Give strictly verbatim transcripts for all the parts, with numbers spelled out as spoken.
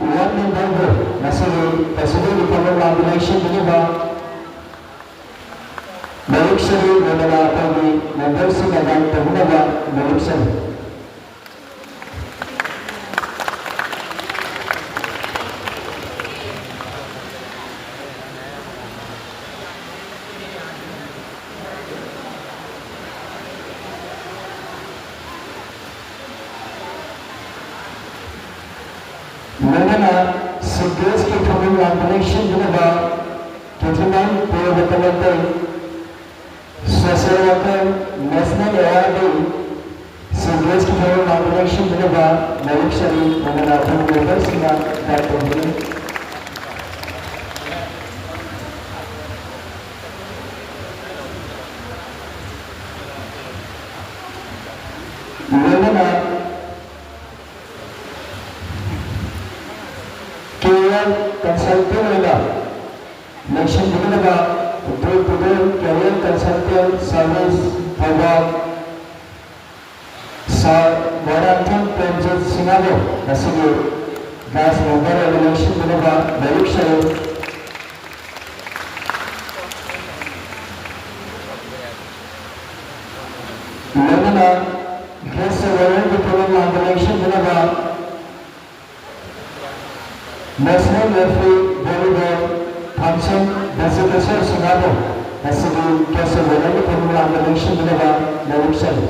ꯋꯥꯔꯗ ꯃꯦꯝꯕꯔꯕꯨ ꯉꯁꯤꯒꯤ ꯄ꯭ꯔꯁꯤꯗꯦꯟꯒꯤ ꯊꯧꯔꯝ ꯂꯥꯡꯗꯨꯅ ꯁꯤꯟꯕꯤꯅꯕ ꯃꯔꯨꯞꯁꯤꯡꯒꯤ ꯃꯃꯅ ꯑꯩꯈꯣꯏꯒꯤ ꯃꯦꯝꯕꯔꯁꯤꯡꯅ ꯗꯥꯏꯠ ꯇꯧꯅꯕ ꯃꯔꯨꯞꯁꯤꯡ꯫ ꯂꯣꯏꯅꯅ ꯁꯤꯗꯦꯁꯀꯤ ꯊꯧꯔꯝ ꯂꯥꯡꯕꯅ ꯁꯤꯟꯗꯨꯅꯕ twenty nine Pure Water Lottery Social Worker National Award ꯁꯤꯗꯦꯁꯀꯤ ꯊꯧꯔꯝ ꯂꯥꯡꯕꯅ ꯁꯤꯟꯗꯨꯅꯕ ꯃꯔꯨꯞꯁꯤꯡ ꯂꯣꯏꯅꯅ ꯑꯩꯈꯣꯏꯒꯤ ꯃꯦꯝꯕꯔꯁꯤꯡꯅ ꯗꯥꯏꯠ ꯇꯧꯕꯤꯒꯅꯤ꯫ ꯂꯣꯏꯅꯅ career consultant ꯑꯣꯏꯅ ꯂꯩꯁꯤꯟꯕꯤꯒꯗꯕ Door to Door Career Consultant Service Thoubal ꯁꯥꯔ ꯃꯣꯏꯔꯥꯡꯊꯦꯝ ꯄ꯭ꯔꯦꯝꯖꯤꯠ ꯁꯤꯡꯍꯕꯨ ꯉꯁꯤꯒꯤ ꯕꯦꯆ ꯃꯦꯝꯕꯔ ꯑꯣꯏꯅ ꯂꯦꯡꯁꯤꯟꯕꯤꯅꯕ ꯃꯔꯨꯞꯁꯤꯡ꯫ ꯂꯣꯏꯅꯅ ꯒꯦꯁ ꯑꯣꯐ ꯑꯣꯅꯔꯒꯤ ꯊꯧꯔꯝ ꯂꯥꯡꯗ ꯂꯦꯡꯁꯤꯟꯕꯤꯅꯕ ꯅꯦꯁꯅꯦꯜ ꯔꯦꯐ꯭ꯔꯤ ꯚꯣꯂꯤꯕꯣꯜ ꯊꯥꯡꯁꯝ ꯕꯦꯖꯤꯇꯦꯁꯣꯔ ꯁꯤꯡꯍꯕꯨ ꯉꯁꯤꯒꯤ ꯒꯦꯁ ꯑꯣꯐ ꯑꯣꯅꯔꯒꯤ ꯊꯧꯔꯝ ꯂꯥꯡꯗ ꯂꯦꯡꯁꯤꯟꯕꯤꯅꯕ ꯃꯔꯨꯞꯁꯤꯡ꯫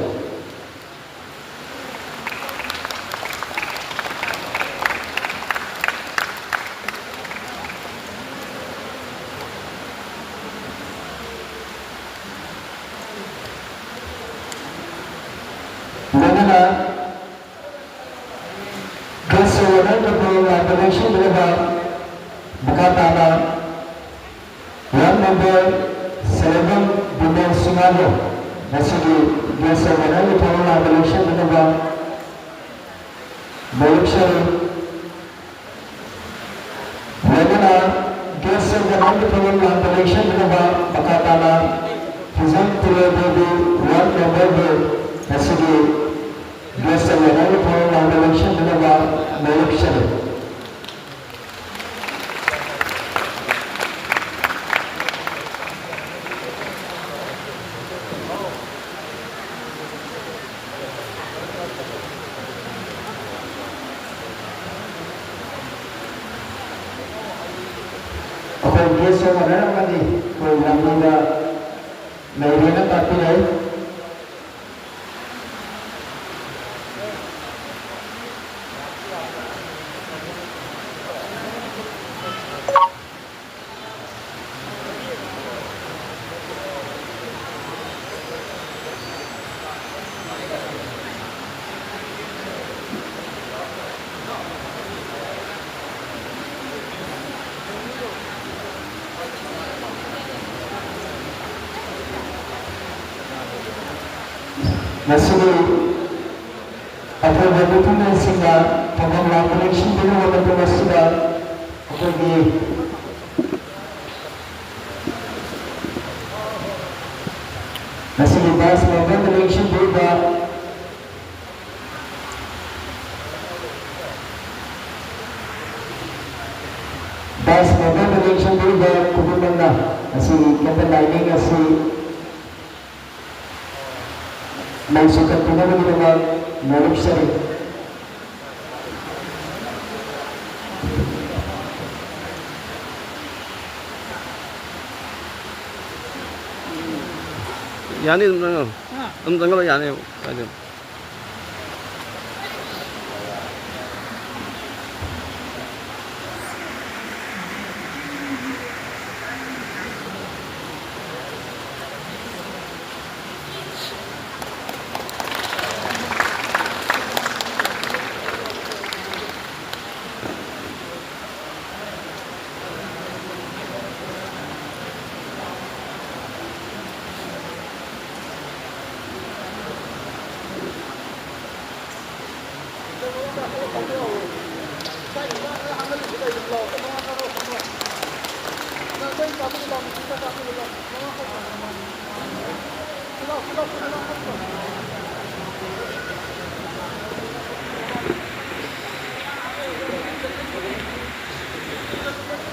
ꯂꯣꯏꯅꯅ ꯒꯦꯁ ꯑꯣꯐ ꯑꯣꯅꯔꯒꯤ ꯊꯧꯔꯝ ꯂꯥꯡꯗ ꯂꯦꯡꯁꯤꯟꯕꯤꯅꯕ ꯃꯈꯥ ꯇꯥꯅ ꯋꯥꯔꯗ ꯃꯦꯝꯕꯔ ꯁꯦꯂꯦꯕꯝ ꯕꯤꯃꯣꯜ ꯁꯤꯡꯍꯕꯨ ꯉꯁꯤꯒꯤ ꯒꯦꯁ ꯑꯣꯐ ꯑꯣꯅꯔꯒꯤ ꯊꯧꯔꯝ ꯂꯥꯡꯗ ꯂꯦꯡꯁꯤꯟꯕꯤꯅꯕ ꯃꯔꯨꯞꯁꯤꯡ꯫ ꯂꯣꯏꯅꯅ ꯒꯦꯁ ꯑꯣꯐ ꯑꯣꯅꯔꯒꯤ ꯊꯧꯔꯝ ꯂꯥꯡꯗ ꯂꯦꯡꯁꯤꯟꯕꯤꯅꯕ ꯃꯈꯥ ꯇꯥꯅ ꯐꯤꯖꯝ ꯇꯤꯂꯣ ꯗꯦꯕꯤ ꯋꯥꯔꯗ ꯃꯦꯝꯕꯔꯕꯨ ꯉꯁꯤꯒꯤ ꯒꯦꯁ ꯑꯣꯐ ꯑꯣꯅꯔꯒꯤ ꯊꯧꯔꯝ ꯂꯥꯡꯗ ꯂꯦꯡꯁꯤꯟꯕꯤꯅꯕ ꯃꯔꯨꯞꯁꯤꯡ꯫ Guest of honor ꯑꯃꯗꯤ ꯑꯩꯈꯣꯏ ꯂꯝꯕꯤꯗ ꯂꯩꯔꯦꯅ ꯇꯥꯛꯄꯤꯔꯛꯏ꯫ ꯉꯁꯤꯒꯤ ꯑꯐꯕ ꯃꯤꯊꯨꯡꯂꯦꯟꯁꯤꯡꯅ ꯊꯧꯒꯜ ꯂꯥꯡꯕ ꯂꯦꯡꯁꯤꯟꯕꯤꯔꯕ ꯃꯇꯨꯡ ꯑꯁꯤꯗ ꯑꯩꯈꯣꯏꯒꯤ ꯉꯁꯤꯒꯤ vice memberꯗ ꯂꯦꯡꯁꯤꯟꯕꯤꯔꯤꯕ vice memberꯗ ꯂꯦꯡꯁꯤꯟꯕꯤꯔꯤꯕ ꯈꯨꯗꯤꯡꯃꯛꯅ ꯉꯁꯤꯒꯤ candle lighting ꯑꯁꯤ ꯃꯩꯁꯨ ꯀꯠꯄꯤꯅꯕꯒꯤꯗꯃꯛ ꯅꯣꯂꯨꯛꯆꯔꯤ꯫ ꯌꯥꯅꯤ, ꯑꯗꯨꯝ ꯆꯪꯉꯛꯑꯣ꯫ ꯑꯗꯨꯝ ꯆꯪꯉꯛꯑꯣ, ꯌꯥꯅꯤ, ꯀꯥꯏꯗꯦ꯫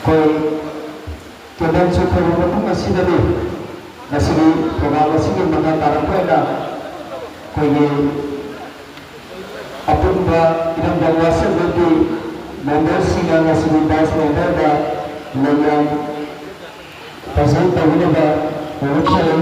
ꯑꯩꯈꯣꯏ candle ꯆꯨꯈ꯭ꯔꯕ ꯃꯇꯨꯡ ꯑꯁꯤꯗꯗꯤ ꯉꯁꯤꯒꯤ program ꯑꯁꯤꯒꯤ ꯃꯈꯥ ꯇꯥꯔꯛꯄ ꯑꯣꯏꯅ ꯑꯩꯈꯣꯏꯒꯤ ꯑꯄꯨꯟꯕ ꯏꯔꯝꯗꯝ ꯋꯥꯁꯦꯝꯕꯨꯡꯒꯤ memberꯁꯤꯡꯅ ꯉꯁꯤꯒꯤ vice memberꯗ ꯂꯩꯌꯥꯝ present ꯇꯧꯒꯗꯕ ꯍꯧꯔꯛꯆꯔꯤ꯫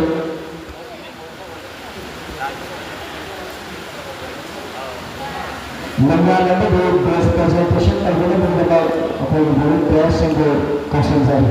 ꯂꯝꯌꯥꯟ ꯑꯃꯗꯤ badge presentation ꯇꯧꯒꯗꯕꯒꯤꯗꯃꯛ ꯑꯩꯈꯣꯏꯒꯤ unit playerꯁꯤꯡꯕꯨ ꯀꯧꯁꯤꯟꯖꯔꯤ꯫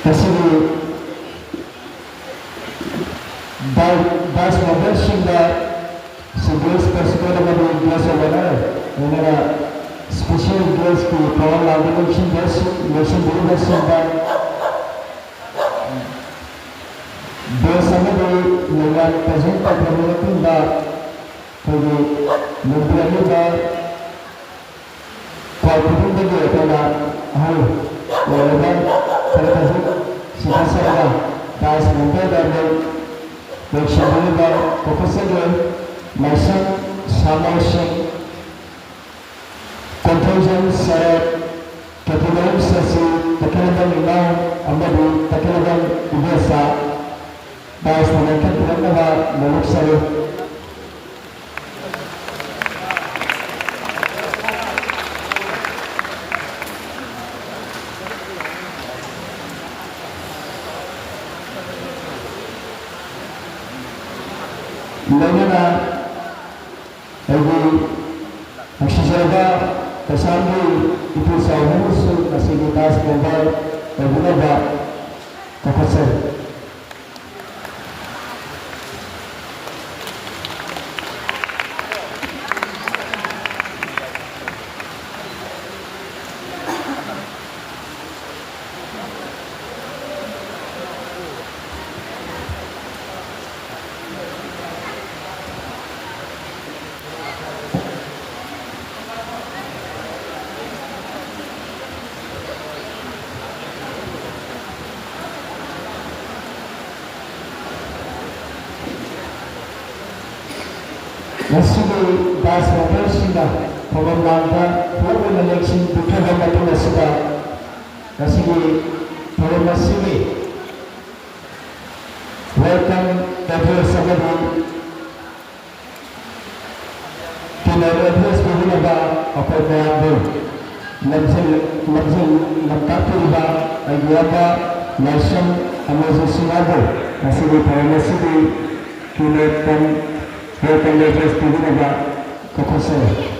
ꯉꯁꯤꯒꯤ ꯗꯥꯏ-, dais memberꯁꯤꯡꯗ ꯁꯤꯗꯤꯁ ꯄ꯭ꯔꯁꯤꯗꯦꯟ ꯑꯃꯗꯤ guest of honour, ꯂꯣꯏꯅꯅ special guestꯀꯤ ꯊꯧꯔꯝ ꯂꯥꯡꯕ ꯂꯣꯏꯁꯤꯟꯕ-, ꯂꯣꯏꯁꯤꯟꯕꯤꯔꯤꯕꯁꯤꯡꯗ badge ꯑꯃꯗꯤ ꯂꯩꯉꯥꯛ present ꯇꯧꯈ꯭ꯔꯕ ꯃꯇꯨꯡꯗ ꯑꯩꯈꯣꯏꯒꯤ ꯂꯝꯕꯤꯔꯝꯂꯤꯕ ꯈ꯭ꯋꯥꯏ ꯈꯨꯗꯤꯡꯗꯒꯤ ꯑꯩꯈꯣꯏꯅ ꯑꯍꯜ ꯑꯣꯏꯔꯕ ꯈꯔ ꯈꯖꯤꯛ ꯁꯤꯟꯊꯥ ꯁꯥꯔꯒ dais memberꯗ ꯂꯣꯏꯁꯤꯟꯕꯤꯔꯤꯕ professorꯒꯤ ꯃꯥꯏꯁꯪ ꯁꯥꯃꯣꯏ ꯁꯤꯡ, ꯀꯣꯟꯊꯧꯖꯝ ꯁꯔꯠ, ꯀꯦꯊꯤꯃꯌꯨꯝ ꯁꯁꯤ, ꯇꯈꯦꯂꯝꯕꯝ ꯏꯃꯥ ꯑꯃꯗꯤ ꯇꯈꯦꯂꯝꯕꯝ ꯏꯕꯦꯁꯥ dais ꯃꯅꯥꯛꯇ ꯄꯨꯔꯛꯅꯕ ꯅꯣꯂꯨꯛꯆꯔꯤ꯫ ꯂꯣꯏꯅꯅ ꯑꯩꯒꯤ ꯅꯨꯡꯁꯤꯖꯔꯕ ꯀꯩꯁꯥꯝꯒꯤ ꯏꯄꯨ ꯆꯥꯎꯕꯤꯕꯨꯁꯨ ꯉꯁꯤꯒꯤ ꯗꯥꯟꯁ ꯃꯦꯝꯕꯔ ꯑꯣꯏꯕꯤꯅꯕ ꯀꯧꯈꯠꯆꯔꯤ꯫ ꯉꯁꯤꯒꯤ ꯗꯥꯟꯁ ꯃꯦꯝꯕꯔꯁꯤꯡꯅ ꯊꯧꯔꯝ ꯂꯥꯡꯕ ꯄꯨꯂꯞ ꯑꯣꯏꯅ ꯂꯦꯡꯁꯤꯟ ꯄꯤꯈ꯭ꯔꯕ ꯃꯇꯨꯡ ꯑꯁꯤꯗ ꯉꯁꯤꯒꯤ ꯊꯧꯔꯝ ꯑꯁꯤꯒꯤ ꯋꯦꯜꯀꯝ ꯑꯦꯗ꯭ꯔꯦꯁ ꯑꯃꯗꯤ ꯀꯦꯅꯦꯜ ꯑꯦꯗ꯭ꯔꯦꯁ ꯄꯤꯕꯤꯅꯕ ꯑꯩꯈꯣꯏ ꯃꯌꯥꯝꯕꯨ ꯂꯝꯖꯤꯡ-, ꯂꯝꯖꯤꯡ-, ꯂꯝꯇꯥꯛꯄꯤꯔꯤꯕ ꯑꯩꯒꯤ ꯏꯌꯥꯝꯕ ꯂꯥꯏꯁ꯭ꯔꯝ ꯑꯃꯔꯖꯤꯠ ꯁꯤꯡꯍꯕꯨ ꯉꯁꯤꯒꯤ ꯊꯧꯔꯝ ꯑꯁꯤꯒꯤ ꯀꯦꯅꯦꯜ ꯀꯝ ꯋꯦꯜꯀꯝ ꯑꯦꯗ꯭ꯔꯦꯁ ꯄꯤꯕꯤꯅꯕ ꯀꯧꯈꯠꯆꯔꯤ꯫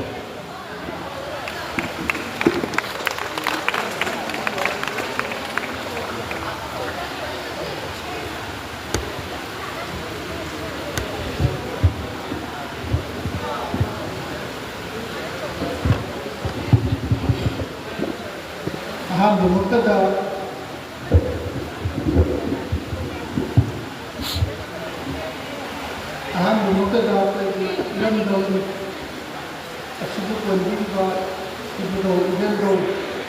ꯑꯍꯥꯟꯕꯃꯛꯇꯗ, ꯑꯍꯥꯟꯕꯃꯛꯇꯗ ꯑꯩꯈꯣꯏꯒꯤ ꯏꯔꯝꯗꯝ ꯑꯁꯤꯕꯨ ꯀꯣꯟꯕꯤꯔꯤꯕ ꯏꯕꯨꯙꯧ ꯏꯕꯦꯟꯙꯧ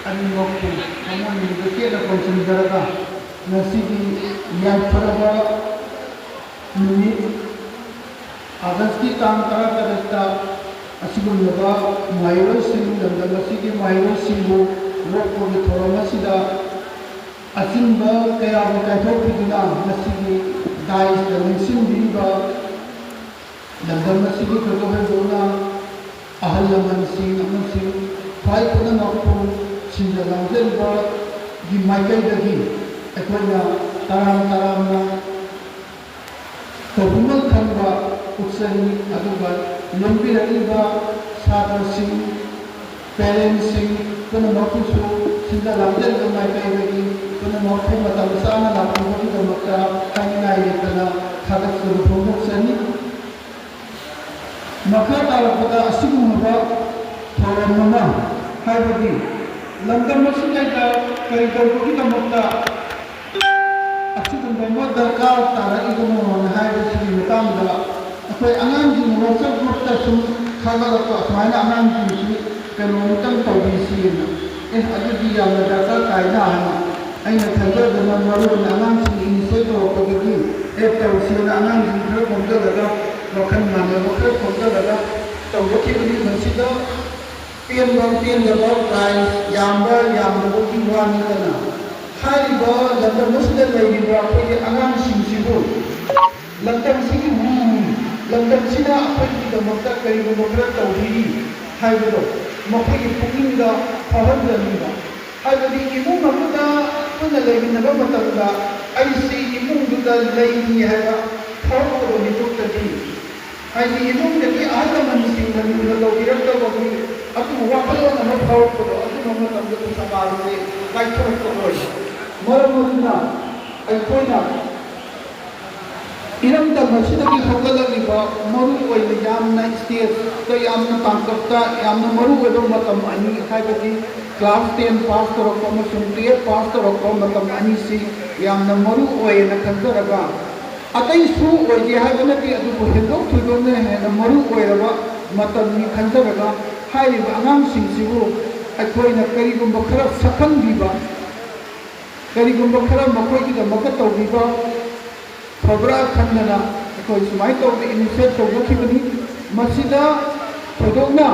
ꯑꯅꯤꯃꯛꯄꯨ ꯊꯃꯣꯏ ꯃꯅꯨꯡꯗ ꯆꯦꯠꯅ ꯀꯣꯟꯁꯤꯟꯖꯔꯒ, ꯉꯁꯤꯒꯤ ꯌꯥꯏꯐꯔꯕ ꯅꯨꯃꯤꯠ, ꯑꯥꯒꯁꯀꯤ ꯇꯥꯡ ꯇꯔꯥꯇꯔꯦꯠꯇ ꯑꯁꯤꯒꯨꯝꯂꯕ ꯃꯍꯩꯔꯣꯏꯁꯤꯡ, ꯂꯝꯗꯝ ꯑꯁꯤꯒꯤ ꯃꯍꯩꯔꯣꯏꯁꯤꯡꯕꯨ ꯂꯣꯛꯄꯒꯤ ꯊꯧꯔꯝ ꯑꯁꯤꯗ ꯑꯆꯤꯟꯕ ꯀꯌꯥꯕꯨ ꯀꯥꯏꯊꯣꯛꯄꯤꯗꯨꯅ ꯉꯁꯤꯒꯤ ꯗꯥꯏꯁꯇ ꯂꯦꯡꯁꯤꯟꯕꯤꯔꯤꯕ ꯂꯝꯗꯝ ꯑꯁꯤꯒꯤ ꯊꯣꯏꯗꯣꯛ ꯍꯦꯟꯗꯣꯛꯅ ꯑꯍꯜ ꯂꯃꯟꯁꯤꯡ ꯑꯃꯁꯨꯡ ꯈ꯭ꯋꯥꯏ ꯄꯨꯝꯅꯃꯛꯄꯨ ꯁꯤꯟꯖ ꯂꯥꯡꯖꯔꯤꯕꯒꯤ ꯃꯥꯏꯀꯩꯗꯒꯤ ꯑꯩꯈꯣꯏꯅ ꯇꯔꯥꯝ ꯇꯔꯥꯝꯅ ꯇꯧꯕꯤꯃꯜ ꯈꯟꯕ ꯎꯠꯆꯔꯤ꯫ ꯑꯗꯨꯒ ꯂꯦꯡꯕꯤꯔꯛꯂꯤꯕ ꯁꯥꯇ꯭ꯔꯁꯤꯡ, ꯄꯦꯔꯦꯟꯁꯁꯤꯡ ꯄꯨꯝꯅꯃꯛꯄꯨꯁꯨ ꯁꯤꯟꯖ ꯂꯥꯡꯖꯔꯤꯕ ꯃꯥꯏꯀꯩꯗꯒꯤ ꯄꯨꯝꯅꯃꯛꯄꯨ ꯃꯇꯝ ꯆꯥꯅ ꯂꯥꯛꯄꯤꯕꯒꯤꯗꯃꯛꯇ ꯍꯥꯏꯅꯤꯡꯉꯥꯏ ꯂꯩꯇꯅ ꯊꯥꯒꯠꯆꯕ ꯐꯣꯡꯗꯣꯛꯆꯔꯤ꯫ ꯃꯈꯥ ꯇꯥꯔꯛꯄꯗ ꯑꯁꯤꯒꯨꯝꯂꯕ ꯊꯧꯔꯝ ꯑꯃ, ꯍꯥꯏꯕꯗꯤ ꯂꯝꯗꯝ ꯑꯁꯤꯗꯩꯗ ꯀꯔꯤ ꯇꯧꯕꯒꯤꯗꯃꯛꯇ ꯑꯁꯤꯒꯨꯝꯕ ꯑꯃ ꯗꯔꯀꯥꯔ ꯇꯥꯔꯛꯏꯕꯅꯣꯅ ꯍꯥꯏꯕꯁꯤꯒꯤ ꯃꯇꯥꯡꯗ ꯑꯩꯈꯣꯏ ꯑꯉꯥꯡꯁꯤꯡ WhatsApp groupꯇ ꯁꯨꯝ ꯊꯥꯒꯠꯂꯛꯄ, ꯑꯁꯨꯃꯥꯏꯅ ꯑꯉꯥꯡꯁꯤꯡꯁꯤ ꯀꯩꯅꯣꯝꯇꯪ ꯇꯧꯕꯤꯁꯤꯅ, ꯑꯦ, ꯑꯗꯨꯗꯤ ꯌꯥꯝꯅ ꯗꯔꯀꯥꯔ ꯇꯥꯏꯗ ꯍꯥꯏꯅ ꯑꯩꯅ ꯈꯟꯖꯗꯅ, ꯃꯔꯨ ꯑꯣꯏꯅ ꯑꯉꯥꯡꯁꯤꯡ initiate ꯇꯧꯔꯛꯄꯗꯒꯤ, ꯑꯦ, ꯇꯧꯁꯤꯅ ꯑꯉꯥꯡꯁꯤꯡ ꯈꯔ ꯈꯣꯝꯖꯤꯜꯂꯒ, ꯋꯥꯈꯜ ꯃꯥꯟꯅꯕ ꯈꯔ ꯈꯣꯝꯖꯤꯜꯂꯒ ꯇꯧꯖꯈꯤꯕꯅꯤ꯫ ꯃꯁꯤꯗ ꯄꯦꯟꯕ ꯄꯦꯟꯗꯕ, prize ꯌꯥꯝꯕ ꯌꯥꯝꯗꯕꯒꯤ ꯋꯥ ꯅꯠꯇꯅ, ꯍꯥꯏꯔꯤꯕ ꯂꯝꯗꯝ ꯑꯁꯤꯗ ꯂꯩꯔꯤꯕ ꯑꯩꯈꯣꯏꯒꯤ ꯑꯉꯥꯡꯁꯤꯡꯁꯤꯕꯨ ꯂꯝꯗꯝꯁꯤꯒꯤ ꯃꯤꯅꯤ, ꯂꯝꯗꯝꯁꯤꯅ ꯑꯩꯈꯣꯏꯒꯤꯗꯃꯛꯇ ꯀꯔꯤꯒꯨꯝꯕ ꯈꯔ ꯇꯧꯕꯤꯔꯤ ꯍꯥꯏꯕꯗꯣ ꯃꯈꯣꯏꯒꯤ ꯄꯨꯛꯅꯤꯡꯗ ꯐꯥꯎꯍꯟꯖꯅꯤꯡꯕ꯫ ꯍꯥꯏꯕꯗꯤ ꯏꯃꯨꯡ ꯑꯃꯗ ꯄꯨꯟꯅ ꯂꯩꯃꯤꯟꯅꯕ ꯃꯇꯝꯗ ꯑꯩꯁꯤ ꯏꯃꯨꯡꯗꯨꯗ ꯂꯩꯔꯤ ꯍꯥꯏꯕ ꯐꯥꯎꯔꯛꯄꯗꯣ ꯃꯤꯀꯨꯞꯇꯗꯤ, ꯍꯥꯏꯗꯤ ꯏꯃꯨꯡꯗꯒꯤ ꯑꯍꯜ ꯂꯃꯟꯁꯤꯡꯅ ꯂꯨꯅ ꯇꯧꯕꯤꯔꯛꯇꯕꯒꯤ ꯑꯗꯨꯒꯨꯝꯕ ꯋꯥꯈꯜꯂꯣꯟ ꯑꯃ ꯐꯥꯎꯔꯛꯄꯗꯣ, ꯑꯗꯨꯝꯕ ꯃꯇꯝꯗ ꯁꯃꯥꯖꯁꯦ ꯀꯥꯏꯊꯣꯔꯛꯄ ꯑꯣꯏ꯫ ꯃꯔꯝ ꯑꯗꯨꯅ ꯑꯩꯈꯣꯏꯅ ꯏꯔꯝꯗꯝ ꯑꯁꯤꯗꯒꯤ ꯍꯧꯒꯠꯂꯛꯂꯤꯕ ꯃꯔꯨ ꯑꯣꯏꯅ ꯌꯥꯝꯅ stageꯇ, ꯌꯥꯝꯅ ꯇꯥꯡꯀꯛꯇ ꯌꯥꯝꯅ ꯃꯔꯨ ꯑꯣꯏꯕ ꯃꯇꯝ ꯑꯅꯤ, ꯍꯥꯏꯕꯗꯤ class ten pass ꯇꯧꯔꯛꯄ ꯑꯃꯁꯨꯡ twelve pass ꯇꯧꯔꯛꯄ ꯃꯇꯝ ꯑꯅꯤꯁꯤ ꯌꯥꯝꯅ ꯃꯔꯨ ꯑꯣꯏꯌꯦꯅ ꯈꯟꯖꯔꯒ, ꯑꯇꯩꯁꯨ ꯑꯣꯏꯒꯦ ꯍꯥꯏꯕ ꯅꯠꯇꯦ, ꯑꯗꯨꯕꯨ ꯍꯦꯟꯗꯣꯛ ꯊꯣꯏꯗꯣꯛꯅ ꯍꯦꯟꯅ ꯃꯔꯨ ꯑꯣꯏꯔꯕ ꯃꯇꯝꯅꯤ ꯈꯟꯖꯔꯒ, ꯍꯥꯏꯔꯤꯕ ꯑꯉꯥꯡꯁꯤꯡꯁꯤꯕꯨ ꯑꯩꯈꯣꯏꯅ ꯀꯔꯤꯒꯨꯝꯕ ꯈꯔ ꯁꯛꯈꯪꯕꯤꯕ, ꯀꯔꯤꯒꯨꯝꯕ ꯈꯔ ꯃꯈꯣꯏꯒꯤꯗꯃꯛꯇ ꯇꯧꯕꯤꯕ ꯐꯕ꯭ꯔꯥ ꯈꯟꯗꯅ ꯑꯩꯈꯣꯏ ꯁꯨꯃꯥꯏꯅ ꯇꯧꯗꯅ initiate ꯇꯧꯖꯈꯤꯕꯅꯤ꯫ ꯃꯁꯤꯗ ꯊꯣꯏꯗꯣꯛꯅ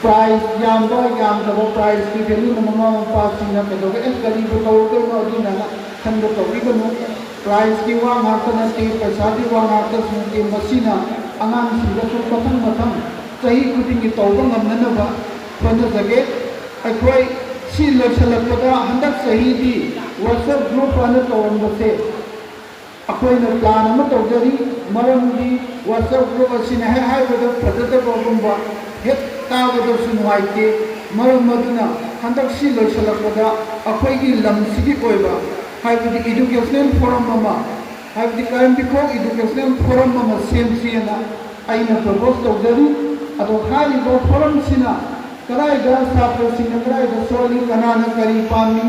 prize ꯌꯥꯝꯕ ꯌꯥꯝꯗꯕ, prizeꯀꯤ valueꯅ ꯃꯃꯥ ꯃꯄꯥꯁꯤꯡꯅ ꯀꯩꯗꯧꯕ, "ꯑꯦ, ꯀꯔꯤꯕꯨ ꯇꯧꯔꯨꯗꯣꯏꯅꯣ?" ꯑꯗꯨꯅ ꯈꯟꯕ ꯇꯧꯕꯤꯒꯅꯨ꯫ Prizeꯀꯤ ꯋꯥ ꯉꯥꯛꯇ ꯅꯠꯇꯦ, ꯄꯩꯁꯥꯒꯤ ꯋꯥ ꯉꯥꯛꯇꯁꯨ ꯅꯠꯇꯦ, ꯃꯁꯤꯅ ꯑꯉꯥꯡꯁꯤꯡꯗꯁꯨ ꯃꯊꯪ ꯃꯊꯪ ꯆꯍꯤ ꯈꯨꯗꯤꯡꯒꯤ ꯇꯧꯕ ꯉꯝꯅꯅꯕ ꯍꯣꯠꯅꯖꯒꯦ꯫ ꯑꯩꯈꯣꯏ ꯁꯤ ꯂꯣꯏꯁꯤꯜꯂꯛꯄꯗ ꯍꯟꯗꯛ ꯆꯍꯤꯗꯤ WhatsApp group ꯑꯅ ꯇꯧꯔꯝꯕꯁꯦ ꯑꯩꯈꯣꯏꯅ plan ꯑꯃ ꯇꯧꯖꯔꯤ꯫ ꯃꯔꯝꯗꯤ WhatsApp group ꯑꯁꯤꯅ ꯍꯦꯛ ꯍꯥꯏꯕꯗ ꯐꯖꯗꯕꯒꯨꯝꯕ, ꯍꯦꯛ ꯇꯥꯕꯗꯁꯨ ꯅꯨꯡꯉꯥꯏꯇꯦ꯫ ꯃꯔꯝ ꯑꯗꯨꯅ ꯍꯟꯗꯛꯁꯤ ꯂꯣꯏꯁꯤꯜꯂꯛꯄꯗ ꯑꯩꯈꯣꯏꯒꯤ ꯂꯝꯁꯤꯒꯤ ꯑꯣꯏꯕ, ꯍꯥꯏꯕꯗꯤ educational forum ꯑꯃ, ꯍꯥꯏꯕꯗꯤ ꯀꯥꯏꯔꯦꯝꯕꯤꯈꯣꯛ educational forum ꯑꯃ ꯁꯦꯝꯁꯦꯅ ꯑꯩꯅ propose ꯇꯧꯖꯔꯤ꯫ ꯑꯗꯣ ꯍꯥꯏꯔꯤꯕ forumꯁꯤꯅ ꯀꯗꯥꯏꯗ ꯁꯥꯇ꯭ꯔꯁꯤꯡꯅ ꯀꯗꯥꯏꯗ ꯁꯣꯜꯂꯤ, ꯀꯅꯥꯅ ꯀꯔꯤ ꯄꯥꯝꯃꯤ,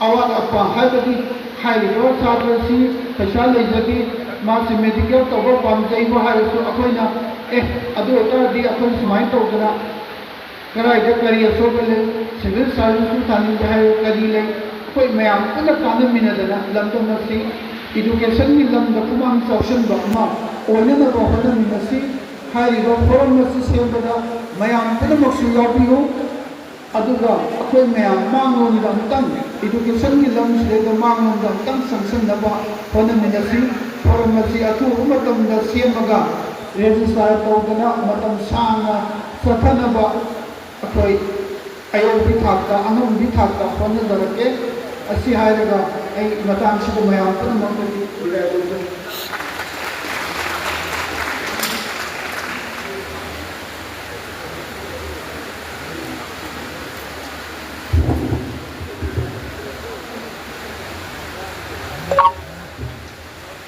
ꯑꯋꯥꯠ ꯑꯄꯥ, ꯍꯥꯏꯕꯗꯤ ꯍꯥꯏꯔꯤꯕ ꯁꯥꯇ꯭ꯔꯁꯤ ꯄꯩꯁꯥ ꯂꯩꯖꯗꯦ, ꯃꯥꯁꯤ medical ꯇꯧꯕ ꯄꯥꯝꯖꯩꯕꯨ ꯍꯥꯏꯔꯁꯨ ꯑꯩꯈꯣꯏꯅ, "ꯑꯦ, ꯑꯗꯨ ꯑꯣꯏꯇꯥꯔꯗꯤ ꯑꯩꯈꯣꯏ ꯁꯨꯃꯥꯏꯅ ꯇꯧꯗꯅ ꯀꯗꯥꯏꯗ ꯀꯔꯤ ꯑꯁꯣꯏꯕ ꯂꯩ, civil serviceꯁꯨ ꯊꯥꯅꯤꯡꯗꯦ ꯍꯥꯏꯔꯒ ꯀꯔꯤ ꯂꯩ?" ꯑꯩꯈꯣꯏ ꯃꯌꯥꯝ ꯄꯨꯟꯅ ꯇꯥꯟꯅꯃꯤꯟꯅꯗꯅ ꯂꯝꯗꯝ ꯑꯁꯤ educationꯒꯤ ꯂꯝꯗ ꯈꯨꯃꯥꯡ ꯆꯥꯎꯁꯤꯟꯕ ꯑꯃ ꯑꯣꯏꯅꯅꯕ ꯍꯣꯠꯅꯃꯤꯟꯅꯁꯤ꯫ ꯍꯥꯏꯔꯤꯕ forum ꯑꯁꯤ ꯁꯦꯝꯕꯗ ꯃꯌꯥꯝ ꯄꯨꯝꯅꯃꯛꯁꯨ ꯌꯥꯎꯕꯤꯌꯨ꯫ ꯑꯗꯨꯒ ꯑꯩꯈꯣꯏ ꯃꯌꯥꯝ ꯃꯥꯡꯂꯣꯝꯗ ꯑꯃꯨꯛꯇꯪ, educationꯒꯤ ꯂꯝꯁꯤꯗꯩꯗ ꯃꯥꯡꯂꯣꯝꯗ ꯑꯃꯨꯛꯇꯪ ꯆꯪꯁꯤꯟꯅꯕ ꯍꯣꯠꯅꯃꯤꯟꯅꯁꯤ꯫ Forum ꯑꯁꯤ ꯑꯊꯨꯕ ꯃꯇꯝꯗ ꯁꯦꯝꯃꯒ register ꯇꯧꯗꯅ ꯃꯇꯝ ꯁꯥꯡꯅ ꯆꯠꯊꯅꯕ ꯑꯩꯈꯣꯏ ꯑꯌꯧꯕꯤ ꯊꯥꯛꯇ, ꯑꯉꯝꯕꯤ ꯊꯥꯛꯇ ꯍꯣꯠꯅꯖꯔꯛꯀꯦ꯫ ꯑꯁꯤ ꯍꯥꯏꯔꯒ ꯑꯩ ꯃꯇꯥꯡꯁꯤꯗ ꯃꯌꯥꯝ ꯄꯨꯝꯅꯃꯛꯇꯒꯤ ꯕꯤꯗꯥꯏ ꯂꯧꯖꯔꯤ꯫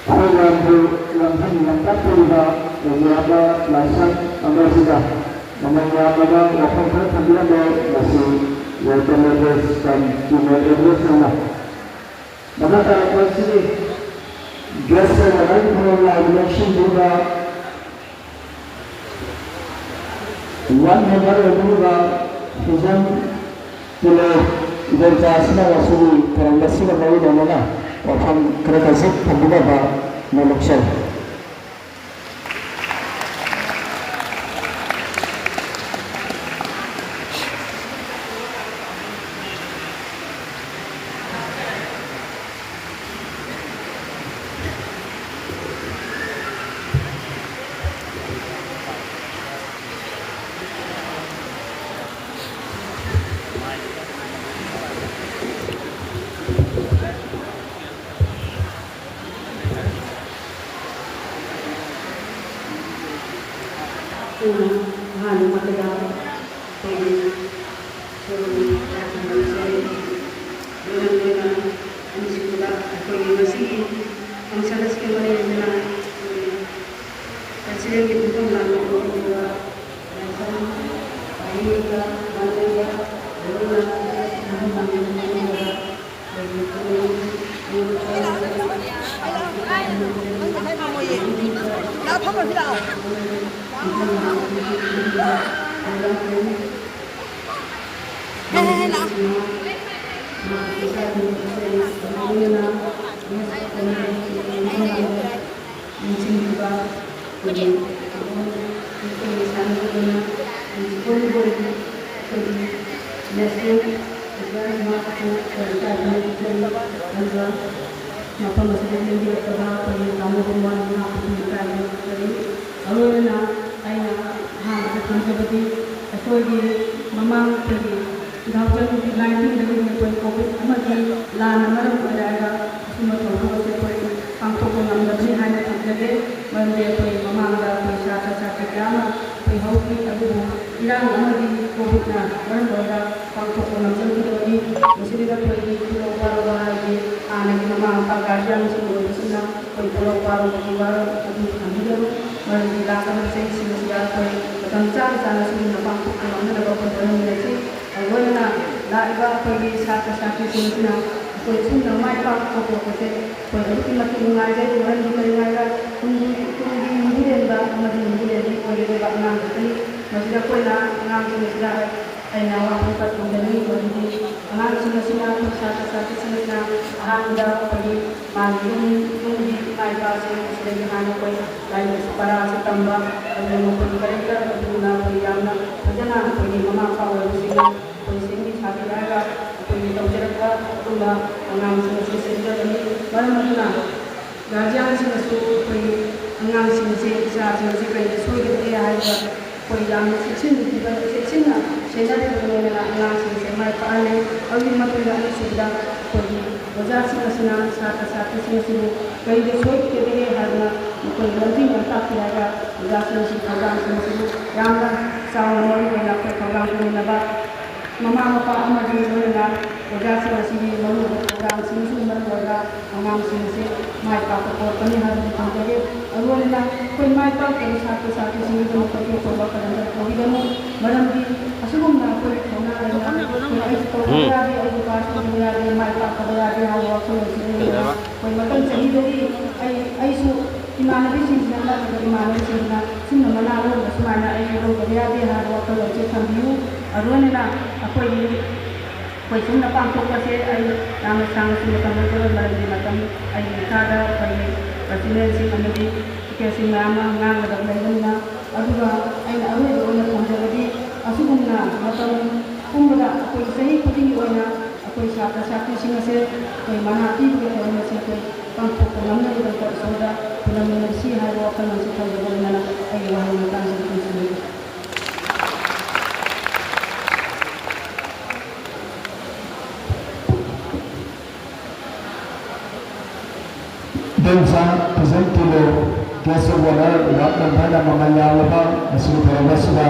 ꯄ꯭ꯔꯣꯒ꯭ꯔꯥꯝꯕꯨ ꯂꯝꯖꯤꯡ ꯂꯝꯇꯥꯛꯄꯤꯔꯤꯕ ꯂꯩꯃꯤꯌꯥꯝꯕ ꯂꯥꯏꯁ꯭ꯔꯝ ꯑꯃꯔꯖꯤꯠꯗ ꯃꯃꯜ ꯌꯥꯝꯂꯕ ꯋꯥꯐꯝ ꯈꯔ ꯊꯝꯕꯤꯔꯝꯂꯦ꯫ ꯃꯁꯤ ꯋꯦꯜꯀꯝ ꯑꯦꯗ꯭ꯔꯦꯁ ꯀꯝ ꯀꯤꯅꯣꯠ ꯑꯦꯗ꯭ꯔꯦꯁ ꯑꯃ꯫ ꯃꯈꯥ ꯇꯥꯔꯛꯄ ꯑꯁꯤꯗꯤ ꯒꯦꯁ ꯑꯣꯐ ꯑꯣꯅꯔꯒꯤ ꯊꯧꯔꯝ ꯂꯥꯛꯂꯤꯕ ꯂꯧꯁꯤꯟꯕꯤꯔꯤꯕ ꯋꯥꯔꯗ ꯃꯦꯝꯕꯔ ꯑꯣꯏꯕꯤꯔꯤꯕ ꯐꯤꯖꯟ ꯇꯤꯂꯣ ꯏꯕꯣꯝꯆꯥ ꯑꯁꯤꯅ ꯉꯁꯤꯒꯤ ꯊꯧꯔꯝ ꯑꯁꯤꯒ ꯃꯔꯤ ꯂꯩꯅꯅ ꯋꯥꯐꯝ ꯈꯔ ꯈꯔꯁꯨ ꯊꯝꯕꯤꯅꯕ ꯅꯣꯂꯨꯛꯆꯔꯤ꯫ ꯑꯍꯥꯟꯕ ꯃꯛꯇꯗ ꯑꯩꯈꯣꯏꯒꯤ ꯁꯣꯏꯗꯅ ꯂꯥꯛꯄꯤꯕ ꯆꯠꯂꯤ꯫ ꯂꯣꯏꯅ ꯂꯣꯏꯅ ꯑꯅꯤꯁꯨꯕꯗ ꯑꯩꯈꯣꯏꯒꯤ ꯉꯁꯤꯒꯤ function ꯑꯁꯤꯒꯤ ꯃꯔꯤ ꯂꯩꯅꯅ ꯑꯩꯈꯣꯏꯒꯤ cultural ꯒꯤ ꯄꯨꯡꯐꯝ ꯂꯥꯡꯕ ꯄꯨꯔꯛꯂꯤꯕ ꯂꯥꯏꯐꯝ, ꯄꯥꯏꯅꯤꯡꯕ, ꯃꯥꯟꯅꯕ, ꯂꯣꯏꯅ ꯄꯨꯝꯅꯃꯛ ꯂꯥꯡꯃꯤꯟꯅꯕ ꯅꯤꯡꯁꯤꯡꯕꯤꯕ ꯑꯩꯈꯣꯏꯒꯤ ꯁꯥꯟꯅꯕꯅ ꯑꯩꯈꯣꯏꯒꯤ volleyball ꯑꯩꯈꯣꯏꯒꯤ national ꯑꯗꯨꯒ ꯃꯐꯝ ꯑꯁꯤꯗ ꯂꯦꯡꯕꯤꯔꯛꯄꯗ ꯑꯩꯈꯣꯏꯒꯤ ꯇꯥꯃꯣ ꯕꯣꯃꯥꯟ ꯉꯥꯛꯄꯒꯤ ꯏꯀꯥꯏꯕ ꯐꯣꯡꯗꯣꯛꯆꯔꯤ꯫ ꯑꯔꯣꯏꯕꯅ ꯑꯩꯅ ꯑꯍꯥꯟꯕꯗ ꯊꯝꯖꯕꯗꯤ ꯑꯩꯈꯣꯏꯒꯤ ꯃꯃꯥꯡ ꯑꯩꯈꯣꯏꯒꯤ two thousand nineteen ꯗꯒꯤ ꯑꯩꯈꯣꯏ COVID ꯑꯃꯗꯤ ꯂꯥꯟꯅ ꯃꯔꯝ ꯑꯣꯏꯔꯒ ꯑꯁꯨꯝꯕ ꯊꯧꯗꯣꯛ ꯑꯁꯤ ꯑꯩꯈꯣꯏ ꯄꯥꯡꯊꯣꯛꯄ ꯉꯝꯗꯕꯅꯤ ꯍꯥꯏꯅ ꯊꯝꯖꯒꯦ꯫ ꯃꯔꯝꯗꯤ ꯑꯩꯈꯣꯏ ꯃꯃꯥꯡꯗ ꯑꯩꯈꯣꯏ ꯁꯥꯇ꯭ꯔ ꯁꯥꯇ꯭ꯔꯤ ꯀꯌꯥ ꯑꯃ ꯑꯩꯈꯣꯏ ꯍꯧꯈꯤ, ꯑꯗꯨꯕꯨ ꯏꯔꯥꯡ ꯑꯃꯗꯤ COVID ꯅ ꯃꯔꯝ ꯑꯣꯏꯔꯒ ꯄꯥꯡꯊꯣꯛꯄ ꯉꯝꯗꯕꯒꯤ ꯑꯣꯏꯔꯤ꯫ ꯃꯁꯤꯗ ꯑꯩꯈꯣꯏꯒꯤ ꯈꯨꯗꯣꯡ ꯋꯥꯔꯧꯕ ꯍꯥꯏꯔꯗꯤ ꯍꯥꯟꯅꯒꯤ ꯃꯃꯥ ꯃꯄꯥ guardian ꯁꯤꯡ ꯑꯣꯏꯕꯁꯤꯡꯅ ꯑꯩꯈꯣꯏ ꯈꯨꯗꯣꯡ ꯋꯥꯔꯧꯕꯒꯤ ꯋꯥꯔꯧ ꯑꯗꯨ ꯊꯝꯕꯤꯒꯅꯨ꯫ ꯃꯔꯝꯗꯤ ꯂꯥꯛꯀꯗꯕ ꯆꯍꯤꯁꯤꯡ ꯑꯁꯤꯗ ꯑꯩꯈꯣꯏ ꯃꯇꯝ ꯆꯥꯅ ꯆꯥꯅ ꯁꯤꯒꯨꯝꯅ ꯄꯥꯡꯊꯣꯛꯄ ꯉꯝꯅꯅꯕ ꯑꯩꯈꯣꯏ ꯍꯣꯠꯅꯃꯤꯟꯅꯁꯤ꯫ ꯂꯣꯏꯅꯅ ꯂꯥꯛꯏꯕ ꯑꯩꯈꯣꯏꯒꯤ ꯁꯥꯇ꯭ꯔ ꯁꯥꯇ꯭ꯔꯤꯁꯤꯡ ꯑꯁꯤꯅ ꯑꯩꯈꯣꯏ ꯁꯨꯝꯅ ꯃꯥꯏ ꯄꯥꯛꯄ ꯄꯨꯔꯛꯄꯁꯦ ꯑꯩꯈꯣꯏ ꯑꯗꯨꯛꯀꯤ ꯃꯇꯤꯛ ꯅꯨꯡꯉꯥꯏꯖꯩ꯫ ꯃꯔꯝꯗꯤ ꯀꯔꯤꯒꯤꯅꯣ ꯍꯥꯏꯔꯒ ꯇꯨꯡꯒꯤ, ꯇꯨꯡꯒꯤ ꯌꯨꯝꯕꯤꯔꯦꯟꯕ ꯑꯃꯗꯤ ꯌꯨꯝꯕꯤꯔꯦꯟꯕꯤ ꯑꯣꯏꯒꯗꯕ ꯑꯉꯥꯡ ꯉꯥꯛꯇꯅꯤ꯫ ꯃꯁꯤꯗ ꯑꯩꯈꯣꯏꯅ ꯑꯉꯥꯡꯁꯤꯡ ꯑꯁꯤꯗ ꯑꯩꯅ ꯋꯥꯐꯝ ꯈꯔ ꯊꯝꯖꯅꯤꯡꯉꯤ꯫ ꯃꯗꯨꯗꯤ ꯑꯉꯥꯡꯁꯤꯡ ꯑꯁꯤꯅ, ꯑꯩꯈꯣꯏ ꯁꯥꯇ꯭ꯔ ꯁꯥꯇ꯭ꯔꯤꯁꯤꯡ ꯑꯁꯤꯅ ꯑꯍꯥꯟꯕꯗ ꯑꯩꯈꯣꯏꯒꯤ ꯃꯥꯒꯤ ꯌꯨꯝ, ꯌꯨꯝꯒꯤ ꯏꯃꯥ ꯏꯄꯥꯁꯤꯡ ꯑꯁꯤꯗꯒꯤ ꯍꯥꯟꯅ ꯑꯩꯈꯣꯏ ꯂꯥꯏꯔꯤꯛ ꯂꯥꯏꯁꯨ ꯄꯔꯥꯁꯤ ꯇꯝꯕ, ꯑꯗꯨꯒ ꯃꯈꯣꯏꯒꯤ character ꯑꯗꯨꯅ ꯑꯩꯈꯣꯏ ꯌꯥꯝꯅ ꯐꯖꯅ ꯑꯩꯈꯣꯏꯒꯤ ꯃꯃꯥ ꯃꯄꯥ ꯑꯣꯏꯕꯁꯤꯡꯅ ꯑꯩꯈꯣꯏ ꯁꯦꯝꯕꯤ ꯁꯥꯕꯤ ꯍꯥꯏꯔꯒ ꯑꯩꯈꯣꯏꯒꯤ ꯇꯧꯖꯔꯛꯄ ꯑꯗꯨꯒꯨꯝꯕ ꯑꯉꯥꯡꯁꯤꯡ ꯑꯁꯤ ꯁꯦꯝꯖꯕꯅꯤ꯫ ꯃꯔꯝ ꯑꯗꯨꯅ guardian ꯁꯤꯡꯅꯁꯨ ꯑꯩꯈꯣꯏꯒꯤ ꯑꯉꯥꯡꯁꯤꯡꯁꯦ, ꯏꯆꯥꯁꯤꯡꯁꯦ ꯀꯔꯤꯗ ꯁꯣꯏꯒꯗꯒꯦ ꯍꯥꯏꯕꯗ ꯑꯩꯈꯣꯏ ꯌꯥꯝꯅ ꯆꯦꯛꯁꯤꯟꯕꯤꯕ, ꯆꯦꯛꯁꯤꯟꯅ ꯁꯦꯟꯅꯕꯤꯕ ꯂꯣꯏꯅꯅ ꯑꯉꯥꯡꯁꯤꯡꯁꯦ ꯃꯥꯏ ꯄꯥꯛꯍꯜꯂꯦ꯫ ꯑꯗꯨꯒꯤ ꯃꯇꯨꯡꯗ ꯑꯅꯤꯁꯨꯕꯗ ꯑꯩꯈꯣꯏꯒꯤ ꯑꯣꯖꯥꯁꯤꯡ ꯑꯁꯤꯅ ꯁꯥꯇ꯭ꯔ ꯁꯥꯇ꯭ꯔꯤꯁꯤꯡ ꯑꯁꯤꯕꯨ ꯀꯔꯤꯗ ꯁꯣꯏꯈꯤꯒꯗꯒꯦ ꯍꯥꯏꯗꯅ ꯃꯈꯣꯏ ꯂꯝꯖꯤꯡ ꯂꯝꯇꯥꯛꯄꯤ ꯍꯥꯏꯕ ꯑꯣꯖꯥꯁꯤꯡꯁꯤ ꯊꯧꯗꯥꯡꯁꯤꯡꯁꯤꯕꯨ ꯌꯥꯝꯅ ꯆꯥꯎꯅ ꯃꯔꯨ ꯑꯣꯏꯅ ꯑꯩꯈꯣꯏ ꯊꯧꯗꯥꯡ ꯄꯨꯃꯤꯟꯅꯕ ꯃꯃꯥ ꯃꯄꯥ ꯑꯃꯗꯤ ꯂꯣꯏꯅꯅ ꯑꯣꯖꯥꯁꯤꯡ ꯑꯁꯤꯒꯤ ꯃꯔꯨꯑꯣꯏꯕ ꯊꯧꯗꯥꯡꯁꯤꯡꯁꯤꯅ ꯃꯔꯝ ꯑꯣꯏꯔꯒ ꯑꯉꯥꯡꯁꯤꯡ ꯑꯁꯤ ꯃꯥꯏ ꯄꯥꯛꯄ ꯄꯨꯔꯛꯀꯅꯤ ꯍꯥꯏꯕꯗꯨ ꯊꯝꯖꯒꯦ꯫ ꯑꯗꯨ ꯑꯣꯏꯅ ꯑꯩꯈꯣꯏ ꯃꯥꯏ ꯄꯥꯛꯇꯕ ꯁꯥꯇ꯭ꯔ ꯁꯥꯇ꯭ꯔꯤꯁꯤꯡꯒꯤꯗꯃꯛꯇ ꯑꯆꯧꯕ ꯀꯗꯝ ꯇꯧꯕꯤꯒꯅꯨ꯫ ꯃꯔꯝꯗꯤ ꯑꯁꯤꯒꯨꯝꯅ ꯑꯩꯈꯣꯏ ꯊꯧꯅꯥ ꯂꯩꯅ ꯑꯩꯈꯣꯏ ꯑꯩꯁꯨ ꯇꯧꯗꯕ ꯌꯥꯗꯦ, ꯑꯩꯁꯨ ꯄꯥꯁ ꯇꯧꯗꯕ ꯌꯥꯗꯦ, ꯃꯥꯏ ꯄꯥꯛꯇꯕ ꯌꯥꯗꯦ ꯍꯥꯏꯕ ꯋꯥꯈꯜꯂꯣꯟꯁꯤ ꯂꯩꯅ ꯑꯩꯈꯣꯏ ꯃꯊꯪ ꯆꯍꯤꯗꯒꯤ ꯑꯩ ꯑꯩꯁꯨ ꯏꯃꯥꯟꯅꯕꯤꯁꯤꯡꯁꯤꯅ ꯅꯠꯇ꯭ꯔꯒ ꯏꯃꯥꯟꯅꯕꯁꯤꯡꯁꯤꯅ ꯁꯤꯒꯨꯝꯕ ꯃꯅꯥ ꯂꯧꯔꯒ ꯁꯨꯃꯥꯏꯅ ꯑꯩꯁꯨ ꯂꯧꯗꯕ ꯌꯥꯗꯦ ꯍꯥꯏꯕ ꯋꯥꯈꯜꯂꯣꯟꯁꯦ ꯊꯝꯕꯤꯌꯨ꯫ ꯑꯗꯨꯅꯤꯅ ꯑꯩꯈꯣꯏꯒꯤ ꯑꯩꯈꯣꯏ ꯁꯨꯝꯅ ꯄꯥꯡꯊꯣꯛꯄꯁꯦ ꯑꯩ ꯌꯥꯝꯅ ꯁꯥꯡꯅꯁꯨ ꯃꯇꯝ ꯂꯧꯖꯔꯣꯏ, ꯃꯔꯝꯗꯤ ꯃꯇꯝ ꯑꯩꯒꯤ ꯏꯁꯥꯗ ꯑꯩꯈꯣꯏꯒꯤ ꯄ꯭ꯔꯁꯤꯗꯦꯟꯁꯤꯡ ꯑꯃꯗꯤ ꯁꯦꯀ꯭ꯔꯦꯇꯔꯤꯁꯤꯡ ꯃꯌꯥꯝ ꯑꯃ ꯉꯥꯡꯒꯗꯕ ꯂꯩꯕꯅꯤꯅ꯫ ꯑꯗꯨꯒ ꯑꯩꯅ ꯑꯔꯣꯏꯕ ꯑꯣꯏꯅ ꯊꯝꯖꯕꯗꯤ ꯑꯁꯤꯒꯨꯝꯅ ꯃꯇꯝ ꯄꯨꯝꯕꯗ ꯑꯩꯈꯣꯏ ꯆꯍꯤ ꯈꯨꯗꯤꯡꯒꯤ ꯑꯣꯏꯅ ꯑꯩꯈꯣꯏ ꯁꯥꯇ꯭ꯔ ꯁꯥꯇ꯭ꯔꯤꯁꯤꯡ ꯑꯁꯦ ꯑꯩꯈꯣꯏ ꯃꯅꯥ ꯄꯤꯕꯒꯤ ꯊꯧꯔꯝ ꯑꯁꯦ ꯑꯩꯈꯣꯏ ꯄꯥꯡꯊꯣꯛꯄ ꯉꯝꯅꯕꯒꯤꯗꯃꯛꯇ ꯏꯁꯣꯔꯗ ꯈꯨꯔꯨꯝꯃꯤꯟꯅꯁꯤ ꯍꯥꯏꯕ ꯋꯥꯈꯜꯂꯣꯟꯁꯤ ꯊꯝꯖꯕ ꯑꯣꯏꯅ ꯑꯩꯒꯤ ꯋꯥꯍꯩ ꯃꯇꯥꯡꯁꯤꯗ ꯂꯣꯏꯁꯤꯟꯖꯒꯦ꯫ ꯏꯗꯣꯝꯆꯥ ꯐꯖꯟ ꯇꯤꯂꯣ, guest of honour, ward member ꯅ ꯃꯃꯜ ꯌꯥꯝꯂꯕ ꯑꯁꯤꯒꯤ ꯊꯧꯔꯝ ꯑꯁꯤꯗ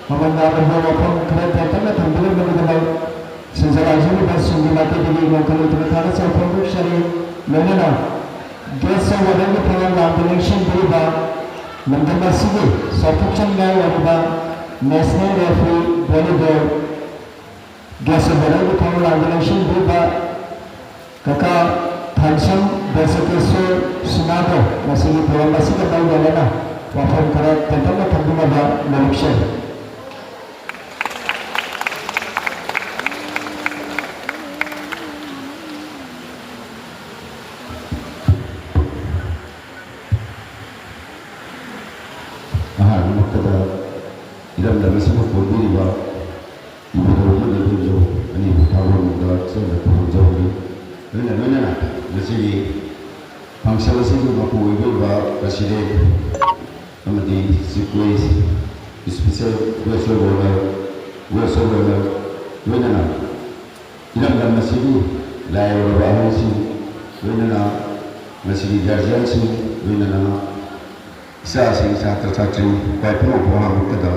ꯃꯃꯜ ꯌꯥꯝꯂꯕ ꯋꯥꯐꯝ ꯈꯔ ꯇꯦꯟꯇꯛꯅ ꯊꯝꯕꯤꯔꯝꯕꯒꯤꯗꯃꯛ ꯁꯤꯟꯖꯥ ꯂꯥꯡꯖꯔꯤꯕꯁꯤꯡꯒꯤ ꯃꯥꯏꯀꯩꯗꯒꯤ ꯅꯣꯡꯊꯛ ꯂꯩꯇꯅ ꯊꯥꯒꯠꯆꯕ ꯐꯣꯡꯗꯣꯛꯆꯔꯤ꯫ ꯂꯣꯏꯅꯅ guest of honour ꯒꯤ ꯊꯧꯔꯝ ꯂꯥꯡꯗ ꯂꯦꯡꯁꯤꯟꯕꯤꯔꯤꯕ ꯂꯝꯗꯝ ꯑꯁꯤꯒꯤ ꯆꯥꯎꯊꯣꯛꯆꯅꯤꯡꯉꯥꯏ ꯑꯣꯏꯔꯤꯕ national referee volleyball guest of honour ꯒꯤ ꯊꯧꯔꯝ ꯂꯥꯡꯗ ꯂꯦꯡꯁꯤꯟꯕꯤꯔꯤꯕ ꯀꯀꯥ ꯊꯥꯡꯁꯝ ꯕꯁꯀꯦꯁꯣꯔ ꯁꯤꯡꯍꯗ ꯉꯁꯤꯒꯤ ꯊꯧꯔꯝ ꯑꯁꯤꯒ ꯃꯔꯤ ꯂꯩꯅꯅ ꯋꯥꯐꯝ ꯈꯔ ꯇꯦꯟꯇꯛꯅ ꯊꯝꯕꯤꯅꯕ ꯅꯣꯂꯨꯛꯆꯔꯤ꯫ ꯑꯍꯥꯟꯕꯃꯛꯇꯗ ꯏꯔꯝꯗꯝ ꯑꯁꯤꯕꯨ ꯀꯣꯟꯕꯤꯔꯤꯕ ꯏꯕꯨꯙꯧ ꯑꯃꯗꯤ ꯏꯕꯦꯟꯖꯧ ꯑꯅꯤꯕꯨ ꯊꯥꯒꯣꯟꯕꯗ ꯆꯦꯟꯅ ꯈꯨꯔꯨꯝꯖꯍꯧꯔꯤ꯫ ꯂꯣꯏꯅ ꯂꯣꯏꯅꯅ ꯉꯁꯤꯒꯤ function ꯑꯁꯤꯒꯤ ꯃꯄꯨ ꯑꯣꯏꯕ ꯄ꯭ꯔꯁꯤꯗꯦꯟ ꯑꯃꯗꯤ chief guest, special guest of honour, guest of honour, ꯂꯣꯏꯅꯅ ꯏꯔꯝꯗꯝ ꯑꯁꯤꯒꯤ ꯂꯥꯏ ꯑꯣꯏꯔꯕ ꯑꯍꯜꯁꯤꯡ, ꯂꯣꯏꯅꯅ ꯉꯁꯤꯒꯤ guardianꯁꯤꯡ, ꯂꯣꯏꯅꯅ ꯏꯆꯥꯁꯤꯡ, ꯁꯥꯇ꯭ꯔ ꯁꯥꯇ꯭ꯔꯤ ꯈ꯭ꯋꯥꯏ ꯄꯨꯝꯅꯃꯛꯄꯨ ꯑꯍꯥꯟꯕ ꯃꯛꯇꯗ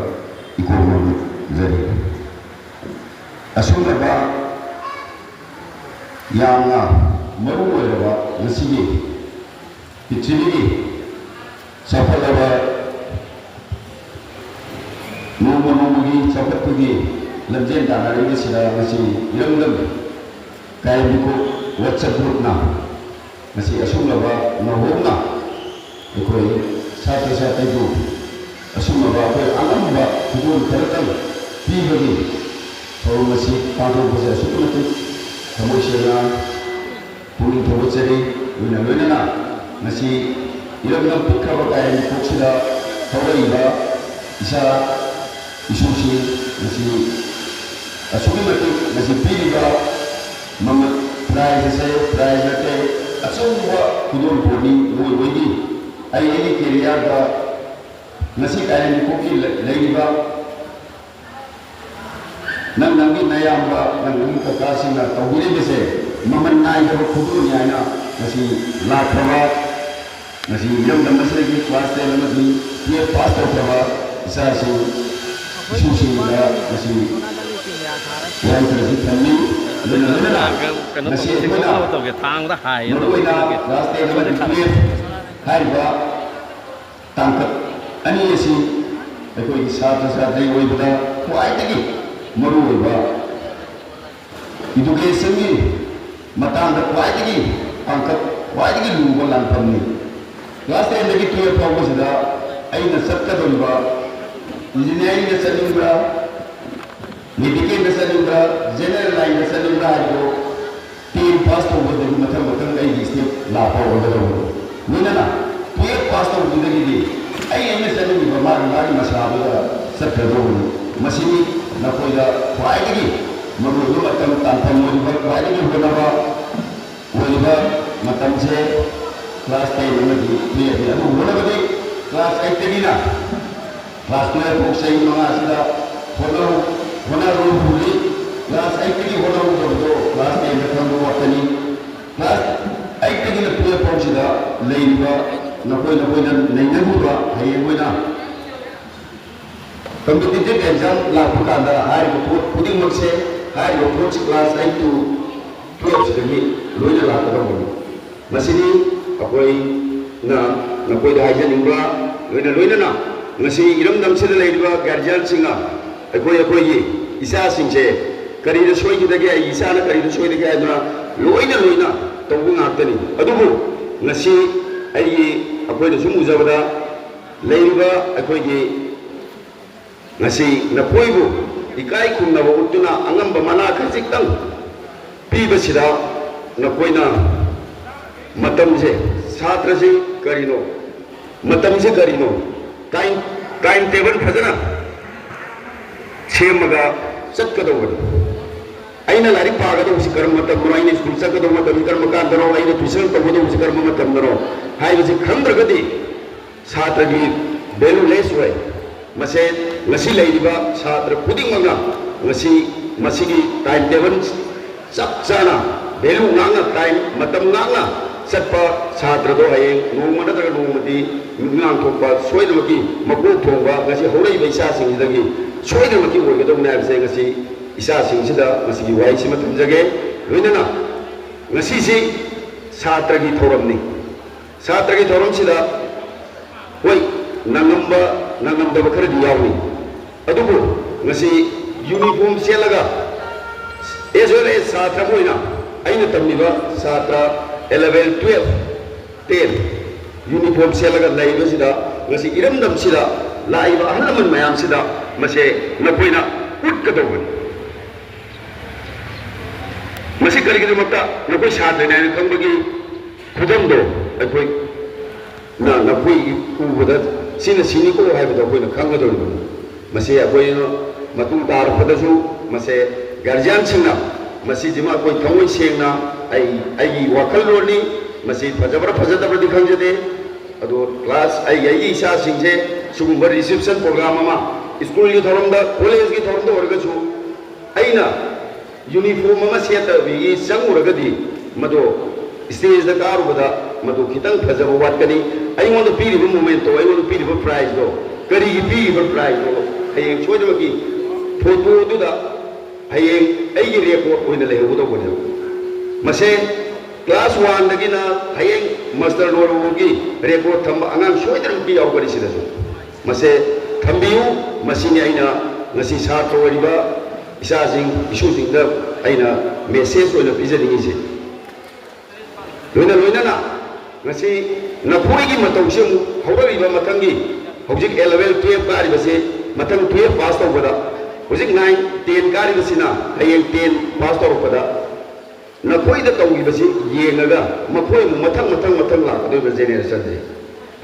ꯏꯀꯣꯛ ꯅꯣꯟꯖꯔꯤ꯫ ꯑꯁꯨꯝꯂꯕ ꯌꯥꯝꯅ ꯃꯔꯨ ꯑꯣꯏꯔꯕ ꯉꯁꯤꯒꯤ ꯄ꯭ꯔꯤꯊꯤꯕꯤꯒꯤ ꯆꯥꯎꯈꯠꯂꯕ ꯅꯣꯡꯃ ꯅꯣꯡꯃꯒꯤ ꯆꯥꯎꯈꯠꯄꯒꯤ ꯂꯝꯖꯦꯜ ꯇꯥꯟꯅꯔꯤꯕꯁꯤꯗ ꯉꯁꯤ ꯏꯔꯝꯗꯝ ꯀꯥꯏꯔꯦꯝꯕꯤꯈꯣꯛ WhatsApp groupꯅ ꯉꯁꯤ ꯑꯁꯨꯝꯂꯕ ꯅꯧꯍꯧꯅ ꯑꯩꯈꯣꯏ ꯁꯥꯇ꯭ꯔ ꯁꯥꯇ꯭ꯔꯤꯕꯨ ꯑꯁꯨꯝꯂꯕ ꯑꯩꯈꯣꯏ ꯑꯉꯝꯕ ꯈꯨꯗꯣꯜ ꯈꯔꯇꯪ ꯄꯤꯕꯒꯤ ꯊꯧꯔꯝ ꯑꯁꯤ ꯄꯥꯡꯊꯣꯛꯄꯁꯦ ꯑꯁꯨꯛꯀꯤ ꯃꯇꯤꯛ ꯊꯃꯣꯏ ꯁꯦꯡꯅ ꯄꯨꯛꯅꯤꯡ ꯊꯧꯒꯠꯆꯔꯤ꯫ ꯂꯣꯏꯅ ꯂꯣꯏꯅꯅ ꯉꯁꯤ ꯏꯔꯝꯗꯝ ꯄꯤꯛꯈ꯭ꯔꯕ ꯀꯥꯏꯔꯦꯝꯕꯤꯈꯣꯛꯁꯤꯗ ꯍꯧꯔꯛꯏꯕ ꯏꯆꯥ ꯏꯁꯨꯁꯤꯡ ꯉꯁꯤ ꯑꯁꯨꯛꯀꯤ ꯃꯇꯤꯛ ꯉꯁꯤ ꯄꯤꯔꯤꯕ ꯃꯃꯜ prize ꯑꯁꯦ prize ꯅꯠꯇꯦ, ꯑꯆꯧꯕ ꯈꯨꯗꯣꯜꯄꯣꯠꯅꯤ꯫ ꯃꯣꯏ ꯃꯣꯏꯒꯤ ꯑꯩ ꯑꯩꯒꯤ careerꯗ ꯉꯁꯤ ꯀꯥꯏꯔꯦꯝꯕꯤꯈꯣꯛꯀꯤ ꯂꯩ-, ꯂꯩꯔꯤꯕ ꯅꯪ ꯅꯪꯒꯤ ꯅꯌꯥꯝꯕ, ꯅꯪ ꯅꯪꯒꯤ ꯀꯀꯥꯁꯤꯡꯅ ꯇꯧꯕꯤꯔꯤꯕꯁꯦ ꯃꯃꯜ ꯅꯥꯏꯗꯕ ꯈꯨꯗꯣꯜꯅꯤ ꯍꯥꯏꯅ ꯉꯁꯤ ꯂꯥꯛꯈ꯭ꯔꯕ, ꯉꯁꯤ ꯏꯔꯝꯗꯝ ꯑꯁꯤꯗꯒꯤ class ten ꯑꯃꯗꯤ twelve pass ꯇꯧꯈ꯭ꯔꯕ ꯏꯆꯥꯁꯤꯡ, ꯏꯁꯨꯁꯤꯡꯗ ꯉꯁꯤ ꯋꯥꯍꯩ ꯈꯔꯁꯤ ꯊꯝꯃꯤ꯫ ꯑꯗꯨꯅ ꯂꯣꯏꯅꯅ ꯀꯩꯅꯣ ꯉꯁꯤ ꯇꯧꯒꯦ, ꯑꯩꯈꯣꯏꯅ ꯇꯧꯒꯦ, ꯊꯥꯡꯗ ꯍꯥꯏꯌꯦ ꯃꯔꯨꯑꯣꯏꯅ ꯇꯧꯒꯦ꯫ Class ten ꯑꯃꯗꯤ twelve ꯍꯥꯏꯔꯤꯕ ꯇꯥꯡꯀꯛ ꯑꯅꯤ ꯑꯁꯤ ꯑꯩꯈꯣꯏꯒꯤ ꯁꯥꯇ꯭ꯔ ꯁꯥꯇ꯭ꯔꯤ ꯑꯣꯏꯕꯗ ꯈ꯭ꯋꯥꯏꯗꯒꯤ ꯃꯔꯨꯑꯣꯏꯕ educationꯒꯤ ꯃꯇꯥꯡꯗ ꯈ꯭ꯋꯥꯏꯗꯒꯤ ꯇꯥꯡꯀꯛ ꯈ꯭ꯋꯥꯏꯗꯒꯤ ꯂꯨꯕ ꯂꯥꯟꯐꯝꯅꯤ꯫ Class tenꯗꯒꯤ twelve ꯐꯥꯎꯕꯁꯤꯗ ꯑꯩꯅ ꯆꯠꯀꯗꯧꯔꯤꯕ engineeringꯗ ꯆꯠꯅꯤꯡꯕ꯭ꯔꯥ, medicalꯗ ꯆꯠꯅꯤꯡꯕ꯭ꯔꯥ, general lineꯗ ꯆꯠꯅꯤꯡꯕ꯭ꯔꯥ ꯍꯥꯏꯕꯗꯨ ten pass ꯇꯧꯕꯗꯒꯤ ꯃꯊꯪ ꯃꯊꯪ ꯑꯩꯒꯤ step ꯂꯥꯛꯄ ꯑꯣꯏꯒꯗꯧꯕꯅꯤ꯫ ꯂꯣꯏꯅꯅ twelve pass ꯇꯧꯕꯗꯒꯤꯗꯤ ꯑꯩ ꯑꯩꯅ ꯆꯠꯅꯤꯡꯉꯤꯕ ꯃꯥꯒꯤ ꯃꯥꯒꯤ ꯃꯁꯥꯗꯨꯗ ꯆꯠꯀꯗꯧꯕꯅꯤ꯫ ꯃꯁꯤꯅꯤ ꯅꯈꯣꯏꯗ ꯈ꯭ꯋꯥꯏꯗꯒꯤ ꯃꯔꯨꯑꯣꯏꯕ ꯃꯇꯝ ꯇꯥꯟꯐꯝ ꯑꯣꯏꯔꯤꯕ, ꯈ꯭ꯋꯥꯏꯗꯒꯤ ꯍꯣꯠꯅꯕ ꯑꯣꯏꯔꯤꯕ ꯃꯇꯝꯁꯦ class ten ꯑꯃꯗꯤ twelve ꯑꯗꯨ ꯍꯣꯠꯅꯕꯗꯤ class eightꯇꯒꯤꯅ class twelve ꯐꯥꯎ ꯆꯍꯤ ꯃꯉꯥꯁꯤꯗ ꯍꯣꯠꯅꯧ-, ꯍꯣꯠꯅꯔꯨ ꯍꯧꯖꯤꯛ꯫ Class eightꯇꯒꯤ ꯍꯣꯠꯅꯍꯧꯗꯕꯗꯣ class tenꯗ ꯈꯪꯕ ꯋꯥꯠꯀꯅꯤ꯫ Class eightꯇꯒꯤꯅ twelve ꯐꯥꯎꯁꯤꯗ ꯂꯩꯔꯤꯕ ꯅꯈꯣꯏ ꯅꯈꯣꯏꯅ ꯅꯩꯅꯔꯤꯕ ꯍꯌꯦꯡ ꯑꯣꯏꯅ competitive exam ꯂꯥꯛꯄ ꯀꯥꯟꯗ ꯍꯥꯏꯔꯤꯕ ꯄꯣꯠ ꯈꯨꯗꯤꯡꯃꯛꯁꯦ, ꯍꯥꯏꯔꯤꯕ ꯄꯣꯠꯁꯤ class eight to twelve ꯁꯤꯗꯒꯤ ꯂꯣꯏꯅ ꯂꯥꯛꯀꯗꯧꯕꯅꯤ꯫ ꯃꯁꯤꯅꯤ ꯑꯩꯈꯣꯏꯅ ꯅꯈꯣꯏꯗ ꯍꯥꯏꯖꯅꯤꯡꯕ꯫ ꯂꯣꯏꯅ ꯂꯣꯏꯅꯅ ꯉꯁꯤ ꯏꯔꯝꯗꯝꯁꯤꯗ ꯂꯩꯔꯤꯕ guardianꯁꯤꯡꯅ ꯑꯩꯈꯣꯏ ꯑꯩꯈꯣꯏꯒꯤ ꯏꯆꯥꯁꯤꯡꯁꯦ ꯀꯔꯤꯗ ꯁꯣꯏꯈꯤꯗꯒꯦ, ꯑꯩꯒꯤ ꯏꯆꯥꯅ ꯀꯔꯤꯗ ꯁꯣꯏꯗꯒꯦ ꯍꯥꯏꯗꯨꯅ ꯂꯣꯏꯅ ꯂꯣꯏꯅ ꯇꯧꯕ ꯉꯥꯛꯇꯅꯤ꯫ ꯑꯗꯨꯕꯨ ꯉꯁꯤ ꯑꯩꯒꯤ, ꯑꯩꯈꯣꯏꯅ ꯁꯨꯝ ꯎꯖꯕꯗ ꯂꯩꯔꯤꯕ ꯑꯩꯈꯣꯏꯒꯤ ꯉꯁꯤ ꯅꯈꯣꯏꯕꯨ ꯏꯀꯥꯏ ꯈꯨꯝꯅꯕ ꯎꯠꯇꯨꯅ ꯑꯉꯝꯕ ꯃꯅꯥ ꯈꯖꯤꯛꯇꯪ ꯄꯤꯕꯁꯤꯗ ꯅꯈꯣꯏꯅ ꯃꯇꯝꯁꯦ, ꯁꯥꯇ꯭ꯔꯁꯤ ꯀꯔꯤꯅꯣ, ꯃꯇꯝꯁꯤ ꯀꯔꯤꯅꯣ, time, time table ꯐꯖꯅ ꯁꯦꯝꯃꯒ ꯆꯠꯀꯗꯧꯕꯅꯤ꯫ ꯑꯩꯅ ꯂꯥꯏꯔꯤꯛ ꯄꯥꯒꯗꯧꯕꯁꯤ ꯀꯔꯝꯕ ꯃꯇꯝꯗꯅꯣ, ꯑꯩꯅ ꯁ꯭ꯀꯨꯜ ꯆꯠꯀꯗꯧꯕ ꯃꯇꯝꯁꯤ ꯀꯔꯝꯕ ꯀꯥꯟꯗꯅꯣ, ꯑꯩꯅ tuition ꯇꯧꯒꯗꯧꯕꯁꯤ ꯀꯔꯝꯕ ꯃꯇꯝꯗꯅꯣ ꯍꯥꯏꯕꯁꯤ ꯈꯪꯗ꯭ꯔꯒꯗꯤ ꯁꯥꯇ꯭ꯔꯒꯤ valueless ꯑꯣꯏ꯫ ꯃꯁꯦ ꯉꯁꯤ ꯂꯩꯔꯤꯕ ꯁꯥꯇ꯭ꯔ ꯈꯨꯗꯤꯡꯃꯛꯅ ꯉꯁꯤ ꯃꯁꯤꯒꯤ time table ꯆꯞ ꯆꯥꯅ value ꯉꯥꯛꯅ, time, ꯃꯇꯝ ꯉꯥꯛꯅ ꯆꯠꯄ ꯁꯥꯇ꯭ꯔꯗꯣ ꯍꯌꯦꯡ ꯅꯣꯡꯃ ꯅꯠꯇ꯭ꯔꯒ ꯅꯣꯡꯃꯗꯤ ꯃꯤꯠꯃꯥꯡ ꯊꯣꯛꯄ ꯁꯣꯏꯗꯅꯃꯛꯀꯤ ꯃꯀꯣꯛ ꯊꯣꯡꯕ ꯉꯁꯤ ꯍꯧꯔꯛꯏꯕ ꯏꯆꯥꯁꯤꯡꯁꯤꯗꯒꯤ ꯁꯣꯏꯗꯅꯃꯛꯀꯤ ꯑꯣꯏꯒꯗꯧꯕꯅꯤ ꯍꯥꯏꯕꯁꯦ ꯉꯁꯤ ꯏꯆꯥꯁꯤꯡꯁꯤꯗ ꯉꯁꯤꯒꯤ ꯋꯥꯍꯩꯁꯤꯃ ꯊꯝꯖꯒꯦ꯫ ꯂꯣꯏꯅꯅ ꯉꯁꯤꯁꯤ ꯁꯥꯇ꯭ꯔꯒꯤ ꯊꯧꯔꯝꯅꯤ꯫ ꯁꯥꯇ꯭ꯔꯒꯤ ꯊꯧꯔꯝꯁꯤꯗ ꯍꯣꯏ, ꯅꯪꯉꯝꯕ, ꯅꯪꯉꯝꯗꯕ ꯈꯔꯗꯤ ꯌꯥꯎꯏ꯫ ꯑꯗꯨꯕꯨ ꯉꯁꯤ uniform ꯁꯦꯠꯂꯒ, as well as ꯁꯥꯇ꯭ꯔ ꯑꯃ ꯑꯣꯏꯅ ꯑꯩꯅ ꯇꯝꯃꯤꯕ ꯁꯥꯇ꯭ꯔ eleven, twelve, ten uniform ꯁꯦꯠꯂꯒ ꯂꯩꯕꯁꯤꯗ, ꯉꯁꯤ ꯏꯔꯝꯗꯝꯁꯤꯗ ꯂꯥꯛꯏꯕ ꯑꯍꯜ ꯂꯃꯟ ꯃꯌꯥꯝꯁꯤꯗ ꯃꯁꯦ ꯅꯈꯣꯏꯅ ꯎꯠꯀꯗꯧꯕꯅꯤ꯫ ꯃꯁꯤ ꯀꯔꯤꯒꯤꯗꯃꯛꯇ ꯅꯈꯣꯏ ꯁꯥꯇ꯭ꯔꯅꯤ ꯍꯥꯏꯅ ꯈꯪꯕꯒꯤ ꯈꯨꯗꯝꯗꯣ ꯑꯩꯈꯣꯏ ꯅ ꯅꯈꯣꯏꯒꯤ ꯎꯕꯗ ꯁꯤꯅ ꯁꯤꯅꯤꯀꯣ ꯍꯥꯏꯕꯗꯣ ꯑꯩꯈꯣꯏꯅ ꯈꯪꯒꯗꯧꯔꯤꯕꯅꯤ꯫ ꯃꯁꯤ ꯑꯩꯈꯣꯏꯅ ꯃꯇꯨꯡ ꯇꯥꯔꯛꯄꯗꯁꯨ ꯃꯁꯦ guardianꯁꯤꯡꯅ ꯃꯁꯤꯁꯤꯃ ꯑꯩꯈꯣꯏ ꯊꯃꯣꯏ ꯁꯦꯡꯅ, ꯑꯩ, ꯑꯩꯒꯤ ꯋꯥꯈꯜꯂꯣꯟꯅꯤ, ꯃꯁꯤ ꯐꯖꯕ꯭ꯔꯥ ꯐꯖꯗꯕ꯭ꯔꯗꯤ ꯈꯪꯖꯗꯦ, ꯑꯗꯣ class ꯑꯩꯒꯤ, ꯑꯩꯒꯤ ꯏꯆꯥꯁꯤꯡꯁꯦ ꯁꯤꯒꯨꯝꯕ reception program ꯑꯃ, ꯁ꯭ꯀꯨꯜꯒꯤ ꯊꯧꯔꯝꯗ, ꯀꯣꯂꯦꯖꯀꯤ ꯊꯧꯔꯝꯗ ꯑꯣꯏꯔꯒꯁꯨ ꯑꯩꯅ uniform ꯑꯃ ꯁꯦꯠꯇꯕꯤꯒꯤ ꯆꯪꯉꯨꯔꯒꯗꯤ ꯃꯗꯨ stageꯇ ꯀꯥꯔꯨꯕꯗ ꯃꯗꯨ ꯈꯤꯇꯪ ꯐꯖꯕ ꯋꯥꯠꯀꯅꯤ꯫ ꯑꯩꯉꯣꯟꯗ ꯄꯤꯔꯤꯕ ꯃꯣꯃꯦꯟꯇꯣ, ꯑꯩꯉꯣꯟꯗ ꯄꯤꯔꯤꯕ ꯄ꯭ꯔꯥꯏꯖꯇꯣ, ꯀꯔꯤꯒꯤ ꯄꯤꯔꯤꯕ ꯄ꯭ꯔꯥꯏꯖꯇꯣ ꯍꯌꯦꯡ ꯁꯣꯏꯗꯅꯃꯛꯀꯤ ꯐꯣꯇꯣꯗꯨꯗ ꯍꯌꯦꯡ ꯑꯩꯒꯤ ꯔꯦꯀꯣꯔꯗ ꯑꯣꯏꯅ ꯂꯩꯍꯧꯒꯗꯧꯕꯅꯦꯕ꯫ ꯃꯁꯦ ꯀ꯭ꯂꯥꯁ ꯋꯥꯟꯗꯒꯤꯅ ꯍꯌꯦꯡ ꯃꯥꯁꯇꯔ ꯂꯣꯏꯔꯕ ꯐꯥꯎꯒꯤ ꯔꯦꯀꯣꯔꯗ ꯊꯝꯕ ꯑꯉꯥꯡ ꯁꯣꯏꯗꯅꯃꯛꯀꯤ ꯌꯥꯎꯒꯅꯤ ꯁꯤꯗꯁꯨ꯫ ꯃꯁꯦ ꯊꯝꯕꯤꯌꯨ꯫ ꯃꯁꯤꯅꯤ ꯑꯩꯅ ꯉꯁꯤ ꯁꯥꯇ꯭ꯔ ꯑꯣꯏꯔꯤꯕ ꯏꯆꯥꯁꯤꯡ, ꯏꯁꯨꯁꯤꯡꯗ ꯑꯩꯅ ꯃꯦꯁꯦꯖ ꯑꯣꯏꯅ ꯄꯤꯖꯅꯤꯡꯉꯤꯁꯦ꯫ ꯂꯣꯏꯅ ꯂꯣꯏꯅꯅ ꯉꯁꯤ ꯅꯈꯣꯏꯒꯤ ꯃꯇꯧꯁꯤ ꯑꯃꯨꯛ ꯍꯧꯔꯛꯂꯤꯕ ꯃꯊꯪꯒꯤ, ꯍꯧꯖꯤꯛ ꯑꯦꯂꯚꯦꯟ ꯇꯨꯌꯦꯜꯞ ꯀꯥꯔꯤꯕꯁꯤ, ꯃꯊꯪ ꯇꯨꯌꯦꯜꯞ ꯄꯥꯁ ꯇꯧꯕꯗ, ꯍꯧꯖꯤꯛ ꯅꯥꯏꯟ ꯇꯦꯟ ꯀꯥꯔꯤꯕꯁꯤꯅ ꯍꯌꯦꯡ ꯇꯦꯟ ꯄꯥꯁ ꯇꯧꯔꯛꯄꯗ ꯅꯈꯣꯏꯗ ꯇꯧꯈꯤꯕꯁꯤ ꯌꯦꯡꯉꯒ ꯃꯈꯣꯏ ꯑꯃꯨꯛ ꯃꯊꯪ ꯃꯊꯪ ꯃꯊꯪ ꯂꯥꯛꯀꯗꯧꯔꯤꯕ ꯖꯦꯅꯦꯔꯦꯁꯟꯁꯦ,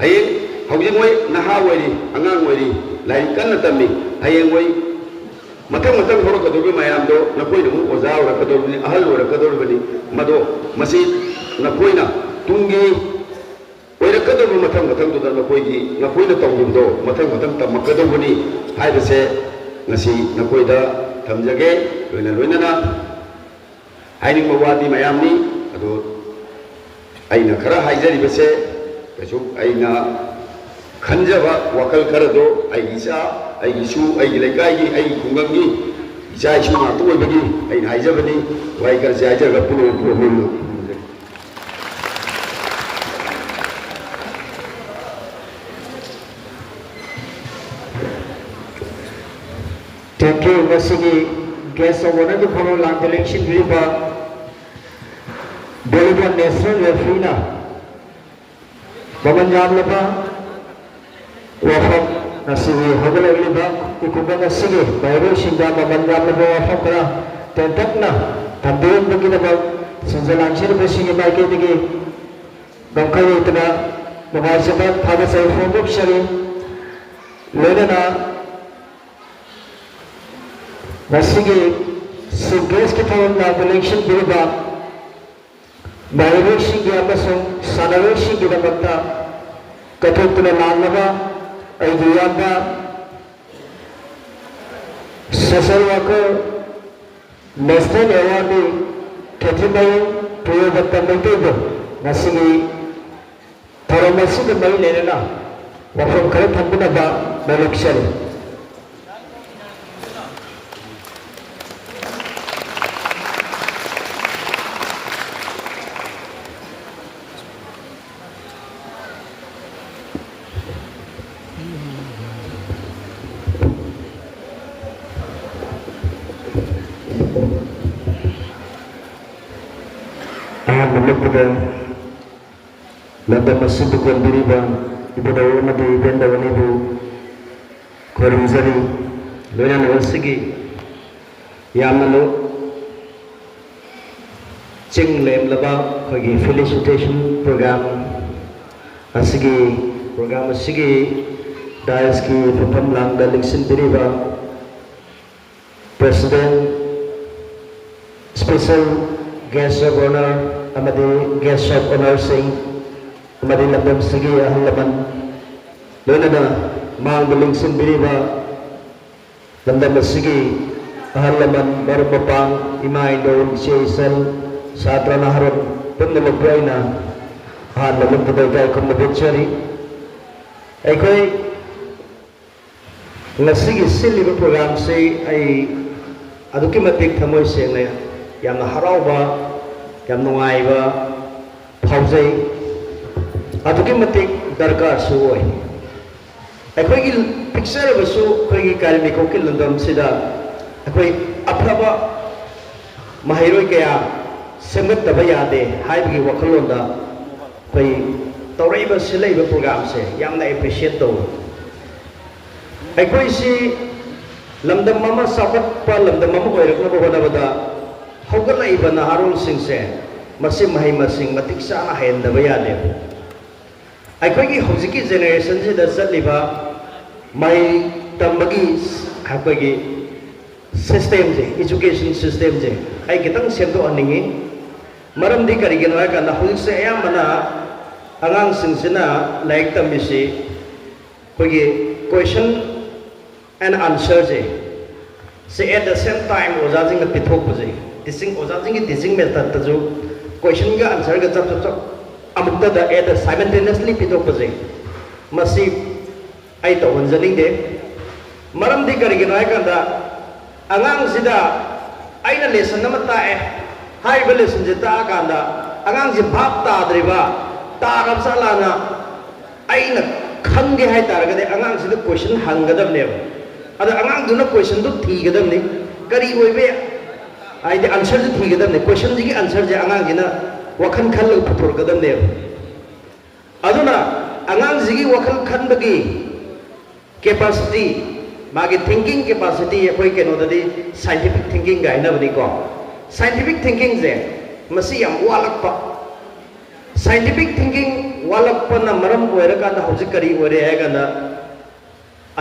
ꯍꯌꯦꯡ ꯍꯧꯖꯤꯛ ꯃꯣꯏ ꯅꯍꯥ ꯑꯣꯏꯔꯤ, ꯑꯉꯥꯡ ꯑꯣꯏꯔꯤ, ꯂꯥꯏꯔꯤꯛ ꯀꯟꯅ ꯇꯝꯃꯤ, ꯍꯌꯦꯡ ꯃꯣꯏ ꯃꯊꯪ ꯃꯊꯪ ꯍꯧꯔꯛꯀꯗꯧꯔꯤꯕ ꯃꯌꯥꯝꯗꯣ ꯅꯈꯣꯏꯅ ꯑꯃꯨꯛ ꯑꯣꯖꯥ ꯑꯣꯏꯔꯛꯀꯗꯧꯔꯤꯕꯅꯤ, ꯑꯍꯜ ꯑꯣꯏꯔꯛꯀꯗꯧꯔꯤꯕꯅꯤ꯫ ꯃꯗꯣ ꯃꯁꯤ ꯅꯈꯣꯏꯅ ꯇꯨꯡꯒꯤ ꯑꯣꯏꯔꯛꯀꯗꯧꯔꯤꯕ ꯃꯊꯪ ꯃꯊꯪꯗꯨꯗ ꯅꯈꯣꯏꯒꯤ, ꯅꯈꯣꯏꯅ ꯇꯧꯈꯤꯕꯗꯣ ꯃꯊꯪ ꯃꯊꯪ ꯇꯝꯃꯛꯀꯗꯧꯕꯅꯤ ꯍꯥꯏꯕꯁꯦ ꯉꯁꯤ ꯅꯈꯣꯏꯗ ꯊꯝꯖꯒꯦ꯫ ꯂꯣꯏꯅ ꯂꯣꯏꯅꯅ ꯍꯥꯏꯅꯤꯡꯕ ꯋꯥꯗꯤ ꯃꯌꯥꯝꯅꯤ, ꯑꯗꯣ ꯑꯩꯅ ꯈꯔ ꯍꯥꯏꯖꯔꯤꯕꯁꯦ ꯀꯩꯁꯨ ꯑꯩꯅ ꯈꯟꯖꯕ ꯋꯥꯈꯜ ꯈꯔꯗꯣ ꯑꯩꯒꯤ ꯏꯆꯥ, ꯑꯩꯒꯤ ꯏꯁꯨ, ꯑꯩꯒꯤ ꯂꯩꯀꯥꯏꯒꯤ, ꯑꯩꯒꯤ ꯈꯨꯡꯒꯪꯒꯤ ꯏꯆꯥ ꯏꯁꯨ ꯉꯥꯛꯇ ꯑꯣꯏꯕꯒꯤ ꯑꯩꯅ ꯍꯥꯏꯖꯕꯅꯤ꯫ ꯋꯥꯍꯩ ꯈꯔꯁꯦ ꯍꯥꯏꯖꯔꯒ ꯄꯨꯝꯅꯃꯛ ꯄꯨꯝꯅꯃꯛ Thank you꯫ ꯉꯁꯤꯒꯤ guest of honourꯒꯤ ꯐꯝꯐꯝ ꯂꯥꯡꯗ ꯂꯦꯡꯁꯤꯟꯕꯤꯔꯤꯕ volleyball national refereeꯅ ꯃꯃꯜ ꯌꯥꯝꯂꯕ ꯋꯥꯐꯝ, ꯉꯁꯤꯒꯤ ꯍꯧꯒꯠꯂꯛꯂꯤꯕ ꯈꯨꯡꯒꯪ ꯑꯁꯤꯒꯤ ꯃꯍꯩꯔꯣꯏꯁꯤꯡꯗ ꯃꯃꯜ ꯌꯥꯝꯂꯕ ꯋꯥꯐꯝ ꯈꯔ ꯇꯦꯟꯇꯛꯅ ꯊꯝꯕꯤꯔꯝꯕꯒꯤꯗꯃꯛ ꯁꯤꯟꯖ ꯂꯥꯡꯖꯔꯤꯕꯁꯤꯡꯒꯤ ꯃꯥꯏꯀꯩꯗꯒꯤ ꯉꯝꯈꯩ ꯂꯩꯇꯅ ꯅꯨꯡꯉꯥꯏꯖꯕ ꯊꯥꯒꯠꯆꯕ ꯐꯣꯡꯗꯣꯛꯆꯔꯤ꯫ ꯂꯣꯏꯅꯅ ꯉꯁꯤꯒꯤ chief guestꯀꯤ ꯊꯧꯔꯝ ꯂꯥꯡꯗ ꯂꯦꯡꯁꯤꯟꯕꯤꯔꯤꯕ ꯃꯍꯩꯔꯣꯏꯁꯤꯡꯒꯤ ꯑꯃꯁꯨꯡ ꯁꯥꯟꯅꯔꯣꯏꯁꯤꯡꯒꯤꯗꯃꯛꯇ ꯀꯠꯊꯣꯛꯇꯨꯅ ꯂꯥꯛꯂꯕ ꯑꯩꯒꯤ ꯏꯌꯥꯝꯕ social worker, national awardee ꯈꯦꯇ꯭ꯔꯤꯃꯌꯨꯝ ꯄ꯭ꯔꯤꯌꯣꯗꯠꯇ ꯃꯩꯇꯩꯕꯨ ꯉꯁꯤꯒꯤ ꯊꯧꯔꯝ ꯑꯁꯤꯒ ꯃꯔꯤ ꯂꯩꯅꯅ ꯋꯥꯐꯝ ꯈꯔ ꯊꯝꯕꯤꯅꯕ ꯅꯣꯂꯨꯛꯆꯔꯤ꯫ ꯑꯍꯥꯟꯕ ꯂꯦꯞꯄꯗ ꯂꯝꯗꯝ ꯑꯁꯤꯕꯨ ꯀꯣꯟꯕꯤꯔꯤꯕ ꯏꯕꯨꯙꯧ ꯑꯃꯗꯤ ꯏꯕꯦꯟꯗꯧ ꯑꯅꯤꯕꯨ ꯈꯨꯔꯨꯝꯖꯔꯤ꯫ ꯂꯣꯏꯅꯅ ꯉꯁꯤꯒꯤ ꯌꯥꯝꯅ ꯂꯨ-, ꯆꯤꯡ ꯂꯦꯝꯂꯕ ꯑꯩꯈꯣꯏꯒꯤ felicitation program ꯑꯁꯤꯒꯤ, program ꯑꯁꯤꯒꯤ dais ꯀꯤ ꯐꯝꯐꯝ ꯂꯥꯡꯗ ꯂꯦꯡꯁꯤꯟꯕꯤꯔꯤꯕ President, Special Guest of Honor ꯑꯃꯗꯤ Guest of Honour ꯁꯤꯡ ꯑꯃꯗꯤ ꯂꯝꯗꯝꯁꯤꯒꯤ ꯑꯍꯜ ꯂꯃꯟ, ꯂꯣꯏꯅꯅ ꯃꯥꯡꯗ ꯂꯦꯡꯁꯤꯟꯕꯤꯔꯤꯕ ꯂꯝꯗꯝ ꯑꯁꯤꯒꯤ ꯑꯍꯜ ꯂꯃꯟ, ꯃꯔꯨꯞ ꯃꯄꯥꯡ, ꯏꯃꯥ ꯏꯟꯗꯣꯜ, ꯏꯆꯦ ꯏꯆꯜ, ꯁꯥꯇ꯭ꯔ ꯅꯍꯥꯔꯣꯜ ꯄꯨꯝꯅꯃꯛꯄꯨ ꯑꯩꯅ ꯑꯍꯥꯟꯕ ꯃꯛꯇꯗ ꯏꯀꯥꯏ ꯈꯨꯝꯅꯕ ꯎꯠꯆꯔꯤ꯫ ꯑꯩꯈꯣꯏ ꯉꯁꯤꯒꯤ ꯁꯤꯜꯂꯤꯕ program ꯁꯤ ꯑꯩ ꯑꯗꯨꯛꯀꯤ ꯃꯇꯤꯛ ꯊꯃꯣꯏ ꯁꯦꯡꯅ ꯌꯥꯝꯅ ꯍꯔꯥꯎꯕ, ꯌꯥꯝ ꯅꯨꯡꯉꯥꯏꯕ ꯐꯥꯎꯖꯩ꯫ ꯑꯗꯨꯛꯀꯤ ꯃꯇꯤꯛ ꯗꯔꯀꯥꯔꯁꯨ ꯑꯣꯏ꯫ ꯑꯩꯈꯣꯏꯒꯤ ꯄꯤꯛꯆꯔꯕꯁꯨ ꯑꯩꯈꯣꯏꯒꯤ ꯀꯥꯏꯔꯦꯟꯕꯤꯈꯣꯛꯀꯤ ꯂꯝꯗꯝꯁꯤꯗ ꯑꯩꯈꯣꯏ ꯑꯐꯕ ꯃꯍꯩꯔꯣꯏ ꯀꯌꯥ ꯁꯦꯝꯒꯠꯇꯕ ꯌꯥꯗꯦ ꯍꯥꯏꯕꯒꯤ ꯋꯥꯈꯜꯂꯣꯟꯗ ꯑꯩꯈꯣꯏ ꯇꯧꯔꯛꯏꯕ ꯁꯤꯜꯂꯛꯏꯕ program ꯁꯦ ꯌꯥꯝꯅ appreciate ꯇꯧꯏ꯫ ꯑꯩꯈꯣꯏꯁꯤ ꯂꯝꯗꯝ ꯑꯃ ꯆꯥꯎꯈꯠꯄ ꯂꯝꯗꯝ ꯑꯃ ꯑꯣꯏꯔꯛꯅꯕ ꯍꯣꯠꯅꯕꯗ ꯍꯧꯒꯠꯂꯛꯏꯕ ꯅꯍꯥꯔꯣꯜꯁꯤꯡꯁꯦ ꯃꯁꯤ ꯃꯍꯩ ꯃꯁꯤꯡ ꯃꯇꯤꯛ ꯆꯥꯅ ꯍꯩꯍꯟꯗꯕ ꯌꯥꯗꯦ꯫ ꯑꯩꯈꯣꯏꯒꯤ ꯍꯧꯖꯤꯛꯀꯤ generation ꯁꯤꯗ ꯆꯠꯂꯤꯕ ꯃꯍꯩ ꯇꯝꯕꯒꯤ ꯑꯩꯈꯣꯏꯒꯤ system ꯁꯦ, education system ꯁꯦ ꯑꯩ ꯈꯤꯇꯪ ꯁꯦꯝꯗꯣꯛꯍꯟꯅꯤꯡꯉꯤ꯫ ꯃꯔꯝꯗꯤ ꯀꯔꯤꯒꯤꯅꯣ ꯍꯥꯏ ꯀꯥꯟꯗ ꯍꯧꯖꯤꯛꯁꯦ ꯑꯌꯥꯝꯕꯅ ꯑꯉꯥꯡꯁꯤꯡꯁꯤꯅ ꯂꯥꯏꯔꯤꯛ ꯇꯝꯃꯤꯁꯤ ꯑꯩꯈꯣꯏꯒꯤ question and answer say, say at the same time ꯑꯣꯖꯥꯁꯤꯡꯅ ꯄꯤꯊꯣꯛꯄꯁꯦ, teaching, ꯑꯣꯖꯥꯁꯤꯡꯒꯤ teaching method ꯇꯁꯨ question ꯒ answer ꯒ ꯆꯞ ꯆꯞ ꯆꯞ ꯑꯃꯨꯛꯇꯗ ꯑꯦꯠ ꯁꯥꯏꯃꯜꯇꯦꯅꯤꯌꯁꯂꯤ ꯄꯤꯊꯣꯛꯄꯁꯦ, ꯃꯁꯤ ꯑꯩ ꯇꯧꯍꯟꯖꯅꯤꯡꯗꯦ꯫ ꯃꯔꯝꯗꯤ ꯀꯔꯤꯒꯤꯅꯣ ꯍꯥꯏꯀꯥꯟꯗ, ꯑꯉꯥꯡꯁꯤꯗ ꯑꯩꯅ ꯂꯦꯁꯟ ꯑꯃ ꯇꯥꯛꯑꯦ, ꯍꯥꯏꯔꯤꯕ ꯂꯦꯁꯟꯁꯦ ꯇꯥꯛꯑꯀꯥꯟꯗ ꯑꯉꯥꯡꯁꯦ ꯚꯥꯞ ꯇꯥꯗ꯭ꯔꯤꯕ, ꯇꯥꯔꯕ ꯆꯠꯂꯥꯅ ꯑꯩꯅ ꯈꯪꯒꯦ ꯍꯥꯏꯇꯥꯔꯒꯗꯤ ꯑꯉꯥꯡꯁꯤꯗ ꯀꯣꯏꯁꯟ ꯍꯪꯒꯗꯕꯅꯦꯕ꯫ ꯑꯗ ꯑꯉꯥꯡꯗꯨꯅ ꯀꯣꯏꯁꯟꯗꯨ ꯊꯤꯒꯗꯕꯅꯤ, ꯀꯔꯤ ꯑꯣꯏꯕ ꯌꯥꯏ? ꯍꯥꯏꯗꯤ ꯑꯟꯁꯔꯁꯦ ꯊꯤꯒꯗꯕꯅꯤ, ꯀꯣꯏꯁꯟꯁꯤꯒꯤ ꯑꯟꯁꯔꯁꯦ ꯑꯉꯥꯡꯁꯤꯅ ꯋꯥꯈꯜ ꯈꯜꯂꯒ ꯄꯨꯊꯣꯔꯛꯀꯗꯕꯅꯦꯕ꯫ ꯑꯗꯨꯅ ꯑꯉꯥꯡꯁꯤꯒꯤ ꯋꯥꯈꯜ ꯈꯟꯕꯒꯤ ꯀꯦꯄꯥꯁꯤꯇꯤ, ꯃꯥꯒꯤ ꯊꯤꯡꯀꯤꯡ ꯀꯦꯄꯥꯁꯤꯇꯤ, ꯑꯩꯈꯣꯏ ꯀꯩꯅꯣꯗꯗꯤ ꯁꯥꯏꯟꯇꯤꯐꯤꯛ ꯊꯤꯡꯀꯤꯡꯒ ꯍꯥꯏꯅꯕꯅꯤꯀꯣ꯫ ꯁꯥꯏꯟꯇꯤꯐꯤꯛ ꯊꯤꯡꯀꯤꯡꯁꯦ ꯃꯁꯤ ꯌꯥꯝ ꯋꯥꯠꯂꯛꯄ꯫ ꯁꯥꯏꯟꯇꯤꯐꯤꯛ ꯊꯤꯡꯀꯤꯡ ꯋꯥꯠꯂꯛꯄꯅ ꯃꯔꯝ ꯑꯣꯏꯔꯀꯥꯟꯗ ꯍꯧꯖꯤꯛ ꯀꯔꯤ ꯑꯣꯏꯔꯦ ꯍꯥꯏ ꯀꯥꯟꯗ,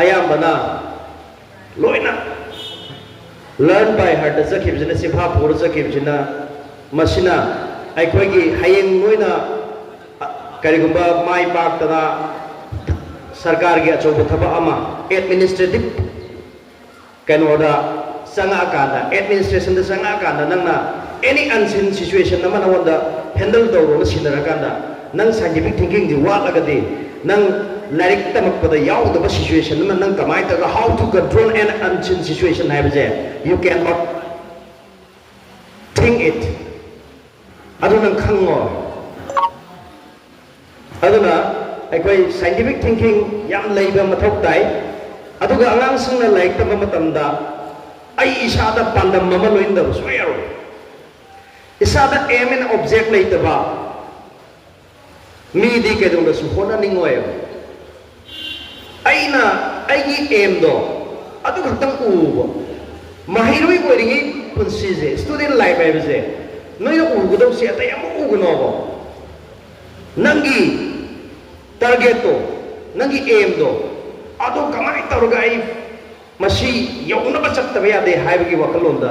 ꯑꯌꯥꯝꯕꯅ ꯂꯣꯏꯅ ꯂꯔꯟ ꯕꯥꯏ ꯍꯥꯔꯠꯇ ꯆꯠꯈꯤꯕꯁꯤꯅ, ꯆꯤꯐꯥ ꯄꯨꯔ ꯆꯠꯈꯤꯕꯁꯤꯅ, ꯃꯁꯤꯅ ꯑꯩꯈꯣꯏꯒꯤ ꯍꯌꯦꯡ ꯅꯣꯏꯅ ꯀꯔꯤꯒꯨꯝꯕ ꯃꯥꯏ ꯄꯥꯛꯇꯅ ꯁꯔꯀꯥꯔꯒꯤ ꯑꯆꯧꯕ ꯊꯕꯛ ꯑꯃ, ꯑꯦꯗꯃꯤꯅꯤꯁꯇ꯭ꯔꯦꯇꯤꯞ ꯀꯩꯅꯣꯗ ꯆꯪꯉꯛꯑꯀꯥꯟꯗ, ꯑꯦꯗꯃꯤꯅꯤꯁꯇ꯭ꯔꯦꯁꯟꯗ ꯆꯪꯉꯛꯑꯀꯥꯟꯗ, ꯅꯪꯅ ꯑꯦꯅꯤ ꯑꯟꯁꯤꯟ ꯁꯤꯆꯨꯋꯦꯁꯟ ꯑꯃ ꯅꯉꯣꯟꯗ ꯍꯦꯟꯗꯜ ꯇꯧꯔꯣꯅ ꯁꯤꯟꯅꯔꯀꯥꯟꯗ, ꯅꯪ ꯁꯥꯏꯟꯇꯤꯐꯤꯛ ꯊꯤꯡꯀꯤꯡꯁꯤ ꯋꯥꯠꯂꯒꯗꯤ, ꯅꯪ ꯂꯥꯏꯔꯤꯛ ꯇꯝꯃꯛꯄꯗ ꯌꯥꯎꯗꯕ ꯁꯤꯆꯨꯋꯦꯁꯟ ꯑꯃ ꯅꯪ ꯀꯃꯥꯏꯅ ꯇꯧꯔꯒ, how to control an unseen situation ꯍꯥꯏꯕꯁꯦ, you cannot think it, ꯑꯗꯨ ꯅꯪ ꯈꯪꯉꯣ꯫ ꯑꯗꯨꯅ ꯑꯩꯈꯣꯏ ꯁꯥꯏꯟꯇꯤꯐꯤꯛ ꯊꯤꯡꯀꯤꯡ ꯌꯥꯝ ꯂꯩꯕ ꯃꯊꯧ ꯇꯥꯏ꯫ ꯑꯗꯨꯒ ꯑꯉꯥꯡꯁꯤꯡꯅ ꯂꯥꯏꯔꯤꯛ ꯇꯝꯕ ꯃꯇꯝꯗ ꯑꯩ ꯏꯁꯥꯗ ꯄꯥꯟꯗꯝ ꯑꯃ ꯂꯣꯏꯅꯗꯕ ꯁꯨꯡꯌꯥ ꯌꯥꯔꯣꯏ꯫ ꯏꯁꯥꯗ aim and object ꯂꯩꯇꯕ ꯃꯤꯗꯤ ꯀꯩꯗꯧꯅꯁꯨ ꯍꯣꯠꯅꯅꯤꯡꯉꯣꯏꯕ꯫ ꯑꯩꯅ ꯑꯩꯒꯤ aimꯗꯣ ꯑꯗꯨ ꯈꯛꯇꯪ ꯎꯕ꯫ ꯃꯍꯩꯔꯣꯏ ꯑꯣꯏꯔꯤꯉꯩ ꯄꯨꯟꯁꯤꯁꯦ, student life ꯍꯥꯏꯕꯁꯦ, ꯅꯣꯏꯅ ꯎꯒꯗꯧꯁꯦ ꯑꯇꯩ ꯑꯃ ꯎꯒꯅꯣꯕ꯫ ꯅꯪꯒꯤ targetꯇꯣ, ꯅꯪꯒꯤ aimꯗꯣ, ꯑꯗꯣ ꯀꯃꯥꯏꯅ ꯇꯧꯔꯒ ꯑꯩ ꯃꯁꯤ ꯌꯧꯅꯕ ꯆꯠꯇꯕ ꯌꯥꯗꯦ ꯍꯥꯏꯕꯒꯤ ꯋꯥꯈꯜꯂꯣꯟꯗ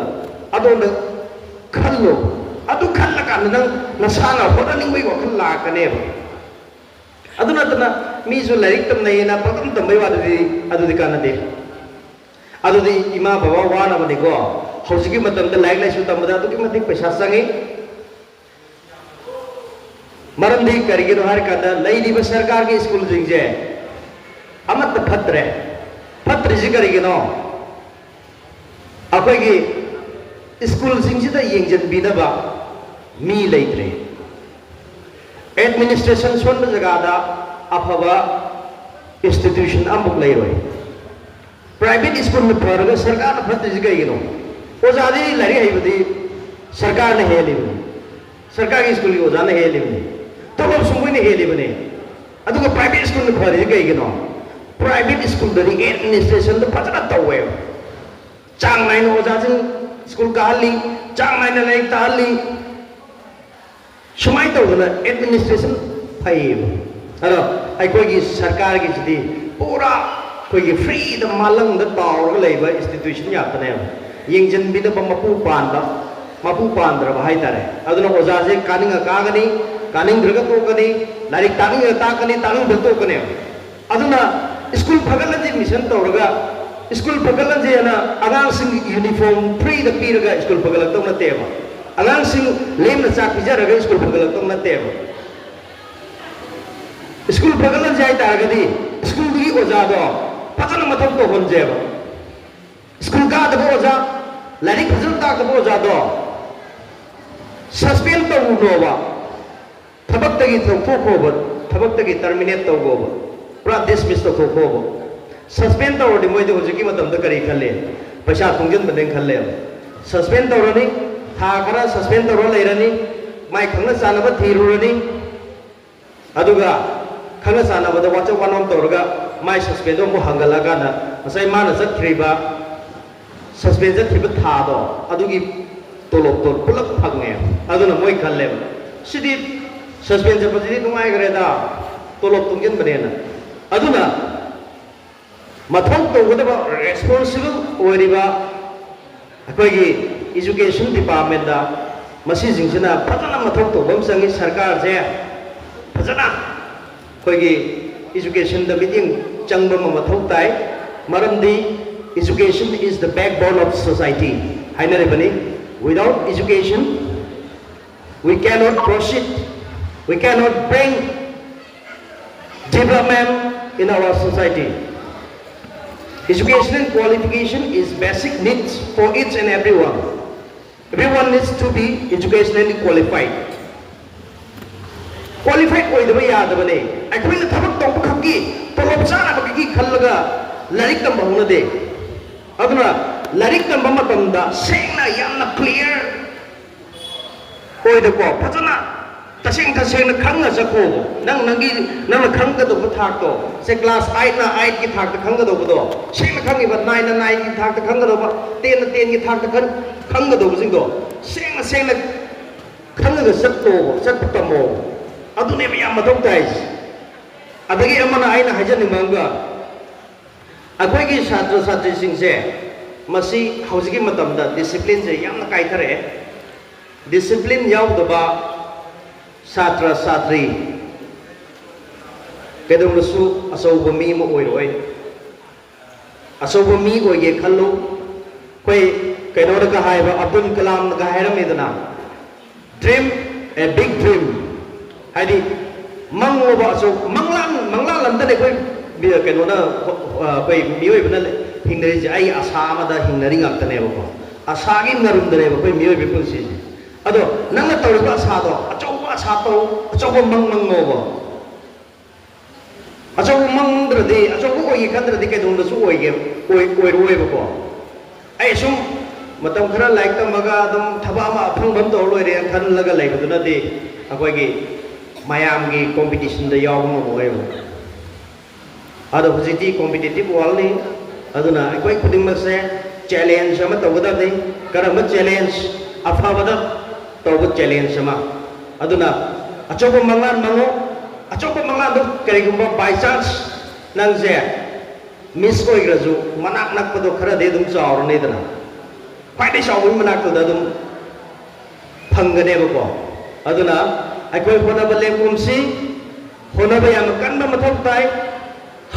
ꯑꯗꯣꯝꯗ ꯈꯜꯂꯣ꯫ ꯑꯗꯨ ꯈꯜꯂꯀꯥꯟꯗ ꯅꯪ ꯅꯁꯥꯅ ꯍꯣꯠꯅꯅꯤꯡꯕꯒꯤ ꯋꯥꯈꯜ ꯂꯥꯛꯀꯅꯦꯕ꯫ ꯑꯗꯨ ꯅꯠꯇꯅ ꯃꯤꯁꯨ ꯂꯥꯏꯔꯤꯛ ꯇꯝꯅꯩꯌꯦꯅ ꯄꯪꯇꯝ ꯇꯝꯕꯩ ꯋꯥꯗꯨꯗꯤ, ꯑꯗꯨꯗꯤ ꯀꯥꯟꯅꯗꯦ꯫ ꯑꯗꯨꯗꯤ ꯏꯃꯥ ꯕꯕꯥ ꯋꯥꯅꯕꯅꯤꯀꯣ꯫ ꯍꯧꯖꯤꯛꯀꯤ ꯃꯇꯝꯗ ꯂꯥꯏꯔꯤꯛ ꯂꯥꯏꯁꯨ ꯇꯝꯕꯗ ꯑꯗꯨꯛꯀꯤ ꯃꯇꯤꯛ ꯄꯩꯁꯥ ꯆꯪꯉꯤ꯫ ꯃꯔꯝꯗꯤ ꯀꯔꯤꯒꯤꯅꯣ ꯍꯥꯏꯔꯀꯥꯟꯗ, ꯂꯩꯔꯤꯕ ꯁꯔꯀꯥꯔꯒꯤ ꯁ꯭ꯀꯨꯜꯁꯤꯡꯁꯦ ꯑꯃꯠꯇ ꯐꯠꯇ꯭ꯔꯦ꯫ ꯐꯠꯇ꯭ꯔꯤꯁꯤ ꯀꯔꯤꯒꯤꯅꯣ? ꯑꯩꯈꯣꯏꯒꯤ ꯁ꯭ꯀꯨꯜꯁꯤꯡꯁꯤꯗ ꯌꯦꯡꯁꯤꯟꯕꯤꯅꯕ ꯃꯤ ꯂꯩꯇ꯭ꯔꯦ꯫ ꯑꯦꯗꯃꯤꯅꯤꯁꯇ꯭ꯔꯦꯁꯟ ꯁꯣꯟꯕ ꯖꯒꯥꯗ ꯑꯐꯕ ꯏꯟꯁꯇꯤꯇ꯭ꯌꯨꯁꯟ ꯑꯃꯐꯥꯎ ꯂꯩꯔꯣꯏ꯫ ꯄ꯭ꯔꯥꯏꯚꯦꯠ ꯁ꯭ꯀꯨꯜꯅ ꯐꯔꯒ ꯁꯔꯀꯥꯔꯅ ꯐꯠꯇ꯭ꯔꯤꯁꯤ ꯀꯩꯒꯤꯅꯣ? ꯑꯣꯖꯥꯗꯤ ꯂꯥꯏꯔꯤꯛ ꯍꯩꯕꯗꯤ ꯁꯔꯀꯥꯔꯅ ꯍꯦꯜꯂꯤꯕꯅꯤ, ꯁꯔꯀꯥꯔꯒꯤ ꯁ꯭ꯀꯨꯜꯒꯤ ꯑꯣꯖꯥꯅ ꯍꯦꯜꯂꯤꯕꯅꯤ, ꯇꯣꯂꯣꯞꯁꯨ ꯃꯣꯏꯅ ꯍꯦꯜꯂꯤꯕꯅꯤ꯫ ꯑꯗꯨꯒ ꯄ꯭ꯔꯥꯏꯚꯦꯠ ꯁ꯭ꯀꯨꯜꯅ ꯐꯔꯤꯁꯤ ꯀꯩꯒꯤꯅꯣ? ꯄ꯭ꯔꯥꯏꯚꯦꯠ ꯁ꯭ꯀꯨꯜꯗꯗꯤ ꯑꯦꯗꯃꯤꯅꯤꯁꯇ꯭ꯔꯦꯁꯟꯗꯣ ꯐꯖꯅ ꯇꯧꯋꯦꯕ꯫ ꯆꯥꯡ ꯅꯥꯏꯅ ꯑꯣꯖꯥꯁꯤꯡ ꯁ꯭ꯀꯨꯜ ꯀꯥꯍꯜꯂꯤ, ꯆꯥꯡ ꯅꯥꯏꯅ ꯂꯥꯏꯔꯤꯛ ꯇꯥꯍꯜꯂꯤ꯫ ꯁꯨꯃꯥꯏꯅ ꯇꯧꯗꯅ ꯑꯦꯗꯃꯤꯅꯤꯁꯇ꯭ꯔꯦꯁꯟ ꯐꯩꯌꯦꯕ꯫ ꯑꯗꯣ ꯑꯩꯈꯣꯏꯒꯤ ꯁꯔꯀꯥꯔꯒꯤꯁꯤꯗꯤ ꯄꯨꯔꯥ ꯑꯩꯈꯣꯏꯒꯤ ꯐ꯭ꯔꯤꯗ ꯃꯥꯂꯪꯗ ꯇꯥꯎꯔꯒ ꯂꯩꯕ ꯏꯟꯁꯇꯤꯇ꯭ꯌꯨꯁꯟ ꯉꯥꯛꯇꯅꯦꯕ꯫ ꯌꯦꯡꯁꯤꯟꯕꯤꯅꯕ ꯃꯄꯨ ꯄꯥꯟꯕ, ꯃꯄꯨ ꯄꯥꯟꯗ꯭ꯔꯕ ꯍꯥꯏꯇꯥꯔꯦ꯫ ꯑꯗꯨꯅ ꯑꯣꯖꯥꯁꯦ ꯀꯥꯅꯤꯡꯉ ꯀꯥꯒꯅꯤ, ꯀꯥꯅꯤꯡꯗ꯭ꯔꯒ ꯇꯣꯛꯀꯅꯤ, ꯂꯥꯏꯔꯤꯛ ꯇꯥꯛꯅꯤꯡꯉꯒ ꯇꯥꯛꯀꯅꯤ, ꯇꯥꯛꯅꯤꯡꯗ꯭ꯔꯒ ꯇꯣꯛꯀꯅꯦꯕ꯫ ꯑꯗꯨꯅ ꯁ꯭ꯀꯨꯜ ꯐꯒꯠꯍꯟꯁꯤ ꯃꯤꯁꯟ ꯇꯧꯔꯒ, ꯁ꯭ꯀꯨꯜ ꯐꯒꯠꯍꯟꯁꯦꯅ ꯑꯉꯥꯡꯁꯤꯡꯒꯤ ꯌꯨꯅꯤꯐꯣꯔꯝ ꯐ꯭ꯔꯤꯗ ꯄꯤꯔꯒ ꯁ꯭ꯀꯨꯜ ꯐꯒꯠꯂꯛꯇꯧ ꯅꯠꯇꯦꯕ꯫ ꯑꯉꯥꯡꯁꯤꯡ ꯂꯦꯝꯅ ꯆꯥꯛ ꯄꯤꯖꯔꯒ ꯁ꯭ꯀꯨꯜ ꯐꯒꯠꯂꯛꯇꯧ ꯅꯠꯇꯦꯕ꯫ ꯁ꯭ꯀꯨꯜ ꯐꯒꯠꯍꯟꯁꯦ ꯍꯥꯏꯇꯥꯔꯒꯗꯤ ꯁ꯭ꯀꯨꯜꯗꯨꯒꯤ ꯑꯣꯖꯥꯗꯣ ꯐꯖꯅ ꯃꯊꯧ ꯇꯧꯍꯟꯁꯦꯕ꯫ ꯁ꯭ꯀꯨꯜ ꯀꯥꯗꯕ ꯑꯣꯖꯥ, ꯂꯥꯏꯔꯤꯛ ꯐꯖꯅ ꯇꯥꯛꯇꯕ ꯑꯣꯖꯥꯗꯣ ꯁꯁꯄꯦꯟ ꯇꯧꯔꯨꯅꯣꯕ꯫ ꯊꯕꯛꯇꯒꯤ ꯂꯧꯊꯣꯛꯈꯣꯕ, ꯊꯕꯛꯇꯒꯤ ꯇꯔꯃꯤꯅꯦꯠ ꯇꯧꯈꯣꯕ, ꯄꯨꯔꯥ ꯗꯤꯁꯃꯤꯁ ꯇꯧꯊꯣꯛꯈꯣꯕ꯫ ꯁꯁꯄꯦꯟ ꯇꯧꯔꯗꯤ ꯃꯣꯏꯗꯤ ꯍꯧꯖꯤꯛꯀꯤ ꯃꯇꯝꯗ ꯀꯔꯤ ꯈꯜꯂꯤ? ꯄꯩꯁꯥ ꯇꯨꯡꯁꯤꯟꯕꯅꯦꯅ ꯈꯜꯂꯦꯕ꯫ ꯁꯁꯄꯦꯟ ꯇꯧꯔꯅꯤ, ꯊꯥ ꯈꯔ ꯁꯁꯄꯦꯟ ꯇꯧꯔ ꯂꯩꯔꯅꯤ, ꯃꯥꯏ ꯈꯪꯅ ꯆꯥꯟꯅꯕ ꯊꯤꯔꯨꯔꯅꯤ, ꯑꯗꯨꯒ ꯈꯪꯅ ꯆꯥꯟꯅꯕꯗ ꯋꯥꯆꯞ ꯋꯥꯅꯣꯝ ꯇꯧꯔꯒ ꯃꯥꯏ ꯁꯁꯄꯦꯟꯗꯣ ꯑꯃꯨꯛ ꯍꯟꯒꯠꯂꯛꯑꯀꯥꯟꯗ ꯉꯁꯥꯏ ꯃꯥꯅ ꯆꯠꯈ꯭ꯔꯤꯕ, ꯁꯁꯄꯦꯟ ꯆꯠꯈꯤꯕ ꯊꯥꯗꯣ ꯑꯗꯨꯒꯤ ꯇꯣꯂꯣꯞꯇꯣ ꯄꯨꯂꯞ ꯐꯪꯉꯦ꯫ ꯑꯗꯨꯅ ꯃꯣꯏ ꯈꯜꯂꯦꯕ, "ꯁꯤꯗꯤ ꯁꯁꯄꯦꯟ ꯆꯠꯄꯁꯤꯗꯤ ꯅꯨꯡꯉꯥꯏꯈ꯭ꯔꯦꯗ, ꯇꯣꯂꯣꯞ ꯇꯨꯡꯁꯤꯟꯕꯅꯦꯅ"꯫ ꯑꯗꯨꯅ ꯃꯊꯧ ꯇꯧꯒꯗꯕ ꯔꯦꯁꯄꯣꯟꯁꯤꯕꯜ ꯑꯣꯏꯔꯤꯕ ꯑꯩꯈꯣꯏꯒꯤ ꯏꯖꯨꯀꯦꯁꯟ ꯗꯤꯄꯥꯔꯠꯃꯦꯟꯗ ꯃꯁꯤꯁꯤꯡꯁꯤꯅ ꯐꯖꯅ ꯃꯊꯧ ꯇꯧꯕ ꯑꯃ ꯆꯪꯉꯤ꯫ ꯁꯔꯀꯥꯔꯁꯦ ꯐꯖꯅ ꯑꯩꯈꯣꯏꯒꯤ ꯏꯖꯨꯀꯦꯁꯟꯗ ꯃꯤꯠꯌꯦꯡ ꯆꯪꯕ ꯑꯃ ꯃꯊꯧ ꯇꯥꯏ꯫ ꯃꯔꯝꯗꯤ education is the backbone of society ꯍꯥꯏꯅꯔꯤꯕꯅꯤ꯫ Without education, we cannot proceed We cannot bring development in our society. Educational qualification is basic needs for each and everyone. Everyone needs to be educationally qualified. Qualified ꯑꯣꯏꯗꯕ ꯌꯥꯗꯕꯅꯦ꯫ ꯑꯩꯈꯣꯏꯅ ꯊꯕꯛ ꯇꯧꯕ ꯈꯛꯀꯤ, ꯇꯣꯂꯣꯞ ꯆꯥꯅꯕꯒꯤ ꯈꯜꯂꯒ ꯂꯥꯏꯔꯤꯛ ꯇꯝꯕ ꯍꯧꯅꯗꯦ꯫ ꯑꯗꯨꯅ ꯂꯥꯏꯔꯤꯛ ꯇꯝꯕ ꯃꯇꯝꯗ ꯁꯦꯡꯅ, ꯌꯥꯝꯅ clear ꯑꯣꯏꯗꯀꯣ, ꯐꯖꯅ ꯇꯁꯦꯡ ꯇꯁꯦꯡꯅ ꯈꯪꯅ ꯆꯠꯈꯣꯕ꯫ ꯅꯪ ꯅꯪꯒꯤ, ꯅꯪꯅ ꯈꯪꯒꯗꯧꯕ ꯊꯥꯛꯇꯣ, ꯁꯦ class eight ꯅ eight ꯀꯤ ꯊꯥꯛꯇ ꯈꯪꯒꯗꯧꯕꯗꯣ ꯁꯦꯡꯅ ꯈꯪꯉꯤꯕ, nine ꯅ nine ꯀꯤ ꯊꯥꯛꯇ ꯈꯪꯒꯗꯧꯕ, ten ꯅ ten ꯀꯤ ꯊꯥꯛꯇ ꯈꯟ-, ꯈꯪꯒꯗꯧꯕꯁꯤꯡꯗꯣ ꯁꯦꯡꯅ ꯁꯦꯡꯅ ꯈꯪꯉꯒ ꯆꯠꯇꯣꯕ, ꯆꯠꯄ ꯇꯝꯃꯣꯕ꯫ ꯑꯗꯨꯅꯦꯕ ꯌꯥꯝ ꯃꯊꯧ ꯇꯥꯏꯁꯦ꯫ ꯑꯗꯒꯤ ꯑꯃꯅ ꯑꯩꯅ ꯍꯥꯏꯖꯅꯤꯡꯕ ꯑꯃꯒ, ꯑꯩꯈꯣꯏꯒꯤ ꯁꯥꯇ꯭ꯔ ꯁꯥꯇ꯭ꯔꯤꯁꯤꯡꯁꯦ ꯃꯁꯤ ꯍꯧꯖꯤꯛꯀꯤ ꯃꯇꯝꯗ discipline ꯁꯦ ꯌꯥꯝꯅ ꯀꯥꯏꯊꯔꯛꯑꯦ꯫ Discipline ꯌꯥꯎꯗꯕ ꯁꯥꯇ꯭ꯔ ꯁꯥꯇ꯭ꯔꯤ ꯀꯩꯗꯧꯅꯁꯨ ꯑꯆꯧꯕ ꯃꯤ ꯑꯃ ꯑꯣꯏꯔꯣꯏ꯫ ꯑꯆꯧꯕ ꯃꯤ ꯑꯣꯏꯒꯦ ꯈꯜꯂꯨ꯫ ꯑꯩꯈꯣꯏ ꯀꯩꯅꯣꯅꯒ ꯍꯥꯏꯕ, Abdul ꯀꯂꯥꯝꯅꯒ ꯍꯥꯏꯔꯝꯃꯤꯗꯅ, "Dream a big dream"꯫ ꯍꯥꯏꯗꯤ ꯃꯪꯉꯣꯕ ꯑꯆꯧ-, ꯃꯪꯂꯥꯟ, ꯃꯪꯂꯥꯟ ꯑꯝꯇꯅꯦ ꯑꯩꯈꯣꯏ ꯃꯤ-, ꯀꯩꯅꯣꯅ, ꯑꯩꯈꯣꯏ ꯃꯤꯑꯣꯏꯕꯅ ꯍꯤꯡꯅꯔꯤꯁꯦ꯫ ꯑꯩ ꯑꯁꯥ ꯑꯃꯗ ꯍꯤꯡꯅꯔꯤ ꯉꯥꯛꯇꯅꯦꯕꯀꯣ꯫ ꯑꯁꯥꯒꯤ ꯅꯔꯨꯝꯗꯅꯦꯕ ꯑꯩꯈꯣꯏ ꯃꯤꯑꯣꯏꯕꯒꯤ ꯄꯨꯟꯁꯤꯁꯦ꯫ ꯑꯗꯣ ꯅꯪꯅ ꯇꯧꯔꯤꯕ ꯑꯁꯥꯗꯣ, ꯑꯆꯧꯕ ꯑꯁꯥ ꯇꯧ, ꯑꯆꯧꯕ ꯃꯪ ꯃꯪꯉꯣꯕ꯫ ꯑꯆꯧꯕ ꯃꯪꯗ꯭ꯔꯗꯤ, ꯑꯆꯧꯕ ꯑꯣꯏꯒꯦ ꯈꯟꯗ꯭ꯔꯗꯤ ꯀꯩꯗꯧꯅꯨꯡꯗꯁꯨ ꯑꯣꯏꯒꯦ, ꯑꯣꯏ-, ꯑꯣꯏꯔꯣꯏꯕꯀꯣ꯫ ꯑꯩ ꯁꯨꯝ ꯃꯇꯝ ꯈꯔ ꯂꯥꯏꯔꯤꯛ ꯇꯝꯃꯒ ꯑꯗꯨꯝ ꯊꯕꯛ ꯑꯃ ꯑꯐꯪꯕ ꯑꯃ ꯇꯧꯔ ꯂꯣꯏꯔꯦꯅ ꯈꯜꯂꯒ ꯂꯩꯕꯗꯨꯅꯗꯤ ꯑꯩꯈꯣꯏꯒꯤ ꯃꯌꯥꯝꯒꯤ competition ꯗ ꯌꯥꯎꯕ ꯉꯝꯃꯣꯏꯕ꯫ ꯑꯗꯣ ꯍꯧꯖꯤꯛꯇꯤ competitive world ꯅꯤ, ꯑꯗꯨꯅ ꯑꯩꯈꯣꯏ ꯈꯨꯗꯤꯡꯃꯛꯁꯦ challenge ꯑꯃ ꯇꯧꯒꯗꯕꯅꯤ꯫ ꯀꯔꯝꯕ challenge? ꯑꯐꯕꯗ ꯇꯧꯕ challenge ꯑꯃ꯫ ꯑꯗꯨꯅ ꯑꯆꯧꯕ ꯃꯪꯂꯥꯟ ꯃꯪꯉꯨ꯫ ꯑꯆꯧꯕ ꯃꯪꯂꯥꯟꯗꯣ ꯀꯔꯤꯒꯨꯝꯕ by chance ꯅꯪꯁꯦ miss ꯑꯣꯏꯈ꯭ꯔꯁꯨ, ꯃꯅꯥꯛ ꯅꯛꯄꯗꯣ ꯈꯔꯗꯤ ꯑꯗꯨꯝ ꯆꯥꯎꯔꯅꯤꯗꯅ꯫ ꯈ꯭ꯋꯥꯏꯗꯒꯤ ꯆꯥꯎꯕꯒꯤ ꯃꯅꯥꯛꯇꯨꯗ ꯑꯗꯨꯝ ꯐꯪꯒꯅꯦꯕꯀꯣ꯫ ꯑꯗꯨꯅ ꯑꯩꯈꯣꯏ ꯍꯣꯠꯅꯕ ꯂꯦꯞꯀꯨꯝꯁꯤ꯫ ꯍꯣꯠꯅꯕ ꯌꯥꯝꯅ ꯀꯟꯕ ꯃꯊꯧ ꯇꯥꯏ꯫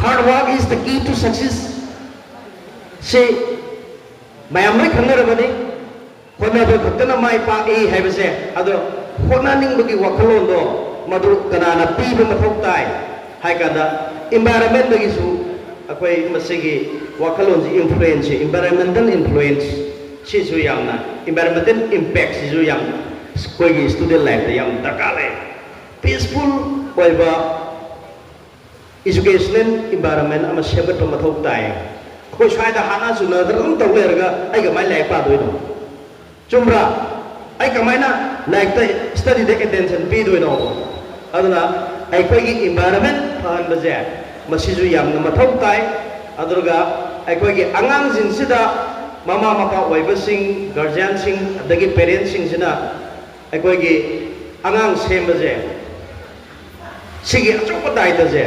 Hard work is the key to success ꯁꯤ ꯃꯌꯥꯝ ꯂꯣꯏ ꯈꯪꯅꯔꯕꯅꯤ꯫ ꯍꯣꯠꯅꯕ ꯈꯛꯇꯅ ꯃꯥꯏ ꯄꯥꯛꯏ ꯍꯥꯏꯕꯁꯦ꯫ ꯑꯗꯣ ꯍꯣꯠꯅꯅꯤꯡꯕꯒꯤ ꯋꯥꯈꯜꯂꯣꯟꯗꯣ ꯃꯗꯨ ꯀꯅꯥꯅ ꯄꯤꯕ ꯃꯊꯧ ꯇꯥꯏ ꯍꯥꯏ ꯀꯥꯟꯗ, ꯏꯟꯚꯥꯏꯔꯟꯃꯦꯟꯗꯒꯤꯁꯨ ꯑꯩꯈꯣꯏ ꯃꯁꯤꯒꯤ ꯋꯥꯈꯜꯂꯣꯟꯁꯤ, ꯏꯟꯐ꯭ꯂꯨꯌꯦꯟꯁꯁꯤ, ꯏꯟꯚꯥꯏꯔꯟꯃꯦꯟꯇꯦꯜ ꯏꯟꯐ꯭ꯂꯨꯌꯦꯟꯁ, ꯁꯤꯁꯨ ꯌꯥꯝꯅ, ꯏꯟꯚꯥꯏꯔꯟꯃꯦꯟꯇꯦꯜ ꯏꯝꯄꯦꯛꯁꯤꯁꯨ ꯌꯥꯝ ꯑꯩꯈꯣꯏꯒꯤ ꯁ꯭ꯇꯨꯗꯦꯟ ꯂꯥꯏꯐꯇ ꯌꯥꯝ ꯗꯔꯀꯥꯔ ꯂꯩ꯫ ꯄꯤꯁꯐꯨꯜ ꯑꯣꯏꯕ ꯏꯖꯨꯀꯦꯁꯅꯦꯜ ꯏꯟꯚꯥꯏꯔꯟꯃꯦꯟ ꯑꯃ ꯁꯦꯝꯒꯠꯄ ꯃꯊꯧ ꯇꯥꯏ꯫ ꯑꯩꯈꯣꯏ ꯁ꯭ꯋꯥꯏꯗ ꯍꯥꯟꯅ ꯆꯨꯅꯗꯅ ꯑꯗꯨꯝ ꯇꯧ ꯂꯩꯔꯒ ꯑꯩ ꯀꯃꯥꯏꯅ ꯂꯥꯏꯔꯤꯛ ꯄꯥꯗꯣꯏꯅꯣ? ꯆꯨꯝꯕ꯭ꯔꯥ? ꯑꯩ ꯀꯃꯥꯏꯅ ꯂꯥꯏꯔꯤꯛꯇ, ꯁ꯭ꯇꯗꯤꯗ ꯑꯦꯇꯦꯟꯁꯟ ꯄꯤꯗꯣꯏꯅꯣ? ꯑꯗꯨꯅ ꯑꯩꯈꯣꯏꯒꯤ ꯏꯟꯚꯥꯏꯔꯟꯃꯦꯟ ꯐꯍꯟꯕꯁꯦ, ꯃꯁꯤꯁꯨ ꯌꯥꯝꯅ ꯃꯊꯧ ꯇꯥꯏ꯫ ꯑꯗꯨꯒ ꯑꯩꯈꯣꯏꯒꯤ ꯑꯉꯥꯡꯁꯤꯡꯁꯤꯗ ꯃꯃꯥ ꯃꯄꯥ ꯑꯣꯏꯕꯁꯤꯡ, ꯒꯥꯔꯖꯤꯌꯥꯟꯁꯤꯡ, ꯑꯗꯒꯤ ꯄꯦꯔꯦꯟꯁꯁꯤꯡꯁꯤꯅ ꯑꯩꯈꯣꯏꯒꯤ ꯑꯉꯥꯡ ꯁꯦꯝꯕꯁꯦ, ꯁꯤꯒꯤ ꯑꯆꯧꯕ ꯗꯥꯏꯇꯁꯦ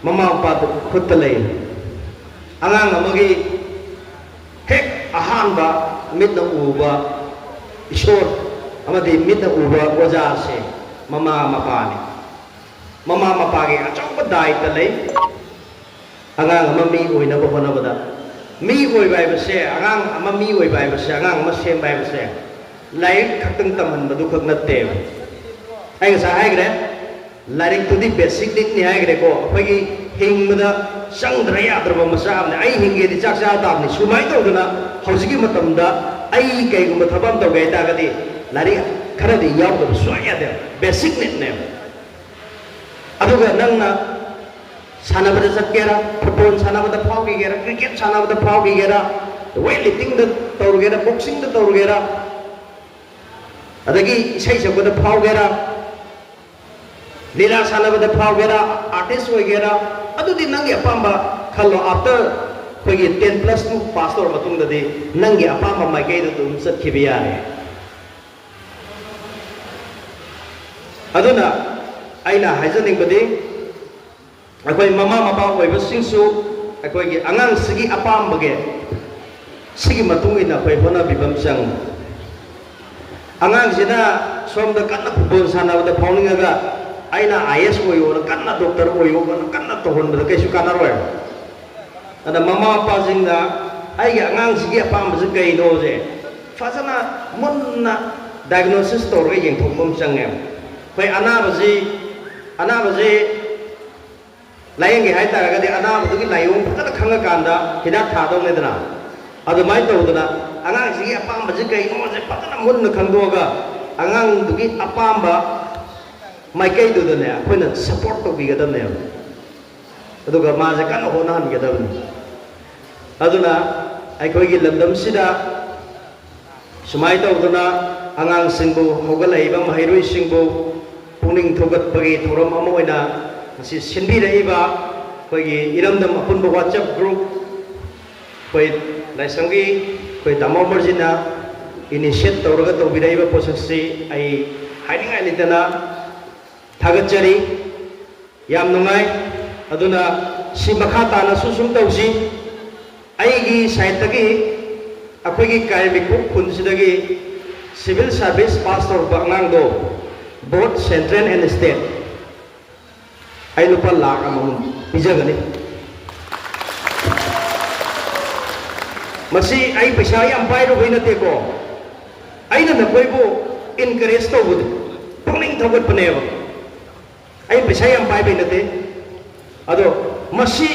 ꯃꯃꯥ ꯃꯄꯥ ꯈꯨꯠꯇ ꯂꯩ꯫ ꯑꯉꯥꯡ ꯑꯃꯒꯤ ꯍꯦꯛ ꯑꯍꯥꯟꯕ ꯃꯤꯠꯅ ꯎꯕ ꯏꯁꯣꯔ ꯑꯃꯗꯤ ꯃꯤꯠꯅ ꯎꯕ ꯑꯣꯖꯥꯁꯦ ꯃꯃꯥ ꯃꯄꯥꯅꯤ꯫ ꯃꯃꯥ ꯃꯄꯥꯒꯤ ꯑꯆꯧꯕ ꯗꯥꯏꯇ ꯂꯩ꯫ ꯑꯉꯥꯡ ꯑꯃ ꯃꯤ ꯑꯣꯏꯅꯕ ꯍꯣꯠꯅꯕꯗ, ꯃꯤ ꯑꯣꯏꯕ ꯍꯥꯏꯕꯁꯦ, ꯑꯉꯥꯡ ꯑꯃ ꯃꯤ ꯑꯣꯏꯕ ꯍꯥꯏꯕꯁꯦ, ꯑꯉꯥꯡ ꯑꯃ ꯁꯦꯝꯕ ꯍꯥꯏꯕꯁꯦ ꯂꯥꯏꯔꯤꯛ ꯈꯛꯇꯪ ꯇꯝꯍꯟꯕꯗꯨ ꯈꯛ ꯅꯠꯇꯦꯕ꯫ ꯑꯩ ꯉꯁꯥꯏ ꯍꯥꯏꯈ꯭ꯔꯦ, ꯂꯥꯏꯔꯤꯛꯇꯨꯗꯤ ꯕꯦꯁꯤꯛ ꯅꯤꯗꯅꯤ ꯍꯥꯏꯈ꯭ꯔꯦꯀꯣ꯫ ꯑꯩꯈꯣꯏꯒꯤ ꯍꯤꯡꯕꯗ ꯆꯪꯗ꯭ꯔ ꯌꯥꯗ꯭ꯔꯕ ꯃꯆꯥꯛ ꯑꯃꯅꯤ꯫ ꯑꯩ ꯍꯤꯡꯒꯦꯗꯤ ꯆꯥꯛ ꯆꯥ ꯇꯥꯕꯅꯤ꯫ ꯁꯨꯃꯥꯏꯅ ꯇꯧꯗꯅ ꯍꯧꯖꯤꯛꯀꯤ ꯃꯇꯝꯗ ꯑꯩ ꯀꯩꯒꯨꯝꯕ ꯊꯕꯛ ꯑꯃ ꯇꯧꯒꯦ ꯍꯥꯏ ꯇꯥꯔꯒꯗꯤ ꯂꯥꯏꯔꯤꯛ ꯈꯔꯗꯤ ꯌꯥꯎꯗꯕ ꯁꯨꯡꯌꯥ ꯌꯥꯗꯦ꯫ ꯕꯦꯁꯤꯛ ꯅꯤꯗꯅꯦꯕ꯫ ꯑꯗꯨꯒ ꯅꯪꯅ ꯁꯥꯟꯅꯕꯗ ꯆꯠꯀꯦꯔꯥ, ꯐꯨꯠꯕꯣꯜ ꯁꯥꯟꯅꯕꯗ ꯐꯥꯎꯈꯤꯒꯦꯔꯥ, ꯀ꯭ꯔꯤꯀꯦꯠ ꯁꯥꯟꯅꯕꯗ ꯐꯥꯎꯈꯤꯒꯦꯔꯥ, ꯋꯦꯠ ꯂꯤꯐꯇꯤꯡꯗ ꯇꯧꯔꯨꯒꯦꯔꯥ, ꯕꯣꯛꯁꯤꯡꯗ ꯇꯧꯔꯨꯒꯦꯔꯥ, ꯑꯗꯒꯤ ꯏꯁꯩ ꯁꯛꯄꯗ ꯐꯥꯎꯒꯦꯔꯥ, ꯂꯤꯂꯥ ꯁꯥꯟꯅꯕꯗ ꯐꯥꯎꯒꯦꯔꯥ, ꯑꯥꯔꯇꯤꯁ ꯑꯣꯏꯒꯦꯔꯥ, ꯑꯗꯨꯗꯤ ꯅꯪꯒꯤ ꯑꯄꯥꯝꯕ ꯈꯜꯂꯣ꯫ ꯑꯥꯐꯇꯔ ꯑꯩꯈꯣꯏꯒꯤ ꯇꯦꯟ ꯄ꯭ꯂꯁ ꯇꯨ ꯄꯥꯁ ꯇꯧꯔ ꯃꯇꯨꯡꯗꯗꯤ ꯅꯪꯒꯤ ꯑꯄꯥꯝꯕ ꯃꯥꯏꯀꯩꯗ ꯑꯗꯨꯝ ꯆꯠꯈꯤꯕ ꯌꯥꯔꯦ꯫ ꯑꯗꯨꯅ ꯑꯩꯅ ꯍꯥꯏꯖꯅꯤꯡꯕꯗꯤ, ꯑꯩꯈꯣꯏ ꯃꯃꯥ ꯃꯄꯥ ꯑꯣꯏꯕꯁꯤꯡꯁꯨ ꯑꯩꯈꯣꯏꯒꯤ ꯑꯉꯥꯡꯁꯤꯒꯤ ꯑꯄꯥꯝꯕꯒꯤ, ꯁꯤꯒꯤ ꯃꯇꯨꯡ ꯏꯟꯅ ꯑꯩꯈꯣꯏ ꯍꯣꯠꯅꯕꯤꯕ ꯑꯃ ꯆꯪꯉꯤ꯫ ꯑꯉꯥꯡꯁꯤꯅ ꯁꯣꯝꯗ ꯀꯟꯅ ꯐꯨꯠꯕꯣꯜ ꯁꯥꯟꯅꯕꯗ ꯐꯥꯎꯅꯤꯡꯉꯒ, "ꯑꯩꯅ ꯑꯥꯏ ꯑꯦꯁ ꯑꯣꯏꯌꯣꯅ ꯀꯟꯅ, ꯗꯣꯛꯇꯔ ꯑꯣꯏꯌꯣꯅ ꯀꯟꯅ ꯇꯧꯍꯟꯕꯗ ꯀꯩꯁꯨ ꯀꯥꯟꯅꯔꯣꯏ"꯫ ꯑꯗ ꯃꯃꯥ ꯃꯄꯥꯁꯤꯡꯅ ꯑꯩꯒꯤ ꯑꯉꯥꯡꯁꯤꯒꯤ ꯑꯄꯥꯝꯕꯁꯤ ꯀꯩꯅꯣꯁꯦ ꯐꯖꯅ ꯃꯨꯟꯅ ꯗꯥꯏꯒꯅꯣꯁꯤꯁ ꯇꯧꯔꯒ ꯌꯦꯡꯊꯣꯛꯄ ꯑꯃ ꯆꯪꯉꯦꯕ꯫ ꯑꯩꯈꯣꯏ ꯑꯅꯥꯕꯁꯤ ꯑꯅꯥꯕꯁꯤ ꯂꯥꯏꯌꯦꯡꯒꯦ ꯍꯥꯏꯇꯥꯔꯒꯗꯤ ꯑꯅꯥꯕꯗꯨꯒꯤ ꯂꯥꯏꯑꯣꯡ ꯐꯖꯅ ꯈꯪꯉꯀꯥꯟꯗ ꯍꯤꯗꯥꯛ ꯊꯥꯗꯧꯅꯤꯗꯅ꯫ ꯑꯗꯨꯃꯥꯏꯅ ꯇꯧꯗꯅ ꯑꯉꯥꯡꯁꯤꯒꯤ ꯑꯄꯥꯝꯕꯁꯤ ꯀꯩꯅꯣꯁꯦ ꯐꯖꯅ ꯃꯨꯟꯅ ꯈꯪꯗꯣꯛꯑꯒ ꯑꯉꯥꯡꯗꯨꯒꯤ ꯑꯄꯥꯝꯕ ꯃꯥꯏꯀꯩꯗꯨꯗꯅꯦ ꯑꯩꯈꯣꯏꯅ ꯁꯞꯄꯣꯔꯠ ꯇꯧꯕꯤꯒꯗꯕꯅꯦꯕ꯫ ꯑꯗꯨꯒ ꯃꯥꯁꯦ ꯀꯟꯅ ꯍꯣꯠꯅꯍꯟꯒꯗꯕꯅꯤ꯫ ꯑꯗꯨꯅ ꯑꯩꯈꯣꯏꯒꯤ ꯂꯝꯗꯝꯁꯤꯗ ꯁꯨꯃꯥꯏꯅ ꯇꯧꯗꯅ ꯑꯉꯥꯡꯁꯤꯡꯕꯨ, ꯍꯧꯒꯠꯂꯛꯏꯕ ꯃꯍꯩꯔꯣꯏꯁꯤꯡꯕꯨ ꯄꯨꯛꯅꯤꯡ ꯊꯧꯒꯠꯄꯒꯤ ꯊꯧꯔꯝ ꯑꯃ ꯑꯣꯏꯅ ꯉꯁꯤ ꯁꯤꯟꯕꯤꯔꯛꯏꯕ ꯑꯩꯈꯣꯏꯒꯤ ꯏꯔꯝꯗꯝ ꯑꯄꯨꯟꯕ WhatsApp group, ꯑꯩꯈꯣꯏ ꯂꯥꯏꯁ꯭ꯔꯝꯒꯤ ꯑꯩꯈꯣꯏ ꯇꯥꯃꯣ ꯑꯃꯔꯖꯤꯠꯅ initiate ꯇꯧꯔꯒ ꯇꯧꯕꯤꯔꯛꯏꯕ ꯄꯣꯠꯁꯛꯁꯤ ꯑꯩ ꯍꯥꯏꯅꯤꯡꯉꯥꯏ ꯂꯩꯇꯅ ꯊꯥꯒꯠꯆꯔꯤ꯫ ꯌꯥꯝ ꯅꯨꯡꯉꯥꯏ꯫ ꯑꯗꯨꯅ ꯁꯤ ꯃꯈꯥ ꯇꯥꯅꯁꯨ ꯁꯨꯝ ꯇꯧꯁꯤ꯫ ꯑꯩꯒꯤ ꯁꯥꯏꯠꯇꯒꯤ ꯑꯩꯈꯣꯏꯒꯤ ꯀꯥꯏꯔꯃꯤꯈꯣꯛ ꯈꯨꯟꯁꯤꯗꯒꯤ civil service pass ꯇꯧꯔꯛꯄ ꯑꯉꯥꯡꯗꯣ both central and state ꯑꯩ ꯂꯨꯄꯥ ꯂꯥꯈ ꯑꯃꯃꯝ ꯄꯤꯖꯒꯅꯤ꯫ ꯃꯁꯤ ꯑꯩ ꯄꯩꯁꯥ ꯌꯥꯝ ꯄꯥꯏꯔꯨꯕꯩ ꯅꯠꯇꯦꯀꯣ, ꯑꯩꯅ ꯅꯈꯣꯏꯕꯨ encourage ꯇꯧꯕꯗꯨ, ꯄꯨꯛꯅꯤꯡ ꯊꯧꯒꯠꯄꯅꯦꯕ꯫ ꯑꯩ ꯄꯩꯁꯥ ꯌꯥꯝ ꯄꯥꯏꯕꯩ ꯅꯠꯇꯦ꯫ ꯑꯗꯣ ꯃꯁꯤ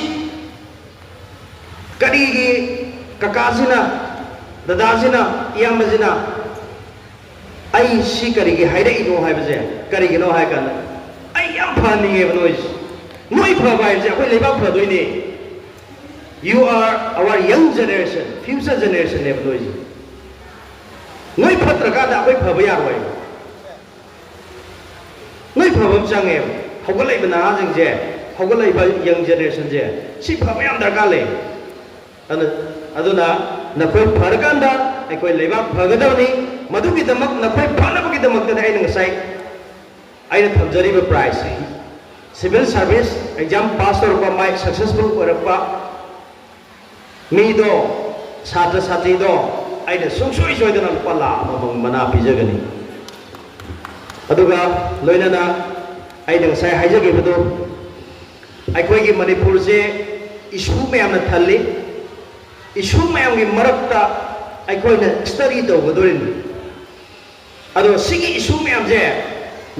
ꯀꯔꯤꯒꯤ ꯀꯀꯥꯁꯤꯅ, ꯗꯗꯥꯁꯤꯅ, ꯏꯌꯥꯝꯕꯁꯤꯅ ꯑꯩ ꯁꯤ ꯀꯔꯤꯒꯤ ꯍꯥꯏꯔꯛꯏꯅꯣ ꯍꯥꯏꯕꯁꯦ, ꯀꯔꯤꯒꯤꯅꯣ ꯍꯥꯏ ꯀꯥꯟꯗ ꯑꯩ ꯌꯥꯝ ꯐꯍꯟꯅꯤꯡꯉꯦꯕ ꯅꯣꯏꯁꯦ꯫ ꯅꯣꯏ ꯐꯕ ꯍꯥꯏꯕꯁꯦ ꯑꯩꯈꯣꯏ ꯂꯩꯕꯥꯛ ꯐꯗꯣꯏꯅꯦ꯫ You are our young generation, future generation ꯅꯦꯕ ꯅꯣꯏꯁꯦ꯫ ꯅꯣꯏ ꯐꯠꯇ꯭ꯔꯀꯥꯟꯗ ꯑꯩꯈꯣꯏ ꯐꯕ ꯌꯥꯔꯣꯏꯕ꯫ ꯅꯣꯏ ꯐꯕ ꯑꯃ ꯆꯪꯉꯦꯕ꯫ ꯍꯧꯒꯠꯂꯛꯏꯕ ꯅꯍꯥꯁꯤꯡꯁꯦ, ꯍꯧꯒꯠꯂꯛꯏꯕ young generation ꯁꯦ, ꯁꯤ ꯐꯕ ꯌꯥꯝ ꯗꯔꯀꯥꯔ ꯂꯩ꯫ ꯑꯗꯨ-, ꯑꯗꯨꯅ ꯅꯈꯣꯏ ꯐꯔꯀꯥꯟꯗ ꯑꯩꯈꯣꯏ ꯂꯩꯕꯥꯛ ꯐꯒꯗꯕꯅꯤ꯫ ꯃꯗꯨꯒꯤꯗꯃꯛ, ꯅꯈꯣꯏ ꯐꯅꯕꯒꯤꯗꯃꯛꯇꯅꯤ ꯑꯩꯅ ꯉꯁꯥꯏ ꯑꯩꯅ ꯊꯝꯖꯔꯤꯕ prize꯫ Civil service exam pass ꯇꯧꯔꯛꯄ, ꯃꯥꯏ successful ꯑꯣꯏꯔꯛꯄ ꯃꯤꯗꯣ, ꯁꯥꯇ꯭ꯔ ꯁꯥꯇ꯭ꯔꯤꯗꯣ ꯑꯩꯅ ꯁꯨꯡꯁꯣꯏ ꯁꯣꯏꯗꯅ ꯂꯨꯄꯥ ꯂꯥꯈ ꯑꯃꯃꯝ ꯃꯅꯥ ꯄꯤꯖꯒꯅꯤ꯫ ꯑꯗꯨꯒ ꯂꯣꯏꯅꯅ ꯑꯩꯅ ꯉꯁꯥꯏ ꯍꯥꯏꯖꯈꯤꯕꯗꯣ, ꯑꯩꯈꯣꯏꯒꯤ ꯃꯅꯤꯄꯨꯔꯁꯦ issue ꯃꯌꯥꯝꯅ ꯊꯜꯂꯤ꯫ Issue ꯃꯌꯥꯝꯒꯤ ꯃꯔꯛꯇ ꯑꯩꯈꯣꯏꯅ study ꯇꯧꯒꯗꯣꯔꯤꯅꯤ꯫ ꯑꯗꯣ ꯁꯤꯒꯤ issue ꯃꯌꯥꯝꯁꯦ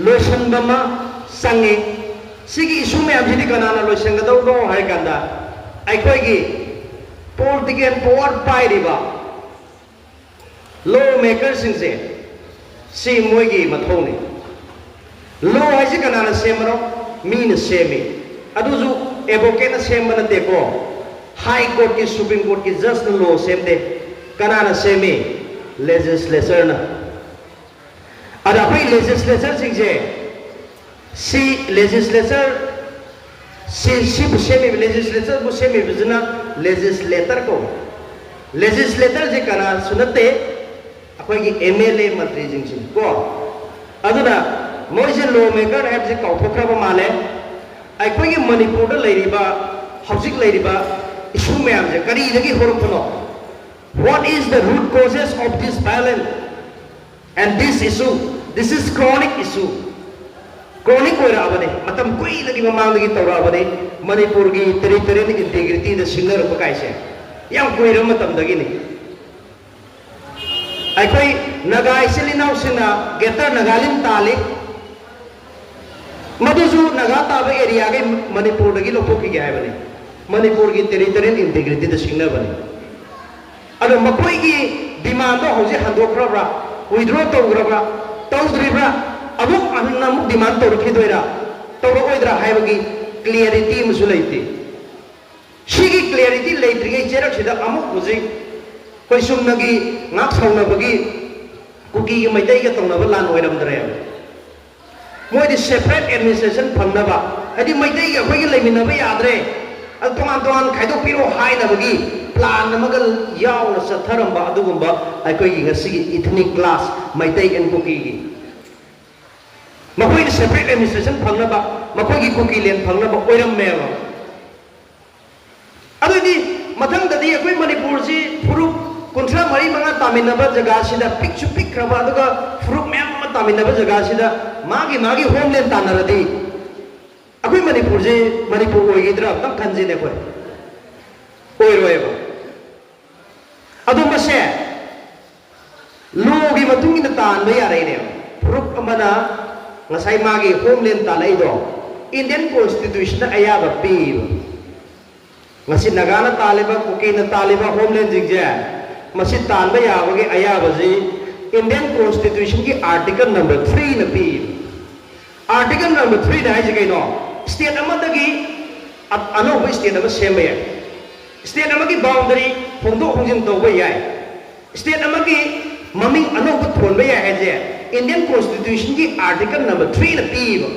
ꯂꯣꯏꯁꯤꯟꯕ ꯑꯃ ꯆꯪꯉꯤ꯫ ꯁꯤꯒꯤ ꯏꯁꯨ ꯃꯌꯥꯝꯁꯤꯗꯤ ꯀꯅꯥꯅ ꯂꯣꯏꯁꯤꯟꯒꯗꯧꯅꯣ ꯍꯥꯏ ꯀꯥꯟꯗ, ꯑꯩꯈꯣꯏꯒꯤ ꯄꯣꯂꯤꯇꯤꯀꯦꯜ ꯄꯋꯥꯔ ꯄꯥꯏꯔꯤꯕ ꯂꯣ ꯃꯦꯀꯔꯁꯤꯡꯁꯦ, ꯁꯤ ꯃꯣꯏꯒꯤ ꯃꯊꯧꯅꯤ꯫ ꯂꯣ ꯍꯥꯏꯁꯤ ꯀꯅꯥꯅ ꯁꯦꯝꯕꯅꯣ? ꯃꯤꯅ ꯁꯦꯝꯃꯤ꯫ ꯑꯗꯨꯁꯨ ꯑꯦꯗꯚꯣꯀꯦꯠꯅ ꯁꯦꯝꯕ ꯅꯠꯇꯦꯀꯣ꯫ ꯍꯥꯏ ꯀꯣꯔꯠꯀꯤ, ꯁꯨꯄ꯭ꯔꯤꯝ ꯀꯣꯔꯠꯀꯤ ꯖꯁꯅ ꯂꯣ ꯁꯦꯝꯗꯦ꯫ ꯀꯅꯥꯅ ꯁꯦꯝꯃꯤ? ꯂꯦꯖꯤꯁꯂꯦꯆꯔꯅ꯫ ꯑꯗ ꯑꯩꯈꯣꯏ ꯂꯦꯖꯤꯁꯂꯦꯆꯔꯁꯤꯡꯁꯦ, ꯁꯤ ꯂꯦꯖꯤꯁꯂꯦꯆꯔ, ꯁꯤ, ꯁꯤꯕꯨ ꯁꯦꯝꯃꯤꯕ, ꯂꯦꯖꯤꯁꯂꯦꯆꯔꯕꯨ ꯁꯦꯝꯃꯤꯕꯁꯤꯅ ꯂꯦꯖꯤꯁꯂꯦꯇꯔ ꯀꯧꯏ꯫ ꯂꯦꯖꯤꯁꯂꯦꯇꯔꯁꯦ ꯀꯅꯥꯁꯨ ꯅꯠꯇꯦ, ꯑꯩꯈꯣꯏꯒꯤ ꯑꯦꯝ ꯑꯦꯜ ꯑꯦ ꯃꯟꯇ꯭ꯔꯤꯁꯤꯡꯁꯤꯅꯤ ꯀꯣ꯫ ꯑꯗꯨꯅ ꯃꯣꯏꯁꯦ ꯂꯣ ꯃꯦꯀꯔ ꯍꯥꯏꯕꯁꯦ ꯀꯥꯎꯊꯣꯛꯈ꯭ꯔꯕ ꯃꯥꯜꯂꯦ꯫ ꯑꯩꯈꯣꯏꯒꯤ ꯃꯅꯤꯄꯨꯔꯗ ꯂꯩꯔꯤꯕ, ꯍꯧꯖꯤꯛ ꯂꯩꯔꯤꯕ ꯏꯁꯨ ꯃꯌꯥꯝꯁꯦ ꯀꯔꯤꯗꯒꯤ ꯍꯧꯔꯛꯄꯅꯣ? What is the root causes of this violence and this issue? This is chronic issue. Chronic ꯑꯣꯏꯔꯛꯑꯕꯅꯤ, ꯃꯇꯝ ꯀꯨꯏꯅꯒꯤ ꯃꯃꯥꯡꯗꯒꯤ ꯇꯧꯔꯛꯑꯕꯅꯤ꯫ ꯃꯅꯤꯄꯨꯔꯒꯤ ꯇꯦꯔꯤꯇꯣꯔꯤꯌꯦꯜ ꯏꯟꯇꯤꯒ꯭ꯔꯤꯇꯤꯗ ꯁꯤꯡꯅꯔꯛꯄ ꯀꯥꯏꯁꯦ ꯌꯥꯝ ꯀꯨꯏꯔꯕ ꯃꯇꯝꯗꯒꯤꯅꯤ꯫ ꯑꯩꯈꯣꯏ ꯅꯥꯒꯥ ꯏꯆꯤꯜ ꯏꯅꯥꯎꯁꯤꯡꯅ ꯒ꯭ꯔꯦꯇꯔ ꯅꯥꯒꯥꯂꯦꯟ ꯇꯥꯜꯂꯤ꯫ ꯃꯗꯨꯁꯨ ꯅꯥꯒꯥ ꯇꯥꯕ ꯑꯦꯔꯤꯌꯥꯒꯤ ꯃꯅꯤꯄꯨꯔꯗꯒꯤ ꯂꯧꯊꯣꯛꯈꯤꯒꯦ ꯍꯥꯏꯕꯅꯤ꯫ ꯃꯅꯤꯄꯨꯔꯒꯤ ꯇꯦꯔꯤꯇꯣꯔꯤꯌꯦꯜ ꯏꯟꯇꯤꯒ꯭ꯔꯤꯇꯤꯗ ꯁꯤꯡꯅꯕꯅꯤ꯫ ꯑꯗꯣ ꯃꯈꯣꯏꯒꯤ ꯗꯤꯃꯥꯟꯗꯣ ꯍꯧꯖꯤꯛ ꯍꯟꯗꯣꯛꯈ꯭ꯔꯕ꯭ꯔꯥ, ꯋꯤꯗ꯭ꯔꯣ ꯇꯧꯈ꯭ꯔꯕ꯭ꯔꯥ, ꯇꯧꯗ꯭ꯔꯤꯕ꯭ꯔꯥ, ꯑꯃꯨꯛ ꯍꯟꯅ ꯑꯃꯨꯛ ꯗꯤꯃꯥꯟ ꯇꯧꯔꯛꯈꯤꯗꯣꯏꯔꯥ, ꯇꯧꯔꯛꯑꯣꯏꯗ꯭ꯔꯥ ꯍꯥꯏꯕꯒꯤ ꯀ꯭ꯂꯤꯌꯥꯔꯤꯇꯤ ꯑꯃꯁꯨ ꯂꯩꯇꯦ꯫ ꯁꯤꯒꯤ ꯀ꯭ꯂꯤꯌꯥꯔꯤꯇꯤ ꯂꯩꯇ꯭ꯔꯤꯉꯩ ꯆꯩꯔꯛꯁꯤꯗ ꯑꯃꯨꯛ ꯍꯧꯖꯤꯛ ꯑꯩꯈꯣꯏ ꯆꯨꯝꯅꯒꯤ ꯉꯥꯛ ꯁꯥꯎꯅꯕꯒꯤ ꯀꯨꯀꯤꯒ ꯃꯩꯇꯩꯒ ꯇꯧꯅꯕ ꯂꯥꯟ ꯑꯣꯏꯔꯝꯗ꯭ꯔꯦꯕ꯫ ꯃꯣꯏꯗꯤ ꯁꯦꯄꯔꯦꯠ ꯑꯦꯗꯃꯤꯅꯤꯁꯇ꯭ꯔꯦꯁꯟ ꯐꯪꯅꯕ, ꯍꯥꯏꯗꯤ ꯃꯩꯇꯩꯒ ꯑꯩꯈꯣꯏꯒ ꯂꯩꯃꯤꯟꯅꯕ ꯌꯥꯗ꯭ꯔꯦ, ꯑꯗꯨ ꯇꯣꯉꯥꯟ ꯇꯣꯉꯥꯟ ꯈꯥꯏꯗꯣꯛꯄꯤꯔꯣ ꯍꯥꯏꯅꯕꯒꯤ ꯄ꯭ꯂꯥꯟ ꯑꯃꯒ ꯌꯥꯎꯅ ꯆꯠꯊꯔꯝꯕ ꯑꯗꯨꯒꯨꯝꯕ ꯑꯩꯈꯣꯏꯒꯤ ꯉꯁꯤꯒꯤ ꯏꯊꯅꯤꯛ ꯀ꯭ꯂꯥꯁ ꯃꯩꯇꯩ ꯑꯦꯟ ꯀꯨꯀꯤꯒꯤ, ꯃꯈꯣꯏꯅ ꯁꯦꯄꯔꯦꯠ ꯑꯦꯗꯃꯤꯅꯤꯁꯇ꯭ꯔꯦꯁꯟ ꯐꯪꯅꯕ, ꯃꯈꯣꯏꯒꯤ ꯀꯨꯀꯤ ꯂꯦꯟ ꯐꯪꯅꯕ ꯑꯣꯏꯔꯝꯃꯦꯕ꯫ ꯑꯗꯨꯗꯤ ꯃꯊꯪꯗꯗꯤ ꯑꯩꯈꯣꯏ ꯃꯅꯤꯄꯨꯔꯁꯤ ꯐꯨꯔꯨꯞ ꯀꯨꯟꯊ꯭ꯔꯥ ꯃꯔꯤ ꯃꯉꯥ ꯇꯥꯃꯤꯟꯅꯕ ꯖꯒꯥꯁꯤꯗ ꯄꯤꯛꯁꯨ ꯄꯤꯛꯈ꯭ꯔꯕ, ꯑꯗꯨꯒ ꯐꯨꯔꯨꯞ ꯃꯌꯥꯝ ꯑꯃ ꯇꯥꯃꯤꯟꯅꯕ ꯖꯒꯥꯁꯤꯗ ꯃꯥꯒꯤ ꯃꯥꯒꯤ ꯍꯣꯝꯂꯦꯟ ꯇꯥꯟꯅꯔꯗꯤ ꯑꯩꯈꯣꯏ ꯃꯅꯤꯄꯨꯔꯁꯤ ꯃꯅꯤꯄꯨꯔ ꯑꯣꯏꯈꯤꯗ꯭ꯔꯥ? ꯑꯝꯇꯪ ꯈꯟꯁꯤꯅꯦ ꯑꯩꯈꯣꯏ꯫ ꯑꯣꯏꯔꯣꯏꯕ꯫ ꯑꯗꯣ ꯃꯁꯦ ꯂꯣꯒꯤ ꯃꯇꯨꯡ ꯏꯟꯅ ꯇꯥꯟꯕ ꯌꯥꯔꯛꯏꯅꯦꯕ꯫ ꯐꯨꯔꯨꯞ ꯑꯃꯅ ꯉꯁꯥꯏ ꯃꯥꯒꯤ ꯍꯣꯝꯂꯦꯟ ꯇꯥꯜꯂꯛꯏꯗꯣ ꯏꯟꯗꯤꯌꯟ ꯀꯣꯟꯁꯇꯤꯇ꯭ꯌꯨꯁꯟꯅ ꯑꯌꯥꯕ ꯄꯤꯕ꯫ ꯉꯁꯤ ꯅꯥꯒꯥꯅ ꯇꯥꯜꯂꯤꯕ, ꯀꯨꯀꯤꯅ ꯇꯥꯜꯂꯤꯕ ꯍꯣꯝꯂꯦꯟꯁꯤꯡꯁꯦ, ꯃꯁꯤ ꯇꯥꯟꯕ ꯌꯥꯕꯒꯤ ꯑꯌꯥꯕꯁꯤ ꯏꯟꯗꯤꯌꯟ ꯀꯣꯟꯁꯇꯤꯇ꯭ꯌꯨꯁꯟꯒꯤ ꯑꯥꯔꯇꯤꯀꯜ ꯅꯝꯕꯔ ꯊ꯭ꯔꯤꯅ ꯄꯤꯕ꯫ ꯑꯥꯔꯇꯤꯀꯜ ꯅꯝꯕꯔ ꯊ꯭ꯔꯤꯅ ꯍꯥꯏꯁꯦ ꯀꯩꯅꯣ? ꯁ꯭ꯇꯦꯠ ꯑꯃꯗꯒꯤ ꯑ- ꯑꯅꯧꯕ ꯁ꯭ꯇꯦꯠ ꯑꯃ ꯁꯦꯝꯕ ꯌꯥꯏ꯫ ꯁ꯭ꯇꯦꯠ ꯑꯃꯒꯤ ꯕꯥꯎꯟꯗꯔꯤ ꯍꯣꯡꯗꯣꯛ ꯍꯣꯡꯖꯤꯟ ꯇꯧꯕ ꯌꯥꯏ꯫ ꯁ꯭ꯇꯦꯠ ꯑꯃꯒꯤ ꯃꯃꯤꯡ ꯑꯅꯧꯕ ꯊꯣꯟꯕ ꯌꯥꯏ ꯍꯥꯏꯁꯦ ꯏꯟꯗꯤꯌꯟ ꯀꯣꯟꯁꯇꯤꯇ꯭ꯌꯨꯁꯟꯒꯤ ꯑꯥꯔꯇꯤꯀꯜ ꯅꯝꯕꯔ ꯊ꯭ꯔꯤꯅ ꯄꯤꯕ꯫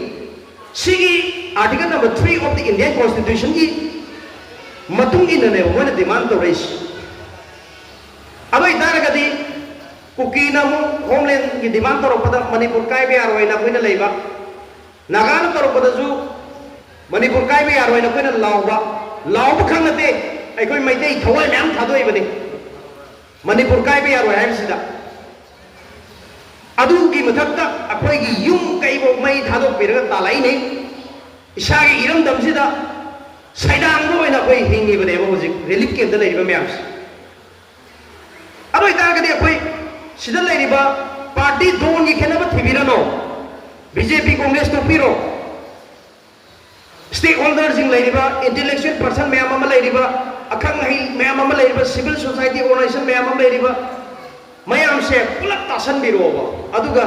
ꯁꯤꯒꯤ article number three of the Indian ꯀꯣꯟꯁꯇꯤꯇ꯭ꯌꯨꯁꯟꯒꯤ ꯃꯇꯨꯡ ꯏꯟꯅꯅꯦꯕ ꯃꯣꯏꯅ ꯗꯤꯃꯥꯟ ꯇꯧꯔꯛꯏꯁꯤ꯫ ꯑꯗꯨ ꯑꯣꯏꯇꯥꯔꯒꯗꯤ ꯀꯨꯀꯤꯅ ꯑꯃꯨꯛ ꯍꯣꯝꯂꯦꯟꯒꯤ ꯗꯤꯃꯥꯟ ꯇꯧꯔꯛꯄꯗ ꯃꯅꯤꯄꯨꯔ ꯀꯥꯏꯕ ꯌꯥꯔꯣꯏꯅ ꯑꯩꯈꯣꯏꯅ ꯂꯩꯕ, ꯅꯥꯒꯥꯅ ꯇꯧꯔꯛꯄꯗꯁꯨ ꯃꯅꯤꯄꯨꯔ ꯀꯥꯏꯕ ꯌꯥꯔꯣꯏꯅ ꯑꯩꯈꯣꯏꯅ ꯂꯥꯎꯕ, ꯂꯥꯎꯕ ꯈꯛ ꯅꯠꯇꯦ, ꯑꯩꯈꯣꯏ ꯃꯩꯇꯩ ꯊꯋꯥꯏ ꯃꯌꯥꯝ ꯊꯥꯗꯣꯛꯏꯕꯅꯤ ꯃꯅꯤꯄꯨꯔ ꯀꯥꯏꯕ ꯌꯥꯔꯣꯏ ꯍꯥꯏꯕꯁꯤꯗ꯫ ꯑꯗꯨꯒꯤ ꯃꯊꯛꯇ ꯑꯩꯈꯣꯏꯒꯤ ꯌꯨꯝ ꯀꯩꯐꯥꯎ ꯃꯩ ꯊꯥꯗꯣꯛꯄꯤꯔꯒ ꯇꯥꯜꯂꯛꯏꯅꯤ꯫ ꯏꯁꯥꯒꯤ ꯏꯔꯝꯗꯝꯁꯤꯗ ꯁꯩꯗꯥꯡꯕ ꯑꯣꯏꯅ ꯑꯩꯈꯣꯏ ꯍꯤꯡꯉꯤꯕꯅꯦꯕ ꯍꯧꯖꯤꯛ ꯔꯤꯂꯤꯐ ꯀꯦꯝꯞꯇ ꯂꯩꯔꯤꯕ ꯃꯌꯥꯝꯁꯦ꯫ ꯑꯗꯨ ꯑꯣꯏꯇꯥꯔꯒꯗꯤ ꯑꯩꯈꯣꯏ ꯁꯤꯗ ꯂꯩꯔꯤꯕ ꯄꯥꯔꯇꯤ ꯗꯣꯟꯒꯤ ꯈꯦꯠꯅꯕ ꯊꯤꯕꯤꯔꯅꯣ꯫ ꯕꯤ ꯖꯦ ꯄꯤ, ꯀꯣꯡꯒ꯭ꯔꯦꯁ ꯇꯣꯛꯄꯤꯔꯣ꯫ ꯁ꯭ꯇꯦꯛ ꯍꯣꯜꯗꯔꯁꯤꯡ ꯂꯩꯔꯤꯕ, ꯏꯟꯇꯦꯂꯦꯛꯆꯨꯋꯦꯜ ꯄꯔꯁꯟ ꯃꯌꯥꯝ ꯑꯃ ꯂꯩꯔꯤꯕ, ꯑꯈꯪ ꯑꯍꯩ ꯃꯌꯥꯝ ꯑꯃ ꯂꯩꯔꯤꯕ, ꯁꯤꯚꯤꯜ ꯁꯣꯁꯥꯏꯇꯤ ꯑꯣꯔꯒꯅꯥꯏꯖꯦꯁꯟ ꯃꯌꯥꯝ ꯑꯃ ꯂꯩꯔꯤꯕ, ꯃꯌꯥꯝꯁꯦ ꯄꯨꯂꯞ ꯇꯥꯁꯟꯕꯤꯔꯣꯕ꯫ ꯑꯗꯨꯒ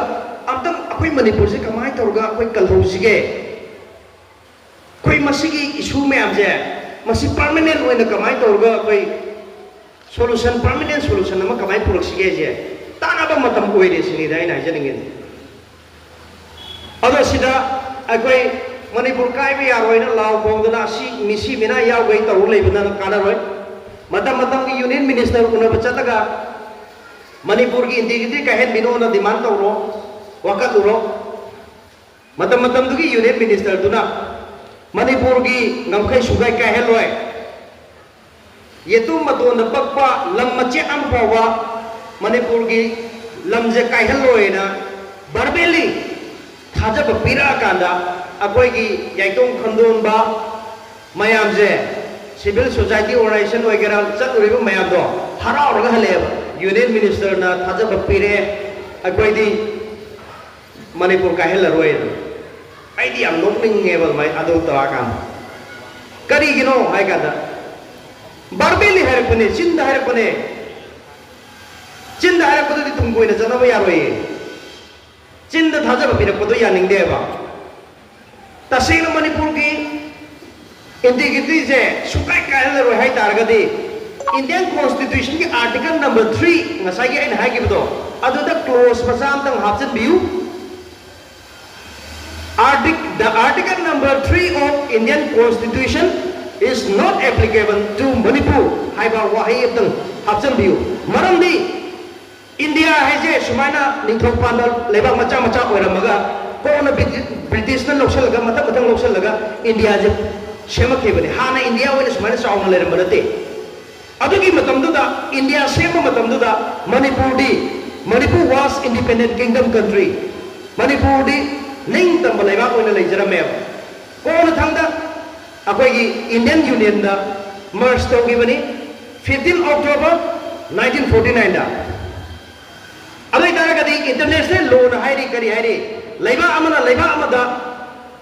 ꯑꯝꯇꯪ ꯑꯩꯈꯣꯏ ꯃꯅꯤꯄꯨꯔꯁꯦ ꯀꯃꯥꯏꯅ ꯇꯧꯔꯒ ꯑꯩꯈꯣꯏ ꯀꯜꯍꯧꯁꯤꯒꯦ? ꯑꯩꯈꯣꯏ ꯃꯁꯤꯒꯤ ꯏꯁꯨ ꯃꯌꯥꯝꯁꯦ, ꯃꯁꯤ ꯄꯔꯃꯅꯦꯟ ꯑꯣꯏꯅ ꯀꯃꯥꯏꯅ ꯇꯧꯔꯒ ꯑꯩꯈꯣꯏ ꯁꯣꯂꯨꯁꯟ, ꯄꯔꯃꯅꯦꯟ ꯁꯣꯂꯨꯁꯟ ꯑꯃ ꯀꯃꯥꯏꯅ ꯄꯨꯔꯛꯁꯤꯒꯦꯁꯦ ꯇꯥꯟꯅꯕ ꯃꯇꯝ ꯑꯣꯏꯔꯦ ꯁꯤꯅꯤꯗ ꯑꯩꯅ ꯍꯥꯏꯖꯅꯤꯡꯉꯤꯁꯦ꯫ ꯑꯗꯣ ꯁꯤꯗ ꯑꯩꯈꯣꯏ ꯃꯅꯤꯄꯨꯔ ꯀꯥꯏꯕ ꯌꯥꯔꯣꯏꯅ ꯂꯥꯎ ꯈꯣꯡꯗꯅ ꯑꯁꯤ ꯃꯤꯁꯤ ꯃꯤꯅꯥ ꯌꯥꯎꯈꯩ ꯇꯧꯔ ꯂꯩꯕꯅ ꯀꯥꯟꯅꯔꯣꯏ꯫ ꯃꯇꯝ ꯃꯇꯝꯒꯤ ꯌꯨꯅꯤꯌꯟ ꯃꯤꯅꯤꯁꯇꯔ ꯎꯅꯕ ꯆꯠꯂꯒ ꯃꯅꯤꯄꯨꯔꯒꯤ ꯏꯟꯇꯤꯒ꯭ꯔꯤꯇꯤ ꯀꯥꯏꯍꯟꯕꯤꯅꯣꯅ ꯗꯤꯃꯥꯟ ꯇꯧꯔꯣ, ꯋꯥꯀꯠꯂꯨꯔꯣ꯫ ꯃꯇꯝ ꯃꯇꯝꯗꯨꯒꯤ ꯌꯨꯅꯤꯌꯟ ꯃꯤꯅꯤꯁꯇꯔꯗꯨꯅ ꯃꯅꯤꯄꯨꯔꯒꯤ ꯉꯝꯈꯩ ꯁꯨꯒꯥꯏ ꯀꯥꯏꯍꯜꯂꯣꯏ, ꯌꯦꯇꯨꯝ ꯃꯇꯣꯟꯗ ꯄꯛꯄ ꯂꯝ ꯃꯆꯦꯠ ꯑꯃ ꯐꯥꯎꯕ ꯃꯅꯤꯄꯨꯔꯒꯤ ꯂꯝꯁꯦ ꯀꯥꯏꯍꯜꯂꯣꯏꯅ ꯚꯔꯕꯦꯜꯂꯤ ꯊꯥꯖꯕ ꯄꯤꯔꯛꯑꯀꯥꯟꯗ ꯑꯩꯈꯣꯏꯒꯤ ꯌꯥꯏꯇꯣꯡ ꯈꯝꯗꯣꯟꯕ ꯃꯌꯥꯝꯁꯦ, ꯁꯤꯚꯤꯜ ꯁꯣꯁꯥꯏꯇꯤ ꯑꯣꯔꯒꯅꯥꯏꯖꯦꯁꯟ ꯑꯣꯏꯒꯦꯔꯥ, ꯆꯠꯂꯨꯔꯤꯕ ꯃꯌꯥꯝꯗꯣ ꯍꯔꯥꯎꯔꯒ ꯍꯜꯂꯛꯑꯦꯕ꯫ ꯌꯨꯅꯤꯌꯟ ꯃꯤꯅꯤꯁꯇꯔꯅ ꯊꯥꯖꯕ ꯄꯤꯔꯛꯑꯦ, ꯑꯩꯈꯣꯏꯗꯤ ꯃꯅꯤꯄꯨꯔ ꯀꯥꯏꯍꯜꯂꯔꯣꯏ ꯑꯗꯨ꯫ ꯑꯩꯗꯤ ꯌꯥꯝ ꯅꯣꯛꯅꯤꯡꯉꯦꯕ ꯑꯗꯨꯃꯥꯏꯅ ꯑꯗꯨ ꯇꯧꯔꯛꯑꯀꯥꯟꯗ꯫ ꯀꯔꯤꯒꯤꯅꯣ ꯍꯥꯏ ꯀꯥꯟꯗ, verbally ꯍꯥꯏꯔꯛꯄꯅꯦ, ꯆꯤꯟꯗ ꯍꯥꯏꯔꯛꯄꯅꯦ꯫ ꯆꯤꯟꯗ ꯍꯥꯏꯔꯛꯄꯗꯨꯗꯤ ꯇꯨꯡ ꯀꯣꯏꯅ ꯆꯠꯅꯕ ꯌꯥꯔꯣꯏꯌꯦ꯫ ꯆꯤꯟꯗ ꯊꯥꯖꯕ ꯄꯤꯔꯛꯄꯗꯣ ꯌꯥꯅꯤꯡꯗꯦꯕ꯫ ꯇꯁꯦꯡꯅ ꯃꯅꯤꯄꯨꯔꯒꯤ ꯏꯟꯇꯤꯒ꯭ꯔꯤꯇꯤꯁꯦ ꯁꯨꯡꯀꯥꯏ ꯀꯥꯏꯍꯜꯂꯔꯣꯏ ꯍꯥꯏ ꯇꯥꯔꯒꯗꯤ, ꯏꯟꯗꯤꯌꯟ ꯀꯣꯟꯁꯇꯤꯇ꯭ꯌꯨꯁꯟꯒꯤ ꯑꯥꯔꯇꯤꯀꯜ ꯅꯝꯕꯔ ꯊ꯭ꯔꯤ, ꯉꯁꯥꯏꯒꯤ ꯑꯩꯅ ꯍꯥꯏꯈꯤꯕꯗꯣ, ꯑꯗꯨꯗ ꯀ꯭ꯂꯣꯖ ꯃꯆꯥ ꯑꯝꯇꯪ ꯍꯥꯞꯆꯤꯟꯕꯤꯌꯨ꯫ Artic- "The Article number three of Indian Constitution is not applicable to Manipur" ꯍꯥꯏꯕ ꯋꯥꯍꯩ ꯑꯃꯇꯪ ꯍꯥꯞꯆꯤꯟꯕꯤꯌꯨ꯫ ꯃꯔꯝꯗꯤ ꯏꯟꯗꯤꯌꯥ ꯍꯥꯏꯁꯦ ꯁꯨꯃꯥꯏꯅ ꯅꯤꯡꯊꯧ ꯄꯥꯟꯕ ꯂꯩꯕꯥꯛ ꯃꯆꯥ ꯃꯆꯥ ꯑꯣꯏꯔꯝꯃꯒ, ꯀꯣꯟꯅ ꯕ꯭ꯔꯤꯇꯤ- ꯕ꯭ꯔꯤꯇꯤꯁꯅ ꯂꯧꯁꯤꯜꯂꯒ, ꯃꯊꯪ ꯃꯊꯪ ꯂꯧꯁꯤꯜꯂꯒ ꯏꯟꯗꯤꯌꯥꯁꯦ ꯁꯦꯝꯃꯛꯈꯤꯕꯅꯤ꯫ ꯍꯥꯟꯅ ꯏꯟꯗꯤꯌꯥ ꯑꯣꯏꯅ ꯁꯨꯃꯥꯏꯅ ꯆꯥꯎꯅ ꯂꯩꯔꯝꯕ ꯅꯠꯇꯦ꯫ ꯑꯗꯨꯒꯤ ꯃꯇꯝꯗꯨꯗ, ꯏꯟꯗꯤꯌꯥ ꯁꯦꯝꯕ ꯃꯇꯝꯗꯨꯗ, ꯃꯅꯤꯄꯨꯔꯗꯤ, Manipur was independent kingdom country, ꯃꯅꯤꯄꯨꯔꯗꯤ ꯅꯤꯡꯇꯝꯕ ꯂꯩꯕꯥꯛ ꯑꯣꯏꯅ ꯂꯩꯖꯔꯝꯃꯦꯕ꯫ ꯀꯣꯟꯅꯊꯪꯗ ꯑꯩꯈꯣꯏꯒꯤ ꯏꯟꯗꯤꯌꯟ ꯌꯨꯅꯤꯌꯟꯗ ꯃꯔꯖ ꯇꯧꯈꯤꯕꯅꯤ, fifteen October nineteen forty nineꯗ꯫ ꯑꯗꯨ ꯑꯣꯏꯇꯥꯔꯒꯗꯤ ꯏꯟꯇꯔꯅꯦꯁꯅꯦꯜ ꯂꯣꯅ ꯍꯥꯏꯔꯤ, ꯀꯔꯤ ꯍꯥꯏꯔꯤ? ꯂꯩꯕꯥꯛ ꯑꯃꯅ ꯂꯩꯕꯥꯛ ꯑꯃꯗ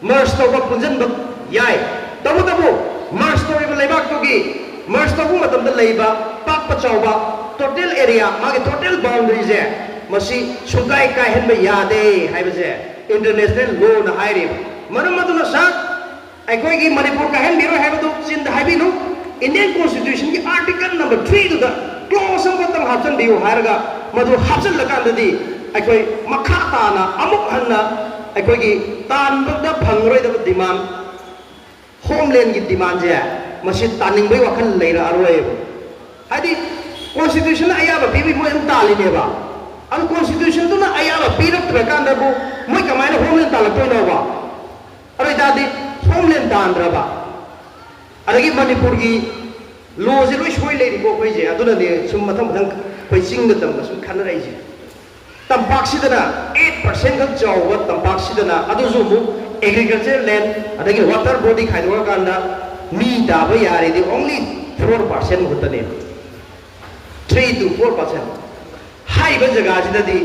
ꯃꯔꯖ ꯇꯧꯕ, ꯄꯨꯟꯁꯤꯟꯕ ꯌꯥꯏ꯫ ꯇꯧꯕꯇꯕꯨ, ꯃꯔꯖ ꯇꯧꯔꯤꯕ ꯂꯩꯕꯥꯛꯇꯨꯒꯤ, ꯃꯔꯖ ꯇꯧꯕ ꯃꯇꯝꯗ ꯂꯩꯕ ꯄꯥꯛꯄ ꯆꯥꯎꯕ, ꯇꯣꯇꯦꯜ ꯑꯦꯔꯤꯌꯥ, ꯃꯥꯒꯤ ꯇꯣꯇꯦꯜ ꯕꯥꯎꯟꯗꯔꯤꯁꯦ, ꯃꯁꯤ ꯁꯨꯡꯀꯥꯏ ꯀꯥꯏꯍꯟꯕ ꯌꯥꯗꯦ ꯍꯥꯏꯕꯁꯦ ꯏꯟꯇꯔꯅꯦꯁꯅꯦꯜ ꯂꯣꯅ ꯍꯥꯏꯔꯤꯕ꯫ ꯃꯔꯝ ꯑꯗꯨꯅ, ꯁꯥꯔ, ꯑꯩꯈꯣꯏꯒꯤ ꯃꯅꯤꯄꯨꯔ ꯀꯥꯏꯍꯟꯕꯤꯔꯣꯏ ꯍꯥꯏꯕꯗꯨ ꯆꯤꯟꯗ ꯍꯥꯏꯕꯤꯅꯨ꯫ ꯏꯟꯗꯤꯌꯟ ꯀꯣꯟꯁꯇꯤꯇ꯭ꯌꯨꯁꯟꯒꯤ ꯑꯥꯔꯇꯤꯀꯜ ꯅꯝꯕꯔ ꯊ꯭ꯔꯤꯗꯨꯗ ꯀ꯭ꯂꯣꯖ ꯑꯃꯈꯛꯇꯪ ꯍꯥꯞꯆꯤꯟꯕꯤꯌꯨ ꯍꯥꯏꯔꯒ, ꯃꯗꯨ ꯍꯥꯞꯆꯤꯜꯂꯀꯥꯟꯗꯗꯤ ꯑꯩꯈꯣꯏ ꯃꯈꯥ ꯇꯥꯅ ꯑꯃꯨꯛ ꯍꯟꯅ ꯑꯩꯈꯣꯏꯒꯤ ꯇꯥꯟꯕꯗ ꯐꯪꯉꯔꯣꯏꯗꯕ ꯗꯤꯃꯥꯟ, ꯍꯣꯝꯂꯦꯟꯒꯤ ꯗꯤꯃꯥꯟꯁꯦ, ꯃꯁꯤ ꯇꯥꯅꯤꯡꯕꯒꯤ ꯋꯥꯈꯜ ꯂꯩꯔꯛꯑꯔꯣꯏꯕ꯫ ꯍꯥꯏꯗꯤ, ꯀꯣꯟꯁꯇꯤꯇ꯭ꯌꯨꯁꯟꯅ ꯑꯌꯥꯕ ꯄꯤꯕꯒꯤ ꯃꯣꯏ ꯑꯗꯨꯝ ꯇꯥꯜꯂꯤꯅꯦꯕ꯫ ꯑꯗꯨ ꯀꯣꯟꯁꯇꯤꯇ꯭ꯌꯨꯁꯟꯗꯨꯅ ꯑꯌꯥꯕ ꯄꯤꯔꯛꯇ꯭ꯔꯀꯥꯟꯗꯕꯨ ꯃꯣꯏ ꯀꯃꯥꯏꯅ ꯍꯣꯝꯂꯦꯟ ꯇꯥꯜꯂꯛꯇꯣꯏꯅꯣꯕ? ꯑꯗꯨ ꯑꯣꯏꯇꯥꯔꯗꯤ ꯍꯣꯝꯂꯦꯟ ꯇꯥꯟꯗ꯭ꯔꯕ? ꯑꯗꯒꯤ ꯃꯅꯤꯄꯨꯔꯒꯤ ꯂꯣꯁꯦ ꯂꯣꯏ ꯁꯣꯏ ꯂꯩꯔꯤꯀꯣ ꯑꯩꯈꯣꯏꯁꯦ꯫ ꯑꯗꯨꯅꯅꯦ ꯁꯨꯝ ꯃꯊꯪ ꯃꯊꯪ ꯑꯩꯈꯣꯏ ꯆꯤꯡꯗ ꯇꯝꯒ ꯁꯨꯝ ꯈꯟꯅꯔꯛꯏꯁꯦ꯫ ꯇꯝꯄꯥꯛꯁꯤꯗꯅ eight percent ꯈꯛ ꯆꯥꯎꯕ ꯇꯝꯄꯥꯛꯁꯤꯗꯅ, ꯑꯗꯨꯁꯨ ꯑꯃꯨꯛ ꯑꯦꯒ꯭ꯔꯤꯀꯜꯆꯔ ꯂꯦꯟ ꯑꯗꯒꯤ ꯋꯥꯇꯔ ꯕꯣꯗꯤ ꯈꯥꯏꯗꯣꯛꯑꯀꯥꯟꯗ ꯃꯤ ꯇꯥꯕ ꯌꯥꯔꯤꯗꯤ only four percent ꯈꯛꯇꯅꯦꯕ꯫ Three to four percent꯫ ꯍꯥꯏꯔꯤꯕ ꯖꯒꯥꯁꯤꯗꯗꯤ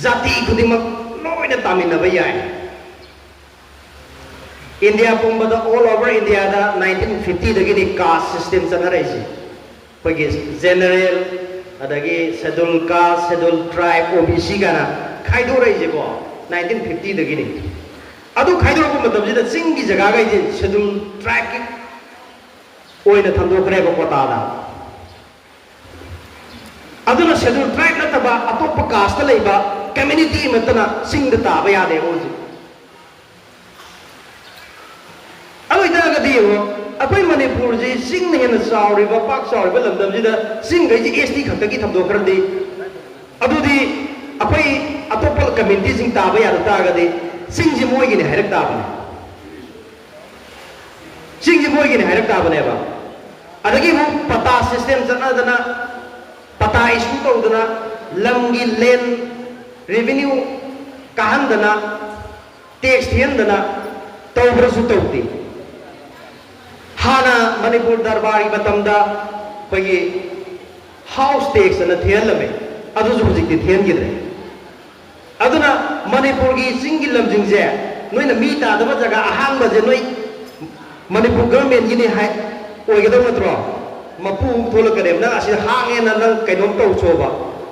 ꯖꯥꯇꯤ ꯈꯨꯗꯤꯡꯃꯛ ꯂꯣꯏꯅ ꯇꯥꯃꯤꯟꯅꯕ ꯌꯥꯏ꯫ ꯏꯟꯗꯤꯌꯥ ꯄꯨꯝꯕꯗ, all over ꯏꯟꯗꯤꯌꯥꯗ nineteen fifty ꯗꯒꯤꯅꯤ caste system ꯆꯠꯅꯔꯛꯏꯁꯦ꯫ ꯑꯩꯈꯣꯏꯒꯤ general, ꯑꯗꯒꯤ schedule caste, schedule tribe, O B C ꯀꯥꯏꯅ ꯈꯥꯏꯗꯣꯔꯛꯏꯁꯦꯀꯣ, nineteen fifty ꯗꯒꯤꯅꯤ꯫ ꯑꯗꯨ ꯈꯥꯏꯗꯣꯔꯛꯄ ꯃꯇꯝꯁꯤꯗ ꯆꯤꯡꯒꯤ ꯖꯒꯥꯈꯩꯁꯦ schedule tribe ꯀꯤ ꯑꯣꯏꯅ ꯊꯝꯗꯣꯛꯈ꯭ꯔꯦꯕ quota ꯗ꯫ ꯑꯗꯨꯅ schedule tribe ꯅꯠꯇꯕ ꯑꯇꯣꯞꯄ caste ꯇ ꯂꯩꯕ community ꯑꯃꯠꯇꯅ ꯆꯤꯡꯗ ꯇꯥꯕ ꯌꯥꯗꯦꯕ ꯍꯧꯖꯤꯛ꯫ ꯑꯗꯨ ꯑꯣꯏꯇꯥꯔꯒꯗꯤ ꯌꯦꯡꯉꯣ, ꯑꯩꯈꯣꯏ ꯃꯅꯤꯄꯨꯔꯁꯤ ꯆꯤꯡꯅ ꯍꯦꯟꯅ ꯆꯥꯎꯔꯤꯕ, ꯄꯥꯛ ꯆꯥꯎꯔꯤꯕ ꯂꯝꯗꯝꯁꯤꯗ ꯆꯤꯡꯈꯩꯁꯤ S T ꯈꯛꯇꯒꯤ ꯊꯝꯗꯣꯛꯈ꯭ꯔꯗꯤ, ꯑꯗꯨꯗꯤ ꯑꯩꯈꯣꯏ ꯑꯇꯣꯞꯄ community ꯁꯤꯡ ꯇꯥꯕ ꯌꯥꯗ ꯇꯥꯔꯒꯗꯤ ꯆꯤꯡꯁꯤ ꯃꯣꯏꯒꯤꯅꯤ ꯍꯥꯏꯔꯛ ꯇꯥꯕꯅꯤ꯫ ꯆꯤꯡꯁꯤ ꯃꯣꯏꯒꯤꯅꯤ ꯍꯥꯏꯔꯛ ꯇꯥꯕꯅꯦꯕ꯫ ꯑꯗꯒꯤ ꯑꯃꯨꯛ ꯄꯇꯥ system ꯆꯠꯅꯗꯅ, ꯄꯇꯥ issue ꯇꯧꯗꯅ, ꯂꯝꯒꯤ land revenue ꯀꯥꯍꯟꯗꯅ, tax ꯊꯤꯍꯟꯗꯅ ꯇꯧꯕ꯭ꯔꯁꯨ ꯇꯧꯗꯦ꯫ ꯍꯥꯟꯅ ꯃꯅꯤꯄꯨꯔ ꯗꯔꯕꯥꯔꯒꯤ ꯃꯇꯝꯗ ꯑꯩꯈꯣꯏꯒꯤ house tax ꯑꯅ ꯊꯤꯍꯜꯂꯝꯃꯦ, ꯑꯗꯨꯁꯨ ꯍꯧꯖꯤꯛꯇꯤ ꯊꯤꯍꯟꯈꯤꯗ꯭ꯔꯦ꯫ ꯑꯗꯨꯅ ꯃꯅꯤꯄꯨꯔꯒꯤ ꯆꯤꯡꯒꯤ ꯂꯝꯁꯤꯡꯁꯦ, ꯅꯣꯏꯅ ꯃꯤ ꯇꯥꯗꯕ ꯖꯒꯥ ꯑꯍꯥꯡꯕꯁꯦ ꯅꯣꯏ ꯃꯅꯤꯄꯨꯔ government ꯀꯤꯅꯤ ꯍꯥꯏ ꯑꯣꯏꯒꯗꯧ ꯅꯠꯇ꯭ꯔꯣ? ꯃꯄꯨ ꯑꯃ ꯊꯣꯛꯂꯛꯀꯅꯦꯕ, ꯅꯪ ꯑꯁꯤꯗ ꯍꯥꯡꯉꯦꯅ ꯅꯪ ꯀꯩꯅꯣꯝ ꯇꯧ ꯆꯣꯕ,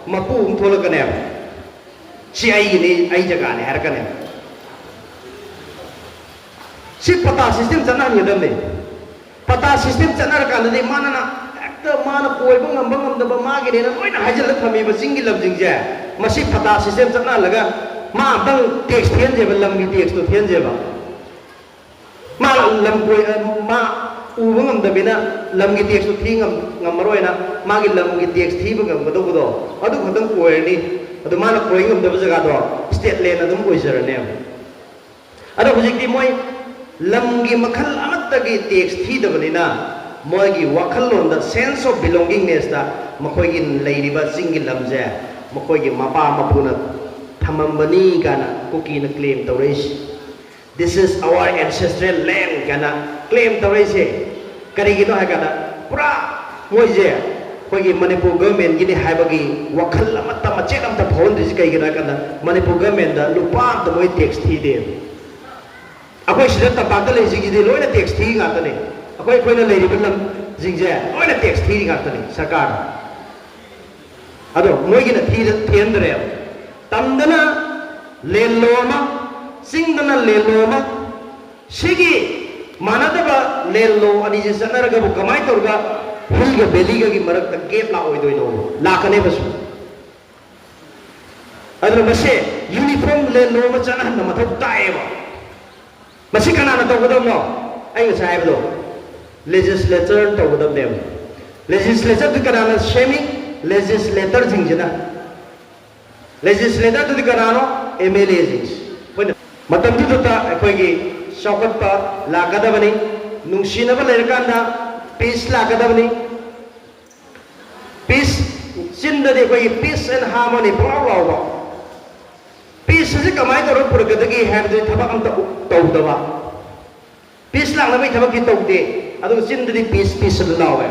ꯃꯄꯨ ꯑꯃ ꯊꯣꯛꯂꯛꯀꯅꯦꯕ꯫ ꯁꯤ ꯑꯩꯒꯤꯅꯤ, ꯑꯩ ꯖꯒꯥꯅꯤ ꯍꯥꯏꯔꯛꯀꯅꯦꯕ꯫ ꯁꯤ ꯄꯇꯥ system ꯆꯠꯅꯍꯟꯒꯗꯕꯅꯤ꯫ ꯄꯇꯥ system ꯆꯠꯅꯔꯀꯥꯟꯗꯗꯤ ꯃꯥꯅ ꯍꯦꯛꯇ ꯃꯥꯅ ꯀꯣꯏꯕ ꯉꯝꯕ ꯉꯝꯗꯕ ꯃꯥꯒꯤꯅꯦꯅ ꯂꯣꯏꯅ ꯍꯥꯏꯖꯤꯜꯂ ꯊꯝꯃꯤꯕ ꯆꯤꯡꯒꯤ ꯂꯝꯁꯤꯡꯁꯦ, ꯃꯁꯤ ꯄꯇꯥ system ꯆꯠꯅꯍꯜꯂꯒ ꯃꯥ ꯑꯝꯇꯪ tax ꯊꯤꯍꯟꯁꯦꯕ, ꯂꯝꯒꯤ tax ꯇꯣ ꯊꯤꯍꯟꯁꯦꯕ꯫ ꯃꯥ ꯂꯝ ꯀꯣꯏ, ꯃꯥ ꯎꯕ ꯉꯝꯗꯕꯅꯤꯅ ꯂꯝꯒꯤ tax ꯇꯣ ꯊꯤ ꯉꯝ-, ꯉꯝꯃꯔꯣꯏꯅ ꯃꯥꯒꯤ ꯂꯝꯒꯤ tax ꯊꯤꯕ ꯉꯝꯒꯗꯧꯕꯗꯣ ꯑꯗꯨ ꯈꯛꯇꯪ ꯀꯣꯏꯔꯅꯤ꯫ ꯑꯗꯨ ꯃꯥꯅ ꯀꯣꯏ ꯉꯝꯗꯕ ꯖꯒꯥꯗꯣ state land ꯑꯗꯨꯝ ꯑꯣꯏꯖꯔꯅꯦꯕ꯫ ꯑꯗꯣ ꯍꯧꯖꯤꯛꯇꯤ ꯃꯣꯏ ꯂꯝꯒꯤ ꯃꯈꯜ ꯑꯃꯠꯇꯒꯤ tax ꯊꯤꯗꯕꯅꯤꯅ ꯃꯣꯏꯒꯤ ꯋꯥꯈꯜꯂꯣꯟꯗ sense of belongingness ꯇ ꯃꯈꯣꯏꯒꯤ ꯂꯩꯔꯤꯕ ꯆꯤꯡꯒꯤ ꯂꯝꯁꯦ ꯃꯈꯣꯏꯒꯤ ꯃꯄꯥ ꯃꯄꯨꯅ ꯊꯝꯃꯝꯕꯅꯤ ꯀꯥꯏꯅ ꯀꯨꯀꯤꯅ claim ꯇꯧꯔꯛꯏꯁꯦ꯫ "This is our ancestral land" ꯀꯥꯏꯅ claim ꯇꯧꯔꯛꯏꯁꯦ ꯀꯔꯤꯒꯤꯅꯣ ꯍꯥꯏ ꯀꯥꯟꯗ ꯄꯨꯔꯥ ꯃꯣꯏꯁꯦ ꯑꯩꯈꯣꯏꯒꯤ ꯃꯅꯤꯄꯨꯔ ꯒꯚꯔꯟꯃꯦꯟꯒꯤꯅꯤ ꯍꯥꯏꯕꯒꯤ ꯋꯥꯈꯜ ꯑꯃꯠꯇ, ꯃꯆꯦꯠ ꯑꯃꯠꯇ ꯐꯥꯎꯍꯟꯗ꯭ꯔꯤꯁꯤ ꯀꯩꯒꯤꯅꯣ ꯍꯥꯏ ꯀꯥꯟꯗ, ꯃꯅꯤꯄꯨꯔ ꯒꯚꯔꯟꯃꯦꯟꯗ ꯂꯨꯄꯥ ꯑꯃꯇ ꯃꯣꯏ ꯇꯦꯛꯁ ꯊꯤꯗꯦ꯫ ꯑꯩꯈꯣꯏ ꯁꯤꯗ ꯇꯝꯄꯥꯛꯇ ꯂꯩꯔꯤꯁꯤꯡꯁꯤꯗꯤ ꯂꯣꯏꯅ ꯇꯦꯛꯁ ꯊꯤ ꯉꯥꯛꯇꯅꯤ꯫ ꯑꯩꯈꯣꯏ, ꯑꯩꯈꯣꯏꯅ ꯂꯩꯔꯤꯕ ꯂꯝꯁꯤꯡꯁꯦ ꯂꯣꯏꯅ ꯇꯦꯛꯁ ꯊꯤꯔꯤ ꯉꯥꯛꯇꯅꯤ ꯁꯔꯀꯥꯔꯗ꯫ ꯑꯗꯣ ꯃꯣꯏꯒꯤꯅ ꯊꯤꯗ-, ꯊꯤꯍꯟꯗ꯭ꯔꯦꯕ꯫ ꯇꯝꯗꯅ ꯂꯦꯟꯂꯣ ꯑꯃ, ꯆꯤꯡꯗꯅ ꯂꯦꯟꯂꯣ ꯑꯃ, ꯁꯤꯒꯤ ꯃꯥꯟꯅꯗꯕ ꯂꯦꯟꯂꯣ ꯑꯅꯤꯁꯦ ꯆꯠꯅꯔꯒꯕꯨ ꯀꯃꯥꯏꯅ ꯇꯧꯔꯒ ꯍꯤꯜꯒ ꯚꯦꯂꯤꯒꯒꯤ ꯃꯔꯛꯇ ꯒꯦꯞ ꯂꯥꯛꯑꯣꯏꯗꯣꯏꯅꯣ? ꯂꯥꯛꯀꯅꯦꯕꯁꯨ꯫ ꯑꯗꯨꯅ ꯃꯁꯦ ꯌꯨꯅꯤꯐꯣꯔꯝ ꯂꯦꯟꯂꯣ ꯑꯃ ꯆꯠꯅꯍꯟꯕ ꯃꯊꯧ ꯇꯥꯏꯌꯦꯕ꯫ ꯃꯁꯤ ꯀꯅꯥꯅ ꯇꯧꯒꯗꯕꯅꯣ? ꯑꯩ ꯉꯁꯥꯏ ꯍꯥꯏꯕꯗꯣ, ꯂꯦꯖꯤꯁꯂꯦꯆꯔ ꯇꯧꯒꯗꯕꯅꯦꯕ꯫ ꯂꯦꯖꯤꯁꯂꯦꯆꯔꯗꯨ ꯀꯅꯥꯅ ꯁꯦꯝꯃꯤ? ꯂꯦꯖꯤꯁꯂꯦꯇꯔꯁꯤꯡꯁꯤꯅ꯫ ꯂꯦꯖꯤꯁꯂꯦꯇꯔꯗꯨꯗꯤ ꯀꯅꯥꯅꯣ? ꯑꯦꯝ ꯑꯦꯜ ꯑꯦꯁꯤꯡꯁꯦ꯫ ꯑꯩꯈꯣꯏꯅ ꯃꯇꯝꯗꯨꯗ ꯑꯩꯈꯣꯏꯒꯤ ꯆꯥꯎꯈꯠꯄ ꯂꯥꯛꯀꯗꯕꯅꯤ, ꯅꯨꯡꯁꯤꯅꯕ ꯂꯩꯔꯀꯥꯟꯗ ꯄꯤꯁ ꯂꯥꯛꯀꯗꯕꯅꯤ꯫ ꯄꯤꯁ, ꯆꯤꯟꯗꯗꯤ ꯑꯩꯈꯣꯏꯒꯤ peace and harmony ꯄꯨꯡꯂꯥꯎ ꯂꯥꯎꯕ꯫ ꯄꯤꯁ ꯑꯁꯤ ꯀꯃꯥꯏꯅ ꯇꯧꯔꯒ ꯄꯨꯔꯛꯀꯗꯒꯦ ꯍꯥꯏꯕꯗꯨꯗꯤ ꯊꯕꯛ ꯑꯝꯇ ꯇꯧꯗꯕ꯫ ꯄꯤꯁ ꯂꯥꯛꯅꯕꯒꯤ ꯊꯕꯛꯇꯤ ꯇꯧꯗꯦ, ꯑꯗꯨꯒ ꯆꯤꯟꯗꯗꯤ ꯄꯤꯁ, ꯄꯤꯁ ꯑꯗꯨꯝ ꯂꯥꯎꯋꯦ꯫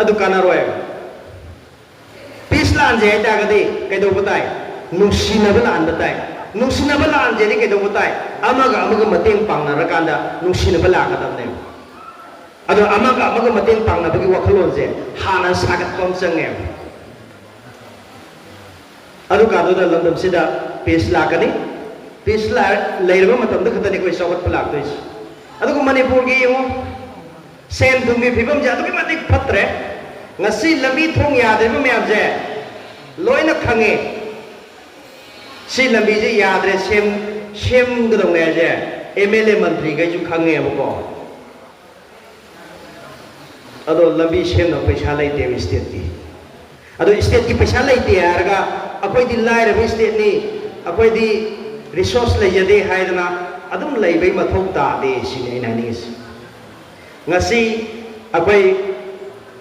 ꯑꯗꯨ ꯀꯥꯟꯅꯔꯣꯏ꯫ ꯄꯤꯁ ꯂꯥꯟꯁꯦ ꯍꯥꯏꯇꯥꯔꯒꯗꯤ ꯀꯩꯗꯧꯕ ꯇꯥꯏ? ꯅꯨꯡꯁꯤꯅꯕ ꯂꯥꯟꯕ ꯇꯥꯏ꯫ ꯅꯨꯡꯁꯤꯅꯕ ꯂꯥꯟꯁꯦꯗꯤ ꯀꯩꯗꯧꯕ ꯇꯥꯏ? ꯑꯃꯒ ꯑꯃꯒ ꯃꯇꯦꯡ ꯄꯥꯡꯅꯔꯀꯥꯟꯗ ꯅꯨꯡꯁꯤꯅꯕ ꯂꯥꯛꯀꯗꯕꯅꯦꯕ꯫ ꯑꯗꯣ ꯑꯃꯒ ꯑꯃꯒ ꯃꯇꯦꯡ ꯄꯥꯡꯅꯕꯒꯤ ꯋꯥꯈꯜꯂꯣꯟꯁꯦ ꯍꯥꯟꯅ ꯁꯥꯒꯠꯄ ꯑꯃ ꯆꯪꯉꯦꯕ꯫ ꯑꯗꯨꯀꯥꯟꯗꯨꯗ ꯂꯝꯗꯝꯁꯤꯗ ꯄꯤꯁ ꯂꯥꯛꯀꯅꯤ꯫ ꯄꯤꯁ ꯂꯥꯛ-, ꯂꯩꯔꯕ ꯃꯇꯝꯗ ꯈꯛꯇꯅꯤ ꯑꯩꯈꯣꯏ ꯆꯥꯎꯈꯠꯄ ꯂꯥꯛꯇꯣꯏꯁꯦ꯫ ꯑꯗꯨꯒ ꯃꯅꯤꯄꯨꯔꯒꯤ ꯌꯦꯡꯉꯨ, ꯁꯦꯟ ꯊꯨꯝꯒꯤ ꯐꯤꯕꯝꯁꯦ ꯑꯗꯨꯛꯀꯤ ꯃꯇꯤꯛ ꯐꯠꯇ꯭ꯔꯦ꯫ ꯉꯁꯤ ꯂꯝꯕꯤ ꯊꯣꯡ ꯌꯥꯗ꯭ꯔꯤꯕ ꯃꯌꯥꯝꯁꯦ ꯂꯣꯏꯅ ꯈꯪꯉꯦ꯫ ꯁꯤ ꯂꯝꯕꯤꯁꯦ ꯌꯥꯗ꯭ꯔꯦ, ꯁꯦꯝ-, ꯁꯦꯝꯒꯗꯧꯅꯦ ꯍꯥꯏꯁꯦ ꯑꯦꯝ ꯑꯦꯜ ꯑꯦ ꯃꯟꯇ꯭ꯔꯤꯈꯩꯁꯨ ꯈꯪꯉꯦꯕꯀꯣ꯫ ꯑꯗꯣ ꯂꯝꯕꯤ ꯁꯦꯝꯅꯕ ꯄꯩꯁꯥ ꯂꯩꯇꯦꯕ ꯏꯁꯇꯦꯠꯀꯤ꯫ ꯑꯗꯣ ꯏꯁꯇꯦꯠꯀꯤ ꯄꯩꯁꯥ ꯂꯩꯇꯦ ꯍꯥꯏꯔꯒ ꯑꯩꯈꯣꯏꯗꯤ ꯂꯥꯏꯔꯕ ꯏꯁꯇꯦꯠꯅꯤ, ꯑꯩꯈꯣꯏꯗꯤ ꯔꯤꯁꯣꯔꯁ ꯂꯩꯖꯗꯦ ꯍꯥꯏꯗꯅ ꯑꯗꯨꯝ ꯂꯩꯕꯩ ꯃꯊꯧ ꯇꯥꯗꯦ ꯁꯤꯅꯤ ꯑꯩꯅ ꯍꯥꯏꯅꯤꯡꯉꯤꯁꯦ꯫ ꯉꯁꯤ ꯑꯩꯈꯣꯏ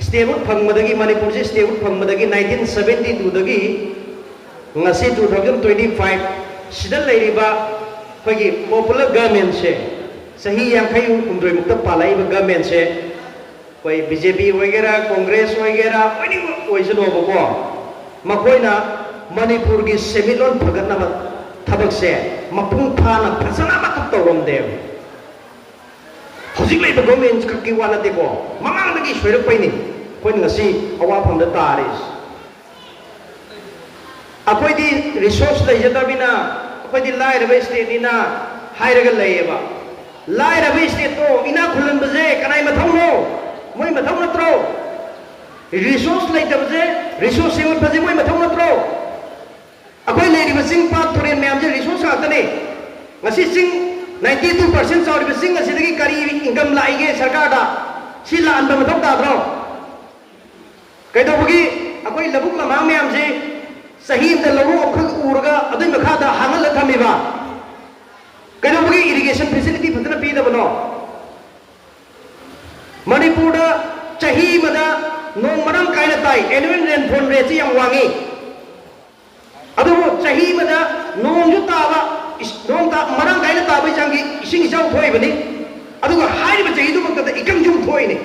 ꯏꯁꯇꯦꯠꯍꯨꯗ ꯐꯪꯕꯗꯒꯤ, ꯃꯅꯤꯄꯨꯔꯁꯤ ꯏꯁꯇꯦꯠꯍꯨꯗ ꯐꯪꯕꯗꯒꯤ nineteen seventy twoꯗꯒꯤ ꯉꯁꯤ two thousand twenty five ꯁꯤꯗ ꯂꯩꯔꯤꯕ ꯑꯩꯈꯣꯏꯒꯤ ꯄꯣꯄꯨꯂꯔ ꯒꯚꯔꯟꯃꯦꯟꯁꯦ, ꯆꯍꯤ ꯌꯥꯡꯈꯩ ꯍꯨꯝꯗꯣꯏꯃꯨꯛꯇ ꯄꯥꯜꯂꯛꯏꯕ ꯒꯚꯔꯟꯃꯦꯟꯁꯦ, ꯑꯩꯈꯣꯏ ꯕꯤ ꯖꯦ ꯄꯤ ꯑꯣꯏꯒꯦꯔꯥ, ꯀꯣꯡꯒ꯭ꯔꯦꯁ ꯑꯣꯏꯒꯦꯔꯥ, ꯑꯣꯏꯅꯤꯡꯕ ꯑꯣꯏꯁꯅꯨꯕꯀꯣ, ꯃꯈꯣꯏꯅ ꯃꯅꯤꯄꯨꯔꯒꯤ ꯁꯦꯟꯃꯤꯠꯂꯣꯟ ꯐꯒꯠꯅꯕ ꯊꯕꯛꯁꯦ ꯃꯄꯨꯡ ꯐꯥꯅ ꯐꯖꯅ ꯑꯃꯠꯇ ꯇꯧꯔꯝꯗꯦꯕ꯫ ꯍꯧꯖꯤꯛ ꯂꯩꯕ ꯒꯣꯔꯃꯦꯟ ꯈꯛꯀꯤ ꯋꯥ ꯅꯠꯇꯦꯀꯣ, ꯃꯃꯥꯡꯗꯒꯤ ꯁꯣꯏꯔꯛꯄꯩꯅꯤ ꯑꯩꯈꯣꯏꯅ ꯉꯁꯤ ꯑꯋꯥꯐꯝꯗ ꯇꯥꯔꯤꯁꯦ꯫ ꯑꯩꯈꯣꯏꯗꯤ ꯔꯤꯁꯣꯔꯁ ꯂꯩꯖꯗꯕꯅꯤꯅ, ꯑꯩꯈꯣꯏꯗꯤ ꯂꯥꯏꯔꯕ ꯏꯁꯇꯦꯠꯅꯤꯅ ꯍꯥꯏꯔꯒ ꯂꯩꯌꯦꯕ꯫ ꯂꯥꯏꯔꯕ ꯏꯁꯇꯦꯠꯇꯣ ꯏꯅꯥꯛ ꯈꯨꯜꯍꯟꯕꯁꯦ ꯀꯅꯥꯏ ꯃꯊꯧꯅꯣ? ꯃꯣꯏ ꯃꯊꯧ ꯅꯠꯇ꯭ꯔꯣ? ꯔꯤꯁꯣꯔꯁ ꯂꯩꯇꯕꯁꯦ, ꯔꯤꯁꯣꯔꯁ ꯁꯦꯝꯒꯠꯄꯁꯦ ꯃꯣꯏ ꯃꯊꯧ ꯅꯠꯇ꯭ꯔꯣ? ꯑꯩꯈꯣꯏ ꯂꯩꯔꯤꯕ ꯆꯤꯡ ꯄꯥꯠ ꯇꯨꯔꯦꯜ ꯃꯌꯥꯝꯁꯦ ꯔꯤꯁꯣꯔꯁ ꯉꯥꯛꯇꯅꯦ꯫ ꯉꯁꯤ ꯆꯤꯡ ninety two percent ꯆꯥꯎꯔꯤꯕ ꯆꯤꯡ ꯑꯁꯤꯗꯒꯤ ꯀꯔꯤ ꯏꯟꯀꯝ ꯂꯥꯛꯏꯒꯦ ꯁꯔꯀꯥꯔꯗ? ꯁꯤ ꯂꯥꯛꯍꯟꯕ ꯃꯊꯧ ꯇꯥꯗ꯭ꯔꯣ? ꯀꯩꯗꯧꯕꯒꯤ ꯑꯩꯈꯣꯏ ꯂꯧꯕꯨꯛ ꯂꯝꯍꯥꯡ ꯃꯌꯥꯝꯁꯤ ꯆꯍꯤ ꯑꯃꯗ ꯂꯧꯔꯣꯛ ꯑꯃꯈꯛ ꯎꯔꯒ ꯑꯗꯨꯒꯤ ꯃꯈꯥꯗ ꯍꯥꯡꯍꯜꯂ ꯊꯝꯃꯤꯕ? ꯀꯩꯗꯧꯕꯒꯤ ꯏꯔꯤꯒꯦꯁꯟ ꯐꯦꯁꯤꯂꯤꯇꯤ ꯐꯖꯅ ꯄꯤꯗꯕꯅꯣ? ꯃꯅꯤꯄꯨꯔꯗ ꯆꯍꯤ ꯑꯃꯗ ꯅꯣꯡ ꯃꯔꯥꯡ ꯀꯥꯏꯅ ꯇꯥꯏ, annual rainfall rateꯁꯤ ꯌꯥꯝ ꯋꯥꯡꯉꯤ꯫ ꯑꯗꯨꯕꯨ ꯆꯍꯤ ꯑꯃꯗ ꯅꯣꯡꯁꯨ ꯇꯥꯕ, ꯏꯁ-, ꯅꯣꯡ ꯇꯥ-, ꯃꯔꯥꯡ ꯀꯥꯏꯅ ꯇꯥꯕꯒꯤ ꯆꯥꯡꯒꯤ ꯏꯁꯤꯡ ꯏꯆꯥꯎ ꯊꯣꯛꯏꯕꯅꯤ꯫ ꯑꯗꯨꯒ ꯍꯥꯏꯔꯤꯕ ꯆꯍꯤꯗꯨꯃꯛꯇꯗ ꯏꯀꯪꯁꯨ ꯊꯣꯛꯏꯅꯤ꯫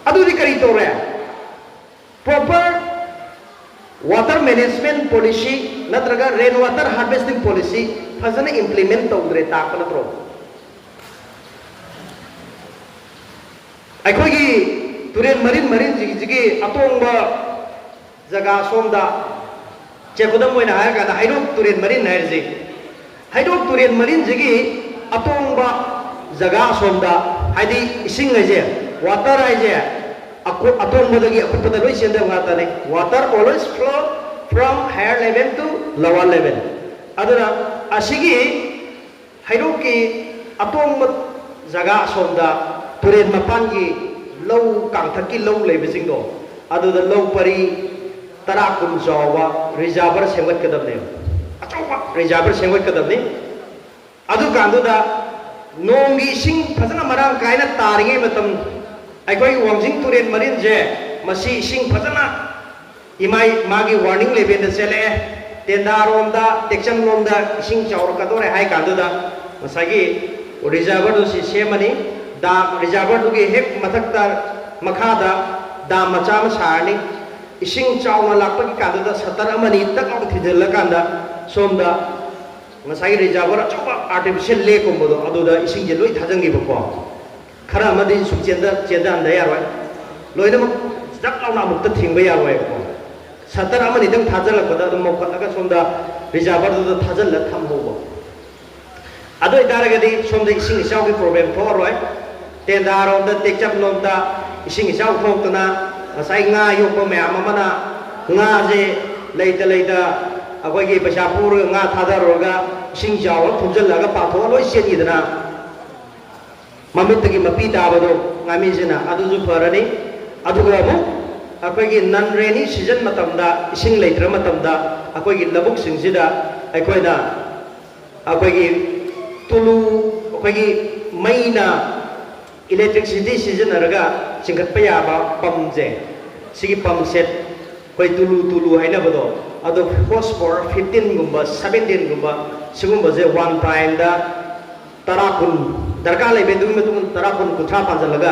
ꯑꯗꯨꯗꯤ ꯀꯔꯤ ꯇꯧꯔꯦ? Proper water management policy ꯅꯠꯇ꯭ꯔꯒ rain water harvesting policy ꯐꯖꯅ implement ꯇꯧꯗ꯭ꯔꯦ ꯇꯥꯛꯄ ꯅꯠꯇ꯭ꯔꯣ? ꯑꯩꯈꯣꯏꯒꯤ ꯇꯨꯔꯦꯜ ꯃꯔꯤꯟ ꯃꯔꯤꯟꯁꯤꯡꯁꯤꯒꯤ ꯑꯇꯣꯡꯕ ꯖꯒꯥ ꯁꯣꯝꯗ, ꯆꯦ, ꯈꯨꯗꯝ ꯑꯣꯏꯅ ꯍꯥꯏꯔꯀꯥꯟꯗ ꯍꯩꯔꯣꯛ ꯇꯨꯔꯦꯜ ꯃꯔꯤꯟ ꯍꯥꯏꯔꯤꯁꯦ, ꯍꯩꯔꯣꯛ ꯇꯨꯔꯦꯜ ꯃꯔꯤꯟꯁꯤꯒꯤ ꯑꯇꯣꯡꯕ ꯖꯒꯥ ꯑꯁꯣꯝꯗ, ꯍꯥꯏꯗꯤ ꯏꯁꯤꯡ ꯍꯥꯏꯁꯦ, ꯋꯥꯇꯔ ꯍꯥꯏꯁꯦ, ꯑꯀꯨ-, ꯑꯇꯣꯡꯕꯗꯒꯤ ꯑꯀꯨꯠꯄꯗ ꯂꯣꯏ ꯆꯦꯟꯗꯕ ꯉꯥꯛꯇꯅꯤ꯫ Water always flow from higher level to lower level꯫ ꯑꯗꯨꯅ ꯑꯁꯤꯒꯤ ꯍꯩꯔꯣꯛꯀꯤ ꯑꯇꯣꯡꯕ ꯖꯒꯥ ꯑꯁꯣꯝꯗ ꯇꯨꯔꯦꯜ ꯃꯄꯥꯟꯒꯤ ꯂꯧ, ꯀꯥꯡꯊꯛꯀꯤ ꯂꯧ ꯂꯩꯕꯁꯤꯡꯗꯣ, ꯑꯗꯨꯗ ꯂꯧ ꯄꯔꯤ ꯇꯔꯥ ꯀꯨꯟ ꯆꯥꯎꯕ ꯔꯤꯖꯥꯔꯚꯔ ꯁꯦꯝꯒꯠꯀꯗꯕꯅꯦꯕ꯫ ꯑꯆꯧꯕ ꯔꯤꯖꯥꯔꯚꯔ ꯁꯦꯝꯒꯠꯀꯗꯕꯅꯤ꯫ ꯑꯗꯨꯀꯥꯟꯗꯨꯗ ꯅꯣꯡꯒꯤ ꯏꯁꯤꯡ ꯐꯖꯅ ꯃꯔꯥꯡ ꯀꯥꯏꯅ ꯇꯥꯔꯤꯉꯩ ꯃꯇꯝ, ꯑꯩꯈꯣꯏꯒꯤ ꯋꯥꯡꯖꯤꯡ ꯇꯨꯔꯦꯜ ꯃꯔꯤꯟꯁꯦ, ꯃꯁꯤ ꯏꯁꯤꯡ ꯐꯖꯅ ꯏꯃꯥꯏ ꯃꯥꯒꯤ ꯋꯥꯔꯅꯤꯡ ꯂꯦꯚꯦꯜꯗ ꯆꯦꯜꯂꯛꯑꯦ, ꯇꯦꯟꯊꯥꯔꯣꯝꯗ, ꯇꯦꯛꯆꯝꯂꯣꯝꯗ ꯏꯁꯤꯡ ꯆꯥꯎꯔꯛꯀꯗꯧꯔꯦ ꯍꯥꯏ ꯀꯥꯟꯗꯨꯗ ꯉꯁꯥꯏꯒꯤ ꯔꯤꯖꯥꯔꯚꯔꯗꯨ ꯁꯤ ꯁꯦꯝꯃꯅꯤ꯫ ꯗꯥꯝ ꯔꯤꯖꯥꯔꯚꯔꯗꯨꯒꯤ ꯍꯦꯛ ꯃꯊꯛꯇ, ꯃꯈꯥꯗ ꯗꯥꯝ ꯃꯆꯥ ꯑꯃ ꯁꯥꯔꯅꯤ꯫ ꯏꯁꯤꯡ ꯆꯥꯎꯅ ꯂꯥꯛꯄꯒꯤ ꯀꯥꯟꯗꯨꯗ ꯁꯇꯔ ꯑꯃꯅꯤ ꯇꯛ ꯂꯥꯎꯅ ꯊꯤꯡꯖꯤꯜꯂꯀꯥꯟꯗ ꯁꯣꯝꯗ ꯉꯁꯥꯏꯒꯤ ꯔꯤꯖꯥꯔꯚꯔ ꯑꯆꯧꯕ ꯑꯥꯔꯇꯤꯐꯤꯁꯦꯜ ꯂꯦꯛꯀꯨꯝꯕꯗꯣ ꯑꯗꯨꯗ ꯏꯁꯤꯡꯁꯦ ꯂꯣꯏ ꯊꯥꯖꯤꯟꯈꯤꯕꯀꯣ꯫ ꯈꯔ ꯑꯃꯗꯤ ꯁꯨꯝ ꯆꯦꯟꯊ ꯆꯦꯟꯊꯍꯟꯗ ꯌꯥꯔꯣꯏ꯫ ꯂꯣꯏꯅꯃꯛ ꯖꯛ ꯂꯥꯎꯅ ꯑꯃꯨꯛꯇ ꯊꯤꯡꯕ ꯌꯥꯔꯣꯏꯕꯀꯣ꯫ ꯁꯇꯔ ꯑꯃꯅꯤꯗꯪ ꯊꯥꯖꯤꯜꯂꯛꯄꯗ ꯑꯗꯨꯝ ꯃꯧꯈꯠꯂꯒ ꯁꯣꯝꯗ ꯔꯤꯖꯥꯔꯚꯔꯗꯨꯗ ꯊꯥꯖꯤꯜꯂ ꯊꯝꯍꯧꯕ꯫ ꯑꯗꯨ ꯑꯣꯏꯇꯥꯔꯒꯗꯤ ꯁꯣꯝꯗ ꯏꯁꯤꯡ ꯏꯆꯥꯎꯒꯤ ꯄ꯭ꯔꯣꯕ꯭ꯂꯦꯝ ꯊꯣꯛꯑꯔꯣꯏ꯫ ꯇꯦꯟꯊꯥꯔꯣꯝꯗ, ꯇꯦꯛꯆꯝꯂꯣꯝꯗ ꯏꯁꯤꯡ ꯏꯆꯥꯎ ꯊꯣꯛꯇꯅ ꯉꯁꯥꯏ ꯉꯥ ꯌꯣꯛꯄ ꯃꯌꯥꯝ ꯑꯃꯅ ꯉꯥꯁꯦ ꯂꯩꯇ ꯂꯩꯇ ꯑꯩꯈꯣꯏꯒꯤ ꯄꯩꯁꯥ ꯄꯨꯔꯒ ꯉꯥ ꯊꯥꯗꯔꯨꯔꯒ ꯏꯁꯤꯡ ꯆꯥꯎꯔ ꯊꯨꯝꯖꯤꯜꯂꯒ ꯄꯥꯊꯣꯛꯑ ꯂꯣꯏ ꯆꯦꯟꯈꯤꯗꯅ ꯃꯃꯤꯠꯇꯒꯤ ꯃꯄꯤ ꯇꯥꯕꯗꯣ ꯉꯥꯃꯤꯁꯤꯅ ꯑꯗꯨꯁꯨ ꯐꯔꯅꯤ꯫ ꯑꯗꯨꯒ ꯑꯃꯨꯛ ꯑꯩꯈꯣꯏꯒꯤ ꯅꯟ ꯔꯦꯅꯤ ꯁꯤꯖꯟ ꯃꯇꯝꯗ, ꯏꯁꯤꯡ ꯂꯩꯇ꯭ꯔ ꯃꯇꯝꯗ ꯑꯩꯈꯣꯏꯒꯤ ꯂꯧꯕꯨꯛꯁꯤꯡꯁꯤꯗ ꯑꯩꯈꯣꯏꯅ ꯑꯩꯈꯣꯏꯒꯤ ꯇꯨꯂꯨ, ꯑꯩꯈꯣꯏꯒꯤ ꯃꯩꯅ ꯏꯂꯦꯛꯇ꯭ꯔꯤꯛꯁꯤꯇꯤ ꯁꯤꯖꯤꯟꯅꯔꯒ ꯆꯤꯡꯈꯠꯄ ꯌꯥꯕ ꯄꯝꯁꯦ, ꯁꯤꯒꯤ ꯄꯝ ꯁꯦꯠ, ꯑꯩꯈꯣꯏ ꯇꯨꯂꯨ ꯇꯨꯂꯨ ꯍꯥꯏꯅꯕꯗꯣ, ꯑꯗꯣ ꯍꯣꯔꯁ ꯄꯥꯋꯔ ꯐꯤꯐꯇꯤꯟꯒꯨꯝꯕ, ꯁꯕꯦꯟꯇꯤꯟꯒꯨꯝꯕ, ꯁꯤꯒꯨꯝꯕꯁꯦ ꯋꯥꯟ ꯇꯥꯏꯝꯗ ꯇꯔꯥ, ꯀꯨꯟ, ꯗꯔꯀꯥꯔ ꯂꯩꯕ ꯑꯗꯨꯒꯤ ꯃꯇꯨꯡ ꯏꯟꯅ ꯇꯔꯥ, ꯀꯨꯟ, ꯀꯨꯟꯊ꯭ꯔꯥ ꯄꯥꯟꯁꯤꯜꯂꯒ,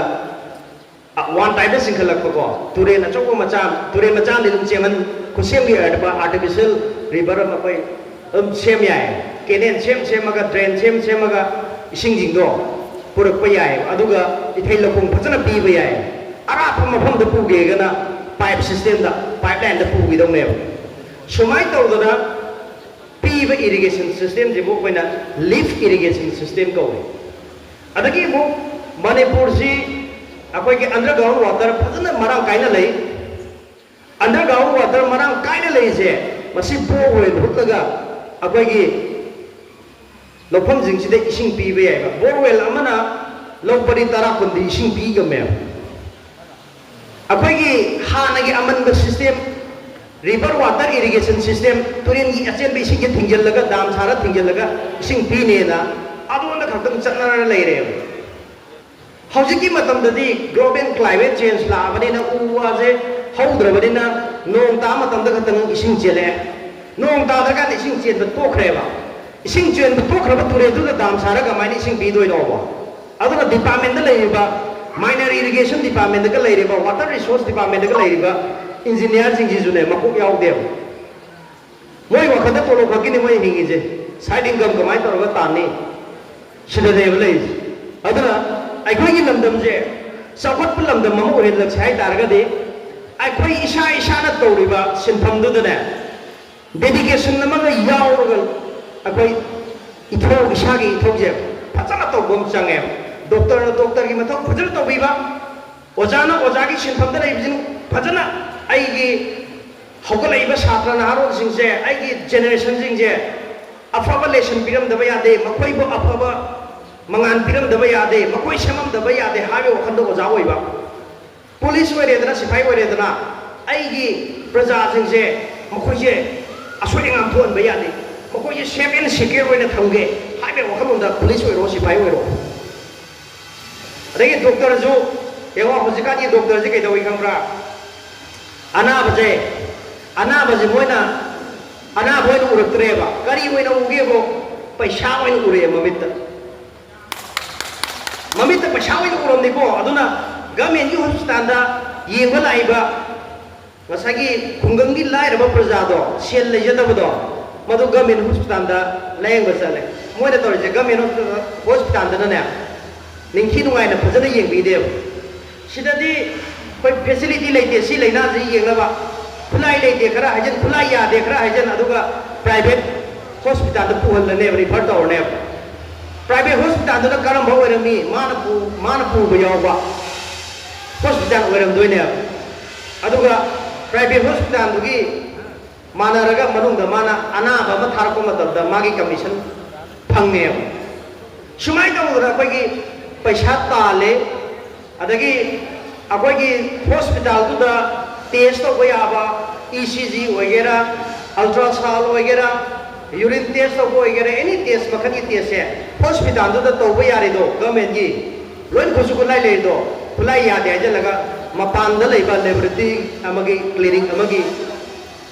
ꯑ, ꯋꯥꯟ ꯇꯥꯏꯝꯗ ꯆꯤꯡꯈꯠꯂꯛꯄꯀꯣ, ꯇꯨꯔꯦꯟ ꯑꯆꯧꯕ ꯃꯆꯥ, ꯇꯨꯔꯦꯟ ꯃꯆꯥ ꯑꯃꯗꯤ ꯑꯗꯨꯝ ꯆꯦꯟꯍꯟ, ꯈꯨꯠꯁꯦꯝꯒꯤ ꯑꯣꯏꯔꯕ ꯑꯥꯔꯇꯤꯐꯤꯁꯤꯌꯦꯜ ꯔꯤꯚꯔ ꯑꯃ ꯑꯩꯈꯣꯏ ꯑꯗꯨꯝ ꯁꯦꯝ ꯌꯥꯏ꯫ ꯀꯦꯅꯦꯜ ꯁꯦꯝ ꯁꯦꯝꯃꯒ, ꯗ꯭ꯔꯦꯟ ꯁꯦꯝ ꯁꯦꯝꯃꯒ ꯏꯁꯤꯡꯁꯤꯡꯗꯣ ꯄꯨꯔꯛꯄ ꯌꯥꯏ꯫ ꯑꯗꯨꯒ ꯏꯊꯩ ꯂꯧꯈꯣꯡ ꯐꯖꯅ ꯄꯤꯕ ꯌꯥꯏ꯫ ꯑꯔꯥꯞꯄ ꯃꯐꯝꯗ ꯄꯨꯒꯦꯒꯅ ꯄꯥꯏꯞ ꯁꯤꯁꯇꯦꯝꯗ, ꯄꯥꯏꯞ ꯂꯥꯏꯟꯗ ꯄꯨꯈꯤꯗꯧꯅꯦꯕ꯫ ꯁꯨꯃꯥꯏꯅ ꯇꯧꯗꯅ ꯄꯤꯕ ꯏꯔꯤꯒꯦꯁꯟ ꯁꯤꯁꯇꯦꯝꯁꯤꯕꯨ ꯑꯩꯈꯣꯏꯅ ꯂꯤꯐ ꯏꯔꯤꯒꯦꯁꯟ ꯁꯤꯁꯇꯦꯝ ꯀꯧꯏ꯫ ꯑꯗꯒꯤ ꯑꯃꯨꯛ ꯃꯅꯤꯄꯨꯔꯁꯤ ꯑꯩꯈꯣꯏꯒꯤ ꯑꯟꯗꯔꯒ꯭ꯔꯥꯎꯟ ꯋꯥꯇꯔ ꯐꯖꯅ ꯃꯔꯥꯡ ꯀꯥꯏꯅ ꯂꯩ꯫ ꯑꯟꯗꯔꯒ꯭ꯔꯥꯎꯟ ꯋꯥꯇꯔ ꯃꯔꯥꯡ ꯀꯥꯏꯅ ꯂꯩꯔꯤꯁꯦ, ꯃꯁꯤ ꯕꯣꯔꯋꯦꯜ ꯍꯨꯠꯂꯒ ꯑꯩꯈꯣꯏꯒꯤ ꯂꯧꯐꯝꯁꯤꯡꯁꯤꯗ ꯏꯁꯤꯡ ꯄꯤꯕ ꯌꯥꯏꯕ꯫ ꯕꯣꯔꯋꯦꯜ ꯑꯃꯅ ꯂꯧ ꯄꯔꯤ ꯇꯔꯥ, ꯀꯨꯟꯗꯤ ꯏꯁꯤꯡ ꯄꯤ ꯉꯝꯃꯦꯕ꯫ ꯑꯩꯈꯣꯏꯒꯤ ꯍꯥꯟꯅꯒꯤ ꯑꯃꯟꯕ system, river water irrigation system, ꯇꯨꯔꯦꯟꯒꯤ ꯑꯆꯦꯟꯕ ꯏꯁꯤꯡꯁꯦ ꯊꯤꯡꯖꯤꯜꯂꯒ, ꯗꯥꯝ ꯁꯥꯔ ꯊꯤꯡꯖꯤꯜꯂꯒ ꯏꯁꯤꯡ ꯄꯤꯅꯦꯅ ꯑꯗꯣꯝꯗ ꯈꯛꯇꯪ ꯆꯠꯅꯔ ꯂꯩꯔꯦꯕ꯫ ꯍꯧꯖꯤꯛꯀꯤ ꯃꯇꯝꯗꯗꯤ ꯒ꯭ꯂꯣꯕꯦꯜ ꯀ꯭ꯂꯥꯏꯃꯦꯠ ꯆꯦꯟꯖ ꯂꯥꯛꯑꯕꯅꯤꯅ, ꯎ ꯋꯥꯁꯦ ꯍꯧꯗ꯭ꯔꯕꯅꯤꯅ, ꯅꯣꯡ ꯇꯥꯕ ꯃꯇꯝꯗ ꯈꯛꯇꯪ ꯏꯁꯤꯡ ꯆꯦꯜꯂꯛꯑꯦ꯫ ꯅꯣꯡ ꯇꯥꯗ꯭ꯔꯀꯥꯟꯗ ꯏꯁꯤꯡ ꯆꯦꯟꯕ ꯇꯣꯛꯈ꯭ꯔꯦꯕ꯫ ꯏꯁꯤꯡ ꯆꯦꯟꯕ ꯇꯣꯛꯈ꯭ꯔꯕ ꯇꯨꯔꯦꯜꯗꯨꯗ ꯗꯥꯝ ꯁꯥꯔꯒ ꯀꯃꯥꯏꯅ ꯏꯁꯤꯡ ꯄꯤꯗꯣꯏꯅꯣꯕ? ꯑꯗꯨꯅ ꯗꯤꯄꯥꯔꯠꯃꯦꯟꯗ ꯂꯩꯔꯤꯕ, ꯃꯥꯏꯅꯔ ꯏꯔꯤꯒꯦꯁꯟ ꯗꯤꯄꯥꯔꯠꯃꯦꯟꯗꯒ ꯂꯩꯔꯤꯕ, ꯋꯥꯇꯔ ꯔꯤꯁꯣꯔꯁ ꯗꯤꯄꯥꯔꯠꯃꯦꯟꯗꯒ ꯂꯩꯔꯤꯕ ꯏꯟꯖꯤꯅꯤꯌꯥꯔꯁꯤꯡꯁꯤꯁꯨꯅꯦ, ꯃꯀꯣꯛ ꯌꯥꯎꯗꯦꯕ꯫ ꯃꯣꯏ ꯋꯥꯈꯜꯗ ꯇꯣꯂꯣꯞ ꯈꯛꯀꯤꯅꯤ ꯃꯣꯏ ꯍꯤꯡꯉꯤꯁꯦ꯫ ꯁꯥꯏꯠ ꯏꯟꯀꯝ ꯀꯃꯥꯏꯅ ꯇꯧꯔꯒ ꯇꯥꯟꯅꯤ? ꯁꯤꯗꯅꯦꯕ ꯂꯩꯔꯤꯁꯦ꯫ ꯑꯗꯨꯅ ꯑꯩꯈꯣꯏꯒꯤ ꯂꯝꯗꯝꯁꯦ ꯆꯥꯎꯈꯠꯄ ꯂꯝꯗꯝ ꯑꯃ ꯑꯣꯏꯍꯜꯂꯛꯁꯦ ꯍꯥꯏ ꯇꯥꯔꯒꯗꯤ, ꯑꯩꯈꯣꯏ ꯏꯁꯥ ꯏꯁꯥꯅ ꯇꯧꯔꯤꯕ ꯁꯤꯟꯐꯝꯗꯨꯗꯅꯦ, ꯗꯦꯗꯤꯀꯦꯁꯟ ꯑꯃꯒ ꯌꯥꯎꯔꯒ ꯑꯩꯈꯣꯏ ꯏꯊꯧ, ꯏꯁꯥꯒꯤ ꯏꯊꯧꯁꯦ ꯐꯖꯅ ꯇꯧꯕ ꯑꯃ ꯆꯪꯉꯦꯕ꯫ ꯗꯣꯛꯇꯔꯅ ꯗꯣꯛꯇꯔꯒꯤ ꯃꯊꯧ ꯐꯖꯅ ꯇꯧꯕꯤꯕ, ꯑꯣꯖꯥꯅ ꯑꯣꯖꯥꯒꯤ ꯁꯤꯟꯐꯝꯗ ꯂꯩꯕꯁꯤꯡ ꯐꯖꯅ, ꯑꯩꯒꯤ ꯍꯧꯒꯠꯂꯛꯏꯕ ꯁꯥꯇ꯭ꯔ ꯅꯍꯥꯔꯣꯜꯁꯤꯡꯁꯦ, ꯑꯩꯒꯤ ꯖꯦꯅꯦꯔꯦꯁꯟꯁꯤꯡꯁꯦ ꯑꯐꯕ ꯂꯦꯁꯟ ꯄꯤꯔꯝꯗꯕ ꯌꯥꯗꯦ, ꯃꯈꯣꯏꯕꯨ ꯑꯐꯕ ꯃꯉꯥꯜ ꯄꯤꯔꯝꯗꯕ ꯌꯥꯗꯦ, ꯃꯈꯣꯏ ꯁꯦꯝꯃꯝꯗꯕ ꯌꯥꯗꯦ ꯍꯥꯏꯕꯒꯤ ꯋꯥꯈꯜꯗ ꯑꯣꯖꯥ ꯑꯣꯏꯕ꯫ ꯄꯨꯂꯤꯁ ꯑꯣꯏꯔꯦꯗꯅ, ꯁꯤꯐꯥꯏ ꯑꯣꯏꯔꯦꯗꯅ, ꯑꯩꯒꯤ ꯄ꯭ꯔꯖꯥꯁꯤꯡꯁꯦ, ꯃꯈꯣꯏꯁꯦ ꯑꯁꯣꯏ ꯑꯉꯥꯝ ꯊꯣꯛꯍꯟꯕ ꯌꯥꯗꯦ, ꯃꯈꯣꯏꯁꯦ ꯁꯦꯐ ꯑꯦꯟ ꯁꯦꯀ꯭ꯌꯣꯔ ꯑꯣꯏꯅ ꯊꯝꯒꯦ ꯍꯥꯏꯕꯒꯤ ꯋꯥꯈꯜꯂꯣꯟꯗ ꯄꯨꯂꯤꯁ ꯑꯣꯏꯔꯣ, ꯁꯤꯐꯥꯏ ꯑꯣꯏꯔꯣ꯫ ꯑꯗꯒꯤ ꯗꯣꯛꯇꯔꯁꯨ ꯌꯦꯡꯉꯣ, ꯍꯧꯖꯤꯛꯀꯥꯟꯒꯤ ꯗꯣꯛꯇꯔꯁꯦ ꯀꯩꯗꯧꯏ ꯈꯪꯕ꯭ꯔꯥ? ꯑꯅꯥꯕꯁꯦ, ꯑꯅꯥꯕꯁꯦ ꯃꯣꯏꯅ ꯑꯅꯥꯕ ꯑꯣꯏꯅ ꯎꯔꯛꯇ꯭ꯔꯦꯕ꯫ ꯀꯔꯤ ꯑꯣꯏꯅ ꯎꯒꯦꯕꯨ? ꯄꯩꯁꯥ ꯑꯣꯏꯅ ꯎꯔꯛꯑꯦ ꯃꯃꯤꯠꯇ꯫ ꯃꯃꯤꯠꯇ ꯄꯩꯁꯥ ꯑꯣꯏꯅ ꯎꯔꯝꯅꯤꯀꯣ꯫ ꯑꯗꯨꯅ ꯒꯃꯦꯟꯒꯤ ꯍꯣꯁꯄꯤꯇꯥꯜꯗ ꯌꯦꯡꯕ ꯂꯥꯛꯏꯕ ꯉꯁꯥꯏꯒꯤ ꯈꯨꯡꯒꯪꯒꯤ ꯂꯥꯏꯔꯕ ꯄ꯭ꯔꯖꯥꯗꯣ, ꯁꯦꯜ ꯂꯩꯖꯗꯕꯗꯣ, ꯃꯗꯨ ꯒꯃꯦꯟ ꯍꯣꯁꯄꯤꯇꯥꯜꯗ ꯂꯥꯌꯦꯡꯕ ꯆꯠꯂꯦ꯫ ꯃꯣꯏꯅ ꯇꯧꯔꯤꯁꯦ, ꯒꯃꯦꯟ ꯍꯣꯁꯄꯤꯇꯥꯜꯗꯅꯅꯦ, ꯅꯤꯡꯊꯤ ꯅꯨꯡꯉꯥꯏꯅ ꯐꯖꯅ ꯌꯦꯡꯕꯤꯗꯦꯕ꯫ ꯁꯤꯗꯗꯤ ꯑꯩꯈꯣꯏ ꯐꯦꯁꯤꯂꯤꯇꯤ ꯂꯩꯇꯦ ꯁꯤ ꯂꯥꯏꯅꯥꯁꯤ ꯌꯦꯡꯅꯕ, ꯈꯨꯠꯂꯥꯏ ꯂꯩꯇꯦ ꯈꯔ ꯍꯥꯏꯖꯟ, ꯈꯨꯠꯂꯥꯏ ꯌꯥꯗꯦ ꯈꯔ ꯍꯥꯏꯖꯟ, ꯑꯗꯨꯒ ꯄ꯭ꯔꯥꯏꯚꯦꯠ ꯍꯣꯁꯄꯤꯇꯥꯜꯗ ꯄꯨꯍꯜꯂꯅꯦꯕ, ꯔꯤꯐꯔ ꯇꯧꯔꯅꯦꯕ꯫ ꯄ꯭ꯔꯥꯏꯚꯦꯠ ꯍꯣꯁꯄꯤꯇꯥꯜꯗꯨꯅ ꯀꯔꯝꯕ ꯑꯣꯏꯔꯝꯃꯤ? ꯃꯥꯅ ꯄꯨ-, ꯃꯥꯅ ꯄꯨꯕ ꯌꯥꯎꯕ ꯍꯣꯁꯄꯤꯇꯥꯜ ꯑꯣꯏꯔꯝꯗꯣꯏꯅꯦꯕ꯫ ꯑꯗꯨꯒ ꯄ꯭ꯔꯥꯏꯚꯦꯠ ꯍꯣꯁꯄꯤꯇꯥꯜꯗꯨꯒꯤ ꯃꯥꯟꯅꯔꯒ ꯃꯅꯨꯡꯗ ꯃꯥꯅ ꯑꯅꯥꯕ ꯑꯃ ꯊꯥꯔꯛꯄ ꯃꯇꯝꯗ ꯃꯥꯒꯤ ꯀꯃꯤꯁꯟ ꯐꯪꯉꯦꯕ꯫ ꯁꯨꯃꯥꯏꯅ ꯇꯧꯗꯅ ꯑꯩꯈꯣꯏꯒꯤ ꯄꯩꯁꯥ ꯇꯥꯜꯂꯦ꯫ ꯑꯗꯒꯤ ꯑꯩꯈꯣꯏꯒꯤ ꯍꯣꯁꯄꯤꯇꯥꯜꯗꯨꯗ ꯇꯦꯁ ꯇꯧꯕ ꯌꯥꯕ, ꯏ ꯁꯤ ꯖꯤ ꯑꯣꯏꯒꯦꯔꯥ, ꯑꯜꯇ꯭ꯔꯥꯁꯥꯎꯟ ꯑꯣꯏꯒꯦꯔꯥ, ꯌꯨꯔꯤꯟ ꯇꯦꯁ ꯇꯧꯕ ꯑꯣꯏꯒꯦꯔꯥ, ꯑꯦꯅꯤ ꯇꯦꯁ ꯃꯈꯜꯒꯤ ꯇꯦꯁꯁꯦ ꯍꯣꯁꯄꯤꯇꯥꯜꯗꯨꯗ ꯇꯧꯕ ꯌꯥꯔꯤꯗꯣ, ꯒꯃꯦꯟꯒꯤ ꯂꯣꯏ ꯈꯨꯠꯁꯨ ꯈꯨꯠꯂꯥꯏ ꯂꯩꯔꯤꯗꯣ, ꯈꯨꯠꯂꯥꯏ ꯌꯥꯗꯦ ꯍꯥꯏꯖꯤꯜꯂꯒ ꯃꯄꯥꯟꯗ ꯂꯩꯕ ꯂꯦꯕꯣꯔꯦꯇꯔꯤ ꯑꯃꯒꯤ, ꯀ꯭ꯂꯤꯅꯤꯛ ꯑꯃꯒꯤ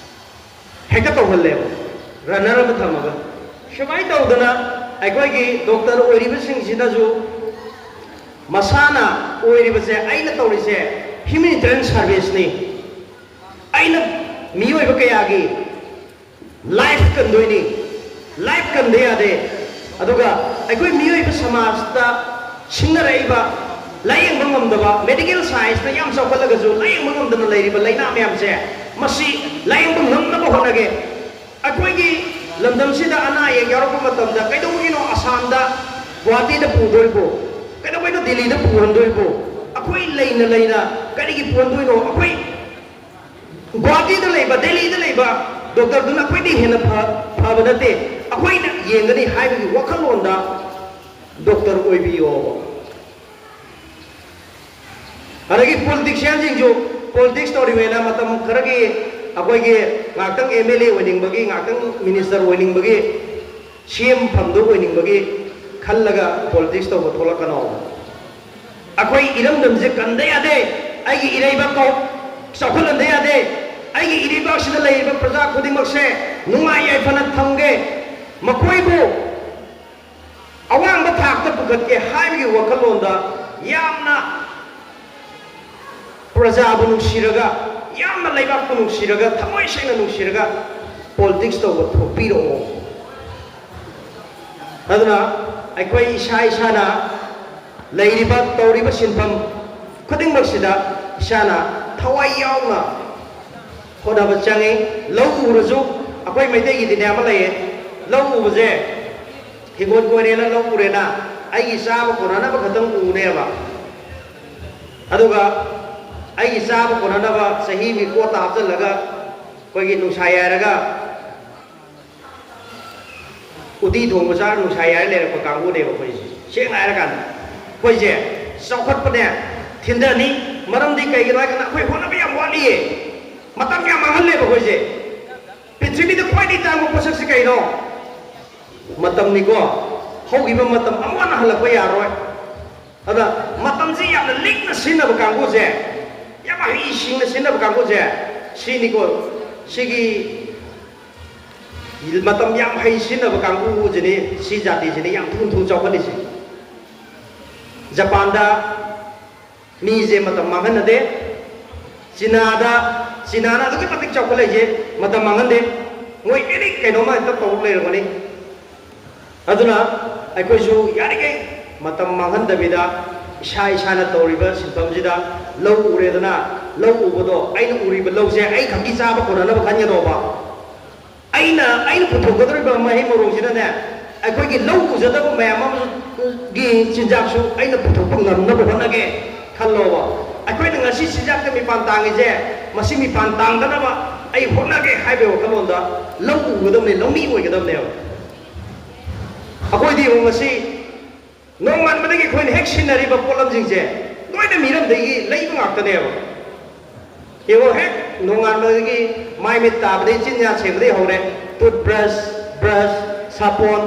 ꯍꯦꯛꯇ ꯇꯧꯍꯜꯂꯦꯕ, ꯔꯟꯅꯔ ꯑꯃ ꯊꯝꯃꯒ꯫ ꯁꯨꯃꯥꯏꯅ ꯇꯧꯗꯅ ꯑꯩꯈꯣꯏꯒꯤ ꯗꯣꯛꯇꯔ ꯑꯣꯏꯔꯤꯕꯁꯤꯡꯁꯤꯅꯁꯨ ꯃꯁꯥꯅ ꯑꯣꯏꯔꯤꯕꯁꯦ, ꯑꯩꯅ ꯇꯧꯔꯤꯁꯦ humanitarian service ꯅꯤ꯫ ꯑꯩꯅ ꯃꯤꯑꯣꯏꯕ ꯀꯌꯥꯒꯤ life ꯀꯟꯗꯣꯏꯅꯤ, life ꯀꯟꯗ ꯌꯥꯗꯦ꯫ ꯑꯗꯨꯒ ꯑꯩꯈꯣꯏ ꯃꯤꯑꯣꯏꯕ ꯁꯃꯥꯖꯇ ꯁꯤꯡꯅꯔꯛꯏꯕ, ꯂꯥꯌꯦꯡꯕ ꯉꯝꯗꯕ, medical science ꯅ ꯌꯥꯝ ꯆꯥꯎꯈꯠꯂꯒꯁꯨ ꯂꯥꯌꯦꯡꯕ ꯉꯝꯗꯅ ꯂꯩꯔꯤꯕ ꯂꯥꯏꯅꯥ ꯃꯌꯥꯝꯁꯦ, ꯃꯁꯤ ꯂꯥꯌꯦꯡꯕ ꯉꯝꯅꯕ ꯍꯣꯠꯅꯒꯦ꯫ ꯑꯩꯈꯣꯏꯒꯤ ꯂꯝꯗꯝꯁꯤꯗ ꯑꯅꯥ ꯑꯌꯦꯛ ꯌꯥꯎꯔꯛꯄ ꯃꯇꯝꯗ ꯀꯩꯗꯧꯕꯒꯤꯅꯣ ꯑꯁꯥꯝꯗ, ꯒꯨꯍꯥꯇꯤꯗ ꯄꯨꯗꯣꯔꯤꯕꯣ? ꯀꯩꯗꯧꯕꯩꯅꯣ ꯗꯤꯜꯂꯤꯗ ꯄꯨꯍꯟꯗꯣꯔꯤꯕꯣ? ꯑꯩꯈꯣꯏ ꯂꯩꯅ ꯂꯩꯅ ꯀꯔꯤꯒꯤ ꯄꯨꯍꯟꯗꯣꯏꯅꯣ? ꯑꯩꯈꯣꯏ ꯒꯨꯍꯥꯇꯤꯗ ꯂꯩꯕ, ꯗꯦꯜꯂꯤꯗ ꯂꯩꯕ doctor ꯗꯨꯅ ꯑꯩꯈꯣꯏꯗꯤ ꯍꯦꯟꯅ ꯐ-, ꯐꯕ ꯅꯠꯇꯦ꯫ ꯑꯩꯈꯣꯏꯅ ꯌꯦꯡꯒꯅꯤ ꯍꯥꯏꯕꯒꯤ ꯋꯥꯈꯜꯂꯣꯟꯗ doctor ꯑꯣꯏꯕꯤꯌꯣꯕ꯫ ꯑꯗꯒꯤ politician ꯁꯤꯡꯁꯨ politics ꯇꯧꯔꯤꯉꯩꯗ ꯃꯇꯝ ꯈꯔꯒꯤ ꯑꯩꯈꯣꯏꯒꯤ ꯉꯥꯛꯇꯪ M L A ꯑꯣꯏꯅꯤꯡꯕꯒꯤ, ꯉꯥꯛꯇꯪ minister ꯑꯣꯏꯅꯤꯡꯕꯒꯤ, C M ꯐꯝꯗꯨ ꯑꯣꯏꯅꯤꯡꯕꯒꯤ ꯈꯜꯂꯒ politics ꯇꯧꯕ ꯊꯣꯛꯂꯛꯀꯅꯣ꯫ ꯑꯩꯈꯣꯏ ꯏꯔꯝꯗꯝꯁꯦ ꯀꯟꯗ ꯌꯥꯗꯦ꯫ ꯑꯩꯒꯤ ꯏꯔꯩꯕꯥꯛ ꯀꯧ-, ꯆꯥꯎꯈꯠꯍꯟꯗ ꯌꯥꯗꯦ꯫ ꯑꯩꯒꯤ ꯏꯔꯩꯕꯥꯛꯁꯤꯗ ꯂꯩꯔꯤꯕ ꯄ꯭ꯔꯖꯥ ꯈꯨꯗꯤꯡꯃꯛꯁꯦ ꯅꯨꯡꯉꯥꯏ ꯌꯥꯏꯐꯅ ꯊꯝꯒꯦ꯫ ꯃꯈꯣꯏꯕꯨ ꯑꯋꯥꯡꯕ ꯊꯥꯛꯇ ꯄꯨꯈꯠꯀꯦ ꯍꯥꯏꯕꯒꯤ ꯋꯥꯈꯜꯂꯣꯟꯗ ꯌꯥꯝꯅ ꯄ꯭ꯔꯖꯥꯕꯨ ꯅꯨꯡꯁꯤꯔꯒ, ꯌꯥꯝꯅ ꯂꯩꯕꯥꯛꯄꯨ ꯅꯨꯡꯁꯤꯔꯒ, ꯊꯃꯣꯏ ꯁꯦꯡꯅ ꯅꯨꯡꯁꯤꯔꯒ politics ꯇꯧꯕ ꯊꯣꯛꯄꯤꯔꯛꯑꯣ꯫ ꯑꯗꯨꯅ ꯑꯩꯈꯣꯏ ꯏꯁꯥ ꯏꯁꯥꯅ ꯂꯩꯔꯤꯕ, ꯇꯧꯔꯤꯕ ꯁꯤꯟꯐꯝ ꯈꯨꯗꯤꯡꯃꯛꯁꯤꯗ ꯏꯁꯥꯅ ꯊꯋꯥꯏ ꯌꯥꯎꯅ ꯍꯣꯠꯅꯕ ꯆꯪꯉꯤ꯫ ꯂꯧ ꯎꯔꯁꯨ, ꯑꯩꯈꯣꯏ ꯃꯩꯇꯩꯒꯤꯗꯤꯅꯦ ꯑꯃ ꯂꯩꯌꯦ, ꯂꯧ ꯎꯕꯁꯦ ꯍꯤꯡꯒꯣꯜ ꯀꯣꯏꯔꯦꯅ, ꯂꯧ ꯎꯔꯦꯅ, ꯑꯩꯒꯤ ꯆꯥꯕ ꯀꯣꯟꯅꯅꯕ ꯈꯛꯇꯪ ꯎꯅꯦꯕ꯫ ꯑꯗꯨꯒ ꯑꯩꯒꯤ ꯆꯥꯕ ꯀꯣꯟꯅꯅꯕ ꯆꯍꯤꯒꯤ ꯄꯣꯠꯇ ꯍꯥꯞꯆꯤꯜꯂꯒ, ꯑꯩꯈꯣꯏꯒꯤ ꯅꯨꯡꯁꯥ ꯌꯥꯏꯔꯒ ꯎꯇꯤ ꯊꯣꯡꯕ ꯆꯥꯔ ꯅꯨꯡꯁꯥ ꯌꯥꯏꯔ ꯂꯩꯔꯛꯄ ꯀꯥꯡꯕꯨꯅꯦꯕ ꯑꯩꯈꯣꯏꯁꯦ꯫ ꯁꯦꯡꯅ ꯍꯥꯏꯔꯀꯥꯟꯗ ꯑꯩꯈꯣꯏꯁꯦ ꯆꯥꯎꯈꯠꯄꯅꯦ ꯊꯤꯟꯊꯅꯤ꯫ ꯃꯔꯝꯗꯤ ꯀꯩꯒꯤꯅꯣ ꯍꯥꯏ ꯀꯥꯟꯗ ꯑꯩꯈꯣꯏ ꯍꯣꯠꯅꯕ ꯌꯥꯝ ꯋꯥꯠꯂꯤꯌꯦ, ꯃꯇꯝ ꯌꯥꯝ ꯃꯥꯡꯍꯜꯂꯦꯕ ꯑꯩꯈꯣꯏꯁꯦ꯫ ꯄ꯭ꯔꯤꯊꯤꯕꯤꯗ ꯈ꯭ꯋꯥꯏꯗꯒꯤ ꯇꯥꯡꯕ ꯄꯣꯠꯁꯛꯁꯦ ꯀꯩꯅꯣ? ꯃꯇꯝꯅꯤꯀꯣ꯫ ꯍꯧꯈꯤꯕ ꯃꯇꯝ ꯑꯃꯨꯛ ꯍꯟꯅ ꯍꯜꯂꯛꯄ ꯌꯥꯔꯣꯏ꯫ ꯑꯗ ꯃꯇꯝꯁꯤ ꯌꯥꯝꯅ ꯂꯤꯛꯅ ꯁꯤꯖꯤꯟꯅꯕ ꯀꯥꯡꯕꯨꯁꯦ, ꯌꯥꯝ ꯍꯩꯁꯤꯡꯅ ꯁꯤꯖꯤꯟꯅꯕ ꯀꯥꯡꯕꯨꯁꯦ, ꯁꯤꯅꯤꯀꯣ꯫ ꯁꯤꯒꯤ ꯃꯇꯝ ꯌꯥꯝ ꯍꯩ ꯁꯤꯖꯤꯟꯅꯕ ꯀꯥꯡꯕꯨꯁꯤꯅꯤ, ꯁꯤ ꯖꯥꯇꯤꯁꯤꯅꯤ ꯌꯥꯝ ꯊꯨ ꯊꯨ ꯆꯥꯎꯈꯠꯂꯤꯁꯦ꯫ ꯖꯄꯥꯟꯗ ꯃꯤꯁꯦ ꯃꯇꯝ ꯃꯥꯡꯍꯟꯅꯗꯦ꯫ ꯆꯤꯅꯥꯗ, ꯆꯤꯅꯥꯅ ꯑꯗꯨꯛꯀꯤ ꯃꯇꯤꯛ ꯆꯥꯎꯈꯠꯂꯛꯏꯁꯦ ꯃꯇꯝ ꯃꯥꯡꯍꯟꯗꯦ꯫ ꯃꯣꯏ ꯑꯦꯅꯤ ꯀꯩꯅꯣꯝꯃ ꯍꯦꯛꯇ ꯇꯧ ꯂꯩꯔꯝꯒꯅꯤ꯫ ꯑꯗꯨꯅ ꯑꯩꯈꯣꯏꯁꯨ ꯌꯥꯔꯤꯈꯩ ꯃꯇꯝ ꯃꯥꯡꯍꯟꯗꯕꯤꯗ ꯏꯁꯥ ꯏꯁꯥꯅ ꯇꯧꯔꯤꯕ ꯁꯤꯟꯐꯝꯁꯤꯗ, ꯂꯧ ꯎꯔꯦꯗꯅ, ꯂꯧ ꯎꯕꯗꯣ, ꯑꯩꯅ ꯎꯔꯤꯕ ꯂꯧꯁꯦ ꯑꯩ ꯈꯛꯀꯤ ꯆꯥꯕ ꯀꯣꯟꯅꯅꯕ ꯈꯟꯒꯅꯣꯕ꯫ ꯑꯩꯅ, ꯑꯩꯅ ꯄꯨꯊꯣꯛꯀꯗꯧꯔꯤꯕ ꯃꯍꯩ ꯃꯔꯣꯡꯁꯤꯅꯒꯤ ꯂꯧ ꯎꯖꯗꯕ ꯃꯌꯥꯝ ꯑꯃꯒꯤ ꯆꯤꯟꯖꯥꯛꯁꯨ ꯑꯩꯅ ꯄꯨꯊꯣꯛꯄ ꯉꯝꯅꯕ ꯍꯣꯠꯅꯒꯦ ꯈꯜꯂꯣꯕ꯫ ꯑꯩꯈꯣꯏꯅ ꯉꯁꯤ ꯆꯤꯟꯖꯥꯛꯇ ꯃꯤꯄꯥꯟ ꯇꯥꯡꯉꯤꯁꯦ, ꯃꯁꯤ ꯃꯤꯄꯥꯟ ꯇꯥꯡꯗꯅꯕ ꯑꯩ ꯍꯣꯠꯅꯒꯦ ꯍꯥꯏꯕꯒꯤ ꯋꯥꯈꯜꯂꯣꯟꯗ ꯂꯧ ꯎꯒꯗꯕꯅꯤ, ꯂꯧꯃꯤ ꯑꯣꯏꯒꯗꯕꯅꯦꯕ꯫ ꯑꯩꯈꯣꯏꯗꯤ ꯌꯦꯡꯉꯨ, ꯉꯁꯤ ꯅꯣꯡꯉꯥꯟꯕꯗꯒꯤ ꯑꯩꯈꯣꯏꯅ ꯍꯦꯛ ꯁꯤꯖꯤꯟꯅꯔꯤꯕ ꯄꯣꯠꯂꯝꯁꯤꯡꯁꯦ ꯂꯣꯏꯅ ꯃꯤꯔꯝꯗꯒꯤ ꯂꯩꯕ ꯉꯥꯛꯇꯅꯦꯕ꯫ ꯌꯦꯡꯉꯣ, ꯍꯦꯛ ꯅꯣꯡꯉꯥꯟꯕꯗꯒꯤ ꯃꯥꯏ ꯃꯤꯠ ꯇꯥꯕꯗꯒꯤ ꯆꯤꯟꯌꯥ ꯁꯦꯡꯕꯗꯒꯤ ꯍꯧꯔꯦ, ꯇꯨꯠ ꯕ꯭ꯔꯁ, ꯕ꯭ꯔꯁ, ꯁꯥꯄꯣꯟ,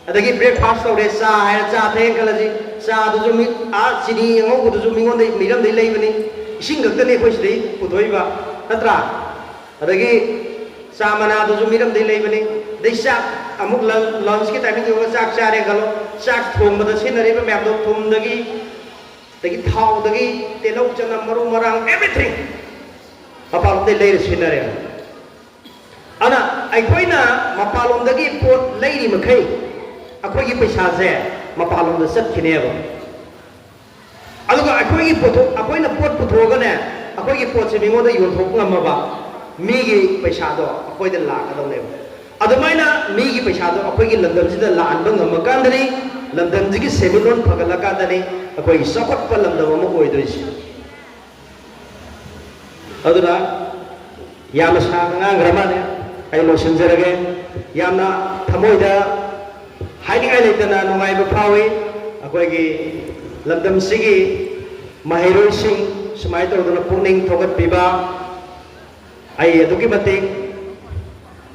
ꯑꯗꯒꯤ ꯕ꯭ꯔꯦꯛꯐꯥꯁ ꯇꯧꯔꯦ, ꯆꯥ ꯍꯥꯏꯔ ꯆꯥ ꯊꯛꯑꯦ ꯈꯜꯂꯁꯤ, ꯆꯥꯗꯨꯁꯨ ꯃꯤ, ꯑꯥ, ꯆꯤꯅꯤ ꯑꯉꯧꯕꯗꯨꯁꯨ ꯃꯤꯉꯣꯟꯗ, ꯃꯤꯔꯝꯗꯒꯤ ꯂꯩꯕꯅꯤ, ꯏꯁꯤꯡ ꯈꯛꯇꯅꯤ ꯑꯩꯈꯣꯏ ꯁꯤꯗꯩ ꯄꯨꯊꯣꯛꯏꯕ, ꯅꯠꯇ꯭ꯔꯥ? ꯑꯗꯒꯤ ꯆꯥ ꯃꯅꯥꯗꯨꯁꯨ ꯃꯤꯔꯝꯗꯒꯤ ꯂꯩꯕꯅꯤ, ꯑꯗꯩ ꯆꯥꯛ ꯑꯃꯨꯛ ꯂꯟ-, ꯂꯟꯁꯀꯤ ꯇꯥꯏꯃꯤꯡ ꯌꯧꯔꯒ ꯆꯥꯛ ꯆꯥꯔꯦ ꯈꯜꯂꯣ, ꯆꯥꯛ ꯊꯣꯡꯕꯗ ꯁꯤꯖꯤꯟꯅꯔꯤꯕ ꯃꯌꯥꯝꯗꯣ, ꯊꯨꯝꯗꯒꯤ, ꯑꯗꯒꯤ ꯊꯥꯎꯗꯒꯤ, ꯇꯤꯜꯍꯧ ꯆꯅꯝ ꯃꯔꯨ ꯃꯔꯥꯡ, everything ꯃꯄꯥꯟꯂꯣꯝꯗꯒꯤ ꯂꯩꯔ ꯁꯤꯖꯤꯟꯅꯔꯦ꯫ ꯑꯗꯨꯅ ꯑꯩꯈꯣꯏꯅ ꯃꯄꯥꯟꯂꯣꯝꯗꯒꯤ ꯄꯣꯠ ꯂꯩꯔꯤ ꯃꯈꯩ ꯑꯩꯈꯣꯏꯒꯤ ꯄꯩꯁꯥꯁꯦ ꯃꯄꯥꯟꯂꯣꯝꯗ ꯆꯠꯈꯤꯅꯦꯕ꯫ ꯑꯗꯨꯒ ꯑꯩꯈꯣꯏꯒꯤ ꯄꯣꯠꯊꯣꯛ, ꯑꯩꯈꯣꯏꯅ ꯄꯣꯠ ꯄꯨꯊꯣꯛꯑꯒꯅꯦ, ꯑꯩꯈꯣꯏꯒꯤ ꯄꯣꯠꯁꯦ ꯃꯤꯉꯣꯟꯗ ꯌꯣꯟꯊꯣꯛ ꯉꯝꯃꯕ, ꯃꯤꯒꯤ ꯄꯩꯁꯥꯗꯣ ꯑꯩꯈꯣꯏꯗ ꯂꯥꯛꯀꯗꯧꯅꯦꯕ꯫ ꯑꯗꯨꯃꯥꯏꯅ ꯃꯤꯒꯤ ꯄꯩꯁꯥꯗꯣ ꯑꯩꯈꯣꯏꯒꯤ ꯂꯝꯗꯝꯁꯤꯗ ꯂꯥꯛꯍꯟꯕ ꯉꯝꯃꯀꯥꯟꯗꯅꯤ, ꯂꯝꯗꯝꯁꯤꯒꯤ ꯁꯦꯟꯃꯤꯠꯂꯣꯟ ꯐꯒꯠꯂꯀꯥꯟꯗꯅꯤ ꯑꯩꯈꯣꯏꯒꯤ ꯆꯥꯎꯈꯠꯄ ꯂꯝꯗꯝ ꯑꯃ ꯑꯣꯏꯗꯣꯏꯁꯦ꯫ ꯑꯗꯨꯅ ꯌꯥꯝꯅ ꯁꯥꯡꯅ ꯉꯥꯡꯈ꯭ꯔ ꯃꯥꯜꯂꯦ, ꯑꯩ ꯂꯣꯏꯁꯤꯟꯖꯔꯒꯦ꯫ ꯌꯥꯝꯅ ꯊꯃꯣꯏꯗ ꯍꯥꯏꯅꯤꯡꯉꯥꯏ ꯂꯩꯇꯅ ꯅꯨꯡꯉꯥꯏꯕ ꯐꯥꯎꯏ꯫ ꯑꯩꯈꯣꯏꯒꯤ ꯂꯝꯗꯝꯁꯤꯒꯤ ꯃꯍꯩꯔꯣꯏꯁꯤꯡ ꯁꯨꯃꯥꯏꯅ ꯇꯧꯗꯅ ꯄꯨꯛꯅꯤꯡ ꯊꯧꯒꯠꯄꯤꯕ, ꯑꯩ ꯑꯗꯨꯛꯀꯤ ꯃꯇꯤꯛ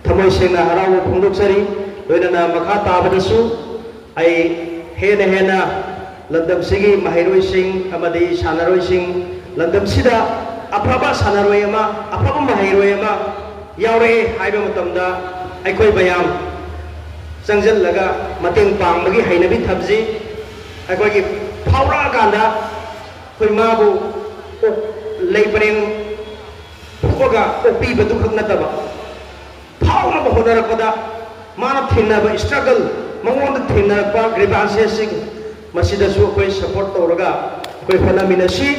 ꯊꯃꯣꯏ ꯁꯦꯡꯅ ꯍꯔꯥꯎꯕ ꯐꯣꯡꯗꯣꯛꯆꯔꯤ꯫ ꯂꯣꯏꯅꯅ ꯃꯈꯥ ꯇꯥꯕꯗꯁꯨ ꯑꯩ ꯍꯦꯟꯅ ꯍꯦꯟꯅ ꯂꯝꯗꯝꯁꯤꯒꯤ ꯃꯍꯩꯔꯣꯏꯁꯤꯡ ꯑꯃꯗꯤ ꯁꯥꯟꯅꯔꯣꯏꯁꯤꯡ, ꯂꯝꯗꯝꯁꯤꯗ ꯑꯐꯕ ꯁꯥꯟꯅꯔꯣꯏ ꯑꯃ, ꯑꯐꯕ ꯃꯍꯩꯔꯣꯏ ꯑꯃ ꯌꯥꯎꯔꯛꯑꯦ ꯍꯥꯏꯕ ꯃꯇꯝꯗ ꯑꯩꯈꯣꯏ ꯃꯌꯥꯝ ꯆꯪꯁꯤꯜꯂꯒ ꯃꯇꯦꯡ ꯄꯥꯡꯕꯒꯤ ꯍꯩꯅꯕꯤ ꯊꯝꯁꯤ꯫ ꯑꯩꯈꯣꯏꯒꯤ ꯐꯥꯎꯔꯛꯑꯀꯥꯟꯗ ꯑꯩꯈꯣꯏ ꯃꯥꯕꯨ ꯑꯣꯛ-, ꯂꯩ ꯄꯔꯦꯡ ꯐꯨꯛꯑꯒ ꯑꯣꯛꯄꯤꯕꯗꯨ ꯈꯛ ꯅꯠꯇꯕ, ꯐꯥꯎꯅꯕ ꯍꯣꯠꯅꯔꯛꯄꯗ ꯃꯥꯅ ꯊꯦꯡꯅꯕ struggle, ꯃꯉꯣꯟꯗ ꯊꯦꯡꯅꯔꯛꯄ grievances ꯁꯤꯡ, ꯃꯁꯤꯗꯁꯨ ꯑꯩꯈꯣꯏ support ꯇꯧꯔꯒ ꯑꯩꯈꯣꯏ ꯍꯣꯠꯅꯃꯤꯟꯅꯁꯤ꯫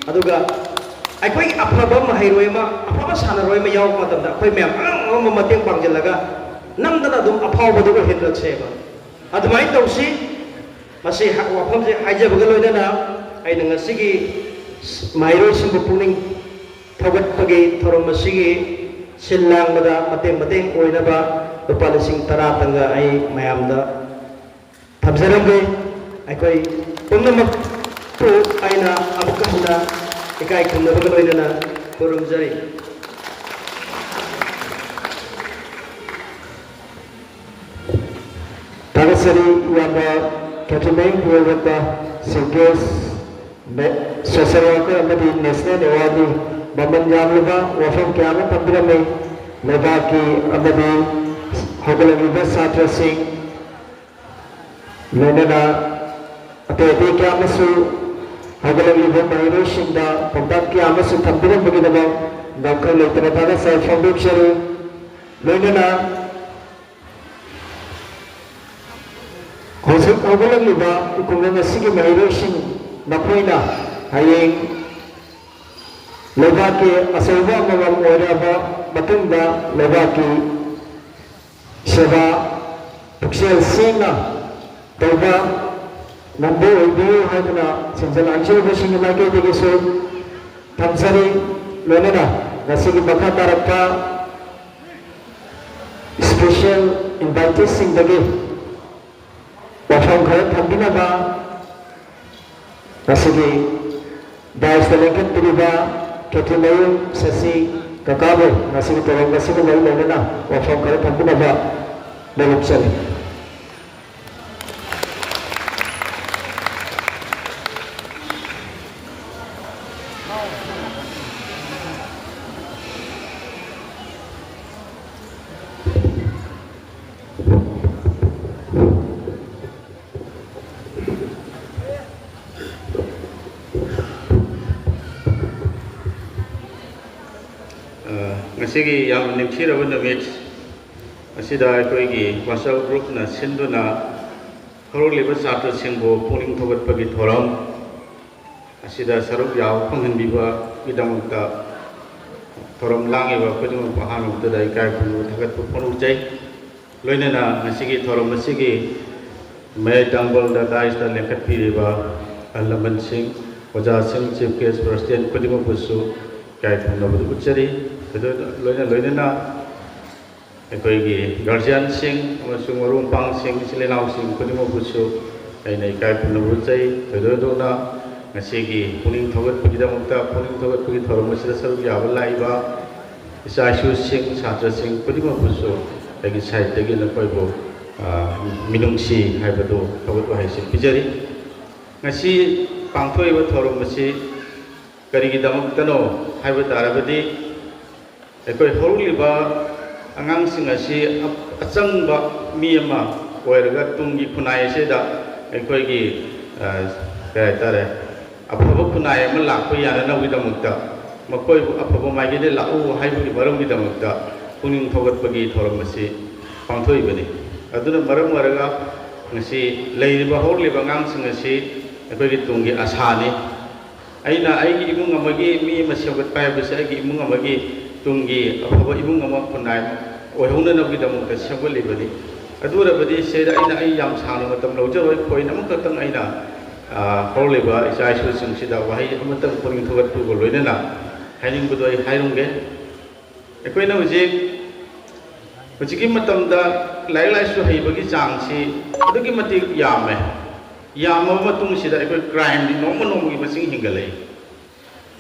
ꯑꯗꯨꯒ ꯑꯩꯈꯣꯏꯒꯤ ꯑꯐꯕ ꯃꯍꯩꯔꯣꯏ ꯑꯃ, ꯑꯐꯕ ꯁꯥꯟꯅꯔꯣꯏ ꯑꯃ ꯌꯥꯎꯔꯛꯄ ꯃꯇꯝꯗ ꯑꯩꯈꯣꯏ ꯃꯌꯥꯝ ꯑꯉꯝ ꯑꯉꯝꯕ ꯃꯇꯦꯡ ꯄꯥꯡꯁꯤꯜꯂꯒ ꯅꯝꯗꯅ ꯑꯗꯨꯝ ꯑꯐꯥꯎꯕꯗꯨ ꯑꯣꯏꯍꯜꯂꯛꯁꯦꯕ꯫ ꯑꯗꯨꯃꯥꯏꯅ ꯇꯧꯁꯤ꯫ ꯃꯁꯤ ꯍ-, ꯋꯥꯐꯝꯁꯦ ꯍꯥꯏꯖꯕꯒ ꯂꯣꯏꯅꯅ ꯑꯩꯅ ꯉꯁꯤꯒꯤ ꯃꯍꯩꯔꯣꯏꯁꯤꯡꯕꯨ ꯄꯨꯛꯅꯤꯡ ꯊꯧꯒꯠꯄꯒꯤ ꯊꯧꯔꯝ ꯑꯁꯤꯒꯤ ꯁꯤꯜ ꯂꯥꯡꯕꯗ ꯃꯇꯦꯡ ꯃꯇꯦꯡ ꯑꯣꯏꯅꯕ ꯂꯨꯄꯥ ꯂꯤꯁꯤꯡ ꯇꯔꯥ ꯇꯪꯒ ꯑꯩ ꯃꯌꯥꯝꯗ ꯊꯝꯖꯔꯝꯒꯦ꯫ ꯑꯩꯈꯣꯏ ꯄꯨꯝꯅꯃꯛꯄꯨ ꯑꯩꯅ ꯑꯃꯨꯛꯀ ꯍꯟꯅ ꯏꯀꯥꯏ ꯈꯨꯝꯅꯕꯒ ꯂꯣꯏꯅꯅ ꯈꯨꯔꯨꯝꯖꯔꯤ꯫ ꯊꯥꯒꯠꯆꯔꯤ ꯏꯌꯥꯝꯕ ꯀꯦꯊ꯭ꯔꯤꯟꯃꯌꯨꯝ ꯄꯨꯔꯣꯍꯤꯠꯇ ꯁꯤꯜꯀꯦꯁ ꯃꯦ-, social worker ꯑꯃꯗꯤ national award ꯒꯤ ꯃꯃꯜ ꯌꯥꯝꯂꯕ ꯋꯥꯐꯝ ꯀꯌꯥ ꯑꯃ ꯊꯝꯕꯤꯔꯝꯃꯤ꯫ ꯂꯩꯕꯥꯛꯀꯤ ꯑꯃꯗꯤ ꯍꯧꯒꯠꯂꯛꯂꯤꯕ ꯁꯥꯇ꯭ꯔꯁꯤꯡ, ꯂꯣꯏꯅꯅ ꯑꯇꯩ ꯑꯇꯩ ꯀꯌꯥ ꯑꯃꯁꯨ ꯍꯧꯒꯠꯂꯛꯂꯤꯕ ꯃꯍꯩꯔꯣꯏꯁꯤꯡꯗ ꯄꯥꯎꯇꯥꯛ ꯀꯌꯥ ꯑꯃꯁꯨ ꯊꯝꯕꯤꯔꯝꯕꯒꯤꯗꯃꯛ ꯉꯝꯈꯩ ꯂꯩꯇꯅ ꯊꯥꯒꯠꯆꯕ ꯐꯣꯡꯗꯣꯛꯆꯔꯤ꯫ ꯂꯣꯏꯅꯅ ꯍꯧꯖꯤꯛ ꯍꯧꯒꯠꯂꯛꯂꯤꯕ ꯈꯨꯡꯒꯪ ꯑꯁꯤꯒꯤ ꯃꯍꯩꯔꯣꯏꯁꯤꯡ, ꯅꯈꯣꯏꯅ ꯍꯌꯦꯡ ꯂꯩꯕꯥꯛꯀꯤ ꯑꯆꯧꯕ ꯑꯃꯃꯝ ꯑꯣꯏꯔꯕ ꯃꯇꯨꯡꯗ ꯂꯩꯕꯥꯛꯀꯤ ꯁꯦꯕꯥ ꯄꯨꯛꯆꯦꯜ ꯁꯦꯡꯅ ꯇꯧꯕ ꯉꯝꯕ ꯑꯣꯏꯕꯤꯌꯨ ꯍꯥꯏꯗꯨꯅ ꯁꯦꯟꯖꯥ-, ꯂꯥꯡꯖꯔꯤꯕꯁꯤꯡꯒꯤ ꯃꯥꯏꯀꯩꯗꯒꯤꯁꯨ ꯊꯝꯖꯔꯤ꯫ ꯂꯣꯏꯅꯅ ꯉꯁꯤꯒꯤ ꯃꯈꯥ ꯇꯥꯔꯛꯄ special invitees ꯁꯤꯡꯗꯒꯤ ꯋꯥꯐꯝ ꯈꯔ ꯊꯝꯕꯤꯅꯕ ꯉꯁꯤꯒꯤ dais ꯇ ꯂꯦꯡꯈꯠꯄꯤꯔꯤꯕ ꯀꯦꯊ꯭ꯔꯤꯟꯃꯌꯨꯝ ꯁꯁꯤ ꯀꯀꯥꯕꯨ ꯉꯁꯤꯒꯤ ꯊꯧꯔꯝ ꯑꯁꯤꯒ ꯃꯔꯤ ꯂꯩꯅꯅ ꯋꯥꯐꯝ ꯈꯔ ꯊꯝꯕꯤꯅꯕ ꯅꯦꯝꯖꯔꯤ꯫ ꯉꯁꯤꯒꯤ ꯌꯥꯝꯅ ꯅꯤꯡꯊꯤꯔꯕ ꯅꯨꯃꯤꯠ ꯑꯁꯤꯗ ꯑꯩꯈꯣꯏꯒꯤ WhatsApp groupꯅ ꯁꯤꯟꯗꯨꯅ ꯍꯧꯔꯛꯂꯤꯕ ꯁꯥꯇ꯭ꯔꯁꯤꯡꯕꯨ ꯄꯨꯛꯅꯤꯡ ꯊꯧꯒꯠꯄꯒꯤ ꯊꯧꯔꯝ ꯑꯁꯤꯗ ꯁꯔꯨꯛ ꯌꯥꯕ ꯐꯪꯍꯟꯕꯤꯕꯒꯤꯗꯃꯛꯇ ꯊꯧꯔꯝ ꯂꯥꯡꯉꯤꯕ ꯈꯨꯗꯤꯡꯃꯛꯄꯨ ꯑꯍꯥꯟꯕ ꯃꯛꯇꯗ ꯏꯀꯥꯏ ꯈꯨꯝꯅꯕ ꯊꯥꯒꯠꯄ ꯐꯣꯡꯗꯣꯛꯆꯩ꯫ ꯂꯣꯏꯅꯅ ꯉꯁꯤꯒꯤ ꯊꯧꯔꯝ ꯑꯁꯤꯒꯤ ꯃꯌꯥꯏ ꯇꯥꯡꯕꯜꯗ ꯗꯥꯏꯁꯇ ꯂꯦꯡꯈꯠꯄꯤꯔꯤꯕ ꯑꯍꯜ ꯂꯃꯟꯁꯤꯡ, ꯑꯣꯖꯥꯁꯤꯡ, chief guest, president ꯈꯨꯗꯤꯡꯃꯛꯄꯨꯁꯨ ꯏꯀꯥꯏ ꯈꯨꯝꯅꯕꯗꯨ ꯎꯠꯆꯔꯤ꯫ ꯑꯗꯨ ꯂꯣꯏꯅ ꯂꯣꯏꯅꯅ ꯑꯩꯈꯣꯏꯒꯤ guardianꯁꯤꯡ ꯑꯃꯁꯨꯡ ꯃꯔꯨꯞ ꯃꯄꯥꯡꯁꯤꯡ, ꯏꯆꯤꯜ ꯏꯅꯥꯎꯁꯤꯡ ꯈꯨꯗꯤꯡꯃꯛꯄꯨꯁꯨ ꯑꯩꯅ ꯏꯀꯥꯏ ꯈꯨꯝꯅꯕ ꯎꯠꯆꯩ꯫ ꯊꯣꯏꯗꯣꯛꯅ ꯉꯁꯤꯒꯤ ꯄꯨꯛꯅꯤꯡ ꯊꯧꯒꯠꯄꯒꯤꯗꯃꯛꯇ, ꯄꯨꯛꯅꯤꯡ ꯊꯧꯒꯠꯄꯒꯤ ꯊꯧꯔꯝ ꯑꯁꯤꯗ ꯁꯔꯨꯛ ꯌꯥꯕ ꯂꯥꯛꯏꯕ ꯏꯆꯥ ꯏꯁꯨꯁꯤꯡ, ꯁꯥꯇ꯭ꯔꯁꯤꯡ ꯈꯨꯗꯤꯡꯃꯛꯄꯨꯁꯨ ꯑꯩꯒꯤ sideꯇꯒꯤ ꯅꯈꯣꯏꯕꯨ, ꯑ, ꯃꯤꯅꯨꯡꯁꯤ ꯍꯥꯏꯕꯗꯨ ꯊꯧꯒꯠ ꯋꯥꯍꯩꯁꯤꯡ ꯄꯤꯖꯔꯤ꯫ ꯉꯁꯤ ꯄꯥꯡꯊꯣꯛꯏꯕ ꯊꯧꯔꯝ ꯑꯁꯤ ꯀꯔꯤꯒꯤꯗꯃꯛꯇꯅꯣ ꯍꯥꯏꯕ ꯇꯥꯔꯕꯗꯤ, ꯑꯩꯈꯣꯏ ꯍꯧꯔꯛꯂꯤꯕ ꯑꯉꯥꯡꯁꯤꯡ ꯑꯁꯤ ꯑ-, ꯑꯆꯪꯕ ꯃꯤ ꯑꯃ ꯑꯣꯏꯔꯒ ꯇꯨꯡꯒꯤ ꯈꯨꯟꯅꯥꯏ ꯑꯁꯤꯗ ꯑꯩꯈꯣꯏꯒꯤ, ꯑ, ꯀꯩ ꯍꯥꯏꯇꯥꯔꯦ, ꯑꯐꯕ ꯈꯨꯟꯅꯥꯏ ꯑꯃ ꯂꯥꯛꯄ ꯌꯥꯅꯅꯕꯒꯤꯗꯃꯛꯇ, ꯃꯈꯣꯏꯕꯨ ꯑꯐꯕ ꯃꯥꯏꯀꯩꯗ ꯂꯥꯛꯎ ꯍꯥꯏꯕꯒꯤ ꯃꯔꯝꯒꯤꯗꯃꯛꯇ ꯄꯨꯛꯅꯤꯡ ꯊꯧꯒꯠꯄꯒꯤ ꯊꯧꯔꯝ ꯑꯁꯤ ꯄꯥꯡꯊꯣꯛꯏꯕꯅꯤ꯫ ꯑꯗꯨꯅ ꯃꯔꯝ ꯑꯣꯏꯔꯒ ꯉꯁꯤ ꯂꯩꯔꯤꯕ ꯍꯧꯔꯛꯂꯤꯕ ꯑꯉꯥꯡꯁꯤꯡ ꯑꯁꯤ ꯑꯩꯈꯣꯏꯒꯤ ꯇꯨꯡꯒꯤ ꯑꯁꯥꯅꯤ꯫ ꯑꯩꯅ ꯑꯩꯒꯤ ꯏꯃꯨꯡ ꯑꯃꯒꯤ ꯃꯤ ꯑꯃ ꯁꯦꯝꯒꯠꯄ ꯍꯥꯏꯕꯁꯦ ꯑꯩꯒꯤ ꯏꯃꯨꯡ ꯑꯃꯒꯤ ꯇꯨꯡꯒꯤ ꯑꯐꯕ ꯏꯃꯨꯡ ꯑꯃ ꯈꯨꯟꯅꯥꯏ ꯑꯣꯏꯍꯧꯅꯅꯕꯒꯤꯗꯃꯛꯇ ꯁꯦꯝꯒꯠꯂꯤꯕꯅꯤ꯫ ꯑꯗꯨ ꯑꯣꯏꯔꯕꯗꯤ ꯁꯤꯗ ꯑꯩꯅ, ꯑꯩ ꯌꯥꯝ ꯁꯥꯡꯅ ꯃꯇꯝ ꯂꯧꯖꯔꯣꯏ, point ꯑꯃꯈꯛꯇꯪ ꯑꯩꯅ, ꯑ, ꯍꯧꯔꯛꯂꯤꯕ ꯏꯆꯥ ꯏꯁꯨꯁꯤꯡꯁꯤꯗ ꯋꯥꯍꯩ ꯑꯃꯇꯪ ꯄꯨꯛꯅꯤꯡ ꯊꯧꯒꯠꯄꯒ ꯂꯣꯏꯅꯅ ꯍꯥꯏꯅꯤꯡꯕꯗꯣ ꯑꯩ ꯍꯥꯏꯔꯝꯒꯦ꯫ ꯑꯩꯈꯣꯏꯅ ꯍꯧꯖꯤꯛ, ꯍꯧꯖꯤꯛꯀꯤ ꯃꯇꯝꯗ ꯂꯥꯏꯔꯤꯛ ꯂꯥꯏꯁꯨ ꯍꯩꯕꯒꯤ ꯆꯥꯡꯁꯤ ꯑꯗꯨꯛꯀꯤ ꯃꯇꯤꯛ ꯌꯥꯝꯃꯦ꯫ ꯌꯥꯝꯃꯕ ꯃꯇꯨꯡꯁꯤꯗ ꯑꯩꯈꯣꯏ crimeꯗꯤ ꯅꯣꯡꯃ ꯅꯣꯡꯃꯒꯤ ꯃꯁꯤꯡ ꯍꯦꯟꯒꯠꯂꯛꯏ꯫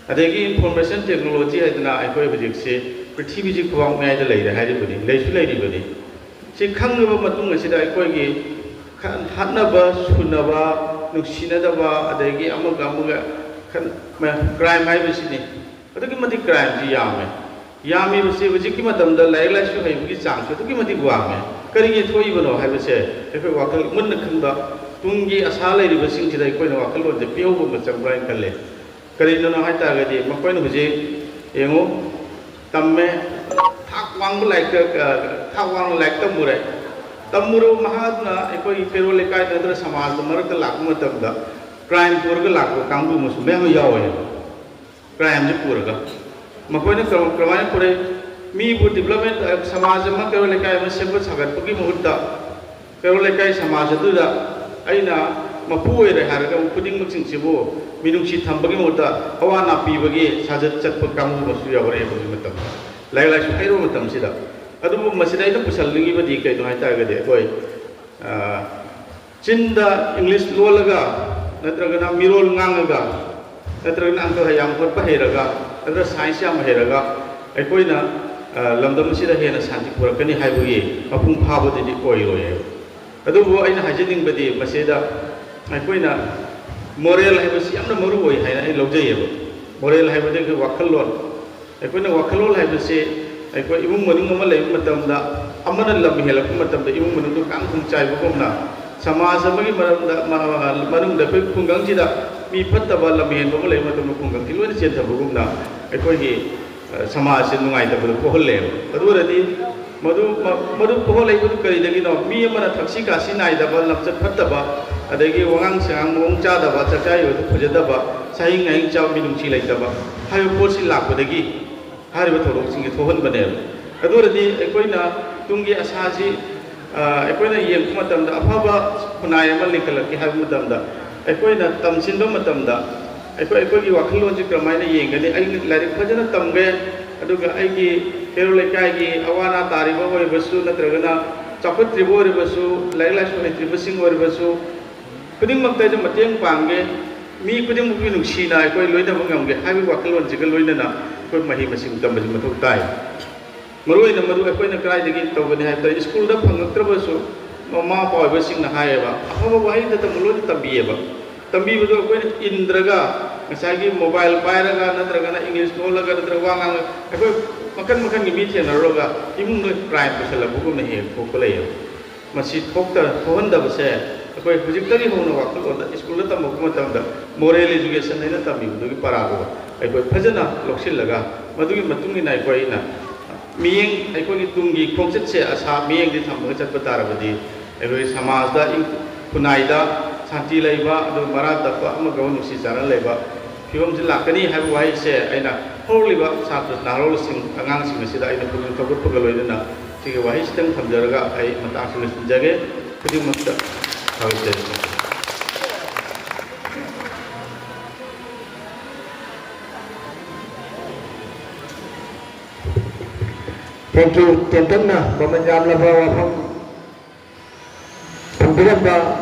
ꯑꯗꯒꯤ information technology ꯍꯥꯏꯗꯅ ꯑꯩꯈꯣꯏ ꯍꯧꯖꯤꯛꯁꯤ ꯄ꯭ꯔꯤꯊꯤꯕꯤꯁꯤ ꯈꯨꯕꯥꯛ ꯃꯌꯥꯏꯗ ꯂꯩꯔꯦ ꯍꯥꯏꯔꯤꯕꯅꯤ, ꯂꯩꯁꯨ ꯂꯩꯔꯤꯕꯅꯤ꯫ ꯁꯤ ꯈꯪꯂꯕ ꯃꯇꯨꯡ ꯑꯁꯤꯗ ꯑꯩꯈꯣꯏꯒꯤ ꯈ-, ꯍꯥꯠꯅꯕ, ꯁꯨꯅꯕ, ꯅꯨꯡꯁꯤꯅꯗꯕ, ꯑꯗꯒꯤ ꯑꯃꯒ ꯑꯃꯒ ꯈꯠ-, ꯃ-, crime ꯍꯥꯏꯕꯁꯤꯅꯤ꯫ ꯑꯗꯨꯛꯀꯤ ꯃꯇꯤꯛ crimeꯁꯤ ꯌꯥꯝꯃꯦ꯫ ꯌꯥꯝꯃꯤꯕꯁꯤ ꯍꯧꯖꯤꯛꯀꯤ ꯃꯇꯝꯗ ꯂꯥꯏꯔꯤꯛ ꯂꯥꯏꯁꯨ ꯍꯩꯕꯒꯤ ꯆꯥꯡꯁꯨ ꯑꯗꯨꯛꯀꯤ ꯃꯇꯤꯛ ꯋꯥꯡꯉꯦ꯫ ꯀꯔꯤꯒꯤ ꯊꯣꯛꯏꯕꯅꯣ ꯍꯥꯏꯕꯁꯦ ꯑꯩꯈꯣꯏ ꯋꯥꯈꯜ ꯃꯨꯟꯅ ꯈꯟꯕ, ꯇꯨꯡꯒꯤ ꯑꯁꯥ ꯂꯩꯔꯤꯕꯁꯤꯡꯁꯤꯗ ꯑꯩꯈꯣꯏꯅ ꯋꯥꯈꯜꯂꯣꯟꯁꯦ ꯄꯤꯍꯧꯕ ꯑꯃ ꯆꯪꯕ꯭ꯔꯥ ꯍꯥꯏꯅ ꯈꯜꯂꯦ꯫ ꯀꯔꯤꯒꯤꯅꯣ ꯍꯥꯏ ꯇꯥꯔꯒꯗꯤ ꯃꯈꯣꯏꯅ ꯍꯧꯖꯤꯛ ꯌꯦꯡꯉꯨ, ꯇꯝꯃꯦ꯫ ꯊꯥꯛ ꯋꯥꯡꯕ ꯂꯥꯏꯔꯤꯛꯇ, ꯑ, ꯊꯥꯛ ꯋꯥꯡꯅ ꯂꯥꯏꯔꯤꯛ ꯇꯝꯃꯨꯔꯦ꯫ ꯇꯝꯃꯨꯔꯕ ꯃꯍꯥꯛꯅ ꯑꯩꯈꯣꯏꯒꯤ ꯀꯩꯔꯣꯜ ꯂꯩꯀꯥꯏꯗ ꯅꯠꯇ꯭ꯔꯒ ꯁꯃꯥꯖ ꯃꯔꯛꯇ ꯂꯥꯛꯄ ꯃꯇꯝꯗ, ꯀ꯭ꯔꯥꯏꯝ ꯄꯨꯔꯒ ꯂꯥꯛꯄ ꯀꯥꯡꯕꯨ ꯑꯃꯁꯨ ꯃꯌꯥꯝ ꯑꯃ ꯌꯥꯎꯋꯦ꯫ ꯀ꯭ꯔꯥꯏꯝꯁꯦ ꯄꯨꯔꯒ ꯃꯈꯣꯏꯅ ꯀꯔꯝ-, ꯀꯔꯝꯍꯥꯏꯅ ꯄꯨꯔꯛꯏ? ꯃꯤꯕꯨ ꯗꯤꯕ꯭ꯂꯞꯃꯦꯟ, ꯑ, ꯁꯃꯥꯖ ꯑꯃ, ꯀꯩꯔꯣꯜ ꯂꯩꯀꯥꯏ ꯑꯃ ꯁꯦꯝꯒꯠ ꯁꯥꯒꯠꯄꯒꯤ ꯃꯍꯨꯠꯇ ꯀꯩꯔꯣꯜ ꯂꯩꯀꯥꯏ ꯁꯃꯥꯖ ꯑꯗꯨꯗ ꯑꯩꯅ ꯃꯄꯨ ꯑꯣꯏꯔꯦ ꯍꯥꯏꯔꯒ ꯈꯨꯗꯤꯡꯃꯛꯁꯤꯡꯁꯤꯕꯨ ꯃꯤꯅꯨꯡꯁꯤ ꯊꯝꯕꯒꯤ ꯃꯍꯨꯠꯇ ꯑꯋꯥ ꯑꯅꯥ ꯄꯤꯕꯒꯤ ꯁꯥꯖꯠ ꯆꯠꯄ ꯀꯥꯡꯕꯨ ꯑꯃꯁꯨ ꯌꯥꯎꯔꯛꯑꯦꯕ ꯍꯧꯖꯤꯛ ꯃꯇꯝꯗ, ꯂꯥꯏꯔꯤꯛ ꯂꯥꯏꯁꯨ ꯍꯩꯔꯕ ꯃꯇꯝꯁꯤꯗ꯫ ꯑꯗꯨꯕꯨ ꯃꯁꯤꯗ ꯑꯩꯅ ꯄꯨꯁꯟꯅꯤꯡꯉꯤꯕꯗꯤ ꯀꯩꯅꯣ ꯍꯥꯏ ꯇꯥꯔꯒꯗꯤ, ꯑꯩꯈꯣꯏ, ꯑ, ꯆꯤꯟꯗ ꯏꯪꯂꯤꯁ ꯂꯣꯜꯂꯒ, ꯅꯠꯇ꯭ꯔꯒꯅ ꯃꯤꯔꯣꯜ ꯉꯥꯡꯉꯒ, ꯅꯠꯇ꯭ꯔꯒꯅ ꯑꯪꯀ ꯌꯥꯝ ꯍꯣꯠꯄ ꯍꯩꯔꯒ, ꯅꯠꯇ꯭ꯔꯒ ꯁꯥꯏꯟꯁ ꯌꯥꯝ ꯍꯩꯔꯒ ꯑꯩꯈꯣꯏꯅ, ꯑ, ꯂꯝꯗꯝ ꯑꯁꯤꯗ ꯍꯦꯟꯅ ꯁꯥꯟꯇꯤ ꯄꯨꯔꯛꯀꯅꯤ ꯍꯥꯏꯕꯒꯤ ꯃꯄꯨꯡ ꯐꯥꯕꯗꯨꯗꯤ ꯑꯣꯏꯔꯣꯏꯌꯦꯕ꯫ ꯑꯗꯨꯕꯨ ꯑꯩꯅ ꯍꯥꯏꯖꯅꯤꯡꯕꯗꯤ ꯃꯁꯤꯗ ꯑꯩꯈꯣꯏꯅ ꯃꯣꯔꯦꯜ ꯍꯥꯏꯕꯁꯤ ꯌꯥꯝꯅ ꯃꯔꯨ ꯑꯣꯏ ꯍꯥꯏꯅ ꯑꯩ ꯂꯧꯖꯩꯌꯦꯕ꯫ ꯃꯣꯔꯦꯜ ꯍꯥꯏꯕꯗꯤ ꯑꯩꯈꯣꯏ ꯋꯥꯈꯜꯂꯣꯟ, ꯑꯩꯈꯣꯏꯅ ꯋꯥꯈꯜꯂꯣꯟ ꯍꯥꯏꯕꯁꯤ ꯑꯩꯈꯣꯏ ꯏꯃꯨꯡ ꯃꯅꯨꯡ ꯑꯃ ꯂꯩꯕ ꯃꯇꯝꯗ ꯑꯃꯅ ꯂꯝ ꯍꯦꯜꯂꯛꯄ ꯃꯇꯝꯗ ꯏꯃꯨꯡ ꯃꯅꯨꯡꯗꯨ ꯀꯥꯡꯈꯨꯝ ꯆꯥꯏꯕꯒꯨꯝꯅ, ꯁꯃꯥꯖ ꯑꯃꯒꯤ ꯃꯔꯝꯗ, ꯃ-, ꯃꯅꯨꯡꯗ ꯑꯩꯈꯣꯏ ꯈꯨꯡꯒꯪꯁꯤꯗ ꯃꯤ ꯐꯠꯇꯕ ꯂꯝ ꯍꯦꯟꯕ ꯑꯃ ꯂꯩꯕ ꯃꯇꯝꯗ ꯈꯨꯡꯒꯪꯁꯤ ꯂꯣꯏꯅ ꯆꯦꯟꯊꯕꯒꯨꯝꯅ ꯑꯩꯈꯣꯏꯒꯤ, ꯑ, ꯁꯃꯥꯖꯁꯦ ꯅꯨꯡꯉꯥꯏꯇꯕꯗꯨ ꯄꯣꯛꯍꯜꯂꯦꯕ꯫ ꯑꯗꯨ ꯑꯣꯏꯔꯗꯤ ꯃꯗꯨ, ꯃ-, ꯃꯗꯨ ꯄꯣꯛꯍꯜꯂꯛꯏꯕꯗꯨ ꯀꯔꯤꯗꯒꯤꯅꯣ? ꯃꯤ ꯑꯃꯅ ꯊꯛꯁꯤ ꯈꯥꯁꯤ ꯅꯥꯏꯗꯕ, ꯂꯝꯆꯠ ꯐꯠꯇꯕ, ꯑꯗꯒꯤ ꯋꯥꯉꯥꯡ ꯁꯉꯥꯡ ꯃꯑꯣꯡ ꯆꯥꯗꯕ, ꯆꯥꯛꯆꯥ ꯌꯨꯊꯛ ꯐꯖꯗꯕ, ꯆꯥꯍꯤꯡ ꯉꯥꯍꯤꯡ ꯆꯥꯕ, ꯃꯤꯅꯨꯡꯁꯤ ꯂꯩꯇꯕ ꯍꯥꯏꯕ ꯄꯣꯠꯁꯤ ꯂꯥꯛꯄꯗꯒꯤ ꯍꯥꯏꯔꯤꯕ ꯊꯧꯗꯣꯛꯁꯤꯡꯁꯦ ꯊꯣꯛꯍꯟꯕꯅꯦꯕ꯫ ꯑꯗꯨ ꯑꯣꯏꯔꯗꯤ ꯑꯩꯈꯣꯏꯅ ꯇꯨꯡꯒꯤ ꯑꯁꯥꯁꯤ, ꯑ, ꯑꯩꯈꯣꯏꯅ ꯌꯦꯡꯕ ꯃꯇꯝꯗ ꯑꯐꯕ ꯈꯨꯟꯅꯥꯏ ꯑꯃ ꯂꯤꯡꯈꯠꯂꯛꯀꯦ ꯍꯥꯏꯕ ꯃꯇꯝꯗ, ꯑꯩꯈꯣꯏꯅ ꯇꯝꯁꯤꯟꯕ ꯃꯇꯝꯗ ꯑꯩꯈꯣꯏ, ꯑꯩꯈꯣꯏꯒꯤ ꯋꯥꯈꯜꯂꯣꯟꯁꯤ ꯀꯔꯝꯍꯥꯏꯅ ꯌꯦꯡꯒꯅꯤ? ꯑꯩ ꯂꯥꯏꯔꯤꯛ ꯐꯖꯅ ꯇꯝꯒꯦ, ꯑꯗꯨꯒ ꯑꯩꯒꯤ ꯀꯩꯔꯣꯜ ꯂꯩꯀꯥꯏꯒꯤ ꯑꯋꯥ ꯑꯅꯥ ꯇꯥꯔꯤꯕ ꯑꯣꯏꯔꯕꯁꯨ, ꯅꯠꯇ꯭ꯔꯒꯅ ꯆꯥꯎꯈꯠꯇ꯭ꯔꯤꯕ ꯑꯣꯏꯔꯕꯁꯨ, ꯂꯥꯏꯔꯤꯛ ꯂꯥꯏꯁꯨ ꯍꯩꯇ꯭ꯔꯤꯕꯁꯤꯡ ꯑꯣꯏꯔꯕꯁꯨ, ꯈꯨꯗꯤꯡꯃꯛꯇ ꯑꯩꯅ ꯃꯇꯦꯡ ꯄꯥꯡꯒꯦ, ꯃꯤ ꯈꯨꯗꯤꯡꯃꯛꯀꯤ ꯅꯨꯡꯁꯤꯅ ꯑꯩꯈꯣꯏ ꯂꯣꯏꯅꯕ ꯉꯝꯒꯦ ꯍꯥꯏꯕꯒꯤ ꯋꯥꯈꯜꯂꯣꯟꯁꯤꯒ ꯂꯣꯏꯅꯅ ꯑꯩꯈꯣꯏ ꯃꯍꯩ ꯃꯁꯤꯡ ꯇꯝꯕꯁꯤ ꯃꯊꯧ ꯇꯥꯏ꯫ ꯃꯔꯨꯑꯣꯏꯅ ꯃꯗꯨ ꯑꯩꯈꯣꯏꯅ ꯀꯗꯥꯏꯗꯒꯤ ꯇꯧꯒꯅꯤ ꯍꯥꯏꯕꯗ, ꯁ꯭ꯀꯨꯜꯗ ꯐꯪꯉꯛꯇ꯭ꯔꯕꯁꯨ ꯃꯃꯥ ꯃꯄꯥ ꯑꯣꯏꯕꯁꯤꯡꯅ ꯍꯥꯏꯌꯦꯕ, ꯑꯐꯕ ꯋꯥꯍꯩꯗ ꯇꯝꯕ ꯂꯣꯏꯅ ꯇꯝꯕꯤꯌꯦꯕ꯫ ꯇꯝꯕꯤꯕꯗꯣ ꯑꯩꯈꯣꯏꯅ ꯏꯟꯗ꯭ꯔꯒ, ꯉꯁꯥꯏꯒꯤ ꯃꯣꯕꯥꯏꯜ ꯄꯥꯏꯔꯒ, ꯅꯠꯇ꯭ꯔꯒꯅ ꯏꯪꯂꯤꯁ ꯂꯣꯜꯂꯒ, ꯅꯠꯇ꯭ꯔꯒ ꯋꯥ ꯉꯥꯡꯉꯒ, ꯑꯩꯈꯣꯏ ꯃꯈꯟ ꯃꯈꯟꯒꯤ ꯃꯤ ꯊꯦꯡꯅꯔꯨꯔꯒ ꯏꯃꯨꯡꯗ ꯀ꯭ꯔꯥꯏꯝ ꯄꯨꯁꯜꯂꯛꯄꯒꯨꯝꯅ ꯍꯦꯛ ꯍꯦꯛ ꯊꯣꯛꯄ ꯂꯩꯌꯦꯕ꯫ ꯃꯁꯤ ꯊꯣꯛꯇ-, ꯊꯣꯛꯍꯟꯗꯕꯁꯦ ꯑꯩꯈꯣꯏ ꯍꯧꯖꯤꯛꯇꯒꯤ ꯍꯧꯅ ꯋꯥꯈꯜꯂꯣꯟꯗ ꯁ꯭ꯀꯨꯜꯗ ꯇꯝꯃꯛꯄ ꯃꯇꯝꯗ moral education ꯍꯥꯏꯅ ꯇꯝꯕꯤꯕꯗꯨꯒꯤ ꯄꯔꯥꯗꯣ ꯑꯩꯈꯣꯏ ꯐꯖꯅ ꯂꯧꯁꯤꯜꯂꯒ, ꯃꯗꯨꯒꯤ ꯃꯇꯨꯡ ꯏꯟꯅ ꯑꯩꯈꯣꯏꯅ ꯃꯤꯠꯌꯦꯡ, ꯑꯩꯈꯣꯏꯒꯤ ꯇꯨꯡꯒꯤ ꯈꯣꯡꯆꯠꯁꯦ ꯑꯁꯥ ꯃꯤꯠꯌꯦꯡꯗꯤ ꯊꯝꯃꯒ ꯆꯠꯄ ꯇꯥꯔꯕꯗꯤ, ꯑꯩꯈꯣꯏ ꯁꯃꯥꯖꯗ ꯏꯪ-, ꯈꯨꯟꯅꯥꯏꯗ ꯁꯥꯟꯇꯤ ꯂꯩꯕ, ꯑꯗꯨꯒ ꯃꯔꯥ ꯇꯞꯄ, ꯑꯃꯒ ꯑꯃ ꯅꯨꯡꯁꯤ ꯆꯥꯟꯅꯅ ꯂꯩꯕ ꯐꯤꯕꯝꯁꯤ ꯂꯥꯛꯀꯅꯤ ꯍꯥꯏꯕ ꯋꯥꯍꯩꯁꯦ ꯑꯩꯅ ꯍꯧꯔꯛꯂꯤꯕ ꯁꯥꯇ꯭ꯔ ꯅꯍꯥꯔꯣꯜꯁꯤꯡ, ꯑꯉꯥꯡꯁꯤꯡ ꯑꯁꯤꯗ ꯑꯩꯅ ꯄꯨꯛꯅꯤꯡ ꯊꯧꯒꯠꯄꯒ ꯂꯣꯏꯅꯅ ꯁꯤꯒꯤ ꯋꯥꯍꯩꯁꯤꯇꯪ ꯊꯝꯖꯔꯒ ꯑꯩ ꯃꯇꯥꯡꯁꯤꯡ ꯂꯣꯏꯁꯤꯟꯖꯒꯦ꯫ ꯈꯨꯗꯤꯡꯃꯛꯇ ꯊꯥꯒꯠꯆꯔꯤ꯫ Thank you꯫ ꯇꯦꯟꯇꯛꯅ ꯃꯃꯜ ꯌꯥꯝꯂꯕ ꯋꯥꯐꯝ ꯊꯝꯕꯤꯔꯝꯕ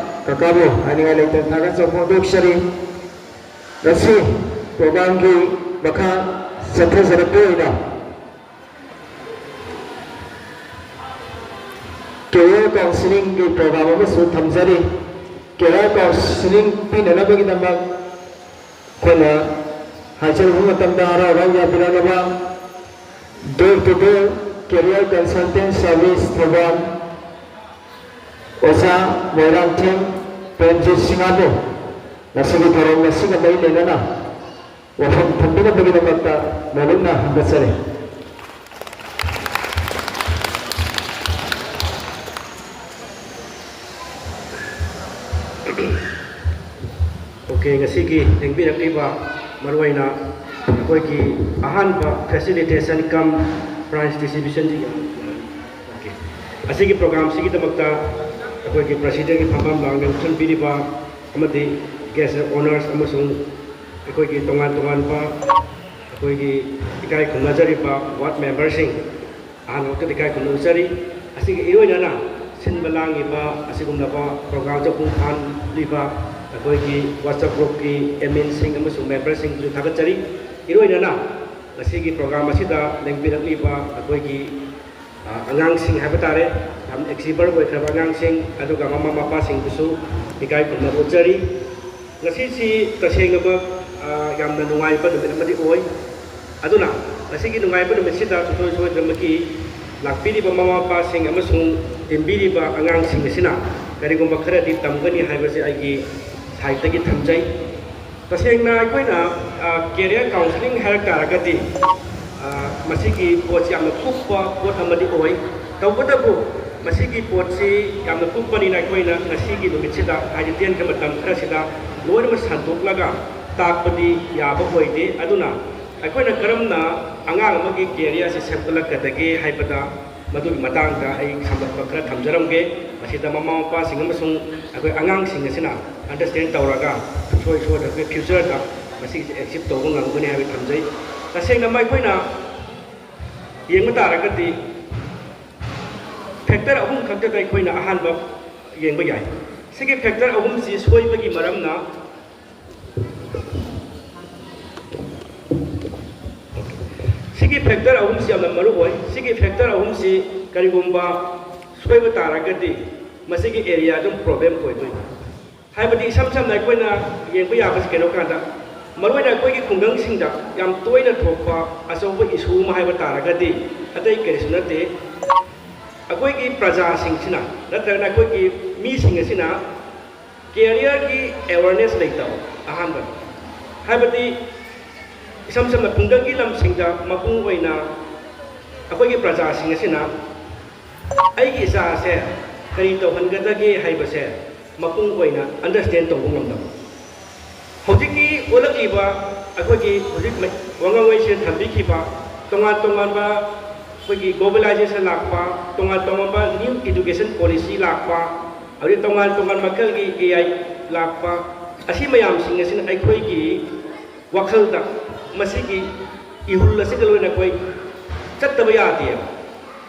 ꯀꯀꯥꯕꯨ ꯍꯥꯏꯅꯤꯡꯉꯥꯏ ꯂꯩꯇꯅ ꯊꯥꯒꯠꯆꯕ ꯐꯣꯡꯗꯣꯛꯆꯔꯤ꯫ ꯉꯁꯤ programꯒꯤ ꯃꯈꯥ ꯆꯠꯊꯖꯔꯛꯄ ꯑꯣꯏꯅ career counsellingꯒꯤ program ꯑꯃꯁꯨ ꯊꯝꯖꯔꯤ꯫ Career counselling ꯄꯤꯅꯅꯕꯒꯤꯗꯃꯛ ꯑꯩꯈꯣꯏꯅ ꯍꯥꯏꯖꯔꯨꯕ ꯃꯇꯝꯗ ꯍꯔꯥꯎ ꯍꯔꯥꯎ ꯌꯥꯕꯤꯔꯛꯂꯕ door to door career consultant service Thoubal ꯑꯣꯖꯥ ꯃꯣꯏꯔꯥꯡꯊꯦꯝ ꯄ꯭ꯔꯦꯝꯖꯤꯠ ꯁꯤꯡꯍꯕꯨ ꯉꯁꯤꯒꯤ ꯊꯧꯔꯝ ꯑꯁꯤꯒ ꯃꯔꯤ ꯂꯩꯅꯅ ꯋꯥꯐꯝ ꯊꯝꯕꯤꯅꯕꯒꯤꯗꯃꯛꯇ ꯅꯣꯂꯨꯛꯅ ꯍꯪꯒꯠꯆꯔꯤ꯫ Okay, ꯉꯁꯤꯒꯤ ꯂꯦꯡꯕꯤꯔꯛꯂꯤꯕ ꯃꯔꯨꯑꯣꯏꯅ ꯑꯩꯈꯣꯏꯒꯤ ꯑꯍꯥꯟꯕ facilitation cum prize distributionꯒꯤ, okay, ꯑꯁꯤꯒꯤ programꯁꯤꯒꯤꯗꯃꯛꯇ ꯑꯩꯈꯣꯏꯒꯤ presidentꯒꯤ ꯐꯝꯐꯝ ꯂꯥꯡꯗ ꯎꯠꯊꯟꯕꯤꯔꯤꯕ ꯑꯃꯗꯤ guest of honours ꯑꯃꯁꯨꯡ ꯑꯩꯈꯣꯏꯒꯤ ꯇꯣꯉꯥꯟ ꯇꯣꯉꯥꯟꯕ ꯑꯩꯈꯣꯏꯒꯤ ꯏꯀꯥꯏ ꯈꯨꯝꯅꯖꯔꯤꯕ ward memberꯁꯤꯡ, ꯑꯍꯥꯟꯕꯃꯛꯇꯗ ꯏꯀꯥꯏ ꯈꯨꯝꯅꯕ ꯎꯠꯆꯔꯤ꯫ ꯑꯁꯤꯒ ꯏꯔꯣꯏꯅꯅ ꯁꯤꯟꯕ ꯂꯥꯡꯉꯤꯕ ꯑꯁꯤꯒꯨꯝꯂꯕ programꯗ ꯄꯨꯡ ꯐꯥꯍꯜꯂꯤꯕ ꯑꯩꯈꯣꯏꯒꯤ WhatsApp groupꯀꯤ adminꯁꯤꯡ ꯑꯃꯁꯨꯡ memberꯁꯤꯡꯕꯨꯁꯨ ꯊꯥꯒꯠꯆꯔꯤ꯫ ꯏꯔꯣꯏꯅꯅ ꯉꯁꯤꯒꯤ program ꯑꯁꯤꯗ ꯂꯦꯡꯕꯤꯔꯛꯂꯤꯕ ꯑꯩꯈꯣꯏꯒꯤ, ꯑ, ꯑꯉꯥꯡꯁꯤꯡ ꯍꯥꯏꯕ ꯇꯥꯔꯦ, ꯌꯥꯝ expert ꯑꯣꯏꯈ꯭ꯔꯕ ꯑꯉꯥꯡꯁꯤꯡ, ꯑꯗꯨꯒ ꯃꯃꯥ ꯃꯄꯥꯁꯤꯡꯕꯨꯁꯨ ꯏꯀꯥꯏ ꯈꯨꯝꯅꯕ ꯎꯠꯆꯔꯤ꯫ ꯉꯁꯤꯁꯤ ꯇꯁꯦꯡꯅꯃꯛ, ꯑ, ꯌꯥꯝꯅ ꯅꯨꯡꯉꯥꯏꯕ ꯅꯨꯃꯤꯠ ꯑꯃꯗꯤ ꯑꯣꯏ꯫ ꯑꯗꯨꯅ ꯉꯁꯤꯒꯤ ꯅꯨꯡꯉꯥꯏꯕ ꯅꯨꯃꯤꯠꯁꯤꯗ ꯁꯨꯡꯁꯣꯏ ꯁꯣꯏꯗꯅꯃꯛꯀꯤ ꯂꯥꯛꯄꯤꯔꯤꯕ ꯃꯃꯥ ꯃꯄꯥꯁꯤꯡ ꯑꯃꯁꯨꯡ ꯇꯤꯟꯕꯤꯔꯤꯕ ꯑꯉꯥꯡꯁꯤꯡ ꯑꯁꯤꯅ ꯀꯔꯤꯒꯨꯝꯕ ꯈꯔꯗꯤ ꯇꯝꯒꯅꯤ ꯍꯥꯏꯕꯁꯦ ꯑꯩꯒꯤ ꯁꯥꯏꯠꯇꯒꯤ ꯊꯝꯖꯩ꯫ ꯇꯁꯦꯡꯅ ꯑꯩꯈꯣꯏꯅ ꯀꯦꯔꯤꯌꯔ ꯀꯥꯎꯟꯁꯤꯂꯤꯡ ꯍꯥꯏꯔꯛ ꯇꯥꯔꯒꯗꯤ, ꯃꯁꯤꯒꯤ ꯄꯣꯠꯁꯤ ꯌꯥꯝꯅ ꯀꯨꯞꯄ ꯄꯣꯠ ꯑꯃꯗꯤ ꯑꯣꯏ꯫ ꯇꯧꯕꯇꯕꯨ ꯃꯁꯤꯒꯤ ꯄꯣꯠꯁꯤ ꯌꯥꯝꯅ ꯀꯨꯞꯄꯅꯤꯅ ꯑꯩꯈꯣꯏꯅ ꯉꯁꯤꯒꯤ ꯅꯨꯃꯤꯠꯁꯤꯗ, ꯍꯥꯏꯗꯤ ꯇꯦꯟꯕ ꯃꯇꯝ ꯈꯔꯁꯤꯗ ꯂꯣꯏꯅꯃꯛ ꯁꯟꯗꯣꯛꯂꯒ ꯇꯥꯛꯄꯗꯤ ꯌꯥꯕ ꯑꯣꯏꯗꯦ꯫ ꯑꯗꯨꯅ ꯑꯩꯈꯣꯏꯅ ꯀꯔꯝꯅ ꯑꯉꯥꯡ ꯑꯃꯒꯤ ꯀꯦꯔꯤꯌꯔꯁꯤ ꯁꯦꯝꯒꯠꯂꯛꯀꯗꯒꯦ ꯍꯥꯏꯕꯗ, ꯃꯗꯨꯒꯤ ꯃꯇꯥꯡꯗ ꯑꯩ ꯁꯝꯂꯞꯄ ꯈꯔ ꯊꯝꯖꯔꯝꯒꯦ꯫ ꯃꯁꯤꯗ ꯃꯃꯥ ꯃꯄꯥꯁꯤꯡ ꯑꯃꯁꯨꯡ ꯑꯩꯈꯣꯏ ꯑꯉꯥꯡꯁꯤꯡ ꯑꯁꯤꯅ ꯑꯟꯗꯔꯁ꯭ꯇꯦꯟ ꯇꯧꯔꯒ, ꯁꯨꯡꯁꯣꯏ ꯁꯣꯏꯗꯅ ꯑꯩꯈꯣꯏ ꯐ꯭ꯌꯨꯆꯔꯗ ꯃꯁꯤꯒꯤꯁꯦ ꯑꯦꯆꯤꯞ ꯇꯧꯕ ꯉꯝꯒꯅꯤ ꯍꯥꯏꯕ ꯊꯝꯖꯩ꯫ ꯇꯁꯦꯡꯅ ꯑꯩꯈꯣꯏꯅ ꯌꯦꯡꯕ ꯇꯥꯔꯒꯗꯤ, ꯐꯦꯛꯇꯔ ꯑꯍꯨꯝ ꯈꯛꯇꯗ ꯑꯩꯈꯣꯏꯅ ꯑꯍꯥꯟꯕ ꯌꯦꯡꯕ ꯌꯥꯏ꯫ ꯁꯤꯒꯤ ꯐꯦꯛꯇꯔ ꯑꯍꯨꯝꯁꯤ ꯁꯣꯏꯕꯒꯤ ꯃꯔꯝꯅ ꯁꯤꯒꯤ ꯐꯦꯛꯇꯔ ꯑꯍꯨꯝꯁꯤ ꯌꯥꯝꯅ ꯃꯔꯨ ꯑꯣꯏ꯫ ꯁꯤꯒꯤ ꯐꯦꯛꯇꯔ ꯑꯍꯨꯝꯁꯤ ꯀꯔꯤꯒꯨꯝꯕ ꯁꯣꯏꯕ ꯇꯥꯔꯒꯗꯤ, ꯃꯁꯤꯒꯤ ꯑꯦꯔꯤꯌꯥ ꯑꯗꯨꯝ ꯄ꯭ꯔꯣꯕ꯭ꯂꯦꯝ ꯑꯣꯏꯗꯣꯏꯅꯤ꯫ ꯍꯥꯏꯕꯗꯤ, ꯏꯁꯝ ꯁꯝꯅ ꯑꯩꯈꯣꯏꯅ ꯌꯦꯡꯕ ꯌꯥꯕꯁꯤ ꯀꯩꯅꯣ ꯀꯥꯟꯗ, ꯃꯔꯨꯑꯣꯏꯅ ꯑꯩꯈꯣꯏꯒꯤ ꯈꯨꯡꯒꯪꯁꯤꯡꯗ ꯌꯥꯝ ꯇꯣꯏꯅ ꯊꯣꯛꯄ ꯑꯆꯧꯕ ꯏꯁꯨ ꯑꯃ ꯍꯥꯏꯕ ꯇꯥꯔꯒꯗꯤ, ꯑꯇꯩ ꯀꯔꯤꯁꯨ ꯅꯠꯇꯦ, ꯑꯩꯈꯣꯏꯒꯤ ꯄ꯭ꯔꯖꯥꯁꯤꯡꯁꯤꯅ ꯅꯠꯇ꯭ꯔꯒꯅ ꯑꯩꯈꯣꯏꯒꯤ ꯃꯤꯁꯤꯡ ꯑꯁꯤꯅ ꯀꯦꯔꯤꯌꯔꯒꯤ ꯑꯦꯋꯥꯔꯅꯦꯁ ꯂꯩꯇꯕ꯫ ꯑꯍꯥꯟꯕ, ꯍꯥꯏꯕꯗꯤ, ꯏꯁꯝ ꯁꯝꯅ ꯈꯨꯡꯒꯪꯒꯤ ꯂꯝꯁꯤꯡꯗ ꯃꯄꯨꯡ ꯑꯣꯏꯅ ꯑꯩꯈꯣꯏꯒꯤ ꯄ꯭ꯔꯖꯥꯁꯤꯡ ꯑꯁꯤꯅ ꯑꯩꯒꯤ ꯏꯆꯥꯁꯦ ꯀꯔꯤ ꯇꯧꯍꯟꯒꯗꯒꯦ ꯍꯥꯏꯕꯁꯦ ꯃꯄꯨꯡ ꯑꯣꯏꯅ ꯑꯟꯗꯔꯁ꯭ꯇꯦꯟ ꯇꯧꯕ ꯉꯝꯗꯕ꯫ ꯍꯧꯖꯤꯛꯀꯤ ꯑꯣꯜꯂꯛꯂꯤꯕ ꯑꯩꯈꯣꯏꯒꯤ ꯍꯧꯖꯤꯛ ꯃ-, ꯋꯥꯉꯥꯡꯂꯣꯏꯁꯤꯅ ꯊꯝꯕꯤꯈꯤꯕ ꯇꯣꯉꯥꯟ ꯇꯣꯉꯥꯟꯕ ꯑꯩꯈꯣꯏꯒꯤ ꯒ꯭ꯂꯣꯕꯦꯂꯥꯏꯖꯦꯁꯟ ꯂꯥꯛꯄ, ꯇꯣꯉꯥꯟ ꯇꯣꯉꯥꯟꯕ ꯅ꯭ꯌꯨ ꯏꯗꯨꯀꯦꯁꯟ ꯄꯣꯂꯤꯁꯤ ꯂꯥꯛꯄ, ꯍꯧꯖꯤꯛ ꯇꯣꯉꯥꯟ ꯇꯣꯉꯥꯟ ꯃꯈꯜꯒꯤ ꯑꯦ ꯑꯥꯏ ꯂꯥꯛꯄ, ꯑꯁꯤ ꯃꯌꯥꯝꯁꯤꯡ ꯑꯁꯤꯅ ꯑꯩꯈꯣꯏꯒꯤ ꯋꯥꯈꯜꯗ ꯃꯁꯤꯒꯤ ꯏꯍꯨꯜ ꯑꯁꯤꯒ ꯂꯣꯏꯅ ꯑꯩꯈꯣꯏ ꯆꯠꯇꯕ ꯌꯥꯗꯦꯕ꯫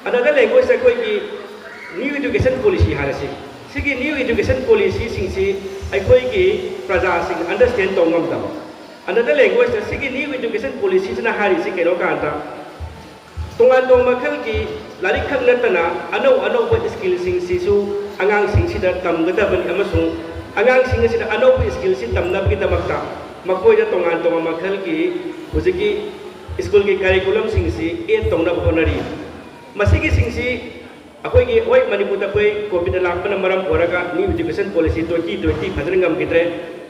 Another language, ꯑꯩꯈꯣꯏꯒꯤ ꯅ꯭ꯌꯨ ꯏꯗꯨꯀꯦꯁꯟ ꯄꯣꯂꯤꯁꯤ ꯍꯥꯏꯔꯁꯤ, ꯁꯤꯒꯤ ꯅ꯭ꯌꯨ ꯏꯗꯨꯀꯦꯁꯟ ꯄꯣꯂꯤꯁꯤꯁꯤꯡꯁꯤ ꯑꯩꯈꯣꯏꯒꯤ ꯄ꯭ꯔꯖꯥꯁꯤꯡ ꯑꯟꯗꯔꯁ꯭ꯇꯦꯟ ꯇꯧ ꯉꯝꯗꯕ꯫ Another language, ꯁꯤꯒꯤ ꯅ꯭ꯌꯨ ꯏꯗꯨꯀꯦꯁꯟ ꯄꯣꯂꯤꯁꯤꯁꯤꯅ ꯍꯥꯏꯔꯤꯁꯤ ꯀꯩꯅꯣ ꯀꯥꯟꯗ, ꯇꯣꯉꯥꯟ ꯇꯣꯉꯥꯟꯕ ꯃꯈꯜꯒꯤ ꯂꯥꯏꯔꯤꯛ ꯈꯛ ꯅꯠꯇꯅ ꯑꯅꯧ ꯑꯅꯧꯕ ꯁ꯭ꯀꯤꯜꯁꯤꯡꯁꯤꯁꯨ ꯑꯉꯥꯡꯁꯤꯡꯁꯤꯗ ꯇꯝꯒꯗꯕꯅꯤ, ꯑꯃꯁꯨꯡ ꯑꯉꯥꯡꯁꯤꯡ ꯑꯁꯤꯗ ꯑꯅꯧꯕ ꯁ꯭ꯀꯤꯜꯁꯤ ꯇꯝꯅꯕꯒꯤꯗꯃꯛꯇ ꯃꯈꯣꯏꯗ ꯇꯣꯉꯥꯟ ꯇꯣꯉꯥꯟꯕ ꯃꯈꯜꯒꯤ ꯍꯧꯖꯤꯛꯀꯤ ꯁ꯭ꯀꯨꯜꯒꯤ ꯀꯔꯤꯀꯨꯂꯝꯁꯤꯡꯁꯤ ꯑꯦꯗ ꯇꯧꯅꯕ ꯍꯣꯠꯅꯔꯤ꯫ ꯃꯁꯤꯒꯤꯁꯤꯡꯁꯤ ꯑꯩꯈꯣꯏꯒꯤ ꯍꯣꯏ, ꯃꯅꯤꯄꯨꯔꯗ ꯑꯩꯈꯣꯏ ꯀꯣꯚꯤꯗ ꯂꯥꯛꯄꯅ ꯃꯔꯝ ꯑꯣꯏꯔꯒ new education policy twenty twenty ꯐꯖꯅ ꯉꯝꯈꯤꯗ꯭ꯔꯦ꯫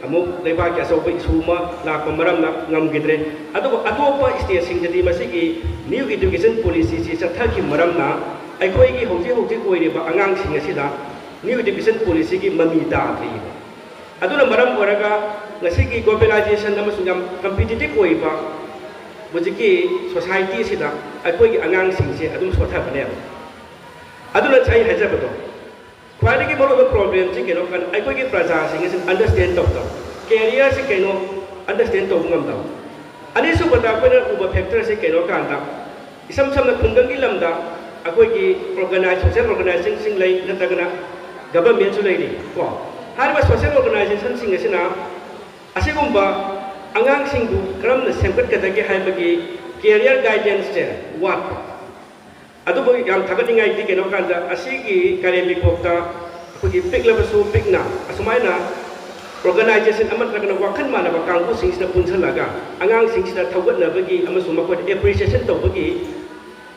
ꯑꯃꯨꯛ ꯂꯩꯕꯥꯛꯀꯤ ꯑꯆꯧꯕ ꯏꯁꯨ ꯑꯃ ꯂꯥꯛꯄ ꯃꯔꯝꯅ ꯉꯝꯈꯤꯗ꯭ꯔꯦ꯫ ꯑꯗꯨꯕꯨ ꯑꯇꯣꯞꯄ ꯁ꯭ꯇꯦꯠꯁꯤꯡꯗꯗꯤ ꯃꯁꯤꯒꯤ ꯅ꯭ꯌꯨ ꯏꯗꯨꯀꯦꯁꯟ ꯄꯣꯂꯤꯁꯤꯁꯤ ꯆꯠꯊꯈꯤꯕ ꯃꯔꯝꯅ ꯑꯩꯈꯣꯏꯒꯤ ꯍꯧꯖꯤꯛ ꯍꯧꯖꯤꯛ ꯑꯣꯏꯔꯤꯕ ꯑꯉꯥꯡꯁꯤꯡ ꯑꯁꯤꯗ ꯅ꯭ꯌꯨ ꯏꯗꯨꯀꯦꯁꯟ ꯄꯣꯂꯤꯁꯤꯒꯤ ꯃꯃꯤ ꯇꯥꯗ꯭ꯔꯤꯕ꯫ ꯑꯗꯨꯅ ꯃꯔꯝ ꯑꯣꯏꯔꯒ ꯉꯁꯤꯒꯤ ꯒ꯭ꯂꯣꯕꯦꯂꯥꯏꯖꯦꯁꯟ ꯑꯃꯁꯨꯡ ꯌꯥꯝ ꯀꯝꯄꯤꯇꯤꯇꯤꯞ ꯑꯣꯏꯕ ꯍꯧꯖꯤꯛꯀꯤ ꯁꯣꯁꯥꯏꯇꯤ ꯑꯁꯤꯗ ꯑꯩꯈꯣꯏꯒꯤ ꯑꯉꯥꯡꯁꯤꯡꯁꯦ ꯑꯗꯨꯝ ꯁꯣꯠꯊꯕꯅꯦꯕ꯫ ꯑꯗꯨꯅ ꯑꯩ ꯍꯥꯏꯖꯕꯗꯣ, ꯈ꯭ꯋꯥꯏꯗꯒꯤ ꯃꯔꯨꯑꯣꯏꯕ ꯄ꯭ꯔꯣꯕ꯭ꯂꯦꯝꯁꯤ ꯀꯩꯅꯣ ꯀꯥꯟꯗ ꯑꯩꯈꯣꯏꯒꯤ ꯄ꯭ꯔꯖꯥꯁꯤꯡ ꯑꯁꯤꯅ ꯑꯟꯗꯔꯁ꯭ꯇꯦꯟ ꯇꯧꯗꯕ, ꯀꯦꯔꯤꯌꯔꯁꯤ ꯀꯩꯅꯣ ꯑꯟꯗꯔꯁ꯭ꯇꯦꯟ ꯇꯧꯕ ꯉꯝꯗꯕ꯫ ꯑꯅꯤꯁꯨꯕꯗ ꯑꯩꯈꯣꯏꯅ ꯎꯕ ꯐꯦꯛꯇꯔꯁꯤ ꯀꯩꯅꯣ ꯀꯥꯟꯗ, ꯏꯁꯝ ꯁꯝꯅ ꯈꯨꯡꯒꯪꯒꯤ ꯂꯝꯗ ꯑꯩꯈꯣꯏꯒꯤ ꯑꯣꯔꯒꯅꯥꯏꯖ ꯁꯣꯁꯦꯜ ꯑꯣꯔꯒꯅꯥꯏꯖꯦꯁꯟꯁꯤꯡ ꯂꯩ, ꯅꯠꯇ꯭ꯔꯒꯅ ꯒꯚꯔꯟꯃꯦꯟꯁꯨ ꯂꯩꯔꯤ ꯀꯣ꯫ ꯍꯥꯏꯔꯤꯕ ꯁꯣꯁꯦꯜ ꯑꯣꯔꯒꯅꯥꯏꯖꯦꯁꯟꯁꯤꯡ ꯑꯁꯤꯅ ꯑꯁꯤꯒꯨꯝꯕ ꯑꯉꯥꯡꯁꯤꯡꯕꯨ ꯀꯔꯝꯅ ꯁꯦꯝꯒꯠꯀꯗꯒꯦ ꯍꯥꯏꯕꯒꯤ ꯀꯦꯔꯤꯌꯔ ꯒꯥꯏꯗꯦꯟꯁꯁꯦ ꯋꯥꯠꯄ꯫ ꯑꯗꯨꯕꯨ ꯌꯥꯝ ꯊꯥꯒꯠꯅꯤꯡꯉꯥꯏꯗꯤ ꯀꯩꯅꯣ ꯀꯥꯟꯗ, ꯑꯁꯤꯒꯤ ꯀꯥꯏꯔꯦꯝꯕꯤꯈꯣꯛꯇ ꯑꯩꯈꯣꯏꯒꯤ ꯄꯤꯛꯂꯕꯁꯨ ꯄꯤꯛꯅ ꯑꯁꯨꯃꯥꯏꯅ ꯑꯣꯔꯒꯅꯥꯏꯖꯦꯁꯟ ꯑꯃ ꯅꯠꯇ꯭ꯔꯒꯅ ꯋꯥꯈꯜ ꯃꯥꯟꯅꯕ ꯀꯥꯡꯕꯨꯁꯤꯡꯁꯤꯅ ꯄꯨꯟꯁꯤꯜꯂꯒ ꯑꯉꯥꯡꯁꯤꯡꯁꯤꯗ ꯊꯧꯒꯠꯅꯕꯒꯤ ꯑꯃꯁꯨꯡ ꯃꯈꯣꯏꯗ ꯑꯦꯄ꯭ꯔꯤꯁꯤꯌꯦꯁꯟ ꯇꯧꯕꯒꯤ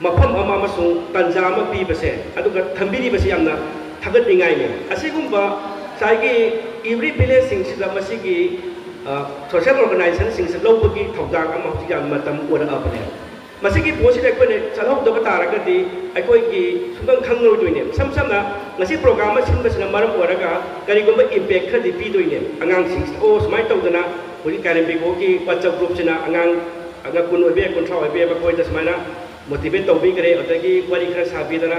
ꯃꯐꯝ ꯑꯃ ꯑꯃꯁꯨꯡ ꯇꯥꯟꯖꯥ ꯑꯃ ꯄꯤꯕꯁꯦ, ꯑꯗꯨꯒ ꯊꯝꯕꯤꯔꯤꯕꯁꯦ ꯌꯥꯝꯅ ꯊꯥꯒꯠꯅꯤꯡꯉꯥꯏꯅꯤ꯫ ꯑꯁꯤꯒꯨꯝꯕ ꯉꯁꯥꯏꯒꯤ ꯏꯚ꯭ꯔꯤ ꯚꯤꯂꯦꯖꯁꯤꯡꯁꯤꯗ ꯃꯁꯤꯒꯤ ꯁꯣꯁꯦꯜ ꯑꯣꯔꯒꯅꯥꯏꯖꯦꯁꯟꯁꯤꯡꯁꯤ ꯂꯧꯕꯒꯤ ꯊꯧꯗꯥꯡ ꯑꯃ ꯍꯧꯖꯤꯛ ꯌꯥꯝ ꯃꯇꯝ ꯑꯣꯏꯔꯛꯑꯕꯅꯦ꯫ ꯃꯁꯤꯒꯤ ꯄꯣꯠꯁꯤꯗ ꯑꯩꯈꯣꯏꯅ ꯆꯠꯍꯧꯗꯕ ꯇꯥꯔꯒꯗꯤ ꯑꯩꯈꯣꯏꯒꯤ ꯁꯨꯡꯈꯪ ꯈꯪꯂꯣꯏꯗꯣꯏꯅꯦ꯫ ꯏꯁꯝ ꯁꯝꯅ ꯉꯁꯤ ꯄ꯭ꯔꯣꯒ꯭ꯔꯥꯝ ꯑꯃ ꯁꯤꯟꯕꯁꯤꯅ ꯃꯔꯝ ꯑꯣꯏꯔꯒ ꯀꯔꯤꯒꯨꯝꯕ ꯏꯝꯄꯦꯛ ꯈꯔꯗꯤ ꯄꯤꯗꯣꯏꯅꯦ ꯑꯉꯥꯡꯁꯤꯡꯁꯤꯗ꯫ ꯑꯣ, ꯁꯨꯃꯥꯏꯅ ꯇꯧꯗꯅ ꯍꯧꯖꯤꯛ ꯀꯥꯏꯔꯦꯝꯕꯤꯈꯣꯛꯀꯤ ꯋꯥꯆꯞ ꯒ꯭ꯔꯨꯞꯁꯤꯅ ꯑꯉꯥꯡ ꯑꯉꯥꯡ ꯀꯨꯟ ꯑꯣꯏꯕ ꯌꯥꯏ, ꯀꯨꯟꯊ꯭ꯔꯥ ꯑꯣꯏꯕ ꯌꯥꯏ, ꯃꯈꯣꯏꯗ ꯁꯨꯃꯥꯏꯅ ꯃꯣꯇꯤꯚꯦꯠ ꯇꯧꯕꯤꯈ꯭ꯔꯦ, ꯑꯗꯒꯤ ꯋꯥꯔꯤ ꯈꯔ ꯁꯥꯕꯤꯗꯅ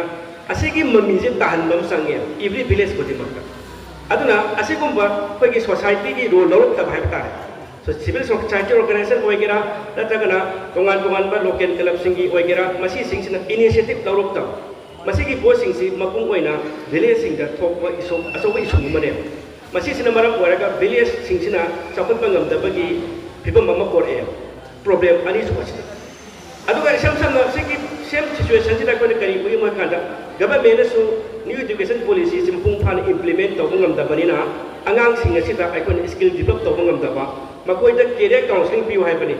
ꯑꯁꯤꯒꯤ ꯃꯃꯤꯁꯦ ꯇꯥꯍꯟꯕ ꯑꯃ ꯆꯪꯉꯦ ꯏꯚ꯭ꯔꯤ ꯚꯤꯂꯦꯖ ꯈꯨꯗꯤꯡꯃꯛꯇ꯫ ꯑꯗꯨꯅ ꯑꯁꯤꯒꯨꯝꯕ ꯑꯩꯈꯣꯏꯒꯤ ꯁꯣꯁꯥꯏꯇꯤꯒꯤ ꯔꯣꯜ ꯂꯧꯔꯛꯇꯕ ꯍꯥꯏꯕ ꯇꯥꯔꯦ꯫ ꯁꯣ-, ꯁꯤꯚꯤꯜ ꯁꯣꯁꯥꯏꯇꯤ ꯑꯣꯔꯒꯅꯥꯏꯖꯦꯁꯟ ꯑꯣꯏꯒꯦꯔꯥ, ꯅꯠꯇ꯭ꯔꯒꯅ ꯇꯣꯉꯥꯟ ꯇꯣꯉꯥꯟꯕ ꯂꯣꯀꯦꯜ ꯀ꯭ꯂꯕꯁꯤꯡꯒꯤ ꯑꯣꯏꯒꯦꯔꯥ, ꯃꯁꯤꯁꯤꯡꯁꯤꯅ ꯏꯅꯤꯁꯤꯌꯦꯇꯤꯚ ꯂꯧꯔꯛꯇꯕ꯫ ꯃꯁꯤꯒꯤ ꯄꯣꯠꯁꯤꯡꯁꯤ ꯃꯄꯨꯡ ꯑꯣꯏꯅ ꯚꯤꯂꯦꯖꯁꯤꯡꯗ ꯊꯣꯛꯄ ꯏꯁꯨ, ꯑꯆꯧꯕ ꯏꯁꯨ ꯑꯃꯅꯦꯕ꯫ ꯃꯁꯤꯁꯤꯅ ꯃꯔꯝ ꯑꯣꯏꯔꯒ ꯚꯤꯂꯦꯖꯁꯤꯡꯁꯤꯅ ꯆꯥꯎꯈꯠꯄ ꯉꯝꯗꯕꯒꯤ ꯐꯤꯕꯝ ꯑꯃ ꯄꯣꯔꯛꯑꯦ꯫ ꯄ꯭ꯔꯣꯕ꯭ꯂꯦꯝ ꯑꯅꯤꯁꯨꯕꯁꯤꯗ꯫ ꯑꯗꯨꯒ ꯏꯁꯝ ꯁꯝꯅ ꯁꯤꯒꯤ ꯁꯦꯝ ꯁꯤꯆꯨꯋꯦꯁꯟꯁꯤꯗ ꯑꯩꯈꯣꯏꯅ ꯀꯔꯤ ꯎꯏ ꯍꯥꯏ ꯀꯥꯟꯗ, ꯒꯚꯔꯟꯃꯦꯟꯅꯁꯨ ꯅ꯭ꯌꯨ ꯏꯗꯨꯀꯦꯁꯟ ꯄꯣꯂꯤꯁꯤꯁꯤ ꯃꯄꯨꯡ ꯐꯥꯅ ꯏꯝꯄ꯭ꯂꯤꯃꯦꯟ ꯇꯧꯕ ꯉꯝꯗꯕꯅꯤꯅ ꯑꯉꯥꯡꯁꯤꯡ ꯑꯁꯤꯗ ꯑꯩꯈꯣꯏꯅ ꯁ꯭ꯀꯤꯜ ꯗꯤꯕꯂꯞ ꯇꯧꯕ ꯉꯝꯗꯕ, ꯃꯈꯣꯏꯗ ꯀꯦꯔꯤꯌꯔ ꯀꯥꯎꯟꯁꯤꯂꯤꯡ ꯄꯤꯌꯨ ꯍꯥꯏꯕꯅꯤ꯫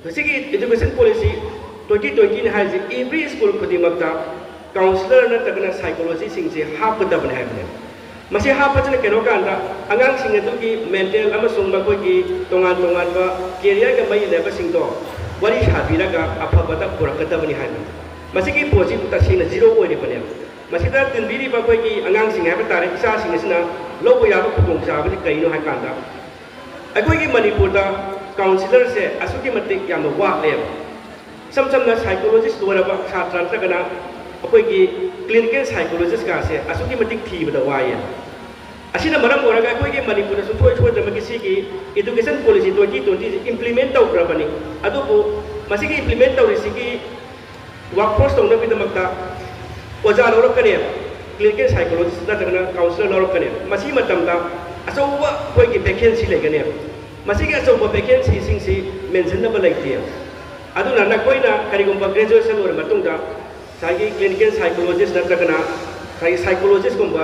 ꯍꯧꯖꯤꯛꯀꯤ ꯏꯗꯨꯀꯦꯁꯟ ꯄꯣꯂꯤꯁꯤ ꯇ꯭ꯋꯦꯟꯇꯤ ꯇ꯭ꯋꯦꯟꯇꯤꯅ ꯍꯥꯏꯔꯤꯁꯤ ꯏꯚ꯭ꯔꯤ ꯁ꯭ꯀꯨꯜ ꯈꯨꯗꯤꯡꯃꯛꯇ ꯀꯥꯎꯟꯁꯤꯂꯔ ꯅꯠꯇ꯭ꯔꯒꯅ ꯁꯥꯏꯀꯣꯂꯣꯖꯤꯁꯤꯡꯁꯦ ꯍꯥꯞꯀꯗꯕꯅꯤ ꯍꯥꯏꯕꯅꯦ꯫ ꯃꯁꯤ ꯍꯥꯞꯄꯁꯤꯅ ꯀꯩꯅꯣ ꯀꯥꯟꯗ ꯑꯉꯥꯡꯁꯤꯡ ꯑꯗꯨꯒꯤ ꯃꯦꯟꯇꯦꯜ ꯑꯃꯁꯨꯡ ꯃꯈꯣꯏꯒꯤ ꯇꯣꯉꯥꯟ ꯇꯣꯉꯥꯟꯕ ꯀꯦꯔꯤꯌꯔꯒ ꯃꯔꯤ ꯂꯩꯅꯕꯁꯤꯡꯗꯣ ꯋꯥꯔꯤ ꯁꯥꯕꯤꯔꯒ ꯑꯐꯕꯗ ꯄꯨꯔꯛꯀꯗꯕꯅꯤ ꯍꯥꯏꯕꯅꯤ꯫ ꯃꯁꯤꯒꯤ ꯄꯣꯠꯁꯤ ꯇꯁꯦꯡꯅ ꯖꯤꯔꯣ ꯑꯣꯏꯔꯤꯕꯅꯦꯕ꯫ ꯃꯁꯤꯗ ꯇꯤꯟꯕꯤꯔꯤꯕ ꯑꯩꯈꯣꯏꯒꯤ ꯑꯉꯥꯡꯁꯤꯡ ꯍꯥꯏꯕ ꯇꯥꯔꯦ, ꯏꯆꯥꯁꯤꯡ ꯑꯁꯤꯅ ꯂꯧꯕ ꯌꯥꯕ ꯈꯨꯗꯣꯡꯆꯥꯕꯁꯤ ꯀꯔꯤꯅꯣ ꯍꯥꯏ ꯀꯥꯟꯗ, ꯑꯩꯈꯣꯏꯒꯤ ꯃꯅꯤꯄꯨꯔꯗ ꯀꯥꯎꯟꯁꯤꯂꯔꯁꯦ ꯑꯁꯨꯛꯀꯤ ꯃꯇꯤꯛ ꯌꯥꯝꯅ ꯋꯥꯠꯂꯦꯕ꯫ ꯏꯁꯝ ꯁꯝꯅ ꯁꯥꯏꯀꯣꯂꯣꯖꯤꯁ ꯂꯣꯏꯔꯕ ꯁꯥꯇ꯭ꯔ ꯅꯠꯇ꯭ꯔꯒꯅ ꯑꯩꯈꯣꯏꯒꯤ ꯀ꯭ꯂꯤꯅꯤꯀꯦꯜ ꯁꯥꯏꯀꯣꯂꯣꯖꯤꯁꯀꯥꯁꯦ ꯑꯁꯨꯛꯀꯤ ꯃꯇꯤꯛ ꯊꯤꯕꯗ ꯋꯥꯏꯌꯦ꯫ ꯑꯁꯤꯅ ꯃꯔꯝ ꯑꯣꯏꯔꯒ ꯑꯩꯈꯣꯏꯒꯤ ꯃꯅꯤꯄꯨꯔꯗ ꯁꯨꯡꯁꯣꯏ ꯁꯣꯏꯗꯅꯃꯛꯀꯤ ꯁꯤꯒꯤ ꯏꯗꯨꯀꯦꯁꯟ ꯄꯣꯂꯤꯁꯤ ꯇ꯭ꯋꯦꯟꯇꯤ ꯇ꯭ꯋꯦꯟꯇꯤꯁꯤ ꯏꯝꯄ꯭ꯂꯤꯃꯦꯟ ꯇꯧꯈ꯭ꯔꯕꯅꯤ꯫ ꯑꯗꯨꯕꯨ ꯃꯁꯤꯒꯤ ꯏꯝꯄ꯭ꯂꯤꯃꯦꯟ ꯇꯧꯔꯤꯁꯤꯒꯤ ꯋꯥꯔꯛ ꯐꯣꯔꯁ ꯇꯧꯅꯕꯒꯤꯗꯃꯛꯇ ꯑꯣꯖꯥ ꯂꯧꯔꯛꯀꯅꯦꯕ, ꯀ꯭ꯂꯤꯅꯤꯀꯦꯜ ꯁꯥꯏꯀꯣꯂꯣꯖꯤꯁ ꯅꯠꯇ꯭ꯔꯒꯅ ꯀꯥꯎꯟꯁꯤꯂꯔ ꯂꯧꯔꯛꯀꯅꯦꯕ꯫ ꯃꯁꯤ ꯃꯇꯝꯗ ꯑꯆꯧꯕ ꯑꯩꯈꯣꯏꯒꯤ ꯚꯦꯀꯦꯟꯁꯤ ꯂꯩꯒꯅꯦꯕ꯫ ꯃꯁꯤꯒꯤ ꯑꯆꯧꯕ ꯚꯦꯀꯦꯟꯁꯤꯁꯤꯡꯁꯤ ꯃꯦꯟꯁꯤꯟꯅꯕ ꯂꯩꯇꯦꯕ꯫ ꯑꯗꯨꯅ ꯅꯈꯣꯏꯅ ꯀꯔꯤꯒꯨꯝꯕ ꯒ꯭ꯔꯦꯖꯨꯑꯦꯁꯟ ꯂꯣꯏꯔ ꯃꯇꯨꯡꯗ ꯉꯁꯥꯏꯒꯤ ꯀ꯭ꯂꯤꯅꯤꯀꯦꯜ ꯁꯥꯏꯀꯣꯂꯣꯖꯤꯁ ꯅꯠꯇ꯭ꯔꯒꯅ ꯉꯁꯥꯏꯒꯤ ꯁꯥꯏꯀꯣꯂꯣꯖꯤꯁꯀꯨꯝꯕ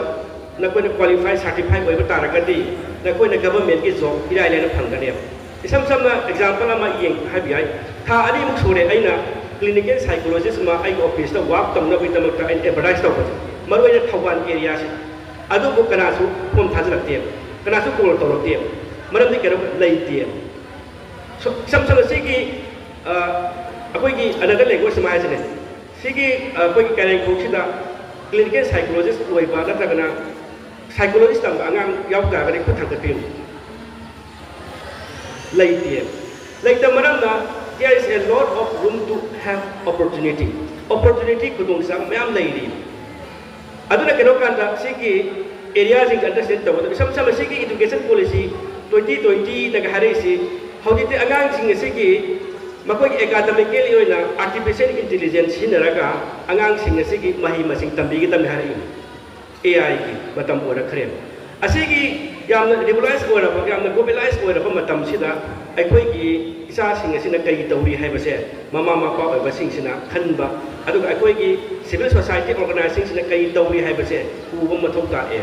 ꯅꯈꯣꯏꯅ ꯀ꯭ꯋꯥꯂꯤꯐꯥꯏ, ꯁꯥꯔꯇꯤꯐꯥꯏ ꯑꯣꯏꯕ ꯇꯥꯔꯒꯗꯤ ꯅꯈꯣꯏꯅ ꯒꯚꯔꯟꯃꯦꯟꯠꯀꯤ ꯖꯣꯕ ꯏꯔꯥꯏ ꯂꯥꯏꯅ ꯐꯪꯒꯅꯦꯕ꯫ ꯏꯁꯝ ꯁꯝꯅ ꯑꯦꯛꯖꯥꯝꯄꯜ ꯑꯃ ꯌꯦꯡ ꯍꯥꯏꯕ ꯌꯥꯏ꯫ ꯊꯥ ꯑꯅꯤꯃꯨꯛ ꯁꯨꯔꯦ ꯑꯩꯅ ꯀ꯭ꯂꯤꯅꯤꯀꯦꯜ ꯁꯥꯏꯀꯣꯂꯣꯖꯤꯁ ꯑꯃ ꯑꯩꯒꯤ ꯑꯣꯐꯤꯁꯇ ꯋꯥꯔꯛ ꯇꯧꯅꯕꯒꯤꯗꯃꯛꯇ ꯑꯩꯅ ꯑꯦꯗꯚꯔꯇꯥꯏꯁ ꯇꯧꯕꯁꯦ, ꯃꯔꯨꯑꯣꯏꯅ ꯊꯧꯕꯥꯜ ꯑꯦꯔꯤꯌꯥꯁꯤ꯫ ꯑꯗꯨꯕꯨ ꯀꯅꯥꯁꯨ ꯐꯣꯝ ꯊꯥꯖꯤꯜꯂꯛꯇꯦꯕ, ꯀꯅꯥꯁꯨ ꯀꯣꯜ ꯇꯧꯔꯛꯇꯦꯕ꯫ ꯃꯔꯝꯗꯤ ꯀꯩꯅꯣ ꯂꯩꯇꯦꯕ꯫ ꯁꯣ-, ꯏꯁꯝ ꯁꯝꯅ ꯁꯤꯒꯤ, ꯑ, ꯑꯩꯈꯣꯏꯒꯤ another language ꯑꯃ ꯍꯥꯏꯁꯤꯅꯦ꯫ ꯁꯤꯒꯤ, ꯑ, ꯑꯩꯈꯣꯏꯒꯤ ꯀꯩꯔꯦꯡꯈꯣꯡꯁꯤꯗ ꯀ꯭ꯂꯤꯅꯤꯀꯦꯜ ꯁꯥꯏꯀꯣꯂꯣꯖꯤꯁ ꯑꯣꯏꯕ ꯅꯠꯇ꯭ꯔꯒꯅ ꯁꯥꯏꯀꯣꯂꯣꯖꯤꯁ ꯇꯝꯕ ꯑꯉꯥꯡ ꯌꯥꯎ ꯇꯥꯔꯒꯗꯤ ꯈꯨꯠ ꯊꯥꯡꯒꯠꯄꯤꯌꯨ꯫ ꯂꯩꯇꯦ꯫ ꯂꯩꯇꯕ ꯃꯔꯝꯅ, there is a lot of room to have opportunity. Opportunity, ꯈꯨꯗꯣꯡꯆꯥꯕ ꯃꯌꯥꯝ ꯂꯩꯔꯤ꯫ ꯑꯗꯨꯅ ꯀꯩꯅꯣ ꯀꯥꯟꯗ ꯁꯤꯒꯤ ꯑꯦꯔꯤꯌꯥꯁꯤꯡꯁꯦ ꯑꯟꯗꯔꯁ꯭ꯇꯦꯟ ꯇꯧꯒꯗꯕ꯫ ꯏꯁꯝ ꯁꯝꯅ ꯁꯤꯒꯤ ꯏꯗꯨꯀꯦꯁꯟ ꯄꯣꯂꯤꯁꯤ ꯇ꯭ꯋꯦꯟꯇꯤ ꯇ꯭ꯋꯦꯟꯇꯤꯅꯒ ꯍꯥꯏꯔꯛꯏꯁꯤ, ꯍꯧꯖꯤꯛꯇꯤ ꯑꯉꯥꯡꯁꯤꯡ ꯑꯁꯤꯒꯤ ꯃꯈꯣꯏꯒꯤ ꯑꯦꯀꯥꯗꯃꯤꯀꯦꯜꯂꯤ ꯑꯣꯏꯅ ꯑꯥꯔꯇꯤꯐꯤꯁꯤꯌꯦꯜ ꯏꯟꯇꯦꯂꯤꯖꯦꯟꯁ ꯁꯤꯖꯤꯟꯅꯔꯒ ꯑꯉꯥꯡꯁꯤꯡ ꯑꯁꯤꯒꯤ ꯃꯍꯩ ꯃꯁꯤꯡ ꯇꯝꯕꯤꯒꯗꯕꯅꯤ ꯍꯥꯏꯔꯛꯏ꯫ ꯑꯦ ꯑꯥꯏꯒꯤ ꯃꯇꯝ ꯑꯣꯏꯔꯛꯈ꯭ꯔꯦꯕ꯫ ꯑꯁꯤꯒꯤ ꯌꯥꯝꯅ ꯔꯤꯒꯨꯂꯥꯏꯁ ꯑꯣꯏꯔꯕ, ꯌꯥꯝꯅ ꯒ꯭ꯂꯣꯕꯦꯂꯥꯏꯁ ꯑꯣꯏꯔꯕ ꯃꯇꯝꯁꯤꯗ ꯑꯩꯈꯣꯏꯒꯤ ꯏꯆꯥꯁꯤꯡ ꯑꯁꯤꯅ ꯀꯔꯤ ꯇꯧꯔꯤ ꯍꯥꯏꯕꯁꯦ ꯃꯃꯥ ꯃꯄꯥ ꯑꯣꯏꯕꯁꯤꯡꯁꯤꯅ ꯈꯟꯕ, ꯑꯗꯨꯒ ꯑꯩꯈꯣꯏꯒꯤ ꯁꯤꯚꯤꯜ ꯁꯣꯁꯥꯏꯇꯤ ꯑꯣꯔꯒꯅꯥꯏꯖꯦꯁꯟꯁꯤꯡꯁꯤꯅ ꯀꯔꯤ ꯇꯧꯔꯤ ꯍꯥꯏꯕꯁꯦ ꯎꯕ ꯃꯊꯧ ꯇꯥꯛꯑꯦ꯫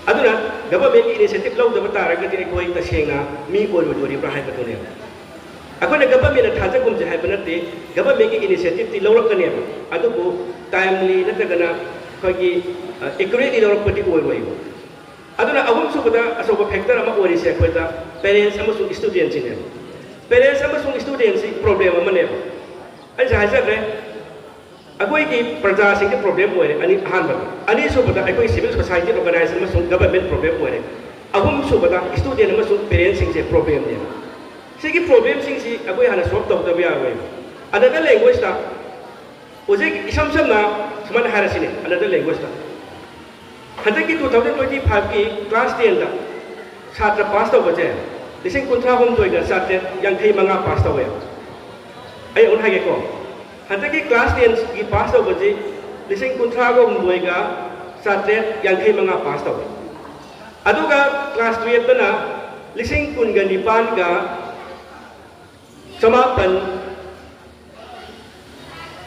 ꯑꯗꯨꯅ ꯒꯚꯔꯟꯃꯦꯟꯠꯀꯤ ꯏꯅꯤꯁꯤꯌꯦꯇꯤꯚ ꯂꯧꯗꯕ ꯇꯥꯔꯒꯗꯤ ꯑꯩꯈꯣꯏ ꯇꯁꯦꯡꯅ ꯃꯤ ꯑꯣꯏꯔꯣꯏꯗꯣꯔꯤꯕ꯭ꯔꯥ ꯍꯥꯏꯕꯗꯨꯅꯦꯕ꯫ ꯑꯩꯈꯣꯏꯅ ꯒꯚꯔꯟꯃꯦꯟꯠꯅ ꯊꯥꯖꯒꯨꯝꯁꯦ ꯍꯥꯏꯕ ꯅꯠꯇꯦ, ꯒꯚꯔꯟꯃꯦꯟꯠꯀꯤ ꯏꯅꯤꯁꯤꯌꯦꯇꯤꯚꯇꯤ ꯂꯧꯔꯛꯀꯅꯦꯕ, ꯑꯗꯨꯕꯨ ꯇꯥꯏꯝꯂꯤ ꯅꯠꯇ꯭ꯔꯒꯅ ꯑꯩꯈꯣꯏꯒꯤ ꯑꯦꯀ꯭ꯌꯨꯔꯦꯠꯂꯤ ꯂꯧꯔꯛꯄꯗꯤ ꯑꯣꯏꯔꯣꯏꯕ꯫ ꯑꯗꯨꯅ ꯑꯍꯨꯝꯁꯨꯕꯗ ꯑꯆꯧꯕ ꯐꯦꯛꯇꯔ ꯑꯃ ꯑꯣꯏꯔꯤꯁꯦ ꯑꯩꯈꯣꯏꯗ ꯄꯦꯔꯦꯟꯁ ꯑꯃꯁꯨꯡ ꯁ꯭ꯇꯨꯗꯦꯟꯁꯤꯅꯦꯕ꯫ ꯄꯦꯔꯦꯟꯁ ꯑꯃꯁꯨꯡ ꯁ꯭ꯇꯨꯗꯦꯟꯁꯤ ꯄ꯭ꯔꯣꯕ꯭ꯂꯦꯝ ꯑꯃꯅꯦꯕ꯫ ꯑꯩꯁꯦ ꯍꯥꯏꯖꯈ꯭ꯔꯦ, ꯑꯩꯈꯣꯏꯒꯤ ꯄ꯭ꯔꯖꯥꯁꯤꯡꯒꯤ ꯄ꯭ꯔꯣꯕ꯭ꯂꯦꯝ ꯑꯣꯏꯔꯦ꯫ ꯑꯅꯤ, ꯑꯍꯥꯟꯕꯗ꯫ ꯑꯅꯤꯁꯨꯕꯗ ꯑꯩꯈꯣꯏ ꯁꯤꯚꯤꯜ ꯁꯣꯁꯥꯏꯇꯤ ꯑꯣꯔꯒꯅꯥꯏꯖꯦꯁꯟ ꯑꯃꯁꯨꯡ ꯒꯕꯔꯃꯦꯟ ꯄ꯭ꯔꯣꯕ꯭ꯂꯦꯝ ꯑꯣꯏꯔꯦ꯫ ꯑꯍꯨꯝꯁꯨꯕꯗ ꯁ꯭ꯇꯨꯗꯦꯟ ꯑꯃꯁꯨꯡ ꯄꯦꯔꯦꯟꯁꯁꯤꯡꯁꯦ ꯄ꯭ꯔꯣꯕ꯭ꯂꯦꯝꯅꯦꯕ꯫ ꯁꯤꯒꯤ ꯄ꯭ꯔꯣꯕ꯭ꯂꯦꯝꯁꯤꯡꯁꯤ ꯑꯩꯈꯣꯏ ꯍꯥꯟꯅ ꯁꯣꯜꯕ ꯇꯧꯗꯕ ꯌꯥꯔꯣꯏꯕ꯫ ꯑꯅꯗꯔ ꯂꯦꯡꯒ꯭ꯋꯦꯖꯇ ꯍꯧꯖꯤꯛ ꯏꯁꯝ ꯁꯝꯅ ꯁꯨꯃꯥꯏꯅ ꯍꯥꯏꯔꯁꯤꯅꯦ, ꯑꯅꯗꯔ ꯂꯦꯡꯒ꯭ꯋꯦꯖꯇ꯫ ꯍꯟꯗꯛꯀꯤ two thousand twenty fiveꯀꯤ ꯀ꯭ꯂꯥꯁ tenꯗ ꯁꯥꯇ꯭ꯔ ꯄꯥꯁ ꯇꯧꯕꯁꯦ ꯂꯤꯁꯤꯡ ꯀꯨꯟꯊ꯭ꯔꯥ ꯍꯨꯝꯗꯣꯏꯒ ꯆꯥꯇ꯭ꯔꯦꯠ ꯌꯥꯡꯈꯩ ꯃꯉꯥ ꯄꯥꯁ ꯇꯧꯋꯦ꯫ ꯑꯩ ꯑꯃꯨꯛ ꯍꯥꯏꯒꯦꯀꯣ, ꯍꯟꯗꯛꯀꯤ ꯀ꯭ꯂꯥꯁ tenꯒꯤ ꯄꯥꯁ ꯇꯧꯕꯁꯤ ꯂꯤꯁꯤꯡ ꯀꯨꯟꯊ꯭ꯔꯥꯒ ꯍꯨꯝꯗꯣꯏꯒ ꯆꯥꯇ꯭ꯔꯦꯠ ꯌꯥꯡꯈꯩ ꯃꯉꯥ ꯄꯥꯁ ꯇꯧꯋꯦ꯫ ꯑꯗꯨꯒ ꯀ꯭ꯂꯥꯁ twelveꯇꯅ ꯂꯤꯁꯤꯡ ꯀꯨꯟꯒ ꯅꯤꯄꯥꯟꯒ ꯆꯃꯥꯄꯟ,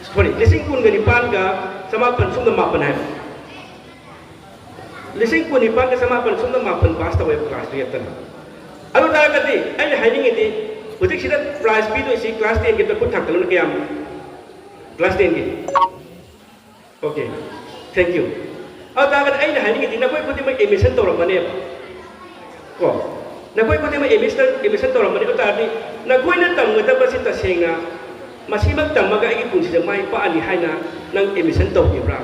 ꯁꯣꯔꯤ, ꯂꯤꯁꯤꯡ ꯀꯨꯟꯒ ꯅꯤꯄꯥꯟꯒ ꯆꯃꯥꯄꯟ ꯁꯨꯞꯅ ꯃꯥꯄꯟ ꯍꯥꯏꯕ꯫ ꯂꯤꯁꯤꯡ ꯀꯨꯟ ꯅꯤꯄꯥꯟꯒ ꯆꯃꯥꯄꯟ ꯁꯨꯞꯅ ꯃꯥꯄꯟ ꯄꯥꯁ ꯇꯧꯋꯦꯕ ꯀ꯭ꯂꯥꯁ twelveꯇꯅ꯫ ꯑꯗꯨ ꯇꯥꯔꯒꯗꯤ ꯑꯩꯅ ꯍꯥꯏꯅꯤꯡꯉꯤꯗꯤ, ꯍꯧꯖꯤꯛꯁꯤꯗ ꯄ꯭ꯔꯥꯏꯖ ꯄꯤꯗꯣꯏꯁꯤ ꯀ꯭ꯂꯥꯁ tenꯒꯤ ꯑꯝꯇ ꯈꯨꯠ ꯊꯥꯡꯒꯠꯂꯨꯅ꯫ ꯀꯌꯥꯝ? ꯀ꯭ꯂꯥꯁ tenꯒꯤ? Okay, thank you. ꯑꯗꯨ ꯇꯥꯔꯒꯗꯤ ꯑꯩꯅ ꯍꯥꯏꯅꯤꯡꯉꯤꯗꯤ ꯅꯈꯣꯏ ꯈꯨꯗꯤꯡꯃꯛ ꯑꯦꯗꯃꯤꯁꯟ ꯇꯧꯔꯝꯕꯅꯦꯕ꯫ ꯀꯣ? ꯅꯈꯣꯏ ꯈꯨꯗꯤꯡꯃꯛ ꯑꯦꯗꯃꯤꯁꯟ, ꯑꯦꯗꯃꯤꯁꯟ ꯇꯧꯔꯝꯕꯅꯦ꯫ ꯑꯗꯨ ꯇꯥꯔꯗꯤ ꯅꯈꯣꯏꯅ ꯇꯝꯒꯗꯕꯁꯤ ꯇꯁꯦꯡꯅ ꯃꯁꯤꯃꯛ ꯇꯝꯃꯒ ꯑꯩꯒꯤ ꯄꯨꯟꯁꯤꯗ ꯃꯥꯏ ꯄꯥꯛꯑꯅꯤ ꯍꯥꯏꯅ ꯅꯪ ꯑꯦꯗꯃꯤꯁꯟ ꯇꯧꯈꯤꯕ꯭ꯔꯥ?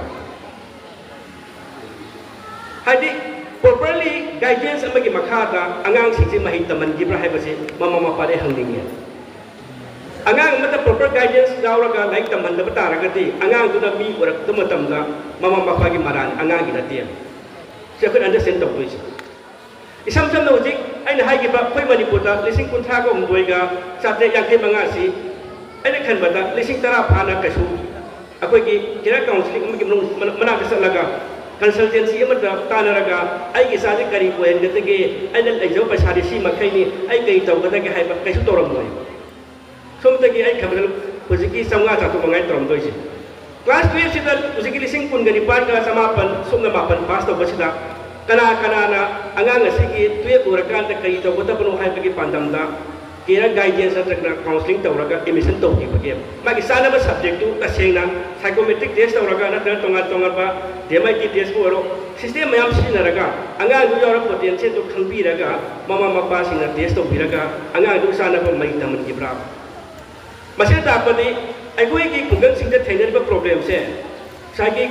ꯍꯥꯏꯗꯤ properly guidance ꯑꯃꯒꯤ ꯃꯈꯥꯗ ꯑꯉꯥꯡꯁꯤꯡꯁꯤ ꯃꯍꯩ ꯇꯝꯍꯟꯈꯤꯕ꯭ꯔꯥ ꯍꯥꯏꯕꯁꯤ ꯃꯃꯥ ꯃꯄꯥꯗ ꯍꯪꯅꯤꯡꯉꯦ꯫ ꯑꯉꯥꯡ ꯑꯃꯗ proper guidance ꯌꯥꯎꯔꯒ ꯂꯥꯏꯔꯤꯛ ꯇꯝꯍꯟꯗꯕ ꯇꯥꯔꯒꯗꯤ ꯑꯉꯥꯡꯗꯨꯅ ꯃꯤ ꯑꯣꯏꯔꯛꯄ ꯃꯇꯝꯗ ꯃꯃꯥ ꯃꯄꯥꯒꯤ ꯃꯔꯥꯟ ꯑꯉꯥꯡꯒꯤ ꯅꯠꯇꯦ꯫ ꯁꯤ ꯑꯩꯈꯣꯏꯅ understand ꯇꯧꯗꯣꯏꯁꯦ꯫ ꯏꯁꯝ ꯁꯝꯅ ꯍꯧꯖꯤꯛ ꯑꯩꯅ ꯍꯥꯏꯈꯤꯕ ꯑꯩꯈꯣꯏ ꯃꯅꯤꯄꯨꯔꯗ ꯂꯤꯁꯤꯡ ꯀꯨꯟꯊ꯭ꯔꯥꯒ ꯍꯨꯝꯗꯣꯏꯒ ꯆꯥꯇ꯭ꯔꯦꯠ ꯌꯥꯡꯈꯩ ꯃꯉꯥ ꯑꯁꯤ ꯑꯩꯅ ꯈꯟꯕꯗ ꯂꯤꯁꯤꯡ ꯇꯔꯥ ꯐꯥꯅ ꯀꯩꯁꯨ ꯑꯩꯈꯣꯏꯒꯤ career counselling ꯑꯃꯒꯤ ꯃꯅꯨꯡ-, ꯃꯅꯥꯛꯇ ꯆꯠꯂꯒ consultancy ꯑꯃꯗ ꯇꯥꯟꯅꯔꯒ ꯑꯩꯒꯤ ꯏꯆꯥꯁꯤ ꯀꯔꯤ ꯑꯣꯏꯍꯟꯒꯗꯒꯦ, ꯑꯩꯅ ꯂꯩꯖꯕ ꯄꯩꯁꯥꯗꯤ ꯁꯤ ꯃꯈꯩꯅꯤ, ꯑꯩ ꯀꯔꯤ ꯇꯧꯒꯗꯒꯦ ꯍꯥꯏꯕ ꯀꯩꯁꯨ ꯇꯧꯔꯝꯃꯣꯏ꯫ ꯁꯣꯝꯗꯒꯤ ꯑꯩ ꯈꯟꯕꯗ ꯍꯧꯖꯤꯛꯀꯤ ꯆꯥꯝꯃꯉꯥ ꯆꯥꯇ꯭ꯔꯨꯛ ꯃꯉꯥꯏ ꯇꯧꯔꯝꯗꯣꯏꯁꯦ꯫ ꯀ꯭ꯂꯥꯁ twelveꯁꯤꯗ ꯍꯧꯖꯤꯛꯀꯤ ꯂꯤꯁꯤꯡ ꯀꯨꯟꯒ ꯅꯤꯄꯥꯟꯒ ꯆꯃꯥꯄꯟ ꯁꯨꯞꯅ ꯃꯥꯄꯟ ꯄꯥꯁ ꯇꯧꯕꯁꯤꯗ ꯀꯅꯥ ꯀꯅꯥꯅ ꯑꯉꯥꯡ ꯑꯁꯤꯒꯤ twelve ꯂꯣꯏꯔꯀꯥꯟꯗ ꯀꯔꯤ ꯇꯧꯒꯗꯕꯅꯣ ꯍꯥꯏꯕꯒꯤ ꯄꯥꯟꯗꯝꯗ ꯀꯦꯔꯤꯌꯔ ꯒꯥꯏꯗꯦꯟꯁ ꯅꯠꯇ꯭ꯔꯒꯅ ꯀꯥꯎꯟꯁꯤꯂꯤꯡ ꯇꯧꯔꯒ ꯑꯦꯗꯃꯤꯁꯟ ꯇꯧꯈꯤꯕꯒꯤ ꯃꯥꯒꯤ ꯆꯥꯅꯕ ꯁꯕꯖꯦꯛꯇꯨ ꯇꯁꯦꯡꯅ ꯁꯥꯏꯀꯣꯃꯦꯇ꯭ꯔꯤꯛ ꯇꯦꯁ ꯇꯧꯔꯒ ꯅꯠꯇ꯭ꯔꯒ ꯇꯣꯉꯥꯟ ꯇꯣꯉꯥꯟꯕ ꯗꯤ ꯑꯦꯝ ꯑꯥꯏ ꯇꯤ ꯇꯦꯁꯄꯨ ꯑꯣꯏꯔꯣ, ꯁꯤꯁꯇꯦꯝ ꯃꯌꯥꯝ ꯁꯤꯖꯤꯟꯅꯔꯒ ꯑꯉꯥꯡꯗꯨ ꯌꯥꯎꯔ ꯄꯣꯇꯦꯟꯁꯤꯌꯦꯜꯗꯨ ꯈꯪꯕꯤꯔꯒ ꯃꯃꯥ ꯃꯄꯥꯁꯤꯡꯅ ꯇꯦꯁ ꯇꯧꯕꯤꯔꯒ ꯑꯉꯥꯡꯗꯨ ꯆꯥꯅꯕ ꯃꯍꯩ ꯇꯝꯍꯟꯈꯤꯕ꯭ꯔꯥ? ꯃꯁꯤꯅ ꯇꯥꯛꯄꯗꯤ ꯑꯩꯈꯣꯏꯒꯤ ꯈꯨꯡꯒꯪꯁꯤꯡꯗ ꯊꯦꯡꯅꯔꯤꯕ ꯄ꯭ꯔꯣꯕ꯭ꯂꯦꯝꯁꯦ ꯉꯁꯥꯏꯒꯤ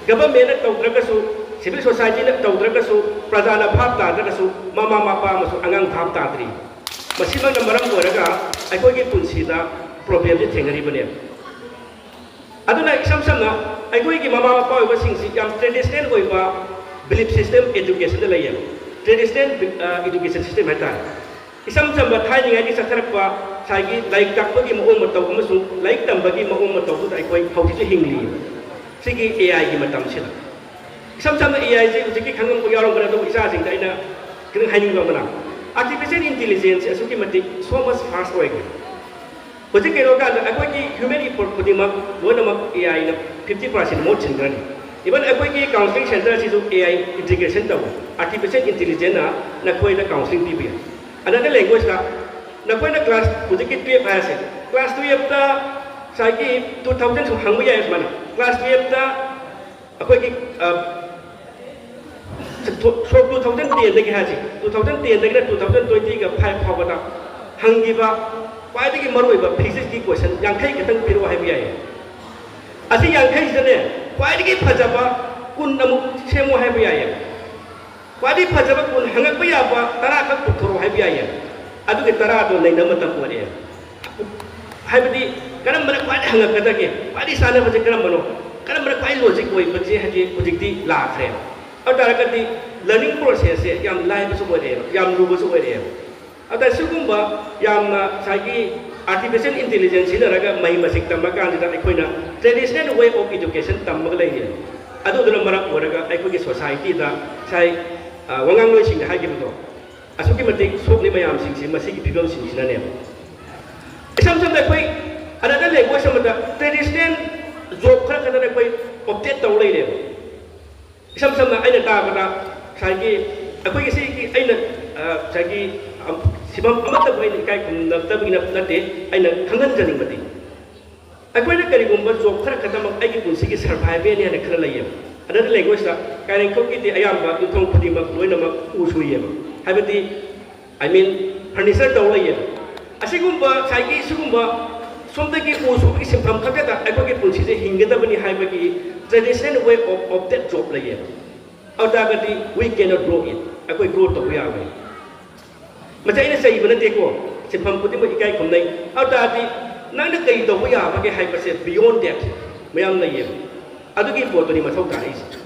ꯒꯚꯔꯟꯃꯦꯟꯅ ꯇꯧꯗ꯭ꯔꯒꯁꯨ, ꯁꯤꯚꯤꯜ ꯁꯣꯁꯥꯏꯇꯤꯅ ꯇꯧꯗ꯭ꯔꯒꯁꯨ, ꯄ꯭ꯔꯖꯥꯅ ꯚꯥꯞ ꯇꯥꯗ꯭ꯔꯒꯁꯨ ꯃꯃꯥ ꯃꯄꯥ ꯑꯃꯁꯨꯡ ꯑꯉꯥꯡ ꯚꯥꯞ ꯇꯥꯗ꯭ꯔꯤ꯫ ꯃꯁꯤꯃꯛꯅ ꯃꯔꯝ ꯑꯣꯏꯔꯒ ꯑꯩꯈꯣꯏꯒꯤ ꯄꯨꯟꯁꯤꯗ ꯄ꯭ꯔꯣꯕ꯭ꯂꯦꯝꯁꯦ ꯊꯦꯡꯅꯔꯤꯕꯅꯦ꯫ ꯑꯗꯨꯅ ꯏꯁꯝ ꯁꯝꯅ ꯑꯩꯈꯣꯏꯒꯤ ꯃꯃꯥ ꯃꯄꯥ ꯑꯣꯏꯕꯁꯤꯡꯁꯤ ꯌꯥꯝ ꯇ꯭ꯔꯦꯗꯤꯁꯅꯦꯜ ꯑꯣꯏꯕ ꯕꯤꯂꯤꯐ ꯁꯤꯁꯇꯦꯝ ꯑꯦꯗꯨꯀꯦꯁꯟꯗ ꯂꯩꯌꯦꯕ꯫ ꯇ꯭ꯔꯦꯗꯤꯁꯅꯦꯜ, ꯑ, ꯑꯦꯗꯨꯀꯦꯁꯟ ꯁꯤꯁꯇꯦꯝ ꯍꯥꯏꯇꯥꯔꯦ꯫ ꯏꯁꯝ ꯆꯝꯕ ꯊꯥꯏꯅꯉꯩꯒꯤ ꯆꯠꯊꯔꯛꯄ ꯉꯁꯥꯏꯒꯤ ꯂꯥꯏꯔꯤꯛ ꯇꯥꯛꯄꯒꯤ ꯃꯑꯣꯡ ꯃꯇꯧ ꯑꯃꯁꯨꯡ ꯂꯥꯏꯔꯤꯛ ꯇꯝꯕꯒꯤ ꯃꯑꯣꯡ ꯃꯇꯧꯗꯨꯗ ꯑꯩꯈꯣꯏ ꯍꯧꯖꯤꯛꯁꯨ ꯍꯤꯡꯂꯤꯌꯦꯕ꯫ ꯁꯤꯒꯤ ꯑꯦ ꯑꯥꯏꯒꯤ ꯃꯇꯝꯁꯤꯗ ꯏꯁꯝ ꯁꯝꯅ ꯑꯦ ꯑꯥꯏꯁꯦ ꯍꯧꯖꯤꯛꯇꯤ ꯈꯪꯉꯝꯕ ꯌꯥꯎꯔꯝꯒꯅꯤ, ꯑꯗꯨꯕꯨ ꯏꯆꯥꯁꯤꯡꯗ ꯑꯩꯅ ꯈꯤꯇꯪ ꯍꯥꯏꯅꯤꯡꯕ ꯑꯃꯅ, ꯑꯥꯔꯇꯤꯐꯤꯁꯤꯌꯦꯜ ꯏꯟꯇꯦꯂꯤꯖꯦꯟꯁꯁꯦ ꯑꯁꯨꯛꯀꯤ ꯃꯇꯤꯛ so much fast ꯑꯣꯏꯈ꯭ꯔꯦ꯫ ꯍꯧꯖꯤꯛ ꯀꯩꯅꯣ ꯀꯥꯟꯗ ꯑꯩꯈꯣꯏꯒꯤ ꯍ꯭ꯌꯨꯃꯦꯟ ꯏꯐꯣꯔꯠ ꯈꯨꯗꯤꯡꯃꯛ ꯂꯣꯏꯅꯃꯛ ꯑꯦ ꯑꯥꯏꯅ ꯐꯤꯐꯇꯤ ꯄꯥꯔꯁꯦꯟ ꯃꯍꯨꯠ ꯁꯤꯟꯈ꯭ꯔꯅꯤ꯫ ꯏꯚꯟ ꯑꯩꯈꯣꯏꯒꯤ ꯀꯥꯎꯟꯁꯤꯂꯤꯡ ꯁꯦꯟꯇꯔꯁꯤꯁꯨ ꯑꯦ ꯑꯥꯏ ꯏꯟꯇꯤꯒ꯭ꯔꯦꯁꯟ ꯇꯧꯋꯤ, ꯑꯥꯔꯇꯤꯐꯤꯁꯤꯌꯦꯜ ꯏꯟꯇꯦꯂꯤꯖꯦꯟꯁꯅ ꯅꯈꯣꯏꯗ ꯀꯥꯎꯟꯁꯤꯂꯤꯡ ꯄꯤꯕ ꯌꯥꯏ꯫ ꯑꯅꯗꯔ ꯂꯦꯡꯒ꯭ꯋꯦꯖꯇ ꯅꯈꯣꯏꯅ ꯀ꯭ꯂꯥꯁ ꯍꯧꯖꯤꯛꯀꯤ ꯇꯨꯌꯦꯜꯞ ꯍꯥꯏꯔꯁꯦ, ꯀ꯭ꯂꯥꯁ ꯇꯨꯌꯦꯜꯞꯇ ꯉꯁꯥꯏꯒꯤ ꯇꯨ ꯊꯥꯎꯖꯟ ꯁꯨꯝ ꯍꯪꯕ ꯌꯥꯏ ꯁꯨꯃꯥꯏꯅ, ꯀ꯭ꯂꯥꯁ ꯇꯨꯌꯦꯜꯞꯇ ꯑꯩꯈꯣꯏꯒꯤ, ꯑ, ꯁꯣꯛ ꯇꯨ ꯊꯥꯎꯖꯟ ꯇꯦꯟꯗꯒꯤ ꯍꯥꯏꯁꯤ, ꯇꯨ ꯊꯥꯎꯖꯟ ꯇꯦꯟꯗꯒꯤꯅ ꯇꯨ ꯊꯥꯎꯖꯟ ꯇ꯭ꯋꯦꯟꯇꯤꯒ ꯐꯥꯏꯚ ꯐꯥꯎꯕꯗ ꯍꯪꯈꯤꯕ ꯈ꯭ꯋꯥꯏꯗꯒꯤ ꯃꯔꯨꯑꯣꯏꯕ ꯐꯤꯖꯤꯛꯁꯀꯤ ꯀꯣꯏꯁꯟ ꯌꯥꯡꯈꯩ ꯈꯛꯇꯪ ꯄꯤꯔꯛꯑꯣ ꯍꯥꯏꯕ ꯌꯥꯏꯌꯦ꯫ ꯑꯁꯤ ꯌꯥꯡꯈꯩꯁꯤꯗꯅꯦ ꯈ꯭ꯋꯥꯏꯗꯒꯤ ꯐꯖꯕ ꯀꯨꯟ ꯑꯃꯨꯛ ꯁꯦꯝꯃꯣ ꯍꯥꯏꯕ ꯌꯥꯏꯌꯦ꯫ ꯈ꯭ꯋꯥꯏꯗꯒꯤ ꯐꯖꯕ ꯀꯨꯟ ꯍꯪꯉꯛꯄ ꯌꯥꯕ ꯇꯔꯥꯈꯛ ꯄꯨꯊꯣꯔꯛꯑꯣ ꯍꯥꯏꯕ ꯌꯥꯏꯌꯦ꯫ ꯑꯗꯨꯒꯤ ꯇꯔꯥꯗꯣ ꯅꯩꯅꯕ ꯃꯇꯝ ꯑꯣꯏꯔꯛꯑꯦ꯫ ꯍꯥꯏꯕꯗꯤ ꯀꯔꯝꯕꯅ ꯈ꯭ꯋꯥꯏꯗꯒꯤ ꯍꯪꯉꯛꯀꯗꯒꯦ, ꯈ꯭ꯋꯥꯏꯗꯒꯤ ꯆꯥꯟꯅꯕꯁꯦ ꯀꯔꯝꯕꯅꯣ, ꯀꯔꯝꯕꯅ ꯈ꯭ꯋꯥꯏ ꯂꯣꯖꯤꯛ ꯑꯣꯏꯕꯁꯦ ꯍꯥꯏꯗꯤ ꯍꯧꯖꯤꯛꯇꯤ ꯂꯥꯛꯈ꯭ꯔꯦ꯫ ꯑꯗꯨ ꯇꯥꯔꯒꯗꯤ ꯂꯔꯅꯤꯡ ꯄ꯭ꯔꯣꯁꯦꯁꯁꯦ ꯌꯥꯝ ꯂꯥꯏꯕꯁꯨ ꯑꯣꯏꯔꯛꯑꯦꯕ, ꯌꯥꯝ ꯂꯨꯕꯁꯨ ꯑꯣꯏꯔꯛꯑꯦꯕ꯫ ꯑꯗ ꯁꯤꯒꯨꯝꯕ ꯌꯥꯝꯅ ꯉꯁꯥꯏꯒꯤ ꯑꯥꯔꯇꯤꯐꯤꯁꯤꯌꯦꯜ ꯏꯟꯇꯦꯂꯤꯖꯦꯟꯁ ꯁꯤꯖꯤꯟꯅꯔꯒ ꯃꯍꯩ ꯃꯁꯤꯡ ꯇꯝꯕ ꯀꯥꯟꯁꯤꯗ ꯑꯩꯈꯣꯏꯅ ꯇ꯭ꯔꯦꯗꯤꯁꯅꯦꯜ ꯋꯦ ꯑꯣꯐ ꯏꯗꯨꯀꯦꯁꯟ ꯇꯝꯃꯒ ꯂꯩꯔꯦ꯫ ꯑꯗꯨꯗꯨꯅ ꯃꯔꯝ ꯑꯣꯏꯔꯒ ꯑꯩꯈꯣꯏꯒꯤ ꯁꯣꯁꯥꯏꯇꯤꯗ ꯉꯁꯥꯏ, ꯑ, ꯋꯥꯉꯥꯡꯂꯣꯏꯁꯤꯡꯅ ꯍꯥꯏꯈꯤꯕꯗꯣ, ꯑꯁꯨꯛꯀꯤ ꯃꯇꯤꯛ ꯁꯣꯛꯂꯤ ꯃꯌꯥꯝꯁꯤꯡꯁꯤ ꯃꯁꯤꯒꯤ ꯐꯤꯕꯝꯁꯤꯡꯁꯤꯅꯅꯦꯕ꯫ ꯏꯁꯝ ꯁꯝꯅ ꯑꯩꯈꯣꯏ ꯑꯅꯗꯔ ꯂꯦꯡꯒ꯭ꯋꯦꯖ ꯑꯃꯗ ꯇ꯭ꯔꯦꯗꯤꯁꯅꯦꯜ ꯖꯣꯕ ꯈꯔ ꯈꯛꯇꯗ ꯑꯩꯈꯣꯏ ꯑꯣꯞꯇꯦꯠ ꯇꯧꯔ ꯂꯩꯔꯦꯕ꯫ ꯏꯁꯝ ꯁꯝꯅ ꯑꯩꯅ ꯇꯥꯕꯗ ꯉꯁꯥꯏꯒꯤ ꯑꯩꯈꯣꯏꯒꯤ ꯁꯤꯒꯤ ꯑꯩꯅ, ꯑ, ꯉꯁꯥꯏꯒꯤ ꯁꯤꯐꯝ ꯑꯃꯠꯇꯕꯨ ꯑꯩꯅ ꯏꯀꯥꯏ ꯈꯨꯝꯅꯗꯕꯒꯤ ꯅꯠꯇꯦ, ꯑꯩꯅ ꯈꯪꯍꯟꯖꯅꯤꯡꯕꯗꯤ, ꯑꯩꯈꯣꯏꯅ ꯀꯔꯤꯒꯨꯝꯕ ꯖꯣꯕ ꯈꯔ ꯈꯛꯇꯃꯛ ꯑꯩꯒꯤ ꯄꯨꯟꯁꯤꯒꯤ ꯁꯔꯚꯥꯏꯚꯦꯜꯅꯤ ꯍꯥꯏꯅ ꯈꯜꯂ ꯂꯩꯌꯦꯕ꯫ ꯑꯅꯗꯔ ꯂꯦꯡꯒ꯭ꯋꯦꯖꯇ ꯀꯥꯏꯔꯦꯟꯈꯣꯛꯀꯤꯗꯤ ꯑꯌꯥꯝꯕ ꯌꯨꯝꯊꯣꯡ ꯈꯨꯗꯤꯡꯃꯛ ꯂꯣꯏꯅꯃꯛ ꯎ ꯁꯨꯏꯌꯦꯕ, ꯍꯥꯏꯕꯗꯤ, I mean, furniture ꯇꯧ ꯂꯩꯌꯦꯕ꯫ ꯑꯁꯤꯒꯨꯝꯕ ꯉꯁꯥꯏꯒꯤ ꯁꯤꯒꯨꯝꯕ ꯁꯣꯝꯗꯒꯤ ꯎ ꯁꯨꯕꯒꯤ ꯁꯤꯟꯐꯝ ꯈꯛꯇꯗ ꯑꯩꯈꯣꯏꯒꯤ ꯄꯨꯟꯁꯤꯁꯦ ꯍꯤꯡꯒꯗꯕꯅꯤ ꯍꯥꯏꯕꯒꯤ traditional way of, of that job ꯂꯩꯌꯦꯕ꯫ ꯑꯗꯨ ꯇꯥꯔꯒꯗꯤ we cannot grow it, ꯑꯩꯈꯣꯏ ꯒ꯭ꯔꯣ ꯇꯧꯕ ꯌꯥꯔꯣꯏ꯫ ꯃꯁꯤ ꯑꯩꯅ ꯆꯩꯕ ꯅꯠꯇꯦꯀꯣ, ꯁꯤꯟꯐꯝ ꯈꯨꯗꯤꯡꯃꯛ ꯏꯀꯥꯏ ꯈꯨꯝꯅꯩ꯫ ꯑꯗꯨ ꯇꯥꯔꯗꯤ ꯅꯪꯅ ꯀꯔꯤ ꯇꯧꯕ ꯌꯥꯕꯒꯦ ꯍꯥꯏꯕꯁꯦ beyond that ꯃꯌꯥꯝ ꯂꯩꯌꯦꯕ꯫ ꯑꯗꯨꯒꯤ ꯄꯣꯠꯇꯨꯅꯤ ꯃꯊꯧ ꯇꯥꯔꯛꯏꯁꯦ꯫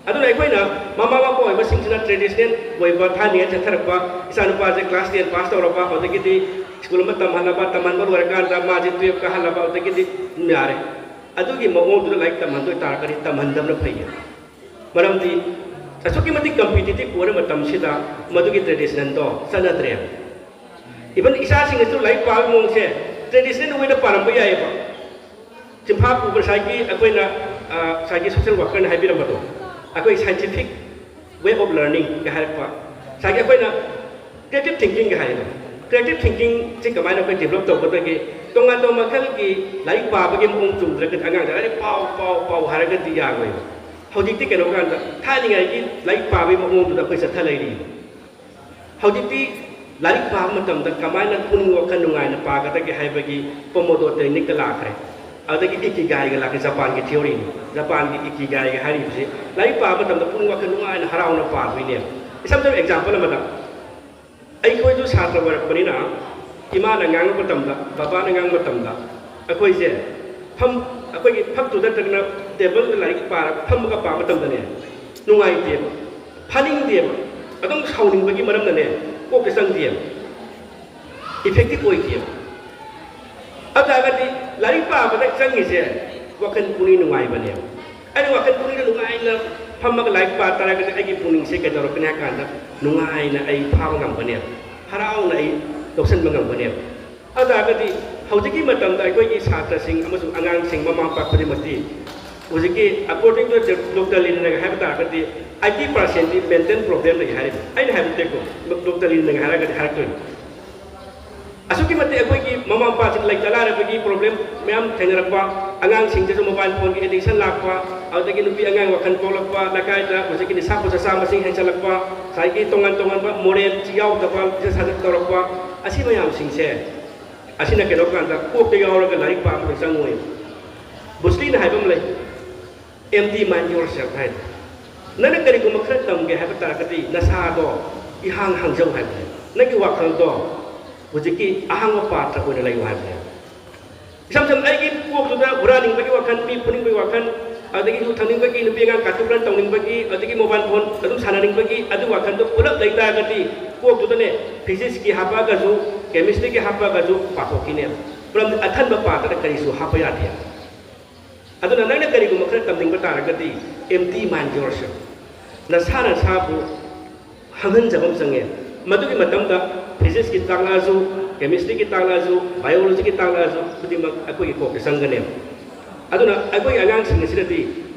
ꯑꯗꯨꯅ ꯑꯩꯈꯣꯏꯅ ꯃꯃꯥ ꯃꯄꯥ ꯑꯣꯏꯕꯁꯤꯡꯁꯤꯅ traditional ꯑꯣꯏꯕ ꯊꯥꯏꯅꯉꯩ ꯆꯠꯊꯔꯛꯄ, ꯏꯆꯥ ꯅꯨꯄꯥꯁꯦ class ten pass ꯇꯧꯔꯕ, ꯑꯗꯒꯤꯗꯤ ꯁ꯭ꯀꯨꯜ ꯑꯃ ꯇꯝꯍꯜꯂꯕ, ꯇꯝꯍꯟꯕ ꯂꯣꯏꯔꯀꯥꯟꯗ ꯃꯥꯁꯦ twelve ꯀꯥꯍꯜꯂꯕ, ꯑꯗꯒꯤꯗꯤ ꯑꯗꯨꯝ ꯌꯥꯔꯦ꯫ ꯑꯗꯨꯒꯤ ꯃꯑꯣꯡꯗꯨꯗ ꯂꯥꯏꯔꯤꯛ ꯇꯝꯍꯟꯗꯣꯏ ꯇꯥꯔꯒꯗꯤ ꯇꯝꯍꯟꯗꯕꯅ ꯐꯩꯌꯦ꯫ ꯃꯔꯝꯗꯤ ꯑꯁꯨꯛꯀꯤ ꯃꯇꯤꯛ competitive ꯑꯣꯏꯔ ꯃꯇꯝꯁꯤꯗ ꯃꯗꯨꯒꯤ traditionꯗꯣ ꯆꯠꯅꯗ꯭ꯔꯦ꯫ Even ꯏꯆꯥꯁꯤꯡꯅꯁꯨ ꯂꯥꯏꯔꯤꯛ ꯄꯥꯕꯒꯤ ꯃꯑꯣꯡꯁꯦ traditional ꯑꯣꯏꯅ ꯄꯥꯔꯝꯕ ꯌꯥꯏꯑꯕ꯫ ꯆꯤꯟꯐꯥ ꯄꯨꯕ ꯉꯁꯥꯏꯒꯤ ꯑꯩꯈꯣꯏꯅ, ꯑ, ꯉꯁꯥꯏꯒꯤ social workerꯅ ꯍꯥꯏꯕꯤꯔꯝꯕꯗꯣ, ꯑꯩꯈꯣꯏ scientific way of learningꯒ ꯍꯥꯏꯔꯛꯄ, ꯉꯁꯥꯏꯒꯤ ꯑꯩꯈꯣꯏꯅ creative thinkingꯒ ꯍꯥꯏꯔꯤꯗꯣ, creative thinkingꯁꯤ ꯀꯃꯥꯏꯅ ꯑꯩꯈꯣꯏ develop ꯇꯧꯒꯗꯒꯦ? ꯇꯣꯉꯥꯟ ꯇꯣꯉꯥꯟꯕ ꯃꯈꯜꯒꯤ ꯂꯥꯏꯔꯤꯛ ꯄꯥꯕꯒꯤ ꯃꯑꯣꯡ ꯆꯨꯝꯗ꯭ꯔꯒꯗꯤ ꯑꯉꯥꯡꯗ "ꯂꯥꯏꯔꯤꯛ ꯄꯥꯎ, ꯄꯥꯎ, ꯄꯥꯎ" ꯍꯥꯏꯔꯒꯗꯤ ꯌꯥꯔꯣꯏꯕ꯫ ꯍꯧꯖꯤꯛꯇꯤ ꯀꯩꯅꯣ ꯀꯥꯟꯗ ꯊꯥꯏꯅꯉꯥꯏꯒꯤ ꯂꯥꯏꯔꯤꯛ ꯄꯥꯕꯒꯤ ꯃꯑꯣꯡꯗꯨꯗ ꯑꯩꯈꯣꯏ ꯆꯠꯊ ꯂꯩꯔꯤꯕ꯫ ꯍꯧꯖꯤꯛꯇꯤ ꯂꯥꯏꯔꯤꯛ ꯄꯥꯕ ꯃꯇꯝꯗ ꯀꯃꯥꯏꯅ ꯄꯨꯛꯅꯤꯡ ꯋꯥꯈꯜ ꯅꯨꯡꯉꯥꯏꯅ ꯄꯥꯒꯗꯒꯦ ꯍꯥꯏꯕꯒꯤ Pomodoro techniqueꯀ ꯂꯥꯛꯈ꯭ꯔꯦ꯫ ꯑꯗꯒꯤ Ikigaigꯒ ꯂꯥꯛꯈ꯭ꯔꯦ, ꯖꯄꯥꯟꯒꯤ theoryꯅꯤ꯫ ꯖꯄꯥꯟꯒꯤ Ikigaigꯒ ꯍꯥꯏꯔꯤꯕꯁꯤ ꯂꯥꯏꯔꯤꯛ ꯄꯥꯕ ꯃꯇꯝꯗ ꯄꯨꯛꯅꯤꯡ ꯋꯥꯈꯜ ꯅꯨꯡꯉꯥꯏꯅ ꯍꯔꯥꯎꯅ ꯄꯥꯗꯣꯏꯅꯦꯕ꯫ ꯏꯁꯝ ꯁꯝꯕ example ꯑꯃꯗ, ꯑꯩꯈꯣꯏꯁꯨ ꯁꯥꯇ꯭ꯔ ꯑꯣꯏꯔꯛꯄꯅꯤꯅ ꯏꯃꯥꯅ ꯉꯥꯡꯕ ꯃꯇꯝꯗ, ꯕꯕꯥꯅ ꯉꯥꯡꯕ ꯃꯇꯝꯗ ꯑꯩꯈꯣꯏꯁꯦ ꯐꯝ-, ꯑꯩꯈꯣꯏꯒꯤ ꯐꯛꯇꯨꯗ ꯅꯠꯇ꯭ꯔꯒꯅ tableꯗ ꯂꯥꯏꯔꯤꯛ ꯄꯥꯔꯒ ꯐꯝꯃꯒ ꯄꯥꯕ ꯃꯇꯝꯗꯅꯦ, ꯅꯨꯡꯉꯥꯏꯇꯦꯕ, ꯐꯥꯅꯤꯡꯗꯦꯕ, ꯑꯗꯨꯝ ꯁꯥꯎꯅꯤꯡꯕꯒꯤ ꯃꯔꯝꯅꯅꯦ ꯀꯣꯛꯇ ꯆꯪꯗꯦꯕ, effective ꯑꯣꯏꯗꯦꯕ꯫ ꯑꯗꯨ ꯇꯥꯔꯒꯗꯤ ꯂꯥꯏꯔꯤꯛ ꯄꯥꯕꯗ ꯆꯪꯉꯤꯁꯦ ꯋꯥꯈꯜ ꯄꯨꯛꯅꯤꯡ ꯅꯨꯡꯉꯥꯏꯕꯅꯦꯕ꯫ ꯑꯩꯅ ꯋꯥꯈꯜ ꯄꯨꯛꯅꯤꯡꯗ ꯅꯨꯡꯉꯥꯏꯅ ꯐꯝꯃꯒ ꯂꯥꯏꯔꯤꯛ ꯄꯥ ꯇꯥꯔꯒꯗꯤ ꯑꯩꯒꯤ ꯄꯨꯛꯅꯤꯡꯁꯦ ꯀꯩꯗꯧꯔꯛꯀꯅꯤ ꯍꯥꯏ ꯀꯥꯟꯗ ꯅꯨꯡꯉꯥꯏꯅ ꯑꯩ ꯐꯥꯕ ꯉꯝꯒꯅꯦꯕ, ꯍꯔꯥꯎꯅ ꯑꯩ ꯂꯧꯁꯤꯟꯕ ꯉꯝꯒꯅꯦꯕ꯫ ꯑꯗꯨ ꯇꯥꯔꯒꯗꯤ ꯍꯧꯖꯤꯛꯀꯤ ꯃꯇꯝꯗ ꯑꯩꯈꯣꯏꯒꯤ ꯁꯥꯇ꯭ꯔꯁꯤꯡ ꯑꯃꯁꯨꯡ ꯑꯉꯥꯡꯁꯤꯡ, ꯃꯃꯥ ꯃꯄꯥ ꯈꯨꯗꯤꯡꯃꯛꯇꯤ ꯍꯧꯖꯤꯛꯀꯤ, according to Doctor Leninꯅ ꯍꯥꯏꯕ ꯇꯥꯔꯒꯗꯤ, ꯑꯩꯠꯇꯤ ꯄꯥꯔꯁꯦꯟꯗꯤ ꯃꯦꯟꯇꯦꯜ ꯄ꯭ꯔꯣꯕ꯭ꯂꯦꯝ ꯂꯩ ꯍꯥꯏꯔꯤꯕ꯫ ꯑꯩꯅ ꯍꯥꯏꯕ ꯅꯠꯇꯦꯀꯣ, ꯗꯣꯛꯇꯔ ꯂꯤꯟꯅ ꯍꯥꯏꯔꯒꯗꯤ ꯍꯥꯏꯔꯛꯇꯣꯏꯅꯤ꯫ ꯑꯁꯨꯛꯀꯤ ꯃꯇꯤꯛ ꯑꯩꯈꯣꯏꯒꯤ ꯃꯃꯥ ꯃꯄꯥꯁꯤꯡ ꯂꯩꯇ ꯂꯥꯏꯔꯕꯒꯤ ꯄ꯭ꯔꯣꯕ꯭ꯂꯦꯝ ꯃꯌꯥꯝ ꯊꯦꯡꯅꯔꯛꯄ, ꯑꯉꯥꯡꯁꯤꯡꯗꯁꯨ ꯃꯣꯕꯥꯏꯜ ꯐꯣꯟꯒꯤ ꯑꯦꯗꯤꯛꯁꯟ ꯂꯥꯛꯄ, ꯑꯗꯨꯗꯒꯤ ꯅꯨꯄꯤ ꯑꯉꯥꯡ ꯋꯥꯈꯜ ꯄꯣꯛꯂꯛꯄ, ꯂꯩꯀꯥꯏꯗ ꯍꯧꯖꯤꯛꯀꯤ ꯅꯤꯁꯥ ꯄꯨꯁꯥ ꯆꯥ ꯃꯁꯤꯡ ꯍꯦꯟꯒꯠꯂꯛꯄ, ꯉꯁꯥꯏꯒꯤ ꯇꯣꯉꯥꯟ ꯇꯣꯉꯥꯟꯕ ꯃꯣꯔꯦꯜ ꯌꯥꯎꯗꯕ ꯂꯤꯆꯠ ꯁꯥꯖꯠ ꯇꯧꯔꯛꯄ, ꯑꯁꯤ ꯃꯌꯥꯝꯁꯤꯡꯁꯦ, ꯑꯁꯤꯅ ꯀꯩꯅꯣ ꯀꯥꯟꯗ ꯀꯣꯛꯇ ꯌꯥꯎꯔꯒ ꯂꯥꯏꯔꯤꯛ ꯄꯥꯕꯗ ꯆꯪꯉꯣꯏ꯫ ꯕꯨꯁꯂꯤꯅ ꯍꯥꯏꯕ ꯑꯃ ꯂꯩ, "Empty mind yourself" ꯍꯥꯏꯅ꯫ ꯅꯪꯅ ꯀꯔꯤꯒꯨꯝꯕ ꯈꯔ ꯇꯝꯒꯦ ꯍꯥꯏꯕ ꯇꯥꯔꯒꯗꯤ ꯅꯁꯥꯗꯣ ꯏꯍꯥꯡ ꯍꯥꯡꯖꯧ ꯍꯥꯏꯕꯅꯦ꯫ ꯅꯪꯒꯤ ꯋꯥꯈꯜꯗꯣ ꯍꯧꯖꯤꯛꯀꯤ ꯑꯍꯥꯡꯕ ꯄꯥꯇ꯭ꯔ ꯑꯣꯏꯅ ꯂꯩꯌꯨ ꯍꯥꯏꯕꯅꯦ꯫ ꯏꯁꯝ ꯁꯝꯅ ꯑꯩꯒꯤ ꯀꯣꯛꯇꯨꯗ ꯍꯨꯔꯥꯟꯅꯤꯡꯕꯒꯤ ꯋꯥꯈꯜ, ꯃꯤ ꯐꯨꯅꯤꯡꯕꯒꯤ ꯋꯥꯈꯜ, ꯑꯗꯒꯤ ꯌꯨ ꯊꯛꯅꯤꯡꯕꯒꯤ, ꯅꯨꯄꯤ ꯑꯉꯥꯡ ꯀꯥꯇꯨ ꯀꯥꯔꯟ ꯇꯧꯅꯤꯡꯕꯒꯤ, ꯑꯗꯒꯤ ꯃꯣꯕꯥꯏꯜ ꯐꯣꯟ ꯑꯗꯨꯝ ꯁꯥꯟꯅꯅꯤꯡꯕꯒꯤ ꯑꯗꯨ ꯋꯥꯈꯜꯗꯣ ꯄꯨꯂꯞ ꯂꯩ ꯇꯥꯔꯒꯗꯤ ꯀꯣꯛꯇꯨꯗꯅꯦ ꯐꯤꯖꯤꯛꯁꯀꯤ ꯍꯥꯞꯄꯛꯑꯒꯁꯨ, ꯀꯦꯃꯤꯁꯇ꯭ꯔꯤꯒꯤ ꯍꯥꯞꯄꯛꯑꯒꯁꯨ ꯄꯥꯊꯣꯛꯈꯤꯅꯦꯕ꯫ ꯃꯔꯝꯗꯤ ꯑꯊꯟꯕ ꯄꯥꯇ꯭ꯔꯗ ꯀꯔꯤꯁꯨ ꯍꯥꯞꯄ ꯌꯥꯗꯦ꯫ ꯑꯗꯨꯅ ꯅꯪꯅ ꯀꯔꯤꯒꯨꯝꯕ ꯈꯔ ꯇꯝꯅꯤꯡꯕ ꯇꯥꯔꯒꯗꯤ empty mind yourself꯫ ꯅꯁꯥ ꯅꯁꯥꯕꯨ ꯍꯪꯍꯟꯖꯕ ꯑꯃ ꯆꯪꯉꯦ꯫ ꯃꯗꯨꯒꯤ ꯃꯇꯝꯗ ꯐꯤꯖꯤꯛꯁꯀꯤ ꯇꯥꯛꯂꯛꯑꯁꯨ, ꯀꯦꯃꯤꯁꯇ꯭ꯔꯤꯒꯤ ꯇꯥꯛꯂꯛꯑꯁꯨ, ꯕꯥꯏꯑꯣꯂꯣꯖꯤꯒꯤ ꯇꯥꯛꯂꯛꯑꯁꯨ ꯈꯨꯗꯤꯡꯃꯛ ꯑꯩꯈꯣꯏꯒꯤ ꯀꯣꯛꯇ ꯆꯪꯒꯅꯦꯕ꯫ ꯑꯗꯨꯅ ꯑꯩꯈꯣꯏꯒꯤ ꯑꯉꯥꯡꯁꯤꯡ ꯑꯁꯤꯗꯗꯤ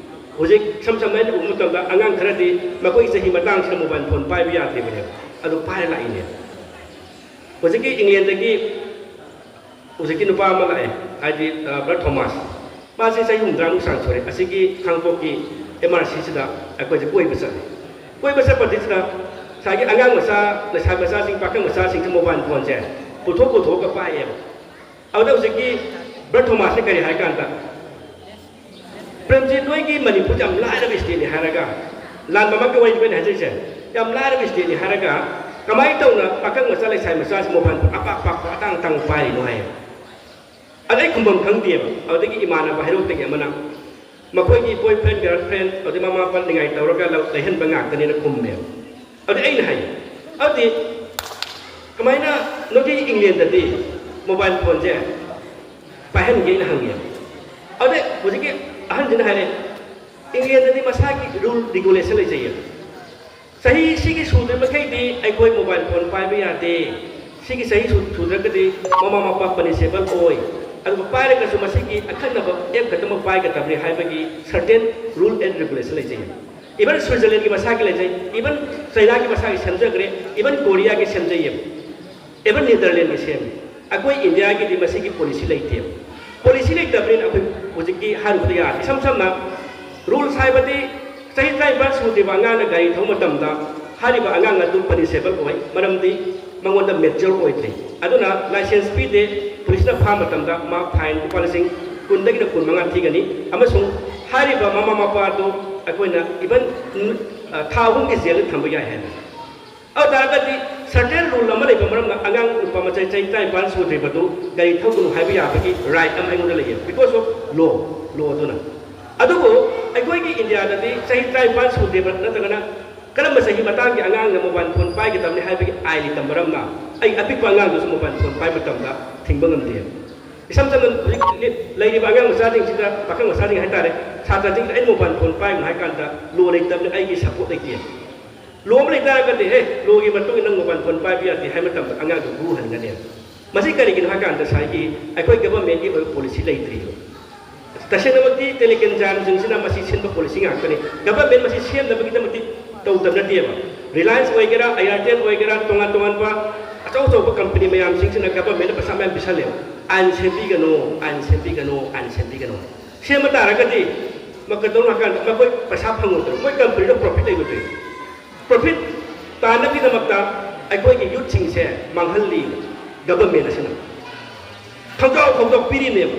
ꯍꯧꯖꯤꯛ ꯏꯁꯝ ꯁꯝꯅ ꯑꯩꯅ ꯎꯕ ꯃꯇꯝꯗ ꯑꯉꯥꯡ ꯈꯔꯗꯤ ꯃꯈꯣꯏꯒꯤ ꯆꯍꯤ ꯃꯇꯥꯡꯁꯤꯗ ꯃꯣꯕꯥꯏꯜ ꯐꯣꯟ ꯄꯥꯏꯕ ꯌꯥꯗ꯭ꯔꯤꯕꯅꯦꯕ꯫ ꯑꯗꯨ ꯄꯥꯏꯔ ꯂꯥꯛꯏꯅꯦ꯫ ꯍꯧꯖꯤꯛꯀꯤ ꯏꯪꯂꯦꯟꯗꯒꯤ ꯍꯧꯖꯤꯛꯀꯤ ꯅꯨꯄꯥ ꯑꯃ ꯂꯥꯛꯑꯦ, ꯍꯥꯏꯗꯤ, ꯑ, ꯕ꯭ꯔꯗꯔ ꯊꯣꯃꯥꯁ꯫ ꯃꯥꯁꯦ ꯆꯍꯤ ꯍꯨꯝꯗ꯭ꯔꯥꯃꯨꯛ ꯆꯥꯡ ꯁꯨꯔꯦ꯫ ꯑꯁꯤꯒꯤ ꯈꯥꯡꯄꯣꯛꯀꯤ ꯑꯦꯝ ꯑꯥꯔ ꯁꯤꯁꯤꯗ ꯑꯩꯈꯣꯏꯁꯦ ꯀꯣꯏꯕ ꯆꯠꯂꯦ꯫ ꯀꯣꯏꯕ ꯆꯠꯄꯁꯤꯗ ꯉꯁꯥꯏꯒꯤ ꯑꯉꯥꯡ ꯃꯆꯥ, ꯂꯩꯁꯥꯕꯤ ꯃꯆꯥꯁꯤꯡ, ꯄꯥꯈꯪ ꯃꯆꯥꯁꯤꯡꯁꯦ ꯃꯣꯕꯥꯏꯜ ꯐꯣꯟꯁꯦ ꯄꯨꯊꯣꯛ ꯄꯨꯊꯣꯛꯑꯒ ꯄꯥꯏꯌꯦꯕ꯫ ꯑꯗꯨꯗ ꯍꯧꯖꯤꯛꯀꯤ ꯕ꯭ꯔꯗꯔ ꯊꯣꯃꯥꯁꯅ ꯀꯔꯤ ꯍꯥꯏ ꯀꯥꯟꯗ, "ꯄ꯭ꯔꯦꯝꯖꯤꯠ, ꯅꯣꯏꯒꯤ ꯃꯅꯤꯄꯨꯔꯁꯦ ꯌꯥꯝ ꯂꯥꯏꯔꯕ ꯏꯁꯇꯦꯠꯅꯤ" ꯍꯥꯏꯔꯒ, ꯂꯥꯟ ꯃꯃꯥꯡꯒꯤ ꯋꯥꯔꯤꯅꯤ ꯑꯩꯅ ꯍꯥꯏꯖꯔꯤꯁꯦ, "ꯌꯥꯝ ꯂꯥꯏꯔꯕ ꯏꯁꯇꯦꯠꯅꯤ" ꯍꯥꯏꯔꯒ, ꯀꯃꯥꯏꯅ ꯇꯧꯅ ꯄꯥꯈꯪ ꯃꯆꯥ, ꯂꯩꯁꯥꯕꯤ ꯃꯆꯥꯁꯤ ꯃꯣꯕꯥꯏꯜ ꯐꯣꯟ ꯑꯄꯥꯛ ꯑꯄꯥꯛꯄ ꯑꯇꯥꯡ ꯑꯇꯥꯡꯕ ꯄꯥꯏꯔꯤꯅꯣ ꯍꯥꯏꯌꯦ꯫ ꯑꯗ ꯑꯩ ꯈꯨꯝꯐꯝ ꯈꯪꯗꯦꯕ꯫ ꯑꯗꯨꯗꯒꯤ ꯏꯃꯥꯟꯅꯕ ꯍꯩꯔꯣꯛꯇꯒꯤ ꯑꯃꯅ ꯃꯈꯣꯏꯒꯤ boyfriend, girlfriend, ꯑꯗꯩ ꯃꯃꯥ ꯃꯄꯥ ꯅꯤꯡꯉꯥꯏ ꯇꯧꯔꯒ ꯂꯧ-, ꯂꯩꯍꯟꯕ ꯉꯥꯛꯇꯅꯦꯅ ꯈꯨꯝꯃꯦꯕ꯫ ꯑꯗꯨꯗꯤ ꯑꯩꯅ ꯍꯥꯏ, "ꯑꯗꯨꯗꯤ ꯀꯃꯥꯏꯅ ꯅꯣꯏꯒꯤ ꯏꯪꯂꯦꯟꯗꯗꯤ ꯃꯣꯕꯥꯏꯜ ꯐꯣꯟꯁꯦ ꯄꯥꯏꯍꯟꯒꯦ?" ꯑꯩꯅ ꯍꯪꯉꯦꯕ꯫ ꯑꯗꯨꯗꯤ ꯍꯧꯖꯤꯛꯀꯤ ꯑꯍꯟꯁꯤꯅ ꯍꯥꯏꯔꯦ, "ꯏꯪꯂꯦꯟꯗꯗꯤ ꯃꯁꯥꯒꯤ rule regulation ꯂꯩꯖꯩꯌꯦꯕ꯫ ꯆꯍꯤ ꯁꯤꯒꯤ ꯁꯨꯗ꯭ꯔꯤꯕ ꯃꯈꯩꯗꯤ ꯑꯩꯈꯣꯏ ꯃꯣꯕꯥꯏꯜ ꯐꯣꯟ ꯄꯥꯏꯕ ꯌꯥꯗꯦ꯫ ꯁꯤꯒꯤ ꯆꯍꯤ ꯁꯨ-, ꯁꯨꯗ꯭ꯔꯒꯗꯤ ꯃꯃꯥ ꯃꯄꯥ punishable ꯑꯣꯏ꯫ ꯑꯗꯨꯒ ꯄꯥꯏꯔꯒꯁꯨ ꯃꯁꯤꯒꯤ ꯑꯈꯟꯅꯕ app ꯈꯛꯇꯃꯛ ꯄꯥꯏꯒꯗꯕꯅꯤ" ꯍꯥꯏꯕꯒꯤ certain rule and regulation ꯂꯩꯖꯩ꯫ Even Switzerlandꯒꯤ ꯃꯁꯥꯒꯤ ꯂꯩꯖꯩ, even Chinaꯒꯤ ꯃꯁꯥꯒꯤ ꯁꯦꯝꯖꯈ꯭ꯔꯦ, even Koreaꯒꯤ ꯁꯦꯝꯖꯩꯌꯦꯕ, even Netherlandsꯀꯤ ꯁꯦꯝꯃꯤ꯫ ꯑꯩꯈꯣꯏ Indiaꯒꯤꯗꯤ ꯃꯁꯤꯒꯤ policy ꯂꯩꯇꯦꯕ꯫ Policy ꯂꯩꯇꯕꯅꯤꯅ ꯑꯩꯈꯣꯏ ꯍꯧꯖꯤꯛꯀꯤ ꯍꯥꯏꯔꯨꯕꯗ ꯌꯥꯔꯦ꯫ ꯏꯁꯝ ꯁꯝꯅ rules ꯍꯥꯏꯕꯗꯤ ꯆꯍꯤ ꯇꯔꯥꯅꯤꯄꯥꯟ ꯁꯨꯗ꯭ꯔꯤꯕ ꯑꯉꯥꯡꯅ ꯒꯥꯔꯤ ꯊꯧꯕ ꯃꯇꯝꯗ ꯍꯥꯏꯔꯤꯕ ꯑꯉꯥꯡ ꯑꯗꯨ punishable ꯑꯣꯏ, ꯃꯔꯝꯗꯤ ꯃꯉꯣꯟꯗ mature ꯑꯣꯏꯗ꯭ꯔꯤ꯫ ꯑꯗꯨꯅ license ꯄꯤꯗꯦ, policeꯅ ꯐꯥ ꯃꯇꯝꯗ ꯃꯥ fine ꯂꯨꯄꯥ ꯂꯤꯁꯤꯡ ꯀꯨꯟꯗꯒꯤꯅ ꯀꯨꯟꯃꯉꯥ ꯊꯤꯒꯅꯤ, ꯑꯃꯁꯨꯡ ꯍꯥꯏꯔꯤꯕ ꯃꯃꯥ ꯃꯄꯥ ꯑꯗꯨ ꯑꯩꯈꯣꯏꯅ even, ꯎꯝ, ꯑ, ꯊꯥ ꯑꯍꯨꯝꯒꯤ jailꯗ ꯊꯝꯕ ꯌꯥꯏ ꯍꯥꯏꯕ꯫ ꯑꯗꯨ ꯇꯥꯔꯒꯗꯤ certain rule ꯑꯃ ꯂꯩꯕ ꯃꯔꯝꯅ ꯑꯉꯥꯡ ꯅꯨꯄꯥ ꯃꯆꯥ ꯆꯍꯤ ꯇꯔꯥꯅꯤꯄꯥꯟ ꯁꯨꯗ꯭ꯔꯤꯕꯗꯨ ꯒꯥꯔꯤ ꯊꯧꯒꯅꯨ ꯍꯥꯏꯕ ꯌꯥꯕꯒꯤ right ꯑꯃ ꯑꯩꯉꯣꯟꯗ ꯂꯩꯌꯦ, because of law, law ꯑꯗꯨꯅ꯫ ꯑꯗꯨꯕꯨ ꯑꯩꯈꯣꯏꯒꯤ Indiaꯗꯗꯤ ꯆꯍꯤ ꯇꯔꯥꯅꯤꯄꯥꯟ ꯁꯨꯗ꯭ꯔꯤꯕ ꯅꯠꯇ꯭ꯔꯒꯅ ꯀꯔꯝꯕ ꯆꯍꯤ ꯃꯇꯥꯡꯒꯤ ꯑꯉꯥꯡꯅ mobile phone ꯄꯥꯏꯒꯗꯕꯅꯤ ꯍꯥꯏꯕꯒꯤ ꯑꯥꯏꯟ ꯂꯩꯇꯕ ꯃꯔꯝꯅ ꯑꯩ ꯑꯄꯤꯛꯄ ꯑꯉꯥꯡꯗꯨꯁꯨ mobile phone ꯄꯥꯏꯕ ꯃꯇꯝꯗ ꯊꯤꯡꯕ ꯉꯝꯗꯦ꯫ ꯏꯁꯝ ꯁꯝꯅ ꯍꯧꯖꯤꯛ ꯂꯩꯔꯤꯕ ꯑꯉꯥꯡ ꯃꯆꯥꯁꯤꯡꯁꯤꯗ, ꯄꯥꯈꯪ ꯃꯆꯥꯁꯤꯡ ꯍꯥꯏꯇꯥꯔꯦ, ꯁꯥꯇ꯭ꯔꯁꯤꯡꯁꯤꯗ ꯑꯩ mobile phone ꯄꯥꯏꯒꯅꯨ ꯍꯥꯏ ꯀꯥꯟꯗ law ꯂꯩꯇꯕꯅꯤꯅ ꯑꯩꯒꯤ support ꯂꯩꯇꯦ꯫ Law ꯑꯃ ꯂꯩ ꯇꯥꯔꯒꯗꯤ, "ꯑꯦ, lawꯒꯤ ꯃꯇꯨꯡ ꯏꯟꯅ mobile phone ꯄꯥꯏꯕ ꯌꯥꯗꯦ" ꯍꯥꯏꯕ ꯃꯇꯝꯗ ꯑꯉꯥꯡꯗꯨ ꯒꯨ ꯍꯟꯒꯅꯦꯕ꯫ ꯃꯁꯤ ꯀꯔꯤꯒꯤꯅꯣ ꯍꯥꯏ ꯀꯥꯟꯗ ꯉꯁꯥꯏꯒꯤ ꯑꯩꯈꯣꯏ governmentꯀꯤ ꯑꯣꯏꯕ policy ꯂꯩꯇ꯭ꯔꯤꯕ꯫ ꯇꯁꯦꯡꯅꯃꯛꯇꯤ telecom giantꯁꯤꯡꯁꯤꯅ ꯃꯁꯤ ꯁꯤꯟꯕ policy ꯉꯥꯛꯇꯅꯤ꯫ Government ꯃꯁꯤ ꯁꯦꯝꯅꯕꯒꯤꯗꯃꯛꯇꯤ ꯇꯧꯗꯕ ꯅꯠꯇꯦꯕ꯫ Reliance ꯑꯣꯏꯒꯦꯔꯥ, Airtel ꯑꯣꯏꯒꯦꯔꯥ, ꯇꯣꯉꯥꯟ ꯇꯣꯉꯥꯟꯕ ꯑꯆꯧ ꯑꯆꯧꯕ company ꯃꯌꯥꯝꯁꯤꯡꯁꯤꯅ governmentꯅ ꯄꯩꯁꯥ ꯃꯌꯥꯝ ꯄꯤꯁꯜꯂꯦꯕ꯫ ꯑꯥꯏꯟ ꯁꯦꯝꯕꯤꯒꯅꯣ, ꯑꯥꯏꯟ ꯁꯦꯝꯕꯤꯒꯅꯣ, ꯑꯥꯏꯟ ꯁꯦꯝꯕꯤꯒꯅꯣ꯫ ꯁꯦꯝꯕ ꯇꯥꯔꯒꯗꯤ ꯃ-, ꯀꯩꯗꯧꯅꯣ ꯍꯥꯏ ꯀꯥꯟꯗ ꯃꯈꯣꯏ ꯄꯩꯁꯥ ꯐꯪꯉꯣꯏꯗ꯭ꯔꯣ? ꯃꯣꯏ companyꯗ profit ꯂꯩꯔꯣꯏꯗ꯭ꯔꯣ? Profit ꯇꯥꯟꯅꯕꯒꯤꯗꯃꯛꯇ ꯑꯩꯈꯣꯏꯒꯤ youthꯁꯤꯡꯁꯦ ꯃꯥꯡꯍꯜꯂꯤ government ꯑꯁꯤꯅ꯫ ꯈꯣꯡꯖꯥꯎ ꯈꯣꯡꯖꯥꯎ ꯄꯤꯔꯤꯅꯦꯕ꯫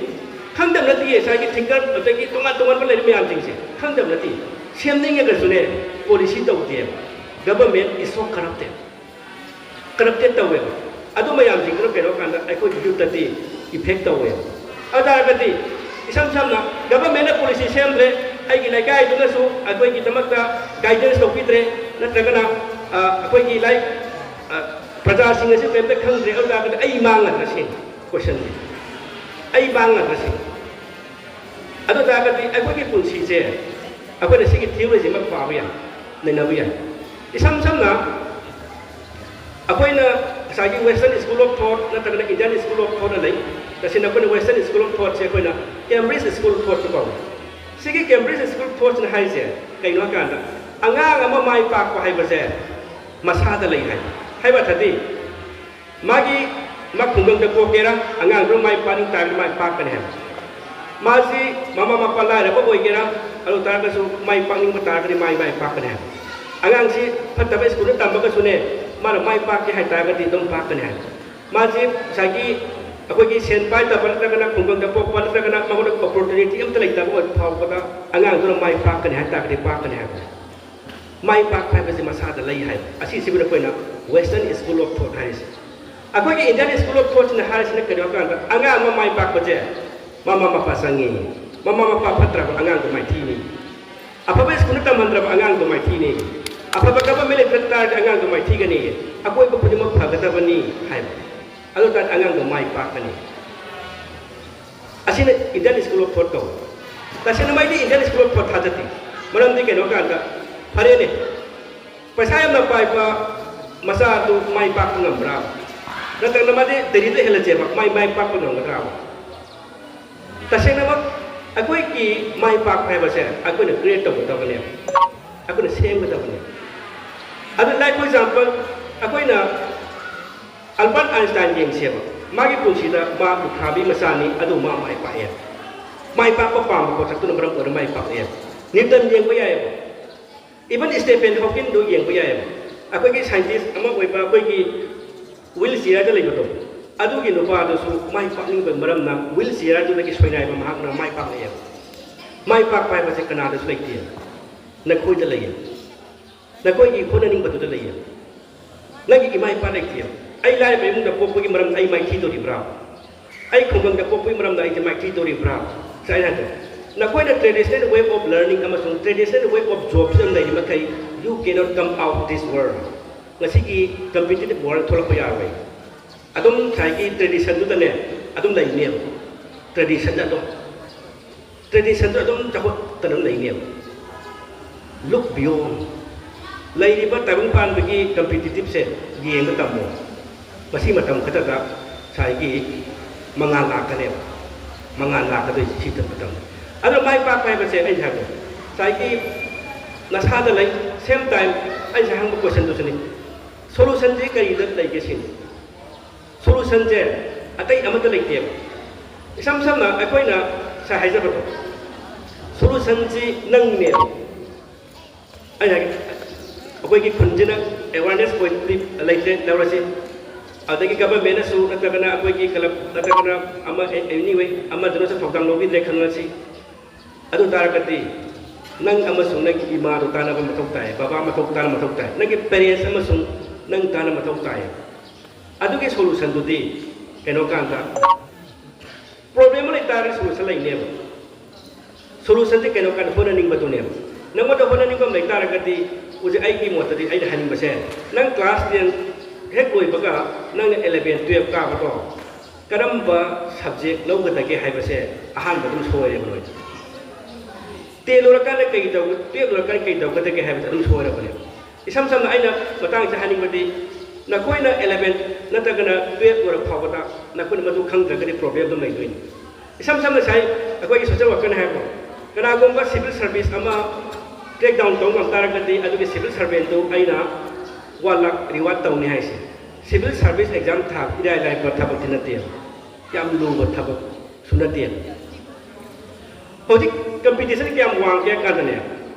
ꯈꯪꯗꯕ ꯅꯠꯇꯦ ꯉꯁꯥꯏꯒꯤ thinker ꯑꯗꯒꯤ ꯇꯣꯉꯥꯟ ꯇꯣꯉꯥꯟꯕ ꯂꯩꯔꯤꯕ ꯃꯌꯥꯝꯁꯤꯡꯁꯦ꯫ ꯈꯪꯗꯕ ꯅꯠꯇꯦ꯫ ꯁꯦꯝꯅꯤꯡꯉꯒꯁꯨꯅꯦ policy ꯇꯧꯗꯦꯕ꯫ Government is so corrupted꯫ Corrupted ꯇꯧꯋꯦꯕ꯫ ꯑꯗꯨ ꯃꯌꯥꯝꯁꯤꯡꯗꯨꯅ ꯀꯩꯅꯣ ꯀꯥꯟꯗ ꯑꯩꯈꯣꯏꯒꯤ youthꯇꯗꯤ effect ꯇꯧꯋꯦꯕ꯫ ꯑꯗꯨ ꯇꯥꯔꯒꯗꯤ ꯏꯁꯝ ꯁꯝꯅ governmentꯅ policy ꯁꯦꯝꯗ꯭ꯔꯦ, ꯑꯩꯒꯤ ꯂꯩꯀꯥꯏꯗꯨꯅꯁꯨ ꯑꯩꯈꯣꯏꯒꯤꯗꯃꯛꯇ guidance ꯇꯧꯕꯤꯗ꯭ꯔꯦ, ꯅꯠꯇ꯭ꯔꯒꯅ, ꯑ, ꯑꯩꯈꯣꯏꯒꯤ ꯂꯥꯏꯔꯤꯛ, ꯑ, ꯄ꯭ꯔꯖꯥꯁꯤꯡ ꯑꯁꯤ ꯀꯔꯤꯝꯇ ꯈꯪꯗ꯭ꯔꯦ, ꯑꯗꯨ ꯇꯥꯔꯒꯗꯤ ꯑꯩ ꯃꯥꯡꯒꯗ꯭ꯔꯥ ꯁꯤꯅꯤ questionꯗꯤ꯫ ꯑꯩ ꯃꯥꯡꯒꯗ꯭ꯔꯥ ꯁꯤꯅꯤ꯫ ꯑꯗꯨ ꯇꯥꯔꯒꯗꯤ ꯑꯩꯈꯣꯏꯒꯤ ꯄꯨꯟꯁꯤꯁꯦ ꯑꯩꯈꯣꯏꯅ ꯁꯤꯒꯤ theoryꯁꯤꯃ ꯄꯥꯕ ꯌꯥꯏ, ꯅꯩꯅꯕ ꯌꯥꯏ꯫ ꯏꯁꯝ ꯁꯝꯅ ꯑꯩꯈꯣꯏꯅ ꯉꯁꯥꯏꯒꯤ Western School of Thought ꯅꯠꯇ꯭ꯔꯒꯅ Indian School of Thoughtꯅ ꯂꯩ꯫ ꯇꯁꯦꯡꯅ ꯑꯩꯈꯣꯏꯅ Western School of Thoughtꯁꯦ ꯑꯩꯈꯣꯏꯅ Cambridge School of Thoughtꯁꯨ ꯀꯧꯏ꯫ ꯁꯤꯒꯤ Cambridge School of Thoughtꯁꯤꯅ ꯍꯥꯏꯔꯤꯁꯦ ꯀꯩꯅꯣ ꯍꯥꯏꯀꯥꯟꯗ, ꯑꯉꯥꯡ ꯑꯃ ꯃꯥꯏ ꯄꯥꯛꯄ ꯍꯥꯏꯕꯁꯦ ꯃꯁꯥꯗ ꯂꯩ ꯍꯥꯏ꯫ ꯍꯥꯏꯕ ꯑꯊꯗꯤ, ꯃꯥꯒꯤ, ꯃꯥ ꯈꯨꯡꯒꯪꯗ ꯄꯣꯛꯀꯦꯔꯥ, ꯑꯉꯥꯡꯗꯨꯅ ꯃꯥꯏ ꯄꯥꯛꯅꯤꯡ ꯇꯥꯔꯒꯗꯤ ꯃꯥꯏ ꯄꯥꯛꯀꯅꯤ ꯍꯥꯏꯕ꯫ ꯃꯥꯁꯤ ꯃꯃꯥ ꯃꯄꯥ ꯂꯥꯏꯔꯕ ꯑꯣꯏꯒꯦꯔꯥ, ꯑꯗꯨ ꯇꯥꯔꯒꯁꯨ ꯃꯥꯏ ꯄꯥꯛꯅꯤꯡꯕ ꯇꯥꯔꯒꯗꯤ ꯃꯥꯏ, ꯃꯥꯏ ꯄꯥꯛꯀꯅꯤ ꯍꯥꯏꯕ꯫ ꯑꯉꯥꯡꯁꯤ ꯐꯠꯇꯕ ꯁ꯭ꯀꯨꯜꯗ ꯇꯝꯃꯒꯁꯨꯅꯦ, ꯃꯥꯅ ꯃꯥꯏ ꯄꯥꯛꯀꯦ ꯍꯥꯏ ꯇꯥꯔꯒꯗꯤ ꯑꯗꯨꯝ ꯄꯥꯛꯀꯅꯤ ꯍꯥꯏꯕ꯫ ꯃꯥꯁꯤ ꯉꯁꯥꯏꯒꯤ ꯑꯩꯈꯣꯏꯒꯤ ꯁꯦꯟ ꯄꯥꯏꯗꯕ ꯅꯠꯇ꯭ꯔꯒꯅ ꯈꯨꯡꯒꯪꯗ ꯄꯣꯛꯄ ꯅꯠꯇ꯭ꯔꯒꯅ ꯃꯉꯣꯟꯗ ꯑꯣꯄꯣꯔꯆꯨꯅꯤꯇꯤ ꯑꯝꯇ ꯂꯩꯇꯕ ꯑꯣꯏꯕ ꯐꯥꯎꯕꯗ ꯑꯉꯥꯡꯗꯨꯅ ꯃꯥꯏ ꯄꯥꯛꯀꯅꯤ ꯍꯥꯏ ꯇꯥꯔꯒꯗꯤ ꯄꯥꯛꯀꯅꯤ ꯍꯥꯏꯕꯅꯤ꯫ ꯃꯥꯏ ꯄꯥꯛꯄ ꯍꯥꯏꯕꯁꯤ ꯃꯁꯥꯗ ꯂꯩ ꯍꯥꯏꯕ꯫ ꯑꯁꯤꯁꯤꯕꯨ ꯑꯩꯈꯣꯏꯅ Western School of Thought ꯍꯥꯏꯔꯤꯁꯦ꯫ ꯑꯩꯈꯣꯏꯒꯤ Indian School of Thoughtꯅ ꯍꯥꯏꯔꯤꯁꯤꯅ ꯀꯔꯤꯅꯣ ꯍꯥꯏꯕ ꯀꯥꯟꯗ, ꯑꯉꯥꯡ ꯑꯃ ꯃꯥꯏ ꯄꯥꯛꯄꯁꯦ ꯃꯃꯥ ꯃꯄꯥ ꯆꯪꯉꯤ꯫ ꯃꯃꯥ ꯃꯄꯥ ꯐꯠꯇ꯭ꯔꯕ ꯑꯉꯥꯡꯗꯣ ꯃꯥꯏꯊꯤꯅꯤ꯫ ꯑꯐꯕ ꯁ꯭ꯀꯨꯜꯗ ꯇꯝꯍꯟꯗ꯭ꯔꯕ ꯑꯉꯥꯡꯗꯣ ꯃꯥꯏꯊꯤꯅꯤ꯫ ꯑꯐꯕ ꯒꯚꯔꯟꯃꯦꯟ ꯂꯩꯇ ꯇꯥꯔꯗꯤ ꯑꯉꯥꯡꯗꯣ ꯃꯥꯏꯊꯤꯒꯅꯤ꯫ ꯑꯀꯣꯏꯕ ꯈꯨꯗꯤꯡꯃꯛ ꯐꯒꯗꯕꯅꯤ ꯍꯥꯏꯕ꯫ ꯑꯗꯨ ꯇꯥꯔꯗꯤ ꯑꯉꯥꯡꯗꯣ ꯃꯥꯏ ꯄꯥꯛꯀꯅꯤ꯫ ꯑꯁꯤꯅ Indian School of Thought ꯀꯧꯏ꯫ ꯇꯁꯦꯡꯅꯃꯛꯗꯤ Indian School of Thought ꯊꯥꯖꯗꯦ꯫ ꯃꯔꯝꯗꯤ ꯀꯩꯅꯣ ꯀꯥꯟꯗ, ꯐꯔꯦꯅꯦ, ꯄꯩꯁꯥ ꯌꯥꯝꯅ ꯄꯥꯏꯕ ꯃꯆꯥ ꯑꯗꯨ ꯃꯥꯏ ꯄꯥꯛꯄ ꯉꯝꯕ꯭ꯔꯥ? ꯅꯠꯇ꯭ꯔꯒꯅ ꯃꯥꯗꯤ ꯗꯦꯜꯂꯤꯗ ꯍꯦꯜꯂꯁꯦꯕ, ꯃꯥꯏ, ꯃꯥꯏ ꯄꯥꯛꯄ ꯉꯝꯒꯗ꯭ꯔꯥ? ꯇꯁꯦꯡꯅꯃꯛ ꯑꯩꯈꯣꯏꯒꯤ ꯃꯥꯏ ꯄꯥꯛꯄ ꯍꯥꯏꯕꯁꯦ ꯑꯩꯈꯣꯏꯅ ꯀ꯭ꯔꯤꯌꯦꯠ ꯇꯧꯒꯗꯕꯅꯦꯕ, ꯑꯩꯈꯣꯏꯅ ꯁꯦꯝꯒꯗꯕꯅꯦꯕ꯫ ꯑꯗꯨ, like, for example, ꯑꯩꯈꯣꯏꯅ ꯑꯜꯕꯥꯔꯠ ꯑꯥꯏꯟꯁꯇꯥꯏꯟ ꯌꯦꯡꯁꯦꯕ꯫ ꯃꯥꯒꯤ ꯄꯨꯟꯁꯤꯗ ꯃꯥ ꯂꯨꯈ꯭ꯔꯥꯕꯤ ꯃꯆꯥꯅꯤ, ꯑꯗꯨ ꯃꯥ ꯃꯥꯏ ꯄꯥꯛꯑꯦ꯫ ꯃꯥꯏ ꯄꯥꯛꯄ ꯄꯥꯝꯕ ꯄꯣꯠꯁꯛꯇꯨꯅ ꯃꯔꯝ ꯑꯣꯏꯔꯒ ꯃꯥꯏ ꯄꯥꯛꯑꯦ꯫ ꯅ꯭ꯌꯨꯇꯟ ꯌꯦꯡꯕ ꯌꯥꯏꯑꯕ꯫ Even Stephen Hawkingꯗꯨ ꯌꯦꯡꯕ ꯌꯥꯏꯑꯕ꯫ ꯑꯩꯈꯣꯏꯒꯤ ꯁꯥꯏꯟꯇꯤꯁ ꯑꯃ ꯑꯣꯏꯕ, ꯑꯩꯈꯣꯏꯒꯤ ꯋꯤꯜ ꯆꯤꯌꯔꯗ ꯂꯩꯕꯗꯣ, ꯑꯗꯨꯒꯤ ꯅꯨꯄꯥꯗꯨꯁꯨ ꯃꯥꯏ ꯄꯥꯛꯅꯤꯡꯕ ꯃꯔꯝꯅ ꯋꯤꯜ ꯆꯤꯌꯔꯗꯨꯗꯒꯤ ꯁꯣꯏꯅꯥꯏꯕ ꯃꯍꯥꯛꯅ ꯃꯥꯏ ꯄꯥꯛꯂꯛꯑꯦꯕ꯫ ꯃꯥꯏ ꯄꯥꯛꯄ ꯍꯥꯏꯕꯁꯦ ꯀꯅꯥꯗꯁꯨ ꯂꯩꯇꯦ, ꯅꯈꯣꯏꯗ ꯂꯩꯌꯦ꯫ ꯅꯈꯣꯏꯒꯤ ꯍꯣꯠꯅꯅꯤꯡꯕꯗꯨꯗ ꯂꯩꯌꯦ꯫ ꯅꯪꯒꯤ ꯏꯃꯥ ꯏꯄꯥ ꯂꯩꯇꯦ꯫ ꯑꯩ ꯂꯥꯏꯔꯕ ꯏꯃꯨꯡꯗ ꯄꯣꯛꯄꯒꯤ ꯃꯔꯝꯗ ꯑꯩ ꯃꯥꯏꯊꯤꯗꯣꯔꯤꯕ꯭ꯔꯥ? ꯑꯩ ꯈꯨꯡꯒꯪꯗ ꯄꯣꯛꯄꯒꯤ ꯃꯔꯝꯗ ꯑꯩꯁꯦ ꯃꯥꯏꯊꯤꯗꯣꯔꯤꯕ꯭ꯔꯥ? ꯁꯨꯃꯥꯏꯅ ꯍꯥꯏꯗꯣ꯫ ꯅꯈꯣꯏꯅ traditional way of learning ꯑꯃꯁꯨꯡ traditional way of jobꯁꯤꯗ ꯂꯩꯔꯤ ꯃꯈꯩ, you cannot come out this world꯫ ꯉꯁꯤꯒꯤ competitive world ꯊꯣꯛꯂꯛꯄ ꯌꯥꯔꯣꯏ꯫ ꯑꯗꯨꯝ ꯉꯁꯥꯏꯒꯤ traditionꯗꯨꯗꯅꯦ ꯑꯗꯨꯝ ꯂꯩꯅꯦꯕ꯫ Traditionꯗ ꯑꯗꯨꯝ, traditionꯗ ꯑꯗꯨꯝ ꯆꯥꯎꯈꯠꯇꯅ ꯂꯩꯅꯦꯕ꯫ Look beyond꯫ ꯂꯩꯔꯤꯕ ꯇꯥꯏꯕꯪ ꯄꯥꯟꯕꯒꯤ competitiveꯁꯦ ꯌꯦꯡꯕ ꯇꯝꯃꯣ꯫ ꯃꯁꯤ ꯃꯇꯝ ꯈꯛꯇꯗ ꯉꯁꯥꯏꯒꯤ ꯃꯉꯥꯜ ꯂꯥꯛꯀꯅꯦꯕ꯫ ꯃꯉꯥꯜ ꯂꯥꯛꯀꯗꯣꯏꯁꯦ ꯁꯤ ꯃꯇꯝꯗ꯫ ꯑꯗꯣ ꯃꯥꯏ ꯄꯥꯛꯄ ꯍꯥꯏꯕꯁꯦ ꯑꯩꯅ ꯍꯥꯏꯕꯗꯣ ꯉꯁꯥꯏꯒꯤ ꯅꯁꯥꯗ ꯂꯩ꯫ Same time ꯑꯩꯁꯦ ꯍꯪꯕ questionꯗꯨꯁꯨꯅꯤ, solutionꯁꯦ ꯀꯔꯤꯗ ꯂꯩꯒꯦ ꯁꯤꯅꯤ꯫ Solutionꯁꯦ ꯑꯇꯩ ꯑꯃꯠꯇ ꯂꯩꯇꯦꯕ꯫ ꯏꯁꯝ ꯁꯝꯅ ꯑꯩꯈꯣꯏꯅ ꯉꯁꯥꯏ ꯍꯥꯏꯖꯕꯗꯣ, solutionꯁꯤ ꯅꯪꯅꯦꯕ꯫ ꯑꯩꯅ ꯍꯥꯏꯒꯦ, ꯑꯩꯈꯣꯏꯒꯤ ꯈꯨꯟꯁꯤꯅ awareness point ꯂꯩꯇ꯭ꯔꯦ, ꯂꯧꯔꯁꯤ꯫ ꯑꯗꯒꯤ governmentꯅꯁꯨ ꯅꯠꯇ꯭ꯔꯒꯅ ꯑꯩꯈꯣꯏꯒꯤ club ꯅꯠꯇ꯭ꯔꯒꯅ ꯑꯃ, anyway, ꯑꯃꯗꯨꯅꯁꯨ ꯊꯧꯗꯥꯡ ꯂꯧꯕꯤꯗ꯭ꯔꯦ ꯈꯜꯂꯁꯤ꯫ ꯑꯗꯨ ꯇꯥꯔꯒꯗꯤ ꯅꯪ ꯑꯃꯁꯨꯡ ꯅꯪꯒꯤ ꯏꯃꯥꯗꯣ ꯇꯥꯟꯅꯕ ꯃꯊꯧ ꯇꯥꯏ, ꯕꯕꯥ ꯃꯊꯧ ꯇꯥꯟꯅꯕ ꯃꯊꯧ ꯇꯥꯏ, ꯅꯪꯒꯤ parents ꯑꯃꯁꯨꯡ ꯅꯪ ꯇꯥꯟꯅꯕ ꯃꯊꯧ ꯇꯥꯏ꯫ ꯑꯗꯨꯒꯤ solutionꯗꯨꯗꯤ ꯀꯩꯅꯣ ꯀꯥꯟꯗ, problem ꯑꯃ ꯂꯩꯇꯥꯔꯒ solution ꯂꯩꯅꯦꯕ꯫ Solutionꯁꯦ ꯀꯩꯅꯣ ꯀꯥꯟꯗ ꯍꯣꯠꯅꯅꯤꯡꯕꯗꯨꯅꯦꯕ꯫ ꯅꯪꯉꯣꯟꯗ ꯍꯣꯠꯅꯅꯤꯡꯕ ꯑꯃ ꯂꯩꯇꯥꯔꯒꯗꯤ, ꯍꯧꯖꯤꯛ ꯑꯩꯒꯤ ꯃꯣꯠꯇꯗꯤ ꯑꯩꯅ ꯍꯥꯏꯅꯤꯡꯕꯁꯦ, ꯅꯪ class ten ꯍꯦꯛ ꯂꯣꯏꯕꯒ ꯅꯪꯅ eleven, twelve ꯀꯥꯕꯗꯣ ꯀꯔꯝꯕ subject ꯂꯧꯒꯗꯒꯦ ꯍꯥꯏꯕꯁꯦ ꯑꯍꯥꯟꯕ ꯑꯗꯨꯝ ꯁꯣꯏꯔꯦꯕ ꯅꯣꯏ꯫ Ten ꯂꯣꯏꯔꯀꯥꯟꯗ ꯀꯩ ꯇꯧ-, twelve ꯂꯣꯏꯔꯀꯥꯟꯗ ꯀꯩ ꯇꯧꯒꯗꯒꯦ ꯍꯥꯏꯕꯁꯦ ꯑꯗꯨꯝ ꯁꯣꯏꯔꯕꯅꯦꯕ꯫ ꯏꯁꯝ ꯁꯝꯅ ꯑꯩꯅ ꯃꯇꯥꯡꯁꯤꯗ ꯍꯥꯏꯅꯤꯡꯕꯗꯤ, ꯅꯈꯣꯏꯅ eleven ꯅꯠꯇ꯭ꯔꯒꯅ twelve ꯂꯣꯏꯔꯛ ꯐꯥꯎꯕꯗ ꯅꯈꯣꯏꯅ ꯃꯗꯨ ꯈꯪꯗ꯭ꯔꯒꯗꯤ problem ꯑꯗꯨꯝ ꯂꯩꯗꯣꯏꯅꯤ꯫ ꯏꯁꯝ ꯁꯝꯅ ꯉꯁꯥꯏ ꯑꯩꯈꯣꯏꯒꯤ social workerꯅ ꯍꯥꯏꯕꯗꯣ, ꯀꯅꯥꯒꯨꯝꯕ civil service ꯑꯃ crack down ꯇꯧꯕ ꯉꯝ ꯇꯥꯔꯒꯗꯤ ꯑꯗꯨꯒꯤ civil servantꯗꯨ ꯑꯩꯅ one lakh reward ꯇꯧꯅꯤ ꯍꯥꯏꯁꯦ꯫ Civil service exam ꯊꯥꯕ ꯏꯔꯥꯏ ꯂꯥꯏꯕ ꯊꯕꯛꯇꯤ ꯅꯠꯇꯦꯕ, ꯌꯥꯝ ꯂꯨꯕ ꯊꯕꯛꯁꯨ ꯅꯠꯇꯦꯕ꯫ ꯍꯧꯖꯤꯛ competition ꯀꯌꯥꯝ ꯋꯥꯡꯒꯦ ꯍꯥꯏ ꯀꯥꯟꯗꯅꯦ,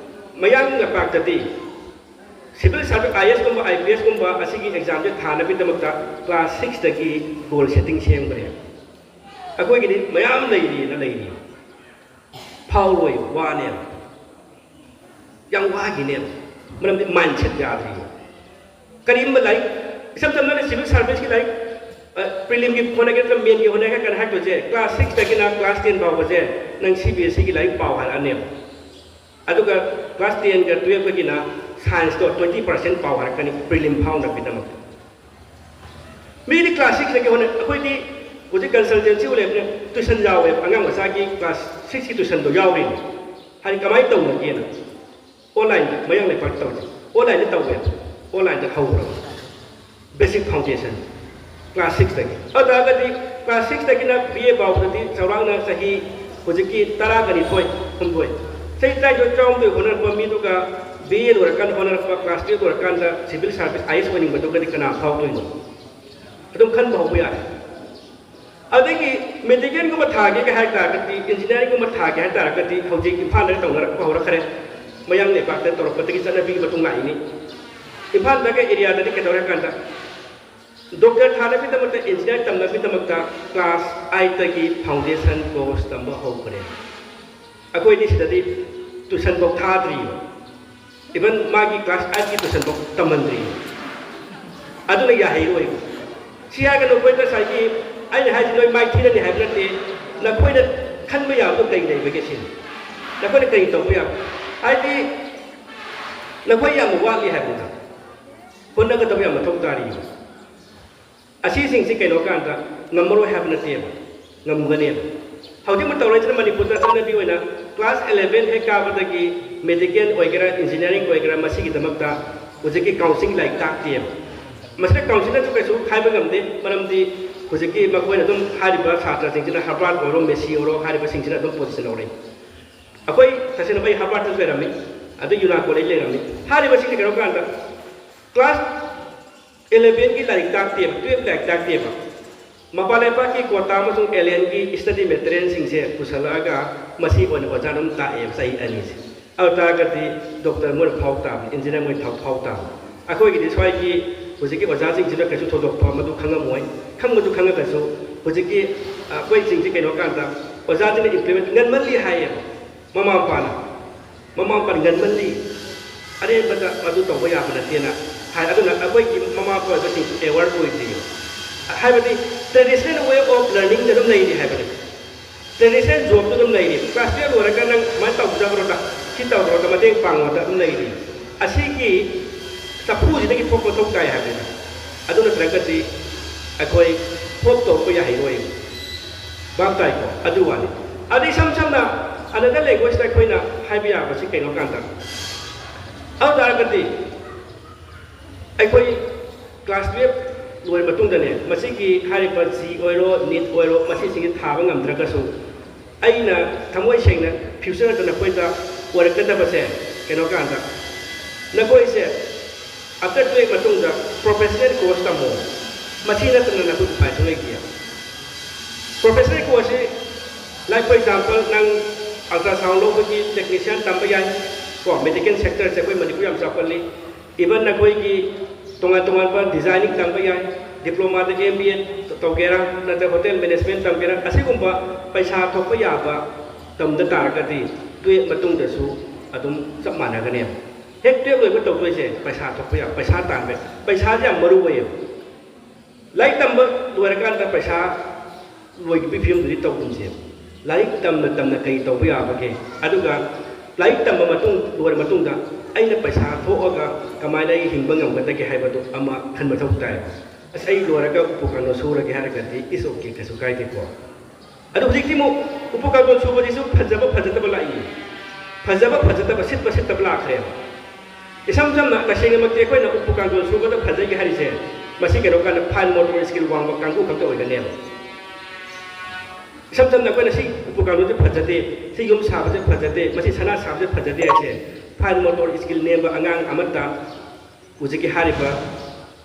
ꯃꯌꯥꯡ ꯂꯩꯄꯥꯛꯇꯗꯤ civil service, IASꯀꯨꯝꯕ, IPSꯀꯨꯝꯕ ꯑꯁꯤꯒꯤ examꯁꯦ ꯊꯥꯅꯕꯒꯤꯗꯃꯛꯇ class sixꯇꯒꯤ goal setting ꯁꯦꯝꯈ꯭ꯔꯦ꯫ ꯑꯩꯈꯣꯏꯒꯤꯗꯤ ꯃꯌꯥꯝ ꯂꯩꯔꯤꯅ ꯂꯩꯔꯤ, ꯐꯥꯎꯔꯣꯏ, ꯋꯥꯅꯦꯕ, ꯌꯥꯝ ꯋꯥꯈꯤꯅꯦꯕ꯫ ꯃꯔꯝꯗꯤ mindset ꯌꯥꯗ꯭ꯔꯤ꯫ ꯀꯔꯤꯒꯨꯝꯕ ꯂꯥꯏꯔꯤꯛ, ꯏꯁꯝ ꯁꯝꯅ civil serviceꯀꯤ ꯂꯥꯏꯔꯤꯛ, ꯑ, preliminary ꯍꯣꯠꯅꯒꯦ ꯅꯠꯇ꯭ꯔꯒ mainꯒꯤ ꯍꯣꯠꯅꯒꯦ ꯀꯥꯏꯅ ꯍꯥꯏꯔꯛꯇꯣꯏꯁꯦ, class sixꯇꯒꯤꯅ class ten ꯐꯥꯎꯕꯁꯦ ꯅꯪ CBSEꯒꯤ ꯂꯥꯏꯔꯤꯛ ꯄꯥꯎ ꯍꯥꯏꯔꯛꯑꯅꯦꯕ꯫ ꯑꯗꯨꯒ class tenꯒ twelveꯀꯒꯤꯅ scienceꯇꯣ twenty percent ꯄꯥꯎ ꯍꯥꯏꯔꯛꯀꯅꯤ prelim ꯐꯥꯎꯅꯕꯒꯤꯗꯃꯛꯇ꯫ ꯃꯤꯗꯤ class sixꯇꯒꯤ ꯍꯣꯠꯅꯩ, ꯑꯩꯈꯣꯏꯗꯤ ꯍꯧꯖꯤꯛ consultancy ꯂꯩꯕꯅꯤꯅ tuition ꯌꯥꯎꯋꯦꯕ, ꯑꯉꯥꯡ ꯃꯆꯥꯒꯤ class sixꯀꯤ tuitionꯗꯣ ꯌꯥꯎꯔꯤꯅꯤ꯫ ꯍꯥꯏꯗꯤ ꯀꯃꯥꯏꯅ ꯇꯧꯅꯒꯦꯅ, onlineꯗ, ꯃꯌꯥꯡ ꯂꯩꯄꯥꯛꯇ ꯇꯧꯔꯤꯁꯦ, onlineꯗ ꯇꯧꯋꯦꯕ, onlineꯗ ꯍꯧꯈ꯭ꯔꯕ꯫ Basic foundation, class sixꯇꯒꯤ꯫ ꯑꯗꯨ ꯇꯥꯔꯒꯗꯤ class sixꯇꯒꯤꯅ BA ꯐꯥꯎꯕꯗꯗꯤ ꯆꯥꯎꯔꯥꯛꯅ ꯆꯍꯤ ꯍꯧꯖꯤꯛꯀꯤ ꯇꯔꯥꯒ ꯅꯤꯊꯣꯏ, ꯍꯨꯝꯗꯣꯏ, ꯆꯍꯤ ꯇꯔꯥꯅꯤꯊꯣꯏ ꯇꯔꯥꯍꯨꯝꯗꯣꯏ ꯍꯣꯠꯅꯔꯛꯄ ꯃꯤꯗꯨꯒ ꯕꯤ ꯑꯦ ꯂꯣꯏꯔꯀꯥꯟꯗ ꯍꯣꯠꯅꯔꯛꯄ, ꯀ꯭ꯂꯥꯁ ꯇꯨꯌꯦꯜꯞ ꯂꯣꯏꯔꯀꯥꯟꯗ ꯁꯤꯚꯤꯜ ꯁꯥꯔꯚꯤꯁ ꯑꯥꯏ ꯑꯦꯁ ꯑꯣꯏꯅꯤꯡꯕꯗꯨꯒꯗꯤ ꯀꯅꯥ ꯐꯥꯎꯗꯣꯏꯅꯣ? ꯑꯗꯨꯝ ꯈꯟꯕ ꯍꯧꯕ ꯌꯥꯔꯦ꯫ ꯑꯗꯒꯤ ꯃꯦꯗꯤꯀꯦꯜꯒꯨꯝꯕ ꯊꯥꯒꯦꯒ ꯍꯥꯏ ꯇꯥꯔꯒꯗꯤ, ꯏꯟꯖꯤꯅꯤꯌꯥꯔꯤꯡꯒꯨꯝꯕ ꯊꯥꯒꯦ ꯍꯥꯏ ꯇꯥꯔꯒꯗꯤ ꯍꯧꯖꯤꯛ ꯏꯝꯐꯥꯜꯗ ꯇꯧꯅꯔꯛꯄ ꯍꯧꯔꯛꯈ꯭ꯔꯦ꯫ ꯃꯌꯥꯡ ꯂꯩꯕꯥꯛꯇ ꯇꯧꯔꯛꯄꯗꯒꯤ ꯆꯠꯅꯕꯤꯒꯤ ꯃꯇꯨꯡ ꯂꯥꯛꯏꯅꯤ꯫ ꯏꯝꯐꯥꯜꯗꯒ ꯑꯦꯔꯤꯌꯥꯗꯗꯤ ꯀꯩꯗꯧꯔꯦ ꯍꯥꯏ ꯀꯥꯟꯗ, ꯗꯣꯛꯇꯔ ꯊꯥꯅꯕꯒꯤꯗꯃꯛꯇ, ꯏꯟꯖꯤꯅꯤꯌꯥꯔ ꯇꯝꯅꯕꯒꯤꯗꯃꯛꯇ ꯀ꯭ꯂꯥꯁ ꯑꯥꯏꯠꯇꯒꯤ ꯐꯥꯎꯟꯗꯦꯁꯟ ꯀꯣꯔꯁ ꯇꯝꯕ ꯍꯧꯈ꯭ꯔꯦ꯫ ꯑꯩꯈꯣꯏꯗꯤ ꯁꯤꯗꯗꯤ ꯇꯨꯏꯁꯟꯐꯥꯎ ꯊꯥꯗ꯭ꯔꯤꯕ, ꯏꯚꯟ ꯃꯥꯒꯤ ꯀ꯭ꯂꯥꯁ ꯑꯥꯏꯠꯀꯤ ꯇꯨꯏꯁꯟꯐꯥꯎ ꯇꯝꯍꯟꯗ꯭ꯔꯤꯕ꯫ ꯑꯗꯨꯅ ꯌꯥꯍꯩꯔꯣꯏꯕ꯫ ꯁꯤ ꯍꯥꯏꯔꯒ ꯅꯈꯣꯏꯗ ꯉꯁꯥꯏꯒꯤ ꯑꯩꯅ ꯍꯥꯏꯁꯤ ꯅꯣꯏ ꯃꯥꯏꯊꯤꯔꯅꯤ ꯍꯥꯏꯕ ꯅꯠꯇꯦ꯫ ꯅꯈꯣꯏꯅ ꯈꯟꯕ ꯌꯥꯕꯗꯣ ꯀꯔꯤ ꯂꯩꯕꯒꯦ ꯁꯤꯅꯤ꯫ ꯅꯈꯣꯏꯅ ꯀꯔꯤ ꯇꯧꯕ ꯌꯥꯕ? ꯍꯥꯏꯗꯤ ꯅꯈꯣꯏ ꯌꯥꯝꯅ ꯋꯥꯠꯂꯤ ꯍꯥꯏꯕꯅꯤꯗ꯫ ꯍꯣꯠꯅꯒꯗꯕ ꯌꯥꯝ ꯃꯊꯧ ꯇꯥꯔꯤꯕ꯫ ꯑꯁꯤꯁꯤꯡꯁꯤ ꯀꯩꯅꯣ ꯀꯥꯟꯗ ꯉꯝꯃꯔꯣꯏ ꯍꯥꯏꯕ ꯅꯠꯇꯦꯕ, ꯉꯝꯒꯅꯦꯕ꯫ ꯍꯧꯖꯤꯛ ꯑꯃ ꯇꯧꯔꯛꯏꯁꯤꯅ ꯃꯅꯤꯄꯨꯔꯗ ꯆꯠꯅꯕꯤ ꯑꯣꯏꯅ ꯀ꯭ꯂꯥꯁ ꯑꯦꯂꯦꯚꯦꯟ ꯍꯦꯛ ꯀꯥꯕꯗꯒꯤ ꯃꯦꯗꯤꯀꯦꯜ ꯑꯣꯏꯒꯦꯔꯥ, ꯏꯟꯖꯤꯅꯤꯌꯥꯔꯤꯡ ꯑꯣꯏꯒꯦꯔꯥ, ꯃꯁꯤꯒꯤꯗꯃꯛꯇ ꯍꯧꯖꯤꯛꯀꯤ ꯀꯥꯎꯟꯁꯤꯜ ꯂꯥꯏꯔꯤꯛ ꯇꯥꯛꯇꯦꯕ꯫ ꯃꯁꯤꯗ ꯀꯥꯎꯟꯁꯤꯜꯅꯁꯨ ꯀꯩꯁꯨ ꯍꯥꯏꯕ ꯉꯝꯗꯦ, ꯃꯔꯝꯗꯤ ꯍꯧꯖꯤꯛꯀꯤ ꯃꯈꯣꯏꯅ ꯑꯗꯨꯝ ꯍꯥꯏꯔꯤꯕ ꯁꯥꯇ꯭ꯔꯁꯤꯡꯁꯤꯅ ꯍꯥꯔꯕꯥꯔꯠ ꯑꯣꯏꯔꯣ, ꯃꯦꯁꯤ ꯑꯣꯏꯔꯣ ꯍꯥꯏꯔꯤꯕꯁꯤꯡꯁꯤꯅ ꯑꯗꯨꯝ ꯄꯣꯖꯤꯁꯟ ꯂꯧꯔꯛꯏ꯫ ꯑꯩꯈꯣꯏ ꯇꯁꯦꯡꯅ ꯑꯩ ꯍꯥꯔꯕꯥꯔꯠꯇꯁꯨ ꯂꯩꯔꯝꯃꯤ, ꯑꯗꯨ ꯌꯨꯅꯥꯀꯣꯗꯁꯨ ꯂꯩꯔꯝꯃꯤ꯫ ꯍꯥꯏꯔꯤꯕꯁꯤꯡꯁꯤ ꯀꯩꯅꯣ ꯀꯥꯟꯗ ꯀ꯭ꯂꯥꯁ ꯑꯦꯂꯦꯚꯦꯟꯒꯤ ꯂꯥꯏꯔꯤꯛ ꯇꯥꯛꯇꯦꯕ, ꯇꯨꯌꯦꯜꯞ ꯂꯥꯏꯔꯤꯛ ꯇꯥꯛꯇꯦꯕ꯫ ꯃꯄꯥꯟ ꯂꯩꯕꯥꯛꯀꯤ ꯀ꯭ꯋꯥꯇꯥ ꯑꯃꯁꯨꯡ ꯑꯦꯂꯦꯟꯒꯤ ꯁ꯭ꯇꯗꯤ ꯃꯦꯇꯔꯤꯌꯦꯜꯁꯤꯡꯁꯦ ꯄꯨꯁꯜꯂꯛꯑꯒ ꯃꯁꯤ ꯑꯣꯏꯅ ꯑꯣꯖꯥꯅ ꯑꯗꯨꯝ ꯇꯥꯛꯑꯦꯕ ꯆꯍꯤ ꯑꯅꯤꯁꯦ꯫ ꯑꯗꯨ ꯇꯥꯔꯒꯗꯤ ꯗꯣꯛꯇꯔ ꯃꯣꯏꯅ ꯐꯥꯎ ꯇꯥꯕꯅꯤ, ꯏꯟꯖꯤꯅꯤꯌꯥꯔ ꯃꯣꯏꯅ ꯐꯥꯎ ꯐꯥꯎ ꯇꯥꯕꯅꯤ꯫ ꯑꯩꯈꯣꯏꯒꯤꯗꯤ ꯁ꯭ꯋꯥꯏꯒꯤ ꯍꯧꯖꯤꯛꯀꯤ ꯑꯣꯖꯥꯁꯤꯡꯁꯤꯅ ꯀꯩꯁꯨ ꯊꯣꯏꯗꯣꯛꯄ ꯃꯗꯨ ꯈꯪꯉꯝꯃꯣꯏ꯫ ꯈꯪꯕꯁꯨ ꯈꯪꯉꯒꯁꯨ ꯍꯧꯖꯤꯛꯀꯤ, ꯑ, ꯑꯩꯈꯣꯏꯁꯤꯡꯁꯤ ꯀꯩꯅꯣ ꯀꯥꯟꯗ ꯑꯣꯖꯥꯁꯤꯡꯅ ꯏꯝꯄ꯭ꯂꯤꯃꯦꯟ ꯉꯟꯃꯜꯂꯤ ꯍꯥꯏꯌꯦꯕ꯫ ꯃꯃꯥ ꯃꯄꯥꯅ, ꯃꯃꯥ ꯃꯄꯥꯅ ꯉꯟꯃꯜꯂꯤ, ꯑꯔꯦꯝꯕꯗ ꯃꯗꯨ ꯇꯧꯕ ꯌꯥꯕ ꯅꯠꯇꯦꯅ ꯍꯥꯏ꯫ ꯑꯗꯨꯅ ꯑꯩꯈꯣꯏꯒꯤ ꯃꯃꯥ ꯃꯄꯥ ꯑꯣꯏꯕꯁꯤꯡꯁꯨ ꯑꯦꯋꯥꯔ ꯑꯣꯏꯗ꯭ꯔꯤꯕ꯫ ꯍꯥꯏꯕꯗꯤ traditional way of learningꯗ ꯑꯗꯨꯝ ꯂꯩꯔꯤ ꯍꯥꯏꯕꯅꯤ꯫ Traditional jobꯇ ꯑꯗꯨꯝ ꯂꯩꯔꯤ꯫ ꯀ꯭ꯂꯥꯁ ꯇꯨꯌꯦꯜꯞ ꯂꯣꯏꯔꯒ ꯅꯪ ꯁꯨꯃꯥꯏꯅ ꯇꯧꯖꯕ꯭ꯔꯣꯗ, ꯁꯤ ꯇꯧꯖꯕ꯭ꯔꯣꯗ, ꯃꯇꯦꯡ ꯄꯥꯡꯉꯣꯗ ꯑꯗꯨꯝ ꯂꯩꯔꯤ꯫ ꯑꯁꯤꯒꯤ ꯆꯐꯨꯁꯤꯗꯒꯤ ꯊꯣꯛꯄ ꯃꯊꯧ ꯇꯥꯏ ꯍꯥꯏꯕꯅꯤꯗ꯫ ꯑꯗꯨ ꯅꯠꯇ꯭ꯔꯒꯗꯤ ꯑꯩꯈꯣꯏ ꯍꯣꯞ ꯇꯧꯔꯛꯄ ꯌꯥꯍꯩꯔꯣꯏ꯫ ꯚꯥꯞ ꯇꯥꯏꯀꯣ? ꯑꯗꯨ ꯋꯥꯅꯤ꯫ ꯑꯗ ꯏꯁꯝ ꯁꯝꯅ another languageꯇ ꯑꯩꯈꯣꯏꯅ ꯍꯥꯏꯕ ꯌꯥꯕꯁꯤ ꯀꯩꯅꯣ ꯀꯥꯟꯗ, ꯑꯗꯨ ꯇꯥꯔꯒꯗꯤ ꯑꯩꯈꯣꯏ ꯀ꯭ꯂꯥꯁ ꯇꯨꯌꯦꯜꯞ ꯂꯣꯏꯔ ꯃꯇꯨꯡꯗꯅꯦ, ꯃꯁꯤꯒꯤ ꯍꯥꯏꯔꯤꯕ ꯖꯤ ꯑꯣꯏꯔꯣ, ꯅꯤꯠ ꯑꯣꯏꯔꯣ, ꯃꯁꯤꯁꯤꯡꯁꯤ ꯊꯥꯕ ꯉꯝꯗ꯭ꯔꯒꯁꯨ, ꯑꯩꯅ ꯊꯃꯣꯏ ꯁꯦꯡꯅ futureꯗ ꯅꯈꯣꯏꯗ ꯑꯣꯏꯔꯛꯀꯗꯕꯁꯦ ꯀꯩꯅꯣ ꯀꯥꯟꯗ ꯅꯈꯣꯏꯁꯦ after twelve ꯃꯇꯨꯡꯗ professional course ꯇꯝꯃꯣ꯫ ꯃꯁꯤ ꯅꯠꯇꯅ ꯅꯈꯣꯏ ꯎꯄꯥꯏ ꯁꯨꯡꯂꯩꯇꯦ꯫ Professional course ꯁꯤ, like for example, ꯅꯪ ultrasound ꯂꯧꯕꯒꯤ technician ꯇꯝꯕ ꯌꯥꯏ꯫ ꯀꯣ, medical sector ꯁꯦ ꯑꯩꯈꯣꯏ ꯃꯅꯤꯄꯨꯔ ꯌꯥꯝ ꯆꯥꯎꯈꯠꯂꯤ꯫ Even ꯅꯈꯣꯏꯒꯤ ꯇꯣꯉꯥꯟ ꯇꯣꯉꯥꯟꯕ designing ꯇꯝꯕ ꯌꯥꯏ, diploma the M B A ꯇꯧꯒꯦꯔꯥ, ꯅꯠꯇ꯭ꯔꯒ hotel management ꯇꯝꯒꯦꯔꯥ, ꯑꯁꯤꯒꯨꯝꯕ ꯄꯩꯁꯥ ꯊꯣꯛꯄ ꯌꯥꯕ ꯇꯝꯗ ꯇꯥꯔꯒꯗꯤ twelve ꯃꯇꯨꯡꯗꯁꯨ ꯑꯗꯨꯝ ꯆꯞ ꯃꯥꯟꯅꯒꯅꯦꯕ꯫ ꯍꯦꯛ twelve ꯂꯣꯏꯕ ꯇꯧꯗꯣꯏꯁꯦ ꯄꯩꯁꯥ ꯊꯣꯛꯄ ꯌꯥꯕ, ꯄꯩꯁꯥ ꯇꯥꯟꯕ, ꯄꯩꯁꯥꯁꯦ ꯌꯥꯝ ꯃꯔꯨ ꯑꯣꯏꯌꯦꯕ꯫ ꯂꯥꯏꯔꯤꯛ ꯇꯝꯕ ꯂꯣꯏꯔꯀꯥꯟꯗ ꯄꯩꯁꯥ ꯂꯣꯏꯕꯒꯤ ꯐꯤꯕꯝꯗꯨꯗꯤ ꯇꯧꯒꯨꯝꯁꯦꯕ꯫ ꯂꯥꯏꯔꯤꯛ ꯇꯝꯅ ꯇꯝꯅ ꯀꯔꯤ ꯇꯧꯕ ꯌꯥꯕꯒꯦ? ꯑꯗꯨꯒ ꯂꯥꯏꯔꯤꯛ ꯇꯝꯕ ꯃꯇꯨꯡ, ꯂꯣꯏꯔ ꯃꯇꯨꯡꯗ ꯑꯩꯅ ꯄꯩꯁꯥ ꯊꯣꯛꯑꯒ ꯀꯃꯥꯏꯅ ꯑꯩ ꯍꯤꯡꯕ ꯉꯝꯒꯗꯒꯦ ꯍꯥꯏꯕꯗꯨ ꯑꯃ ꯈꯟꯕ ꯃꯊꯧ ꯇꯥꯏ꯫ ꯑꯁ, ꯑꯩ ꯂꯣꯏꯔꯒ ꯎꯄꯨ ꯀꯥꯡꯗꯣꯟ ꯁꯨꯔꯒꯦ ꯍꯥꯏꯔꯒꯗꯤ it's okay, ꯀꯩꯁꯨ ꯀꯥꯏꯗꯦꯀꯣ꯫ ꯑꯗꯨ ꯍꯧꯖꯤꯛꯇꯤ ꯑꯃꯨꯛ ꯎꯄꯨ ꯀꯥꯡꯗꯣꯟ ꯁꯨꯕꯗꯤꯁꯨ ꯐꯖꯕ ꯐꯖꯗꯕ ꯂꯥꯛꯏ꯫ ꯐꯖꯕ ꯐꯖꯗꯕ, ꯁꯤꯠꯄ ꯁꯤꯠꯇꯕ ꯂꯥꯛꯈ꯭ꯔꯦꯕ꯫ ꯏꯁꯝ ꯁꯝꯅ, ꯇꯁꯦꯡꯅꯃꯛꯇꯤ ꯑꯩꯈꯣꯏꯅ ꯎꯄꯨ ꯀꯥꯡꯗꯣꯟ ꯁꯨꯕꯗ ꯐꯖꯩ ꯍꯥꯏꯔꯤꯁꯦ, ꯃꯁꯤ ꯀꯩꯅꯣ ꯀꯥꯟꯗ fine motor skill ꯋꯥꯡꯕ ꯀꯥꯡꯕꯨ ꯈꯛꯇ ꯑꯣꯏꯒꯅꯦꯕ꯫ ꯏꯁꯝ ꯁꯝꯅ ꯑꯩꯈꯣꯏꯅ ꯁꯤ ꯎꯄꯨ ꯀꯥꯡꯗꯣꯟꯁꯦ ꯐꯖꯗꯦ, ꯁꯤ ꯌꯨꯝ ꯁꯥꯕꯁꯦ ꯐꯖꯗꯦ, ꯃꯁꯤ ꯁꯅꯥ ꯁꯥꯕꯁꯦ ꯐꯖꯗꯦ ꯍꯥꯏꯁꯦ, fine motor skill ꯅꯦꯝꯕ ꯑꯉꯥꯡ ꯑꯃꯠꯇ ꯍꯧꯖꯤꯛꯀꯤ ꯍꯥꯏꯔꯤꯕ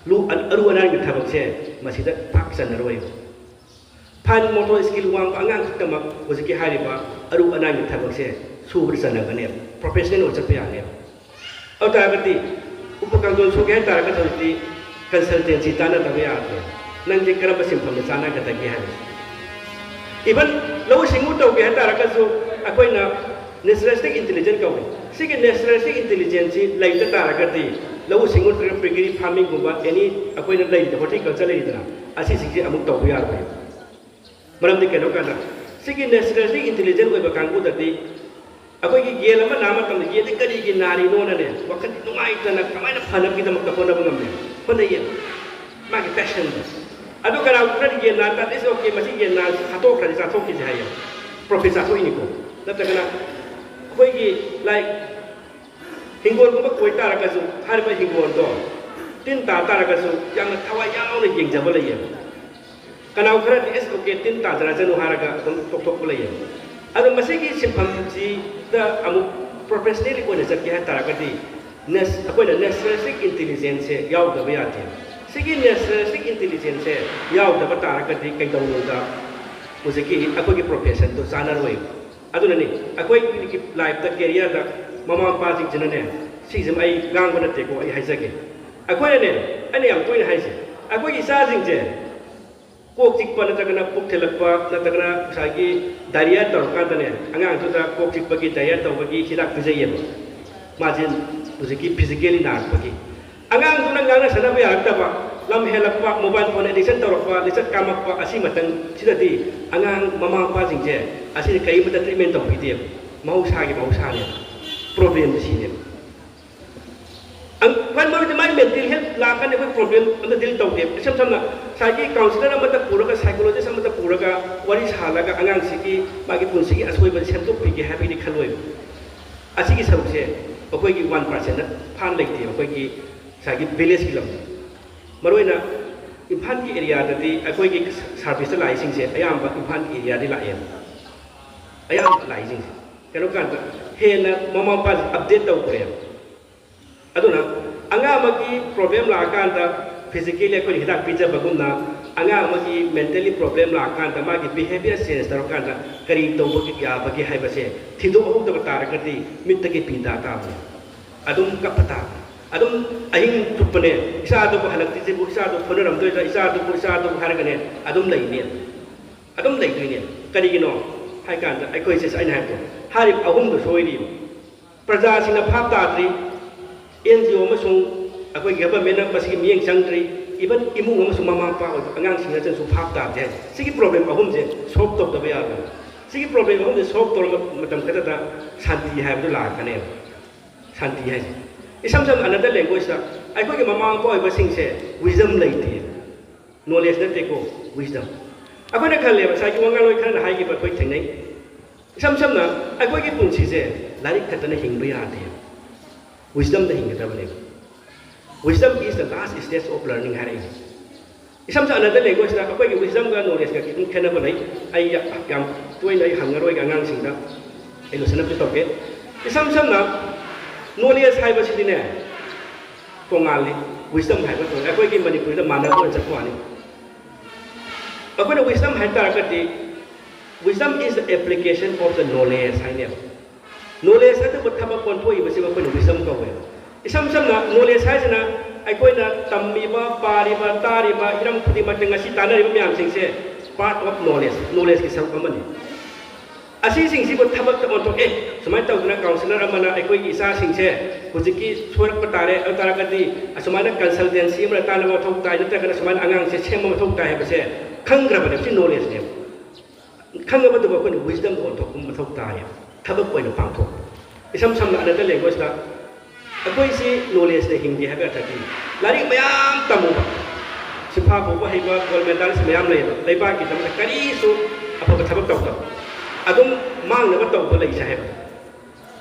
ꯂꯨ-, ꯑꯔꯨ ꯑꯅꯥꯏꯒꯤ ꯊꯕꯛꯁꯦ ꯃꯁꯤꯗ ꯄꯥꯛ ꯆꯟꯅꯔꯣꯏꯕ꯫ Fine motor skill ꯋꯥꯡꯕ ꯑꯉꯥꯡ ꯈꯛꯇꯃꯛ ꯍꯧꯖꯤꯛꯀꯤ ꯍꯥꯏꯔꯤꯕ ꯑꯔꯨ ꯑꯅꯥꯏꯒꯤ ꯊꯕꯛꯁꯦ ꯁꯨꯕꯗ ꯆꯟꯅꯒꯅꯦꯕ, professional ꯑꯣꯏ ꯆꯠꯄ ꯌꯥꯅꯦꯕ꯫ ꯑꯗꯨ ꯇꯥꯔꯒꯗꯤ ꯎꯄꯨ ꯀꯥꯡꯊꯣꯟ ꯁꯨꯒꯦ ꯍꯥꯏ ꯇꯥꯔꯒꯗꯤ ꯍꯧꯖꯤꯛꯇꯤ consultancy ꯇꯥꯟꯅꯗꯕ ꯌꯥꯗ꯭ꯔꯦ꯫ ꯅꯪꯁꯦ ꯀꯔꯝꯕ ꯁꯤꯟꯐꯝꯗ ꯆꯥꯟꯅꯒꯗꯒꯦ ꯍꯥꯏꯕꯁꯦ꯫ Even ꯂꯧꯎ ꯁꯤꯡꯎ ꯇꯧꯒꯦ ꯍꯥꯏ ꯇꯥꯔꯒꯁꯨ ꯑꯩꯈꯣꯏꯅ naturalistic intelligence ꯀꯧꯏ꯫ ꯁꯤꯒꯤ naturalistic intelligence ꯁꯤ ꯂꯩꯇ ꯇꯥꯔꯒꯗꯤ ꯂꯧꯎ ꯁꯤꯡꯎ ꯅꯠꯇ꯭ꯔꯒ piggery farming ꯒꯨꯝꯕ any ꯑꯩꯈꯣꯏꯅ ꯂꯩꯔꯤꯗ horticulture ꯂꯩꯔꯤꯗꯅ, ꯑꯁꯤꯁꯤꯡꯁꯦ ꯑꯃꯨꯛ ꯇꯧꯕ ꯌꯥꯔꯣꯏ꯫ ꯃꯔꯝꯗꯤ ꯀꯩꯅꯣ ꯀꯥꯟꯗ ꯁꯤꯒꯤ naturalistic intelligence ꯑꯣꯏꯕ ꯀꯥꯡꯕꯨꯗꯗꯤ ꯑꯩꯈꯣꯏꯒꯤ ꯌꯦꯟ ꯑꯃ ꯅꯥ ꯃꯇꯝꯗ ꯌꯦꯟꯁꯦ ꯀꯔꯤꯒꯤ ꯅꯥꯔꯤꯅꯣꯅꯅꯦ ꯋꯥꯈꯜ ꯅꯨꯡꯉꯥꯏꯇꯅ ꯀꯃꯥꯏꯅ ꯐꯅꯕꯒꯤꯗꯃꯛꯇ ꯍꯣꯠꯅꯕ ꯉꯝꯃꯦ? ꯍꯣꯠꯅꯩꯌꯦ꯫ ꯃꯥꯒꯤ passion ꯗꯣ꯫ ꯑꯗꯨ ꯀꯅꯥꯒꯨꯝꯕ ꯈꯔꯗꯤ ꯌꯦꯟ ꯅꯥ ꯇꯥꯔꯗꯤ, "It's okay, ꯃꯁꯤ ꯌꯦꯟ ꯅꯥ ꯍꯥꯠꯇꯣꯛꯈ꯭ꯔꯗꯤ ꯆꯥꯊꯣꯛꯈꯤꯁꯦ" ꯍꯥꯏꯌꯦ꯫ Profit ꯆꯥꯊꯣꯛꯏꯅꯤꯀꯣ꯫ ꯅꯠꯇ꯭ꯔꯒꯅ ꯑꯩꯈꯣꯏꯒꯤ, like, ꯍꯤꯡꯒꯣꯜꯒꯨꯝꯕ ꯀꯣꯏ ꯇꯥꯔꯒꯁꯨ ꯍꯥꯏꯔꯤꯕ ꯍꯤꯡꯒꯣꯜꯗꯣ ꯇꯤꯟ ꯇꯥ ꯇꯥꯔꯒꯁꯨ ꯌꯥꯝꯅ ꯊꯋꯥꯏ ꯌꯥꯎꯅ ꯌꯦꯡꯖꯕ ꯂꯩꯌꯦꯕ꯫ ꯀꯅꯥꯒꯨꯝꯕ ꯈꯔꯗꯤ "It's okay, ꯇꯤꯟ ꯇꯥꯖꯔꯁꯅꯨ" ꯍꯥꯏꯔꯒ ꯑꯗꯨꯝ ꯇꯣꯛꯊꯣꯛꯄ ꯂꯩꯌꯦꯕ꯫ ꯑꯗꯣ ꯃꯁꯤꯒꯤ ꯁꯤꯟꯐꯝꯁꯤꯗ ꯑꯃꯨꯛ ꯄ꯭ꯔꯣꯐꯦꯁꯅꯦꯜꯂꯤ ꯑꯣꯏꯅ ꯆꯠꯀꯦ ꯍꯥꯏ ꯇꯥꯔꯒꯗꯤ ꯅꯦꯁ ꯑꯩꯈꯣꯏꯅ ꯅꯦꯆꯔꯦꯂꯤꯁꯇꯤꯛ ꯏꯟꯇꯦꯂꯤꯖꯦꯟꯁꯁꯦ ꯌꯥꯎꯗꯕ ꯌꯥꯗꯦ꯫ ꯁꯤꯒꯤ ꯅꯦꯆꯔꯦꯂꯤꯁꯇꯤꯛ ꯏꯟꯇꯦꯂꯤꯖꯦꯟꯁꯁꯦ ꯌꯥꯎꯗꯕ ꯇꯥꯔꯒꯗꯤ ꯀꯩꯗꯧꯅꯨꯡꯗ ꯍꯧꯖꯤꯛꯀꯤ ꯑꯩꯈꯣꯏꯒꯤ ꯄ꯭ꯔꯣꯐꯦꯁꯟꯗꯣ ꯆꯥꯟꯅꯔꯣꯏ꯫ ꯑꯗꯨꯅꯅꯤ ꯑꯩꯈꯣꯏꯒꯤ ꯂꯥꯏꯐꯇ, ꯀꯦꯔꯤꯌꯔꯗ ꯃꯃꯥ ꯃꯄꯥꯁꯤꯡꯁꯤꯅꯅꯦ, ꯁꯤꯁꯤꯃ ꯑꯩ ꯉꯥꯡꯕ ꯅꯠꯇꯦꯀꯣ, ꯑꯩ ꯍꯥꯏꯖꯒꯦ꯫ ꯑꯩꯈꯣꯏꯅꯅꯦ, ꯑꯩꯅ ꯌꯥꯝ ꯇꯣꯏꯅ ꯍꯥꯏꯁꯦ, ꯑꯩꯈꯣꯏꯒꯤ ꯏꯆꯥꯁꯤꯡꯁꯦ ꯀꯣꯛ ꯆꯤꯛꯄ ꯅꯠꯇ꯭ꯔꯒꯅ ꯄꯨꯛ ꯊꯤꯜꯂꯛꯄ ꯅꯠꯇ꯭ꯔꯒꯅ ꯉꯁꯥꯏꯒꯤ ꯗꯥꯏꯔꯤꯌꯥ ꯇꯧꯔꯀꯥꯟꯗꯅꯦ, ꯑꯉꯥꯡꯗꯨꯗ ꯀꯣꯛ ꯆꯤꯛꯄꯒꯤ, ꯗꯥꯏꯔꯤꯌꯥ ꯇꯧꯕꯒꯤ ꯍꯤꯗꯥꯛ ꯄꯤꯖꯩꯌꯦꯕ꯫ ꯃꯥꯁꯦ ꯍꯧꯖꯤꯛꯀꯤ ꯐꯤꯖꯤꯀꯦꯜꯂꯤ ꯅꯥꯔꯛꯄꯒꯤ꯫ ꯑꯉꯥꯡꯗꯨꯅ ꯉꯥꯡꯅ ꯁꯥꯟꯅꯕ ꯌꯥꯔꯛꯇꯕ, ꯂꯝ ꯍꯦꯜꯂꯛꯄ, ꯃꯣꯕꯥꯏꯜ ꯐꯣꯟ ꯑꯦꯗꯤꯛꯁꯟ ꯇꯧꯔꯛꯄ, ꯂꯤꯆꯠ ꯀꯥꯝꯃꯛꯄ, ꯑꯁꯤ ꯃꯇꯝꯁꯤꯗꯗꯤ ꯑꯉꯥꯡ ꯃꯃꯥ ꯃꯄꯥꯁꯤꯡꯁꯦ ꯑꯁꯤꯗꯤ ꯀꯔꯤꯃꯠꯇ ꯇ꯭ꯔꯤꯠꯃꯦꯟ ꯇꯧꯕꯤꯗꯦꯕ꯫ ꯃꯍꯧꯁꯥꯒꯤ ꯃꯍꯧꯁꯥꯅꯦꯕ꯫ ꯄ꯭ꯔꯣꯕ꯭ꯂꯦꯝꯁꯦ ꯁꯤꯅꯦꯕ꯫ ꯑꯪ-, ꯈ꯭ꯋꯥꯏ ꯃꯔꯨꯗꯤ ꯃꯥꯏ ꯃꯦꯟꯇꯦꯜ ꯍꯦꯜꯠ ꯂꯥꯛꯀꯥꯟꯗ ꯑꯩꯈꯣꯏ ꯄ꯭ꯔꯣꯕ꯭ꯂꯦꯝ ꯑꯝꯇ ꯗꯤꯜ ꯇꯧꯗꯦꯕ꯫ ꯏꯁꯝ ꯁꯝꯅ ꯉꯁꯥꯏꯒꯤ ꯀꯥꯎꯟꯁꯤꯂꯔ ꯑꯃꯗ ꯄꯨꯔꯒ, ꯁꯥꯏꯀꯣꯂꯣꯖꯤꯁ ꯑꯃꯗ ꯄꯨꯔꯒ ꯋꯥꯔꯤ ꯁꯥꯍꯜꯂꯒ ꯑꯉꯥꯡꯁꯤꯒꯤ ꯃꯥꯒꯤ ꯄꯨꯟꯁꯤꯒꯤ ꯑꯁꯣꯏꯕꯁꯦ ꯁꯦꯝꯗꯣꯛꯄꯤꯒꯦ ꯍꯥꯏꯕꯒꯤꯗꯤ ꯈꯜꯂꯣꯏꯕ꯫ ꯑꯁꯤꯒꯤ ꯁꯔꯨꯛꯁꯦ ꯑꯩꯈꯣꯏꯒꯤ ꯋꯥꯟ ꯄꯥꯔꯁꯦꯟꯗ ꯐꯥꯅ ꯂꯩꯇꯦꯕ ꯑꯩꯈꯣꯏꯒꯤ ꯉꯁꯥꯏꯒꯤ ꯚꯤꯂꯦꯖꯀꯤ ꯂꯝꯗ꯫ ꯃꯔꯨꯑꯣꯏꯅ ꯏꯝꯐꯥꯜꯒꯤ ꯑꯦꯔꯤꯌꯥꯗꯗꯤ ꯑꯩꯈꯣꯏꯒꯤ ꯁꯥꯔꯚꯤꯁꯇ ꯂꯥꯛꯏꯁꯤꯡꯁꯦ ꯑꯌꯥꯝꯕ ꯏꯝꯐꯥꯜꯒꯤ ꯑꯦꯔꯤꯌꯥꯗꯤ ꯂꯥꯛꯑꯦꯕ꯫ ꯑꯌꯥꯝꯕ ꯂꯥꯛꯏꯁꯤꯡꯁꯦ ꯀꯩꯅꯣ ꯀꯥꯟꯗ ꯍꯦꯟꯅ ꯃꯃꯥ ꯃꯄꯥꯁꯦ ꯑꯞꯗꯦꯠ ꯇꯧꯈ꯭ꯔꯦꯕ꯫ ꯑꯗꯨꯅ ꯑꯉꯥꯡ ꯑꯃꯒꯤ ꯄ꯭ꯔꯣꯕ꯭ꯂꯦꯝ ꯂꯥꯛꯑꯀꯥꯟꯗ ꯐꯤꯖꯤꯀꯦꯜꯂꯤ ꯑꯩꯈꯣꯏꯅ ꯍꯤꯗꯥꯛ ꯄꯤꯖꯕꯒꯨꯝꯅ, ꯑꯉꯥꯡ ꯑꯃꯒꯤ ꯃꯦꯟꯇꯦꯜꯂꯤ ꯄ꯭ꯔꯣꯕ꯭ꯂꯦꯝ ꯂꯥꯛꯑꯀꯥꯟꯗ ꯃꯥꯒꯤ ꯕꯤꯍꯦꯕꯤꯌꯔ ꯆꯦꯟꯖ ꯇꯧꯔꯀꯥꯟꯗ ꯀꯔꯤ ꯇꯧꯕ ꯌꯥꯕꯒꯦ ꯍꯥꯏꯕꯁꯦ ꯊꯤꯗꯣꯛꯍꯧꯗꯕ ꯇꯥꯔꯒꯗꯤ ꯃꯤꯠꯇꯒꯤ ꯄꯤ ꯇꯥ ꯇꯥꯕꯅꯤ꯫ ꯑꯗꯨꯝ ꯀꯞꯄ ꯇꯥꯕꯅꯤ꯫ ꯑꯗꯨꯝ ꯑꯍꯤꯡ ꯆꯨꯞꯄꯅꯦ, "ꯏꯆꯥꯗꯨꯕꯨ ꯍꯜꯂꯛꯇ꯭ꯔꯤꯁꯤꯕꯨ, ꯏꯆꯥꯗꯨ ꯐꯨꯅꯔꯝꯗꯣꯏꯗ꯭ꯔꯥ, ꯏꯆꯥꯗꯨꯕꯨ, ꯏꯆꯥꯗꯨꯕꯨ" ꯍꯥꯏꯔꯒꯅꯦ ꯑꯗꯨꯝ ꯂꯩꯅꯦ꯫ ꯑꯗꯨꯝ ꯂꯩꯗꯣꯏꯅꯦ꯫ ꯀꯔꯤꯒꯤꯅꯣ ꯍꯥꯏ ꯀꯥꯟꯗ ꯑꯩꯈꯣꯏꯁꯦ ꯑꯩꯅ ꯍꯥꯏꯕꯗꯣ, ꯍꯥꯏꯔꯤꯕ ꯑꯍꯨꯝꯗꯣ ꯁꯣꯏꯔꯤꯕ꯫ ꯄ꯭ꯔꯖꯥꯁꯤꯡꯅ ꯚꯥꯞ ꯇꯥꯗ꯭ꯔꯤ, ꯑꯦꯟ ꯖꯤ ꯑꯣ ꯑꯃꯁꯨꯡ ꯑꯩꯈꯣꯏ ꯒꯚꯔꯟꯃꯦꯟꯠꯅ ꯃꯁꯤꯒꯤ ꯃꯤꯠꯌꯦꯡ ꯆꯪꯗ꯭ꯔꯤ, ꯏꯚꯟ ꯏꯃꯨꯡ ꯑꯃꯁꯨꯡ ꯃꯃꯥ ꯃꯄꯥ ꯑꯣꯏꯕ ꯑꯉꯥꯡꯁꯤꯡꯅꯁꯨ ꯚꯥꯞ ꯇꯥꯗꯦ ꯍꯥꯏ꯫ ꯁꯤꯒꯤ ꯄ꯭ꯔꯣꯕ꯭ꯂꯦꯝ ꯑꯍꯨꯝꯁꯦ ꯁꯣꯜꯕ ꯇꯧꯗꯕ ꯌꯥꯔꯣꯏ꯫ ꯁꯤꯒꯤ ꯄ꯭ꯔꯣꯕ꯭ꯂꯦꯝ ꯑꯍꯨꯝꯁꯦ ꯁꯣꯜꯕ ꯇꯧꯔꯕ ꯃꯇꯝ ꯈꯛꯇꯗ ꯁꯥꯟꯇꯤ ꯍꯥꯏꯕꯗꯨ ꯂꯥꯛꯀꯅꯦꯕ꯫ ꯁꯥꯟꯇꯤ ꯍꯥꯏꯁꯦ ꯏꯁꯝ ꯁꯝꯅ ꯑꯅꯗꯔ ꯂꯦꯡꯒ꯭ꯋꯦꯖꯇ ꯑꯩꯈꯣꯏꯒꯤ ꯃꯃꯥ ꯃꯄꯥ ꯑꯣꯏꯕꯁꯤꯡꯁꯦ ꯋꯤꯖꯗꯝ ꯂꯩꯇꯦ꯫ ꯅꯣꯂꯦꯖ ꯅꯠꯇꯦꯀꯣ, ꯋꯤꯖꯗꯝ꯫ ꯑꯩꯈꯣꯏꯅ ꯈꯜꯂꯦꯕ, ꯉꯁꯥꯏꯒꯤ ꯋꯥꯉꯥꯡꯂꯣꯏ ꯈꯔꯅ ꯍꯥꯏꯈꯤꯕ ꯑꯩꯈꯣꯏ ꯊꯦꯡꯅꯩ꯫ ꯏꯁꯝ ꯁꯝꯅ ꯑꯩꯈꯣꯏꯒꯤ ꯄꯨꯟꯁꯤꯁꯦ ꯂꯥꯏꯔꯤꯛ ꯈꯛꯇꯅ ꯍꯤꯡꯕ ꯌꯥꯗꯦ, ꯋꯤꯖꯗꯝꯗ ꯍꯤꯡꯒꯗꯕꯅꯦꯕ꯫ Wisdom is the last stage of learning ꯍꯥꯏꯔꯛꯏꯁꯦ꯫ ꯏꯁꯝ ꯁꯝꯅ ꯑꯅꯗꯔ ꯂꯦꯡꯒ꯭ꯋꯦꯖꯇ ꯑꯩꯈꯣꯏꯒꯤ ꯋꯤꯖꯗꯝꯒ ꯅꯣꯂꯦꯖꯀ ꯈꯤꯇꯪ ꯈꯦꯠꯅꯕ ꯂꯩ꯫ ꯑꯩ ꯌꯥ-, ꯌꯥꯝ ꯇꯣꯏꯅ ꯑꯩ ꯍꯪꯉꯔꯣꯏꯒꯦ ꯑꯉꯥꯡꯁꯤꯡꯗ, ꯑꯩ ꯂꯣꯏꯁꯤꯟꯅꯕꯗꯤ ꯇꯧꯒꯦ꯫ ꯏꯁꯝ ꯁꯝꯅ, ꯅꯣꯂꯦꯖ ꯍꯥꯏꯕꯁꯤꯗꯤꯅꯦ, ꯇꯣꯉꯥꯜꯂꯤ꯫ ꯋꯤꯁꯗꯝ ꯍꯥꯏꯕ ꯇꯣꯉꯥꯜꯂꯤ꯫ ꯑꯩꯈꯣꯏꯒꯤ ꯃꯅꯤꯄꯨꯔꯤꯗ ꯃꯥꯟꯅꯕ ꯑꯣꯏꯅ ꯆꯠꯄ ꯋꯥꯅꯤ꯫ ꯑꯩꯈꯣꯏꯅ ꯋꯤꯁꯗꯝ ꯍꯥꯏ ꯇꯥꯔꯒꯗꯤ, wisdom is the application of the knowledge ꯍꯥꯏꯅꯦꯕ꯫ ꯅꯣꯂꯦꯖ ꯍꯥꯏꯗꯨꯕꯨ ꯊꯕꯛ ꯑꯣꯟꯊꯣꯛꯏꯕꯁꯤꯕꯨ ꯑꯩꯈꯣꯏꯅ ꯋꯤꯁꯗꯝ ꯀꯧꯋꯦꯕ꯫ ꯏꯁꯝ ꯁꯝꯅ, ꯅꯣꯂꯦꯖ ꯍꯥꯏꯁꯤꯅ ꯑꯩꯈꯣꯏꯅ ꯇꯝꯃꯤꯕ, ꯄꯥꯔꯤꯕ, ꯇꯥꯔꯤꯕ ꯍꯤꯔꯝ ꯈꯨꯗꯤꯡꯃꯛꯇ ꯉꯁꯤ ꯇꯥꯟꯅꯔꯤꯕ ꯃꯌꯥꯝꯁꯤꯡꯁꯦ part of knowledge, ꯅꯣꯂꯦꯖꯀꯤ ꯁꯔꯨꯛ ꯑꯃꯅꯤ꯫ ꯑꯁꯤꯁꯤꯡꯁꯤꯕꯨ ꯊꯕꯛꯇ ꯑꯣꯟꯊꯣꯛꯑꯦ, ꯁꯨꯃꯥꯏꯅ ꯇꯧꯗꯅ ꯀꯥꯎꯟꯁꯤꯂꯔ ꯑꯃꯅ ꯑꯩꯈꯣꯏꯒꯤ ꯏꯆꯥꯁꯤꯡꯁꯦ ꯍꯧꯖꯤꯛꯀꯤ ꯁꯣꯏꯔꯛꯄ ꯇꯥꯔꯦ, ꯑꯗꯨ ꯇꯥꯔꯒꯗꯤ ꯑꯁꯨꯃꯥꯏꯅ ꯀꯟꯁꯜꯇꯦꯟꯁꯤ ꯑꯃ ꯇꯥꯟꯅꯕ ꯃꯊꯧ ꯇꯥꯏ, ꯅꯠꯇ꯭ꯔꯒꯅ ꯁꯨꯃꯥꯏꯅ ꯑꯉꯥꯡꯁꯦ ꯁꯦꯝꯕ ꯃꯊꯧ ꯇꯥꯏ ꯍꯥꯏꯕꯁꯦ ꯈꯪꯈ꯭ꯔꯕꯅꯦꯕ꯫ ꯁꯤ ꯅꯣꯂꯦꯖꯅꯦꯕ꯫ ꯈꯪꯉꯕꯗꯨꯕꯨ ꯑꯩꯈꯣꯏꯅ ꯋꯤꯁꯗꯝꯗ ꯑꯣꯟꯊꯣꯛꯄ ꯃꯊꯧ ꯇꯥꯏꯌꯦꯕ, ꯊꯕꯛ ꯑꯣꯏꯅ ꯄꯥꯡꯊꯣꯛꯄ꯫ ꯏꯁꯝ ꯁꯝꯅ ꯑꯅꯗꯔ ꯂꯦꯡꯒ꯭ꯋꯦꯖꯇ ꯑꯩꯈꯣꯏꯁꯤ ꯅꯣꯂꯦꯖꯅ ꯍꯤꯡꯗꯦ ꯍꯥꯏꯕ ꯑꯔꯊꯗꯤ, ꯂꯥꯏꯔꯤꯛ ꯃꯌꯥꯝ ꯇꯝꯃꯨꯕ, ꯁꯤꯐꯥ ꯄꯨꯕ ꯍꯩꯕ ꯒꯣꯜ ꯃꯦꯗꯥꯂꯤꯁ ꯃꯌꯥꯝ ꯂꯩꯌꯦꯕ, ꯂꯩꯕꯥꯛꯀꯤꯗꯃꯛꯇ ꯀꯔꯤꯁꯨ ꯑꯐꯕ ꯊꯕꯛ ꯇꯧꯗꯕ, ꯑꯗꯨꯝ ꯃꯥꯡꯅꯕ ꯇꯧꯕ ꯂꯩꯁꯦ ꯍꯥꯏꯕ꯫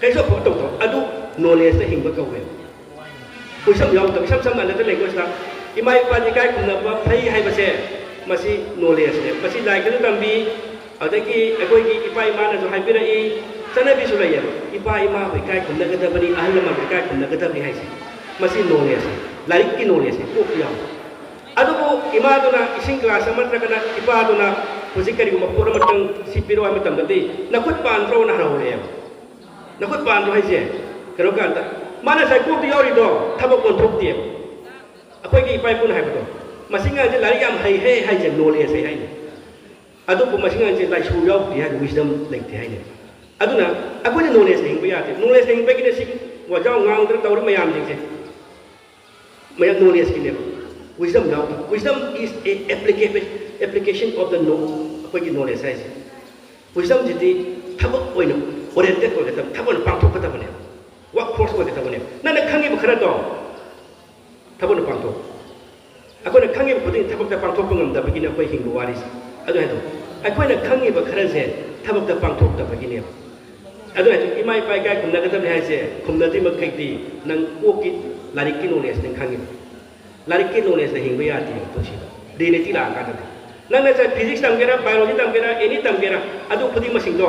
ꯀꯩꯁꯨ ꯑꯐꯕ ꯇꯧꯗꯕ ꯑꯗꯨ ꯅꯣꯂꯦꯖꯇ ꯍꯤꯡꯕ ꯀꯧꯋꯦꯕ꯫ ꯋꯤꯁꯗꯝ ꯌꯥꯎꯗꯕ, ꯏꯁꯝ ꯁꯝꯅ ꯑꯅꯗꯔ ꯂꯦꯡꯒ꯭ꯋꯦꯖꯇ ꯏꯃꯥ ꯏꯄꯥꯗ ꯏꯀꯥꯏ ꯈꯨꯝꯅꯕ ꯐꯩ ꯍꯥꯏꯕꯁꯦ, ꯃꯁꯤ ꯅꯣꯂꯦꯖꯅꯦ꯫ ꯃꯁꯤ ꯂꯥꯏꯔꯤꯛꯇꯁꯨ ꯇꯝꯕꯤ, ꯑꯗꯒꯤ ꯑꯩꯈꯣꯏꯒꯤ ꯏꯄꯥ ꯏꯃꯥꯅꯁꯨ ꯍꯥꯏꯕꯤꯔꯛꯏ, ꯆꯠꯅꯕꯤꯁꯨ ꯂꯩꯌꯦꯕ꯫ ꯏꯄꯥ ꯏꯃꯥꯕꯨ ꯏꯀꯥꯏ ꯈꯨꯝꯅꯒꯗꯕꯅꯤ, ꯑꯍꯜ ꯂꯃꯟꯕꯨ ꯏꯀꯥꯏ ꯈꯨꯝꯅꯒꯗꯕꯅꯤ ꯍꯥꯏꯁꯦ, ꯃꯁꯤ ꯅꯣꯂꯦꯖꯅꯤ, ꯂꯥꯏꯔꯤꯛꯀꯤ ꯅꯣꯂꯦꯖꯅꯤ, ꯀꯣꯛꯇ ꯌꯥꯎꯕ꯫ ꯑꯗꯨꯕꯨ ꯏꯃꯥꯗꯨꯅ ꯏꯁꯤꯡ ꯒ꯭ꯂꯥꯁ ꯑꯃ ꯅꯠꯇ꯭ꯔꯒꯅ ꯏꯄꯥꯗꯨꯅ ꯍꯧꯖꯤꯛ ꯀꯔꯤꯒꯨꯝꯕ ꯄꯣꯠ ꯑꯃꯇꯪ ꯁꯤ ꯄꯤꯔꯛꯑꯣ ꯍꯥꯏꯕ ꯃꯇꯝꯗꯗꯤ, "ꯅꯈꯨꯠ ꯄꯥꯟꯗ꯭ꯔꯣꯅ?" ꯍꯪꯍꯧꯔꯛꯑꯦꯕ꯫ "ꯅꯈꯨꯠ ꯄꯥꯟꯗ꯭ꯔꯣ?" ꯍꯥꯏꯁꯦ ꯀꯩꯅꯣ ꯀꯥꯟꯗ, ꯃꯥꯅ ꯉꯁꯥꯏ ꯀꯣꯛꯇ ꯌꯥꯎꯔꯤꯗꯣ ꯊꯕꯛ ꯑꯣꯟꯊꯣꯛꯇꯦꯕ꯫ ꯑꯩꯈꯣꯏꯒꯤ ꯏꯄꯥ ꯏꯄꯨꯅ ꯍꯥꯏꯕꯗꯣ, "ꯃꯁꯤ ꯉꯥꯡꯁꯦ ꯂꯥꯏꯔꯤꯛ ꯌꯥꯝ ꯍꯩ ꯍꯦ" ꯍꯥꯏꯁꯦ ꯅꯣꯂꯦꯖ ꯍꯩ ꯍꯥꯏꯅꯤ꯫ ꯑꯗꯨꯕꯨ ꯃꯁꯤ ꯉꯥꯡꯁꯦ ꯂꯥꯏꯁꯨ ꯌꯥꯎꯗꯦ ꯍꯥꯏꯅ, ꯋꯤꯁꯗꯝ ꯂꯩꯇꯦ ꯍꯥꯏꯅꯦ꯫ ꯑꯗꯨꯅ ꯑꯩꯈꯣꯏꯅ ꯅꯣꯂꯦꯖꯅ ꯍꯤꯡꯕ ꯌꯥꯗꯦ꯫ ꯅꯣꯂꯦꯖꯅ ꯍꯤꯡꯕꯒꯤꯅꯦ ꯁꯤ ꯋꯥꯖꯥꯎ ꯉꯥꯡꯗꯅ ꯇꯧꯔꯤ ꯃꯌꯥꯝꯁꯤꯡꯁꯦ꯫ ꯃꯌꯥꯝ ꯅꯣꯂꯦꯖꯀꯤꯅꯦꯕ꯫ Wisdom ꯌꯥꯎꯗꯕ꯫ Wisdom is a application, application of the know, ꯑꯩꯈꯣꯏꯒꯤ ꯅꯣꯂꯦꯖ ꯍꯥꯏꯁꯦ꯫ ꯋꯤꯁꯗꯝꯁꯤꯗꯤ ꯊꯕꯛ ꯑꯣꯏꯅ ꯑꯣꯔꯤꯌꯦꯟꯇꯦꯠ ꯑꯣꯏꯒꯗꯕ, ꯊꯕꯛ ꯑꯣꯏꯅ ꯄꯥꯡꯊꯣꯛꯀꯗꯕꯅꯦꯕ, ꯋꯥꯔꯛ ꯐꯣꯔꯁ ꯑꯣꯏꯒꯗꯕꯅꯦꯕ꯫ ꯅꯪꯅ ꯈꯪꯉꯤꯕ ꯈꯔꯗꯣ ꯊꯕꯛ ꯑꯣꯏꯅ ꯄꯥꯡꯊꯣꯛ꯫ ꯑꯩꯈꯣꯏꯅ ꯈꯪꯉꯤꯕ ꯈꯨꯗꯤꯡ ꯊꯕꯛꯇ ꯄꯥꯡꯊꯣꯛꯄ ꯉꯝꯗꯕꯒꯤꯅꯤ ꯑꯩꯈꯣꯏ ꯍꯤꯡꯕ ꯋꯥꯔꯤꯁꯦ꯫ ꯑꯗꯨ ꯍꯥꯏꯗꯣ, ꯑꯩꯈꯣꯏꯅ ꯈꯪꯉꯤꯕ ꯈꯔꯁꯦ ꯊꯕꯛꯇ ꯄꯥꯡꯊꯣꯛꯇꯕꯒꯤꯅꯦꯕ꯫ ꯑꯗꯨ ꯍꯥꯏꯗꯣ, ꯏꯃꯥ ꯏꯄꯥ ꯏꯀꯥꯏ ꯈꯨꯝꯅꯒꯗꯕꯅꯤ ꯍꯥꯏꯁꯦ ꯈꯨꯝꯅꯗ꯭ꯔꯤ ꯃꯈꯩꯗꯤ ꯅꯪ ꯀꯣꯛꯀꯤ ꯂꯥꯏꯔꯤꯛꯀꯤ ꯅꯣꯂꯦꯖ ꯅꯪ ꯈꯪꯉꯤꯕ꯫ ꯂꯥꯏꯔꯤꯛꯀꯤ ꯅꯣꯂꯦꯖꯅ ꯍꯤꯡꯕ ꯌꯥꯗꯦꯕ ꯄꯨꯟꯁꯤꯗ, ꯔꯤꯌꯦꯂꯤꯇꯤ ꯂꯥꯛꯑꯀꯥꯟꯗꯗꯤ꯫ ꯅꯪꯅ ꯆꯠ ꯐꯤꯖꯤꯛꯁ ꯇꯝꯒꯦꯔꯥ, ꯕꯥꯏꯑꯣꯂꯣꯖꯤ ꯇꯝꯒꯦꯔꯥ, ꯑꯦꯅꯤ ꯇꯝꯒꯦꯔꯥ, ꯑꯗꯨ ꯈꯨꯗꯤꯡꯃꯛꯁꯤꯡꯗꯣ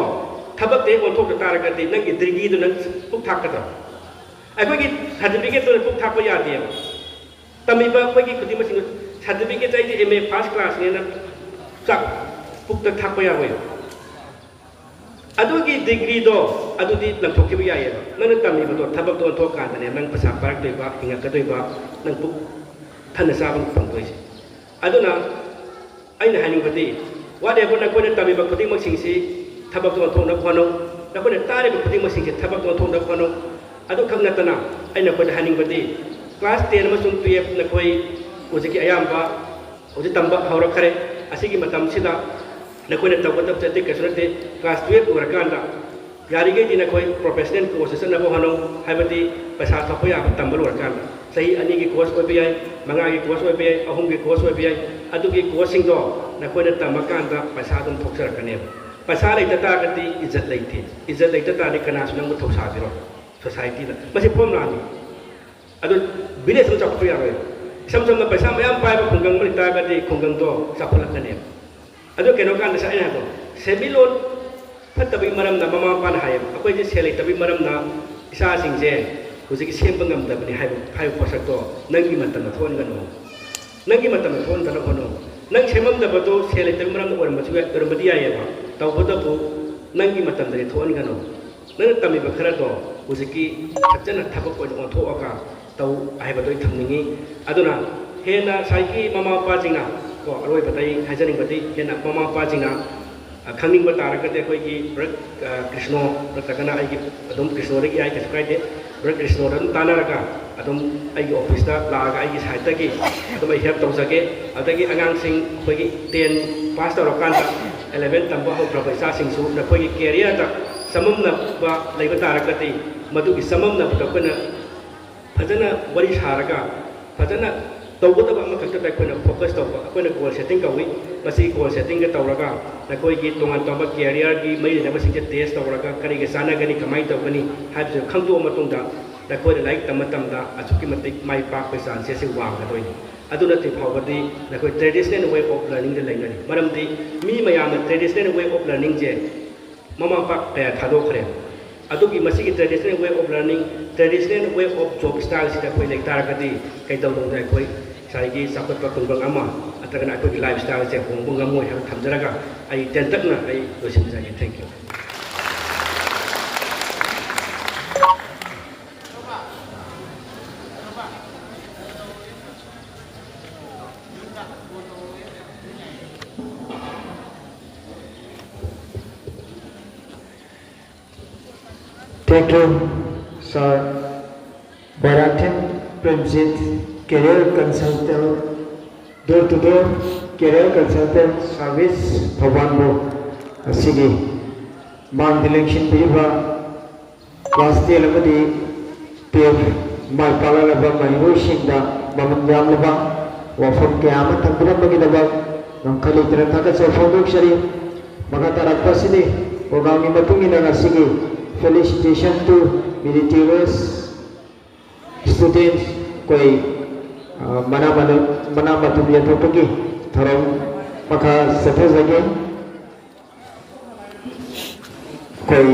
ꯊꯕꯛꯇ ꯍꯦꯛ ꯑꯣꯟꯊꯣꯛꯇ ꯇꯥꯔꯒꯗꯤ ꯅꯪꯒꯤ ꯗꯤꯒ꯭ꯔꯤꯗꯨ ꯅꯪ ꯄꯨꯛ ꯊꯥꯛꯀꯗ꯭ꯔꯣ? ꯑꯩꯈꯣꯏꯒꯤ ꯁꯥꯔꯇꯤꯐꯤꯀꯦꯠꯇꯨꯅ ꯄꯨꯛ ꯊꯥꯛꯄ ꯌꯥꯗꯦꯕ꯫ ꯇꯝꯃꯤꯕ ꯑꯩꯈꯣꯏꯒꯤ ꯈꯨꯗꯤꯡꯃꯛꯁꯤꯡ, ꯁꯥꯔꯇꯤꯐꯤꯀꯦꯠ ꯑꯩꯗꯤ ꯑꯦꯝ ꯑꯦ ꯐꯥꯔꯁ ꯀ꯭ꯂꯥꯁꯅꯦꯅ ꯆꯥꯛ ꯄꯨꯛꯇ ꯊꯥꯛꯄ ꯌꯥꯔꯣꯏꯕ꯫ ꯑꯗꯨꯒꯤ ꯗꯤꯒ꯭ꯔꯤꯗꯣ ꯑꯗꯨꯗꯤ ꯂꯪꯊꯣꯛꯈꯤꯕ ꯌꯥꯏꯌꯦꯕ꯫ ꯅꯪꯅ ꯇꯝꯃꯤꯕꯗꯣ ꯊꯕꯛꯇꯣ ꯑꯣꯟꯊꯣꯛꯑꯀꯥꯟꯗꯅꯦ ꯅꯪ ꯄꯩꯁꯥ ꯄꯥꯏꯔꯛꯇꯣꯏꯕ, ꯍꯤꯡꯉꯛꯀꯗꯣꯏꯕ, ꯅꯪ ꯄꯨꯛ ꯊꯟꯅ ꯆꯥꯕ ꯐꯪꯗꯣꯏꯁꯦ꯫ ꯑꯗꯨꯅ ꯑꯩꯅ ꯍꯥꯏꯅꯤꯡꯕꯗꯤ, whatever ꯅꯈꯣꯏꯅ ꯇꯝꯃꯤꯕ ꯈꯨꯗꯤꯡꯃꯛꯁꯤꯡꯁꯤ ꯊꯕꯛꯇ ꯑꯣꯟꯊꯣꯛꯅꯕ ꯍꯣꯠꯅꯧ꯫ ꯅꯈꯣꯏꯅ ꯇꯥꯔꯤꯕ ꯈꯨꯗꯤꯡꯃꯛꯁꯤꯡꯁꯤ ꯊꯕꯛꯇ ꯑꯣꯟꯊꯣꯛꯅꯕ ꯍꯣꯠꯅꯧ꯫ ꯑꯗꯨꯈꯛ ꯅꯠꯇꯅ ꯑꯩ ꯅꯈꯣꯏꯗ ꯍꯥꯏꯅꯤꯡꯕꯗꯤ, ꯀ꯭ꯂꯥꯁ ꯇꯦꯟ ꯑꯃꯁꯨꯡ ꯇꯨꯌꯦꯜꯐ ꯅꯈꯣꯏ ꯍꯧꯖꯤꯛꯀꯤ ꯑꯌꯥꯝꯕ ꯍꯧꯖꯤꯛ ꯇꯝꯕ ꯍꯧꯔꯛꯈ꯭ꯔꯦ꯫ ꯑꯁꯤꯒꯤ ꯃꯇꯝꯁꯤꯗ ꯅꯈꯣꯏꯅ ꯇꯧꯒꯗꯕꯁꯦ ꯑꯇꯩ ꯀꯩꯁꯨ ꯅꯠꯇꯦ, ꯀ꯭ꯂꯥꯁ ꯇꯨꯌꯦꯜꯐ ꯂꯣꯏꯔꯀꯥꯟꯗ ꯌꯥꯔꯤꯈꯩꯗꯤ ꯅꯈꯣꯏ ꯄ꯭ꯔꯣꯐꯦꯁꯅꯦꯜ ꯀꯣꯔꯁꯇ ꯆꯠꯅꯕ ꯍꯣꯠꯅꯧ, ꯍꯥꯏꯕꯗꯤ ꯄꯩꯁꯥ ꯊꯣꯛꯄ ꯌꯥꯕ ꯇꯝꯕ ꯂꯣꯏꯔꯀꯥꯟꯗ꯫ ꯆꯍꯤ ꯑꯅꯤꯒꯤ ꯀꯣꯔꯁ ꯑꯣꯏꯕ ꯌꯥꯏ, ꯃꯉꯥꯒꯤ ꯀꯣꯔꯁ ꯑꯣꯏꯕ ꯌꯥꯏ, ꯑꯍꯨꯝꯒꯤ ꯀꯣꯔꯁ ꯑꯣꯏꯕ ꯌꯥꯏ, ꯑꯗꯨꯒꯤ ꯀꯣꯔꯁꯁꯤꯡꯗꯣ ꯅꯈꯣꯏꯅ ꯇꯝꯃꯀꯥꯟꯗ ꯄꯩꯁꯥ ꯑꯗꯨꯝ ꯊꯣꯛꯆꯔꯛꯀꯅꯦꯕ꯫ ꯄꯩꯁꯥ ꯂꯩꯇ ꯇꯥꯔꯒꯗꯤ ꯏꯖꯠ ꯂꯩꯇꯦ, ꯏꯖꯠ ꯂꯩꯇ ꯇꯥꯔꯗꯤ ꯀꯅꯥꯁꯨ ꯅꯪꯕꯨ ꯊꯧꯁꯥꯕꯤꯔꯣꯏ ꯁꯣꯁꯥꯏꯇꯤꯗ꯫ ꯃꯁꯤ ꯐꯣꯔꯃꯨꯂꯥꯅꯤ꯫ ꯑꯗꯨ ꯚꯤꯂꯦꯖ ꯑꯃ ꯆꯥꯎꯈꯠꯄ ꯌꯥꯔꯣꯏ꯫ ꯏꯁꯝ ꯁꯝꯅ ꯄꯩꯁꯥ ꯃꯌꯥꯝ ꯄꯥꯏꯕ ꯈꯨꯡꯒꯪ ꯑꯃ ꯂꯩꯇꯥꯔꯒꯗꯤ ꯈꯨꯡꯒꯪꯗꯣ ꯆꯥꯎꯈꯠꯂꯛꯀꯅꯦꯕ꯫ ꯑꯗꯨ ꯀꯩꯅꯣ ꯀꯥꯟꯗ ꯉꯁꯥꯏ ꯑꯩꯅ ꯍꯥꯏꯕꯗꯣ, ꯁꯦꯟꯃꯤꯠꯂꯣꯟ ꯐꯠꯇꯕꯒꯤ ꯃꯔꯝꯅ ꯃꯃꯥ ꯃꯄꯥꯅ ꯍꯥꯏꯌꯦꯕ, "ꯑꯩꯈꯣꯏꯁꯦ ꯁꯦꯜ ꯂꯩꯇꯕꯒꯤ ꯃꯔꯝꯅ ꯏꯆꯥꯁꯤꯡꯁꯦ ꯍꯧꯖꯤꯛꯀꯤ ꯁꯦꯝꯕ ꯉꯝꯗꯕꯅꯤ" ꯍꯥꯏꯕ, ꯍꯥꯏꯕ ꯄꯣꯠꯁꯛꯇꯣ ꯅꯪꯒꯤ ꯃꯇꯝꯗ ꯊꯣꯛꯍꯟꯒꯅꯨ꯫ ꯅꯪꯒꯤ ꯃꯇꯝꯗ ꯊꯣꯛꯍꯟꯗꯅꯕ ꯍꯣꯠꯅꯧ꯫ ꯅꯪ ꯁꯦꯝꯃꯝꯗꯕꯗꯣ ꯁꯦꯜ ꯂꯩꯇꯕꯒꯤ ꯃꯔꯝꯅ ꯑꯣꯏꯔꯝꯕꯁꯨ ꯌꯥꯏ, ꯑꯣꯏꯔꯝꯕꯗꯤ ꯌꯥꯏꯌꯦꯕ, ꯇꯧꯕꯇꯕꯨ ꯅꯪꯒꯤ ꯃꯇꯝꯗꯗꯤ ꯊꯣꯛꯍꯟꯒꯅꯨ꯫ ꯅꯪꯅ ꯇꯝꯃꯤꯕ ꯈꯔꯗꯣ ꯍꯧꯖꯤꯛꯀꯤ ꯐꯖꯅ ꯊꯕꯛ ꯑꯣꯏꯅ ꯑꯣꯟꯊꯣꯛꯑꯒ ꯇꯧ ꯍꯥꯏꯕꯗꯣ ꯑꯩ ꯊꯝꯅꯤꯡꯉꯤ꯫ ꯑꯗꯨꯅ ꯍꯦꯟꯅ ꯉꯁꯥꯏꯒꯤ ꯃꯃꯥ ꯃꯄꯥꯁꯤꯡꯅ ꯀꯣ, ꯑꯔꯣꯏꯕꯗ ꯑꯩ ꯍꯥꯏꯖꯅꯤꯡꯕꯗꯤ, ꯍꯦꯟꯅ ꯃꯃꯥ ꯃꯄꯥꯁꯤꯡꯅ, ꯑ, ꯈꯪꯅꯤꯡꯕ ꯇꯥꯔꯒꯗꯤ ꯑꯩꯈꯣꯏꯒꯤ ꯕ꯭ꯔꯗꯔ, ꯑ, ꯀ꯭ꯔꯤꯁꯅꯣ ꯅꯠꯇ꯭ꯔꯒꯅ ꯑꯩꯒꯤ ꯑꯗꯨꯝ ꯀ꯭ꯔꯤꯁꯅꯣꯗꯒꯤ ꯌꯥꯏ, ꯀꯩꯁꯨ ꯀꯥꯏꯗꯦ꯫ ꯕ꯭ꯔꯗꯔ ꯀ꯭ꯔꯤꯁꯅꯣꯗ ꯑꯗꯨꯝ ꯇꯥꯟꯅꯔꯒ ꯑꯗꯨꯝ ꯑꯩꯒꯤ ꯑꯣꯐꯤꯁꯇ ꯂꯥꯛꯑꯒ ꯑꯩꯒꯤ ꯁꯥꯏꯠꯇꯒꯤ ꯑꯗꯨꯝ ꯑꯩ ꯍꯦꯜꯞ ꯇꯧꯖꯒꯦ꯫ ꯑꯗꯒꯤ ꯑꯉꯥꯡꯁꯤꯡ ꯑꯩꯈꯣꯏꯒꯤ ꯇꯦꯟ ꯄꯥꯁ ꯇꯧꯔꯀꯥꯟꯗ ꯑꯦꯂꯦꯚꯦꯟ ꯇꯝꯕ ꯍꯧꯈ꯭ꯔꯕ ꯏꯆꯥꯁꯤꯡꯁꯨ ꯅꯈꯣꯏꯒꯤ ꯀꯦꯔꯤꯌꯔꯗ ꯆꯃꯝꯅꯕ ꯂꯩꯕ ꯇꯥꯔꯒꯗꯤ ꯃꯗꯨꯒꯤ ꯆꯃꯝꯅꯕꯗꯣ ꯑꯩꯈꯣꯏꯅ ꯐꯖꯅ ꯋꯥꯔꯤ ꯁꯥꯔꯒ ꯐꯖꯅ ꯇꯧꯒꯗꯕ ꯑꯃꯈꯛꯇꯗ ꯑꯩꯈꯣꯏꯅ ꯐꯣꯀꯁ ꯇꯧꯕ, ꯑꯩꯈꯣꯏꯅ ꯒꯣꯜ ꯁꯦꯠꯇꯤꯡ ꯀꯧꯏ꯫ ꯃꯁꯤ ꯒꯣꯜ ꯁꯦꯠꯇꯤꯡꯒ ꯇꯧꯔꯒ ꯅꯈꯣꯏꯒꯤ ꯇꯣꯉꯥꯟ ꯇꯣꯉꯥꯟꯕ ꯀꯦꯔꯤꯌꯔꯒꯤ ꯃꯔꯤ ꯂꯩꯅꯕꯁꯤꯡꯁꯦ ꯇꯦꯁ ꯇꯧꯔꯒ ꯀꯔꯤꯒ ꯆꯥꯟꯅꯒꯅꯤ, ꯀꯃꯥꯏꯅ ꯇꯧꯒꯅꯤ ꯍꯥꯏꯕꯁꯤ ꯈꯪꯗꯣꯛꯑ ꯃꯇꯨꯡꯗ ꯅꯈꯣꯏꯅ ꯂꯥꯏꯔꯤꯛ ꯇꯝꯕ ꯃꯇꯝꯗ ꯑꯁꯨꯛꯀꯤ ꯃꯇꯤꯛ ꯃꯥꯏ ꯄꯥꯛꯄꯒꯤ ꯆꯥꯟꯁꯦꯁꯁꯤ ꯋꯥꯡꯒꯗꯣꯏꯅꯤ꯫ ꯑꯗꯨ ꯅꯠꯇ꯭ꯔꯤ ꯐꯥꯎꯕꯗꯤ ꯅꯈꯣꯏ traditional way of learningꯗ ꯂꯩꯒꯅꯤ꯫ ꯃꯔꯝꯗꯤ ꯃꯤ ꯃꯌꯥꯝꯅ traditional way of learningꯁꯦ ꯃꯃꯥ ꯃꯄꯥ ꯀꯌꯥ ꯊꯥꯗꯣꯛꯈ꯭ꯔꯦ꯫ ꯑꯗꯨꯒꯤ ꯃꯁꯤꯒꯤ traditional way of learning, traditional way of job style ꯁꯤꯗ ꯑꯩꯈꯣꯏ ꯂꯩ ꯇꯥꯔꯒꯗꯤ ꯀꯩꯗꯧꯅꯨꯡꯗ ꯑꯩꯈꯣꯏ ꯉꯁꯥꯏꯒꯤ ꯆꯥꯎꯈꯠꯄ ꯈꯨꯡꯒꯪ ꯑꯃ ꯅꯠꯇ꯭ꯔꯒꯅ ꯑꯩꯈꯣꯏꯒꯤ lifestyle ꯁꯦ ꯍꯣꯡꯕ ꯉꯝꯃꯣꯏ ꯍꯥꯏꯕ ꯊꯝꯖꯔꯒ ꯑꯩ ꯇꯦꯟꯇꯛꯅ ꯑꯩ ꯂꯣꯏꯁꯤꯟꯖꯔꯒꯦ꯫ Thank you꯫ Thank you, sir. Bairakthem Premjit, Career Consultant, Door to Door Career Consultant Service, ꯊꯧꯕꯥꯜꯕꯨ ꯉꯁꯤꯒꯤ ꯃꯥꯡꯗ ꯂꯦꯡꯁꯤꯟꯕꯤꯔꯤꯕ class ten ꯑꯃꯗꯤ twelve ꯃꯥꯏ ꯄꯥꯛꯂꯛꯂꯕ ꯃꯍꯩꯔꯣꯏꯁꯤꯡꯗ ꯃꯃꯜ ꯌꯥꯝꯂꯕ ꯋꯥꯐꯝ ꯀꯌꯥ ꯑꯃ ꯊꯝꯕꯤꯔꯝꯕꯒꯤꯗꯃꯛ ꯉꯝꯈꯩ ꯂꯩꯇꯅ ꯊꯥꯒꯠꯆꯕ ꯐꯣꯡꯗꯣꯛꯆꯔꯤ꯫ ꯃꯈꯥ ꯇꯥꯔꯛꯄ ꯑꯁꯤꯗꯤ program ꯒꯤ ꯃꯇꯨꯡ ꯏꯟꯅ ꯉꯁꯤꯒꯤ Felicitation to Meritorious Students ꯑꯩꯈꯣꯏ, ꯑ, ꯃꯅꯥ ꯃꯅꯥ-, ꯃꯅꯥ ꯃꯊꯨꯝ ꯌꯦꯟꯊꯣꯛꯄꯒꯤ ꯊꯧꯔꯝ ꯃꯈꯥ ꯆꯠꯊꯖꯒꯦ꯫ ꯑꯩꯈꯣꯏ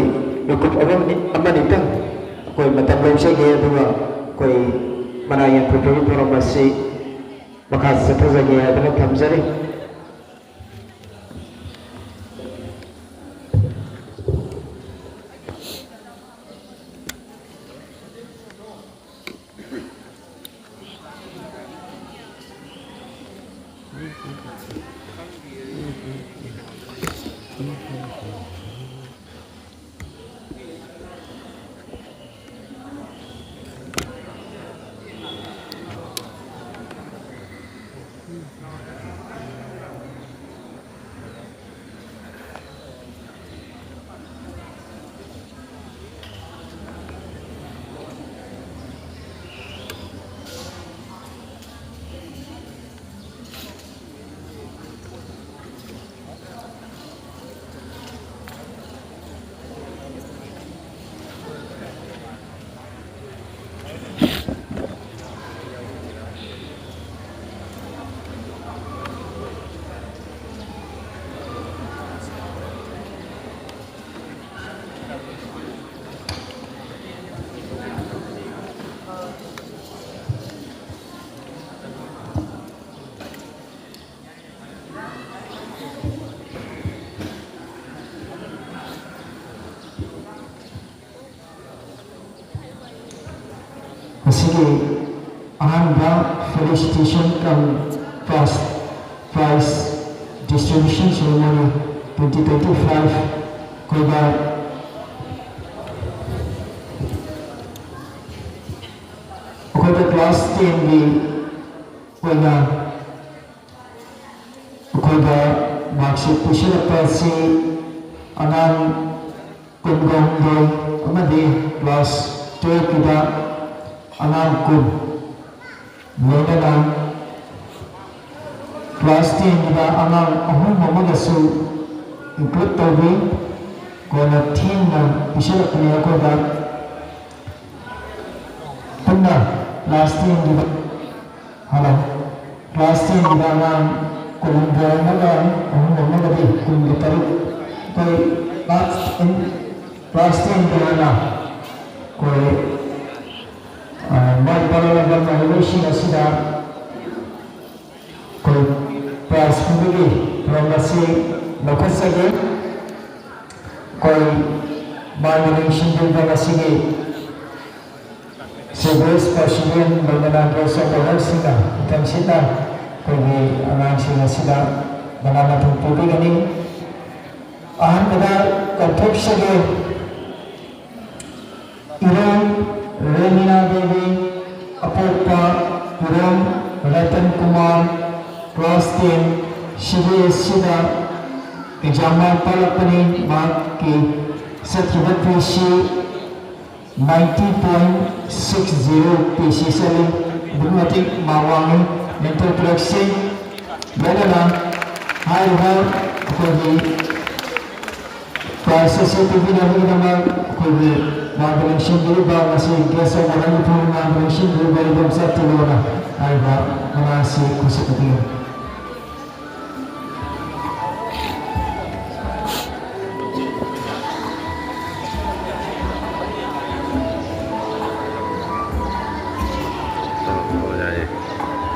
ꯃꯤꯀꯨꯞ ꯑꯃꯅꯤ-, ꯑꯃꯅꯤꯇꯪ ꯑꯩꯈꯣꯏ ꯃꯇꯝ ꯂꯧꯖꯒꯦ, ꯑꯗꯨꯒ ꯑꯩꯈꯣꯏ ꯃꯅꯥ ꯌꯦꯟꯊꯣꯛꯄꯒꯤ ꯊꯧꯔꯝ ꯑꯁꯤ ꯃꯈꯥ ꯆꯠꯊꯖꯒꯦ ꯍꯥꯏꯗꯅ ꯊꯝꯖꯔꯤ꯫ ꯑꯍꯥꯟꯕ felicitation cum first prize distribution ceremony twenty twenty-five ꯑꯩꯈꯣꯏꯗ ꯑꯩꯈꯣꯏꯗ class ten ꯒꯤ ꯑꯣꯏꯅ ꯑꯩꯈꯣꯏꯗ mark sheet ꯄꯤꯁꯤꯜꯂꯛꯄ ꯑꯁꯤ ꯑꯉꯥꯡ ꯀꯨꯟꯒ ꯍꯨꯝꯗꯣꯏ ꯑꯃꯗꯤ class twelve ꯀꯤꯗ ꯑꯉꯥꯡ ꯀꯨꯟ, ꯂꯣꯏꯅꯅ class ten ꯒꯤꯗ ꯑꯉꯥꯡ ꯑꯍꯨꯝ ꯑꯃꯒꯁꯨ include ꯇꯧꯕꯤ꯫ ꯀꯣꯟꯅ ꯊꯦꯡꯅ ꯄꯤꯁꯤꯜꯂꯛꯄꯅꯤ ꯑꯩꯈꯣꯏꯗ꯫ ꯄꯨꯟꯅ class ten ꯒꯤꯗ, hello, class ten ꯒꯤꯗ ꯑꯉꯥꯡ ꯀꯨꯟꯍꯨꯝꯗꯣꯏ ꯑꯃꯒ ꯑꯍꯨꯝ ꯑꯃꯒꯗꯤ ꯀꯨꯟꯒ ꯇꯔꯨꯛ꯫ ꯑꯩꯈꯣꯏ class ten, class ten ꯒꯤ ꯑꯣꯏꯅ ꯑꯩꯈꯣꯏ, ꯑ, ꯃꯥꯏ ꯄꯥꯛꯂꯕ ꯃꯍꯩꯔꯣꯏꯁꯤꯡ ꯑꯁꯤꯗ ꯑꯩꯈꯣꯏ prize ꯄꯤꯕꯒꯤ ꯊꯧꯔꯝ ꯑꯁꯤ ꯂꯧꯈꯠꯆꯒꯦ꯫ ꯑꯩꯈꯣꯏ ꯃꯥꯏ ꯃꯃꯤꯡ ꯁꯤꯟꯕꯤꯕ ꯉꯁꯤꯒꯤ C B S president ꯂꯣꯏꯅꯅ guest of honour ꯁꯤꯡꯅ ꯃꯇꯝꯁꯤꯗ ꯑꯩꯈꯣꯏꯒꯤ ꯑꯉꯥꯡꯁꯤꯡ ꯑꯁꯤꯗ ꯃꯅꯥ ꯃꯊꯨꯝ ꯄꯤꯕꯤꯒꯅꯤ꯫ ꯑꯍꯥꯟꯕꯗ ꯀꯧꯊꯣꯛꯆꯒꯦ꯫ ꯏꯔꯣꯝ ꯔꯦꯃꯤꯅꯥ ꯗꯦꯕꯤ, ꯑꯄꯣꯛꯄ ꯏꯔꯣꯝ Ratan Kumar, class ten, C B S E ꯗ exam ꯃꯥꯏ ꯄꯥꯛꯂꯛꯄꯅꯤ꯫ ꯃꯍꯥꯛꯀꯤ ꯆꯠꯈꯤꯕ P C ninety point six zero P C ꯆꯠꯂꯤ꯫ ꯑꯗꯨꯛꯀꯤ ꯃꯇꯤꯛ mark ꯋꯥꯡꯉꯤ꯫ ꯌꯦꯡꯊꯣꯛꯄꯤꯔꯛꯁꯤ꯫ ꯂꯣꯏꯅꯅ ꯍꯥꯏꯔꯤꯕ ꯑꯩꯈꯣꯏꯒꯤ prize ꯑꯁꯤ ꯄꯤꯕꯤꯅꯕꯒꯤꯗꯃꯛ ꯑꯩꯈꯣꯏꯒꯤ ꯃꯥꯡꯗ ꯂꯦꯡꯁꯤꯟꯕꯤꯔꯤꯕ ꯉꯁꯤ guest of honour ꯒꯤ ꯐꯝ ꯃꯥꯡꯗ ꯂꯦꯡꯁꯤꯟꯕꯤꯔꯤꯕ ꯏꯕꯣꯝꯆꯥ ꯇꯤꯂꯣꯅ ꯍꯥꯏꯔꯤꯕ ꯃꯅꯥ ꯑꯁꯤ ꯈꯨꯠꯁꯨ ꯀꯠꯄꯤꯌꯨ꯫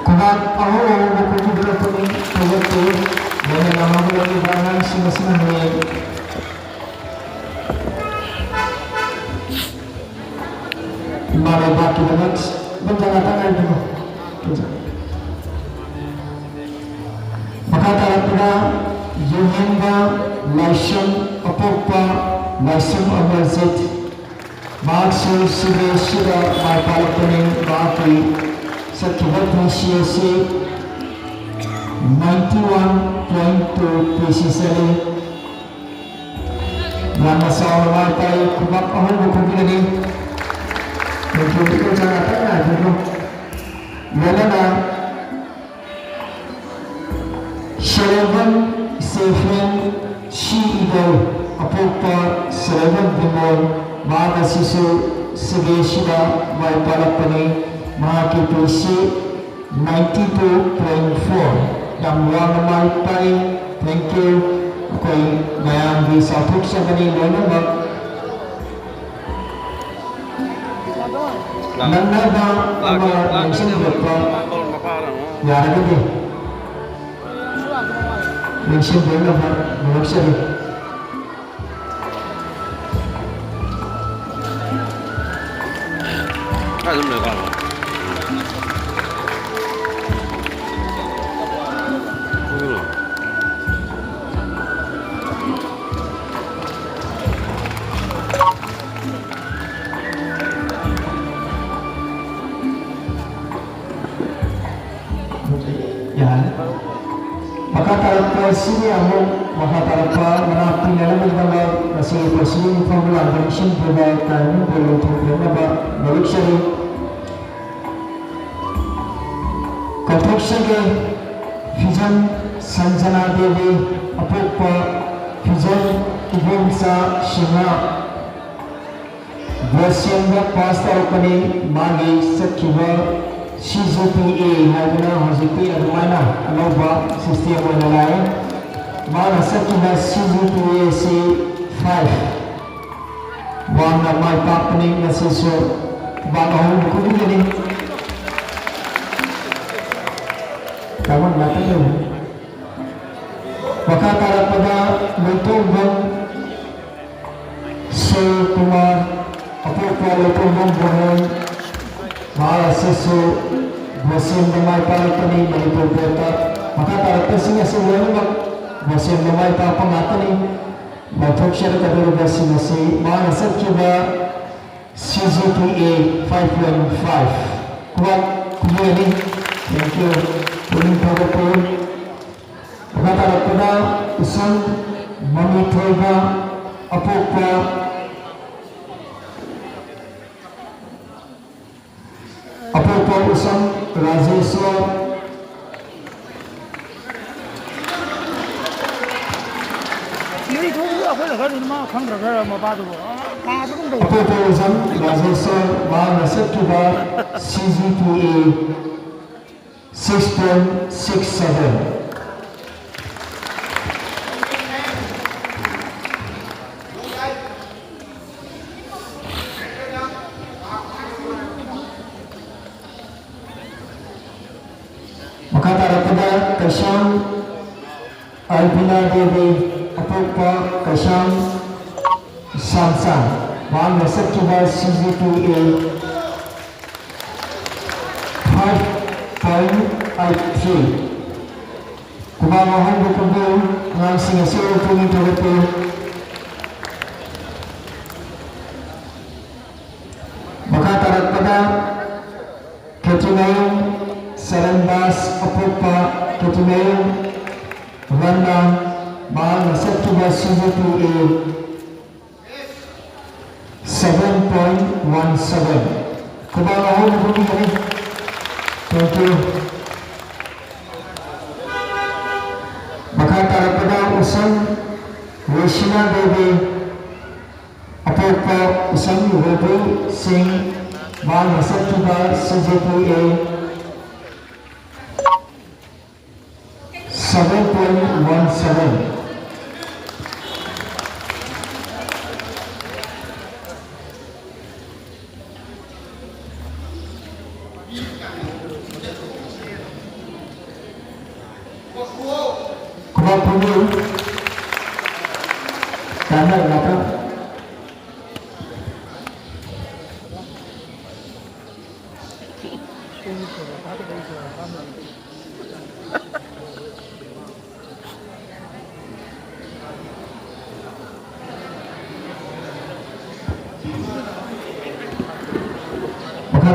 ꯈꯨꯕꯥꯛ ꯑꯍꯨꯝ ꯑꯍꯨꯝ ꯈꯨꯕꯤꯒꯗꯕꯅꯤ꯫ ꯊꯧꯒꯠꯄꯤꯌꯨ꯫ ꯂꯣꯏꯅꯅ ꯍꯧꯒꯠꯂꯛꯂꯤꯕ ꯑꯉꯥꯡꯁꯤꯡ ꯑꯁꯤꯅ ꯍꯌꯦꯡ ꯏꯃꯥ ꯂꯩꯕꯥꯛꯀꯤꯗꯃꯛ ꯃꯈꯥ ꯇꯥꯔꯛꯄꯗ ꯌꯨꯍꯦꯟꯕ ꯂꯥꯏꯁ꯭ꯔꯝ ꯑꯄꯣꯛꯄ ꯂꯥꯏꯁ꯭ꯔꯝ ꯑꯃꯔꯖꯤꯠ꯫ ꯃꯍꯥꯛꯁꯨ ꯁꯤꯕꯦꯁꯤꯗ ꯃꯥꯏ ꯄꯥꯛꯂꯛꯄꯅꯤ꯫ ꯃꯍꯥꯛꯀꯤ ꯆꯠꯈꯤꯕ ꯄꯨꯟꯁꯤ ꯑꯁꯤ ninety one point two P C ꯆꯠꯂꯤ꯫ ꯌꯥꯝꯅ ꯆꯥꯎꯅ ꯃꯥꯏ ꯄꯥꯛꯏ꯫ ꯈꯨꯕꯥꯛ ꯑꯍꯧꯕ ꯈꯨꯕꯤꯒꯅꯤ꯫ ꯅꯣꯡꯊꯣꯏꯕꯤꯈꯣꯡ ꯆꯥ ꯉꯥꯛꯇꯪ ꯉꯥꯏꯕꯤꯌꯨ꯫ ꯂꯣꯏꯅꯅ ꯁꯦꯂꯦꯕꯟ ꯁꯦꯐꯤꯌꯟ ꯁꯤ ꯏꯒꯜ ꯑꯄꯣꯛꯄ ꯁꯦꯂꯦꯕꯟ ꯕꯤꯃꯣꯜ, ꯃꯍꯥꯛ ꯑꯁꯤꯁꯨ ꯁꯤꯕꯦꯁꯤꯗ ꯃꯥꯏ ꯄꯥꯛꯂꯛꯄꯅꯤ꯫ ꯃꯍꯥꯛꯀꯤ ꯄꯨꯟꯁꯤ ninety two point four꯫ ꯌꯥꯝ ꯋꯥꯡꯅ ꯃꯥꯏ ꯄꯥꯛꯏ꯫ Thank you꯫ ꯑꯩꯈꯣꯏ ꯃꯌꯥꯝꯒꯤ ꯆꯥꯎꯊꯣꯛꯆꯕꯅꯤ ꯂꯣꯏꯅꯃꯛ꯫ ꯅꯪꯅꯕ ꯑꯃ ꯂꯦꯡꯁꯤꯟꯕꯤꯔꯛꯄ ꯌꯥꯔꯒꯗꯤ ꯂꯦꯡꯁꯤꯟꯕꯤꯔꯛꯅꯕ ꯅꯣꯂꯨꯛꯆꯔꯤ꯫ ꯑꯗꯨꯝ ꯂꯩꯀꯣ꯫ ꯌꯥꯔꯦ꯫ ꯃꯈꯥ ꯇꯥꯔꯛꯄ ꯑꯁꯤꯒꯤ ꯑꯃꯨꯛ ꯃꯈꯥ ꯇꯥꯔꯛꯄ ꯃꯅꯥꯛ ꯄꯤꯅꯅꯕꯒꯤꯗꯃꯛ ꯉꯁꯤꯒꯤ ꯄ꯭ꯔꯁꯤꯗꯦꯟꯒꯤ ꯐꯝꯕ ꯂꯥꯛꯄ ꯅꯤꯡꯁꯤꯡꯕꯤꯕ ꯇꯥꯏꯕꯪ ꯄꯣꯂꯣ ꯊꯣꯡꯕꯤꯔꯛꯅꯕ ꯅꯣꯂꯨꯛꯆꯔꯤ꯫ ꯀꯧꯊꯣꯛꯆꯒꯦ꯫ ꯐꯤꯖꯟ ꯁꯟꯖꯅꯥ ꯗꯦꯕꯤ, ꯑꯄꯣꯛꯄ ꯐꯤꯖꯟ ꯏꯕꯣꯝꯆꯥ ꯁꯤꯡꯍ꯫ ꯕꯣꯁꯤꯌꯝꯗ ꯄꯥꯁ ꯇꯧꯔꯛꯄꯅꯤ꯫ ꯃꯥꯒꯤ ꯆꯠꯈꯤꯕ C G P A ꯍꯥꯏꯗꯅ ꯍꯧꯖꯤꯛꯇꯤ ꯑꯗꯨꯃꯥꯏꯅ ꯑꯅꯧꯕ system ꯑꯣꯏꯅ ꯂꯥꯛꯑꯦ꯫ ꯃꯥꯅ ꯆꯠꯈꯤꯕ C G P A ꯑꯁꯤ five꯫ ꯋꯥꯡꯅ ꯃꯥꯏ ꯄꯥꯛꯄꯅꯤ꯫ ꯉꯁꯤꯁꯨ ꯈꯨꯕꯥꯛ ꯑꯍꯧꯕ ꯈꯨꯕꯤꯒꯅꯤ꯫ ꯇꯥꯃꯣ ꯉꯥꯛꯇꯪ ꯂꯩꯌꯨ꯫ ꯃꯈꯥ ꯇꯥꯔꯛꯄꯗ ꯂꯣꯏꯇꯣꯡꯕꯝ ꯁꯤꯜ ꯀꯨꯃꯥꯔ, ꯑꯄꯣꯛꯄ ꯂꯣꯏꯇꯣꯡꯕꯝ ꯕꯣꯍꯦꯟ, ꯃꯍꯥꯛ ꯑꯁꯤ ꯁꯨ ꯒꯣꯁꯦꯟꯗ ꯃꯥꯏ ꯄꯥꯛꯂꯛꯄꯅꯤ꯫ ꯃꯅꯤꯄꯨꯔ ꯕꯣꯔꯗꯇ ꯃꯈꯥ ꯇꯥꯔꯛꯄꯁꯤꯡ ꯑꯁꯤ ꯂꯣꯏꯅꯃꯛ ꯒꯣꯁꯦꯟꯗ ꯃꯥꯏ ꯄꯥꯛꯄ ꯉꯥꯛꯇꯅꯤ꯫ ꯂꯥꯎꯊꯣꯛꯆꯔꯛꯀꯗꯧꯔꯤꯕꯁꯤꯡ ꯑꯁꯤ ꯃꯥꯅ ꯆꯠꯈꯤꯕ C G P A five point five꯫ ꯈꯨꯕꯥꯛ ꯈꯨꯕꯤꯔꯅꯤ꯫ Thank you꯫ ꯄꯨꯛꯅꯤꯡ ꯊꯧꯒꯠꯄꯤꯌꯨ꯫ ꯃꯈꯥ ꯇꯥꯔꯛꯄꯗ ꯏꯁꯝ ꯃꯃꯤ ꯊꯣꯏꯕ ꯑꯄꯣꯛꯄ ꯑꯄꯣꯛꯄ ꯎꯁꯝ ꯔꯥꯖꯦꯁꯣꯔ꯫ ꯃꯤ ꯊꯣꯛꯄꯗꯣ ꯑꯩꯈꯣꯏꯅ ꯈꯔ ꯑꯗꯨꯝ ꯃꯥ ꯈꯪꯗ꯭ꯔꯒ ꯃꯄꯥꯗꯨꯕꯨ ꯀꯥꯗꯒꯨꯝ ꯇꯧꯕ꯫ ꯑꯄꯣꯛꯄ ꯎꯁꯝ ꯔꯥꯖꯦꯁꯣꯔ ꯃꯍꯥꯛꯅ ꯆꯠꯈꯤꯕ C G P A six point six seven꯫ ꯃꯈꯥ ꯇꯥꯔꯛꯄꯗ ꯀꯩꯁꯥꯝ ꯑꯜꯕꯤꯅꯥ ꯗꯦꯕꯤ, ꯑꯄꯣꯛꯄ ꯀꯩꯁꯥꯝ ꯁꯥꯝꯆꯥꯟ, ꯃꯍꯥꯛꯅ ꯆꯠꯈꯤꯕ C G P A five point eight three꯫ ꯈꯨꯕꯥꯛ ꯑꯍꯧꯕ ꯈꯨꯝꯕꯤꯌꯨ꯫ ꯑꯉꯥꯡꯁꯤꯡ ꯑꯁꯤꯕꯨ ꯄꯨꯛꯅꯤꯡ ꯊꯧꯒꯠꯄꯤꯌꯨ꯫ ꯃꯈꯥ ꯇꯥꯔꯛꯄꯗ ꯈꯦꯇ꯭ꯔꯤꯃꯌꯨꯝ ꯆꯔꯟꯗꯥꯁ, ꯑꯄꯣꯛꯄ ꯈꯦꯇ꯭ꯔꯤꯃꯌꯨꯝ ꯔꯟꯅ, ꯃꯍꯥꯛꯅ ꯆꯠꯈꯤꯕ C G P A seven point one seven꯫ ꯈꯨꯕꯥꯛ ꯑꯍꯨꯝ ꯈꯨꯕꯤꯒꯅꯤ꯫ Thank you꯫ ꯃꯈꯥ ꯇꯥꯔꯛꯄꯗ ꯎꯁꯝ ꯔꯣꯁꯤꯅꯥ ꯗꯦꯕꯤ, ꯑꯄꯣꯛꯄ ꯎꯁꯝ ꯔꯣꯕꯤ ꯁꯤꯡ, ꯃꯍꯥꯛꯅ ꯆꯠꯈꯤꯕ C G P A seven point one seven꯫ ꯈꯨꯕꯥꯛ ꯈꯨꯕꯤꯌꯨ꯫ ꯇꯥꯟꯅꯔꯒ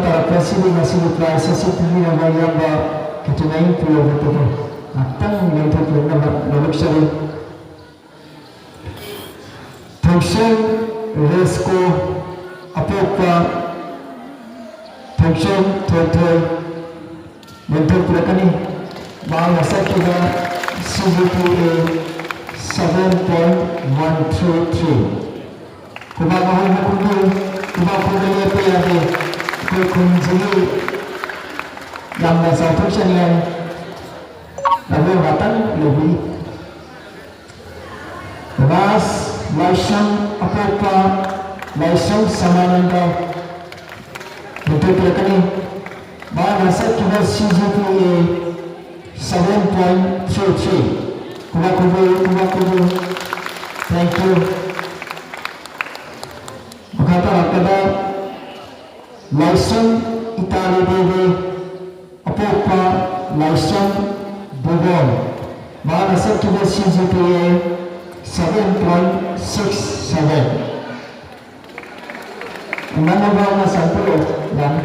ꯇꯥꯔꯛꯄ ꯑꯁꯤꯗꯤ ꯉꯁꯤꯒꯤ prize ꯑꯁꯤ ꯄꯤꯕꯤꯅꯕ ꯏꯌꯥꯝꯕ ꯈꯦꯇ꯭ꯔꯤꯃꯌꯨꯝ ꯄ꯭ꯔꯤꯌꯣꯕꯨꯇꯕꯨ ꯉꯥꯛꯇꯪ ꯂꯦꯡꯊꯣꯛꯄꯤꯅꯕ ꯂꯧꯔꯛꯆꯔꯤ꯫ ꯊꯣꯏꯁꯦꯝ ꯔꯦꯁꯀꯣ, ꯑꯄꯣꯛꯄ ꯊꯣꯏꯁꯦꯝ ꯊꯣꯏꯊꯣꯏ ꯂꯦꯡꯊꯣꯛꯄꯤꯔꯛꯀꯅꯤ꯫ ꯃꯍꯥꯛꯅ ꯆꯠꯈꯤꯕ C G P A seven point one three three꯫ ꯈꯨꯕꯥꯛ ꯑꯍꯨꯝ ꯈꯨꯕꯤꯌꯨ꯫ ꯈꯨꯕꯥꯛ ꯈꯨꯕ ꯂꯦꯞꯄ ꯌꯥꯗꯦ꯫ ꯑꯩꯈꯣꯏ ꯈꯨꯟꯁꯤꯒꯤ ꯌꯥꯝꯅ ꯆꯥꯎꯊꯣꯛꯆꯅꯤꯡꯉꯥꯏ ꯂꯧꯔꯣꯡ ꯉꯥꯛꯇꯪ ꯂꯩꯕꯤꯔꯤ꯫ ꯔꯥꯖ ꯂꯥꯏꯁ꯭ꯔꯝ, ꯑꯄꯣꯛꯄ ꯂꯥꯏꯁ꯭ꯔꯝ ꯁꯃꯥꯅꯟꯗ ꯂꯦꯡꯊꯣꯛꯄꯤꯔꯛꯀꯅꯤ꯫ ꯃꯍꯥꯛꯅ ꯆꯠꯈꯤꯕ C G P A seven point three three꯫ ꯈꯨꯕꯥꯛ ꯈꯨꯕꯤꯌꯨ, ꯈꯨꯕꯥꯛ ꯈꯨꯕꯤꯌꯨ꯫ Thank you꯫ ꯃꯈꯥ ꯇꯥꯔꯛꯄꯗ ꯂꯥꯏꯁ꯭ꯔꯝ ꯏꯇꯥꯂꯤ ꯗꯦꯕꯤ, ꯑꯄꯣꯛꯄ ꯂꯥꯏꯁ꯭ꯔꯝ ꯕꯨꯕꯣꯟ꯫ ꯃꯍꯥꯛꯅ ꯆꯠꯈꯤꯕ C G P A seven point six seven꯫ ꯅꯪꯅꯕ ꯑꯃ ꯁꯥꯡꯗꯣꯛꯑꯣ, ꯌꯥꯅꯤ꯫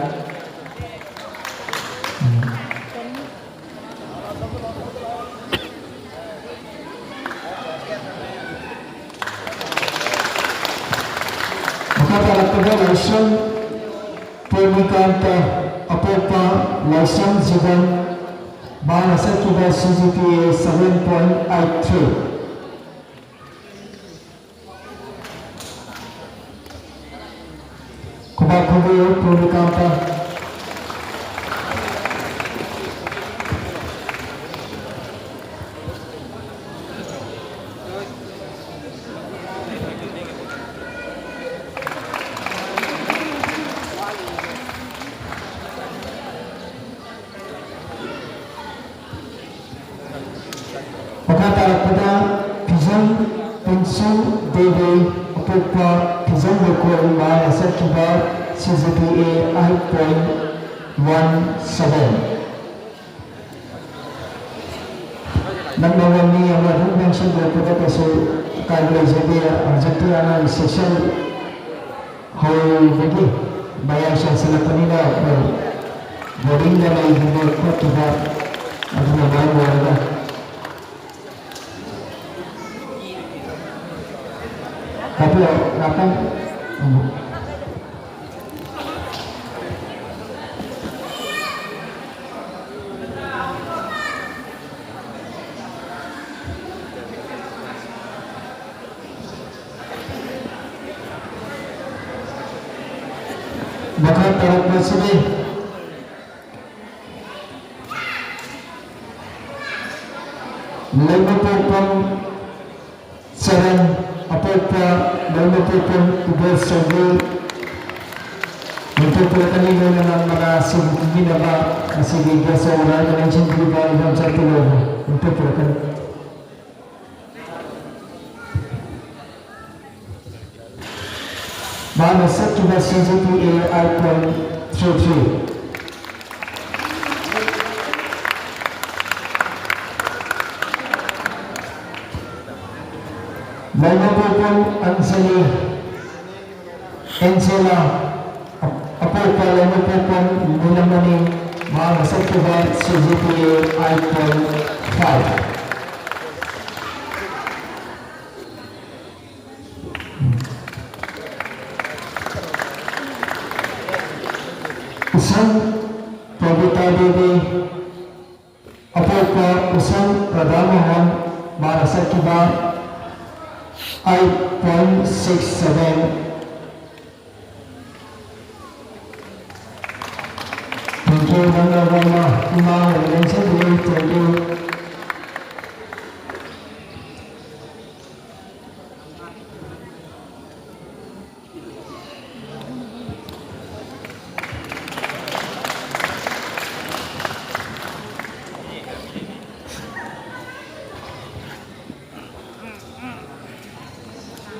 ꯎꯝ꯫ ꯃꯈꯥ ꯇꯥꯔꯛꯄꯗ ꯂꯥꯏꯁ꯭ꯔꯝ ꯄ꯭ꯔꯦꯃꯤꯀꯥꯟꯇ, ꯑꯄꯣꯛꯄ ꯂꯥꯏꯁ꯭ꯔꯝ ꯖꯤꯕꯟ, ꯃꯍꯥꯛꯅ ꯆꯠꯈꯤꯕ C G P A seven point eight three꯫ ꯈꯨꯕꯥꯛ ꯈꯨꯕꯤꯌꯨ, ꯄ꯭ꯔꯦꯃꯤꯀꯥꯟꯇ꯫ ꯃꯈꯥ ꯇꯥꯔꯛꯄꯗ ꯐꯤꯖꯝ ꯄꯤꯟꯁꯨ ꯗꯦꯕꯤ, ꯑꯄꯣꯛꯄ ꯐꯤꯖꯝ ꯂꯩꯀꯣꯜ, ꯃꯍꯥꯛꯅ ꯆꯠꯈꯤꯕ C G P A eight point one seven꯫ ꯅꯛꯅꯕ ꯃꯤ ꯑꯃ ꯑꯗꯨꯝ ꯅꯛꯁꯤꯟꯕꯤꯔꯛꯄꯗ ꯀꯩꯁꯨ ꯑꯀꯥꯏꯕ ꯂꯩꯖꯗꯦ꯫ ꯍꯧꯖꯤꯛꯇꯤ ꯑꯉꯥꯡ session ꯍꯧꯕꯒꯤ ꯃꯌꯥꯏ ꯆꯟꯁꯤꯜꯂꯛꯄꯅꯤꯅ ꯑꯩꯈꯣꯏ ꯕꯣꯔꯗꯤꯡꯗ ꯂꯩꯈꯤꯕ ꯈꯣꯠꯈꯤꯕ ꯑꯗꯨꯅ ꯃꯔꯝ ꯑꯣꯏꯔꯒ ꯇꯥꯛꯄꯤꯔꯣ ꯉꯥꯛꯇꯪ꯫ ꯎꯝ꯫ ꯃꯈꯥ ꯇꯥꯔꯛꯄꯁꯤꯗꯤ ꯂꯩꯃꯄꯣꯛꯄꯝ ꯆꯔꯟ, ꯑꯄꯣꯛꯄ ꯂꯩꯃꯄꯣꯛꯄꯝ ꯏꯕꯣꯁ ꯆꯧꯗ꯭ꯔꯤ, ꯂꯦꯡꯊꯣꯛꯄꯤꯔꯛꯀꯅꯤ꯫ ꯂꯣꯏꯅꯅ ꯃꯅꯥ ꯑꯁꯤꯕꯨ ꯄꯤꯕꯤꯅꯕ ꯉꯁꯤꯒꯤ guest of honour ꯑꯣꯏꯅ ꯂꯦꯡꯁꯤꯟꯕꯤꯔꯤꯕ ꯏꯕꯣꯝꯆꯥ ꯇꯦꯂꯧꯕꯨ ꯂꯦꯡꯊꯣꯛꯄꯤꯔꯛꯀꯅꯤ꯫ ꯃꯍꯥꯛꯅ ꯆꯠꯈꯤꯕ C G P A eight point three three꯫ Leimapokpam Anjali, Angela, ꯑꯄꯣꯛꯄ ꯂꯩꯃꯄꯣꯛꯄꯝ ꯅꯤꯂꯃꯅꯤ, ꯃꯍꯥꯛꯅ ꯆꯠꯈꯤꯕ C G P A eight point five꯫ ꯏꯁꯝ ꯄꯕꯤꯇꯥ ꯗꯦꯕꯤ, ꯑꯄꯣꯛꯄ ꯎꯁꯝ ꯔꯥꯙꯥ ꯃꯣꯍꯟ, ꯃꯍꯥꯛꯅ ꯆꯠꯈꯤꯕ eight point six seven꯫ Thank you, ꯅꯪꯅ ꯋꯥꯃ ꯏꯃꯥ ꯑꯣꯏꯅ ꯂꯦꯡꯁꯤꯟꯕꯤꯔꯤ꯫ Thank you꯫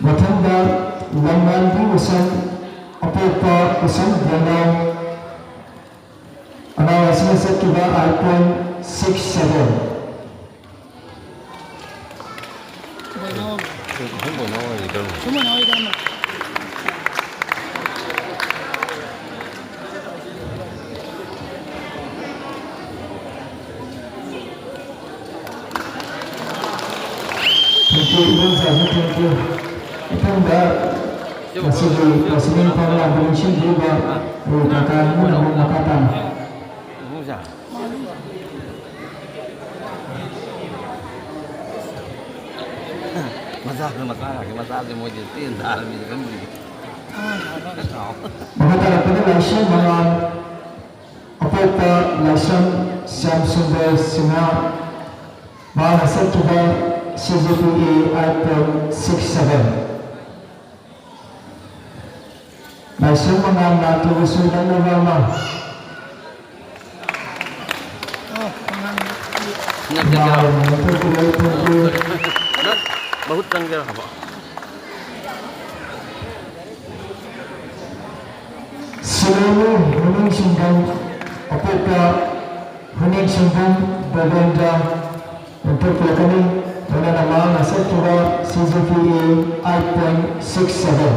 ꯃꯊꯪꯗ ꯂꯝꯉꯥꯟꯕꯤ ꯎꯁꯝ, ꯑꯄꯣꯛꯄ ꯎꯁꯝ ꯕꯦꯅꯥꯎ, ꯑꯅꯥ ꯑꯁꯤꯅ ꯆꯠꯈꯤꯕ eight point six seven꯫ ꯏꯗꯣꯝꯆꯥꯁꯨ thank you꯫ ꯃꯊꯪꯗ ꯉꯁꯤꯒꯤ president ꯐꯥꯎꯕ ꯂꯥꯛꯄ ꯅꯤꯡꯁꯤꯡꯕꯤꯔꯤꯕ ꯑꯩꯈꯣꯏ ꯀꯀꯥ ꯅꯤꯡꯕꯅ ꯑꯃꯨꯛ ꯃꯈꯥ ꯇꯥꯅ꯫ ꯃꯆꯥ ꯃꯆꯥ ꯉꯥꯛꯇ, ꯃꯆꯥꯁꯦ ꯃꯣꯏꯗꯤ ꯆꯦꯟ ꯊꯥꯔꯕꯅꯤꯅ ꯈꯪꯗ꯭ꯔꯤ꯫ ꯃꯈꯥ ꯇꯥꯔꯛꯄꯗ ꯂꯥꯏꯁ꯭ꯔꯝ ꯃꯉꯥꯜ, ꯑꯄꯣꯛꯄ ꯂꯥꯏꯁ꯭ꯔꯝ ꯁ꯭ꯌꯥꯝ ꯁꯨꯟꯗꯔ ꯁꯤꯡꯍ, ꯃꯍꯥꯛꯅ ꯆꯠꯈꯤꯕ C G P A eight point six seven꯫ ꯂꯥꯏꯁ꯭ꯔꯝ ꯃꯉꯥꯜ ꯂꯥꯛꯇ꯭ꯔꯕꯁꯨ ꯅꯛꯅꯕ ꯑꯃ꯫ ꯅꯛꯅ ꯃꯉꯥꯜ ꯂꯥꯛꯇ꯭ꯔꯕꯁꯨ ꯅꯛꯅꯕ ꯑꯃ꯫ ꯅꯛ-, ꯕꯍꯨꯠ ꯆꯪꯒꯦꯔꯥ ꯍꯥꯏꯕ? ꯁꯤꯂꯣꯡ ꯍꯨꯅꯤꯡꯁꯤꯡꯕꯝ ꯑꯄꯣꯛꯄ ꯍꯨꯅꯤꯡꯁꯤꯡꯕꯝ ꯗꯦꯕꯦꯟꯗ꯭ꯔ ꯂꯦꯡꯊꯣꯛꯄꯤꯔꯛꯀꯅꯤ꯫ ꯂꯣꯏꯅꯅ ꯃꯍꯥꯛꯅ ꯆꯠꯈꯤꯕ C G P A eight point six seven꯫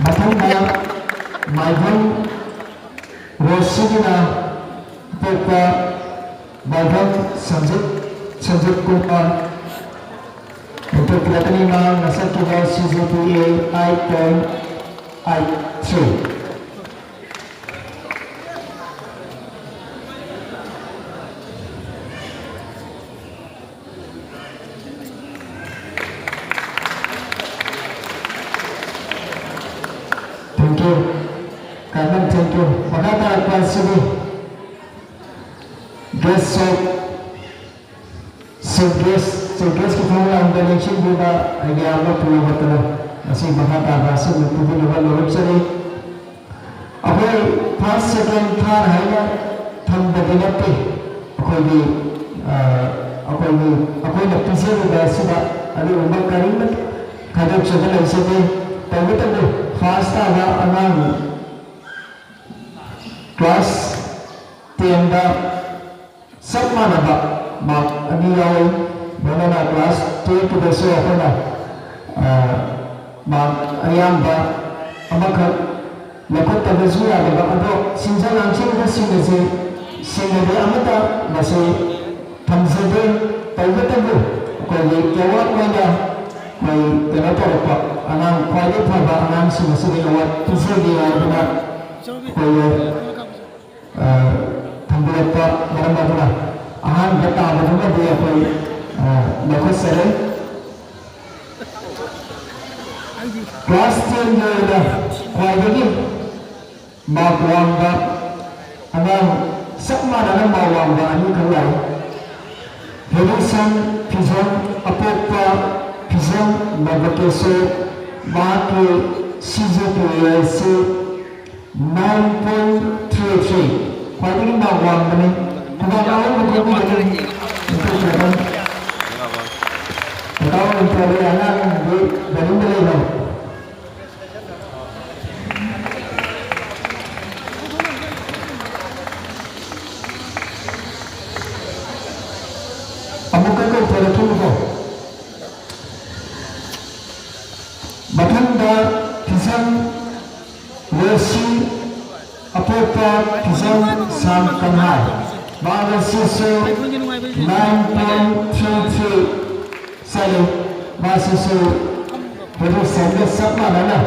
ꯃꯊꯪꯗ ꯃꯥꯏꯕꯝ ꯔꯣꯁꯤꯕꯤꯅ ꯄꯣꯛꯄ ꯃꯥꯏꯕꯝ ꯁꯟꯖꯤꯠ, ꯁꯟꯖꯤꯠ ꯀꯨꯃꯥꯔ ꯂꯦꯡꯊꯣꯛꯄꯤꯔꯛꯀꯅꯤ꯫ ꯃꯍꯥꯛꯅ ꯆꯠꯈꯤꯕ C G P A eight point eight three꯫ Thank you꯫ ꯀꯥꯏꯃꯟ, thank you꯫ ꯃꯈꯥ ꯇꯥꯔꯛꯄ ꯑꯁꯤꯗꯤ guest of Saint Grace, Saint Graceꯀꯤ ꯊꯧꯔꯝꯗ ꯂꯦꯡꯁꯤꯟꯕꯤꯕ ꯑꯩꯒꯤ ꯏꯌꯥꯝꯕ ꯄꯨꯔꯕꯇꯅ ꯉꯁꯤ ꯃꯈꯥ ꯇꯥꯕ ꯑꯁꯤꯕꯨ ꯄꯤꯕꯤꯅꯕ ꯅꯣꯂꯨꯛꯆꯔꯤ꯫ ꯑꯩꯈꯣꯏ first, second, third ꯍꯥꯏꯅ ꯊꯝꯕꯗꯤ ꯅꯠꯇꯦ꯫ ꯑꯩꯈꯣꯏꯒꯤ, ꯑ, ꯑꯩꯈꯣꯏꯒꯤ, ꯑꯩꯈꯣꯏꯅ ꯄꯤꯖꯔꯤꯕ ꯑꯁꯤꯗ ꯑꯗꯨꯒꯨꯝꯕ ꯀꯔꯤꯃꯠꯇ ꯈꯥꯏꯗꯣꯛꯆꯕ ꯂꯩꯖꯗꯦ꯫ ꯇꯧꯕꯇꯕꯨ first ꯇꯥꯕ ꯑꯉꯥꯡ class tenꯗ ꯆꯞ ꯃꯥꯟꯅꯕ mark ꯑꯅꯤ ꯌꯥꯎꯏ꯫ ꯂꯣꯏꯅꯅ class twelveꯀꯤꯗꯁꯨ ꯑꯩꯈꯣꯏꯅ, ꯑ, mark ꯑꯌꯥꯝꯕ ꯑꯃꯈꯛ ꯂꯧꯈꯠꯇꯕꯁꯨ ꯌꯥꯗꯕ꯫ ꯑꯗꯣ ꯁꯤꯟꯖ ꯂꯥꯡꯖꯕꯁꯤꯡ ꯑꯁꯤ ꯁꯤꯡꯅꯗꯤ ꯑꯃꯠꯇ ꯃꯁꯤ ꯊꯝꯖꯗꯦ꯫ ꯇꯧꯕꯇꯕꯨ ꯑꯩꯈꯣꯏꯒꯤ ꯑꯦꯋꯥꯔꯗ ꯑꯣꯏꯅ ꯑꯩꯈꯣꯏ ꯀꯩꯅꯣ ꯇꯧꯔꯛꯄ ꯑꯉꯥꯡ, ꯈ꯭ꯋꯥꯏꯗꯒꯤ ꯐꯕ ꯑꯉꯥꯡꯁꯤꯡ ꯑꯁꯤꯗ ꯑꯦꯋꯥꯔꯗ ꯄꯤꯖꯒꯦ ꯍꯥꯏꯗꯅ ꯑꯩꯈꯣꯏꯒꯤ, ꯑ, ꯊꯝꯕꯤꯔꯛꯄ ꯃꯔꯝ ꯑꯗꯨꯅ ꯑꯍꯥꯟꯕ ꯇꯥꯕꯗꯨꯃꯗꯤ ꯑꯩꯈꯣꯏ, ꯑ, ꯂꯧꯈꯠꯆꯔꯦ꯫ ꯀ꯭ꯂꯥꯁ ꯇꯦꯟꯒꯤ ꯑꯣꯏꯅ ꯈ꯭ꯋꯥꯏꯗꯒꯤ ꯃꯥꯔꯛ ꯋꯥꯡꯕ ꯑꯉꯥꯡ ꯆꯞ ꯃꯥꯟꯅꯅ ꯃꯥꯔꯛ ꯋꯥꯡꯕ ꯑꯅꯤꯈꯛ ꯂꯥꯛꯏ꯫ ꯍꯦꯔꯤꯁꯟ ꯐꯤꯖꯝ, ꯑꯄꯣꯛꯄ ꯐꯤꯖꯝ ꯅꯕꯀꯦꯁꯣꯔ, ꯃꯍꯥꯛꯀꯤ ꯁꯤ ꯖꯤ ꯄꯤ ꯑꯦ ꯑꯁꯤ nine point three three, ꯈ꯭ꯋꯥꯏꯗꯒꯤ ꯃꯥꯔꯛ ꯋꯥꯡꯕꯅꯤ꯫ ꯈꯨꯕꯥꯛ ꯑꯍꯨꯝ ꯈꯨꯕꯤꯒꯅꯤ꯫ ꯀꯀꯥ ꯑꯣꯏꯅ ꯇꯧꯔꯦ, ꯑꯉꯥꯡꯗꯤ ꯕꯣꯔꯗꯤꯡꯗ ꯂꯩꯕꯅꯤ꯫ ꯑꯃꯨꯛꯀ ꯀꯧꯊꯔꯛꯈꯤꯅꯤꯀꯣ꯫ ꯃꯊꯪꯗ ꯐꯤꯖꯝ ꯔꯣꯁꯤ, ꯑꯄꯣꯛꯄ ꯐꯤꯖꯝ ꯁꯥꯝ ꯀꯟꯍꯥꯏ, ꯃꯥꯒ ꯁꯤꯁꯨ nine point three three ꯆꯠꯂꯤ꯫ ꯃꯥꯁꯤꯁꯨ ꯍꯦꯔꯤꯁꯟꯒ ꯆꯞ ꯃꯥꯟꯅꯅ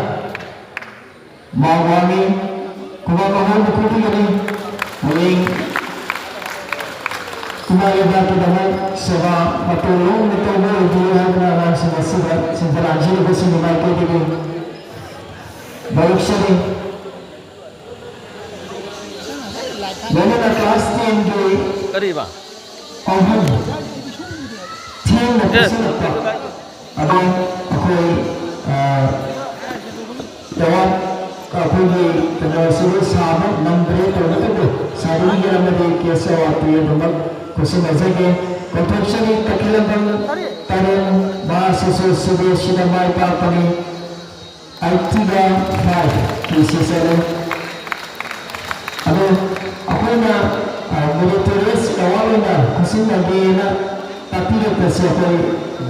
ꯃꯥ ꯋꯥꯡꯉꯤ꯫ ꯈꯨꯕꯥꯛ ꯑꯍꯨꯝ ꯈꯨꯕꯤꯒꯅꯤ꯫ ꯍꯌꯦꯡ ꯏꯃꯥ ꯂꯩꯕꯥꯛꯀꯤꯗꯃꯛ ꯁꯦꯕꯥ ꯃꯇꯧ ꯂꯣꯝꯅ ꯇꯧꯕ ꯑꯣꯏꯕꯤꯌꯨ ꯍꯥꯏꯗꯨꯅ ꯑꯉꯥꯡꯁꯤꯡ ꯑꯁꯤꯗ ꯁꯦꯟꯖꯥ-, ꯂꯥꯡꯖꯔꯤꯕꯁꯤꯡꯒꯤ ꯃꯥꯏꯀꯩꯗꯒꯤ ꯃꯥꯌꯣꯛꯆꯔꯤ꯫ ꯂꯣꯏꯅꯅ ꯀ꯭ꯂꯥꯁ ꯇꯦꯟꯒꯤ ꯀꯔꯤꯕ? ꯑꯍꯨꯝ ꯊꯦꯡꯅ ꯄꯤꯁꯤꯜꯂꯛꯄ ꯑꯗꯣ ꯑꯩꯈꯣꯏ, ꯑ, ꯑꯦꯋꯥꯔꯗ ꯑꯩꯈꯣꯏꯒꯤ ꯀꯩꯅꯣꯁꯤꯕꯨ ꯁꯥꯕ ꯅꯪꯗ꯭ꯔꯦ꯫ ꯇꯧꯕꯇꯕꯨ ꯁꯥꯕꯤꯒꯤ ꯑꯃꯗꯤ ꯀꯦꯁ ꯑꯦꯋꯥꯔꯗ ꯄꯤꯕꯃꯛ ꯈꯨꯠꯁꯤꯟꯅꯖꯒꯦ꯫ ꯀꯧꯊꯣꯛꯆꯔꯤ ꯇꯈꯦꯂꯝꯕꯝ ꯇꯔꯦꯡ, ꯃꯍꯥꯛꯁꯤꯁꯨ ꯁꯤ ꯕꯤ ꯑꯦꯁ ꯏꯗ ꯃꯥꯏ ꯄꯥꯛꯄꯅꯤ꯫ ꯑꯥꯏꯇꯤꯒ ꯐꯥꯏꯚ ꯄꯤ ꯁꯤ ꯆꯠꯂꯦ꯫ ꯑꯗꯣ ꯑꯩꯈꯣꯏꯅ, ꯑ, ꯃꯦꯔꯤꯇꯣꯔꯤꯌꯁ ꯑꯦꯋꯥꯔꯗ ꯑꯣꯏꯅ ꯈꯨꯠꯁꯤꯟꯅꯒꯦꯅ ꯇꯥꯛꯄꯤꯔꯛꯄꯁꯦ ꯑꯩꯈꯣꯏ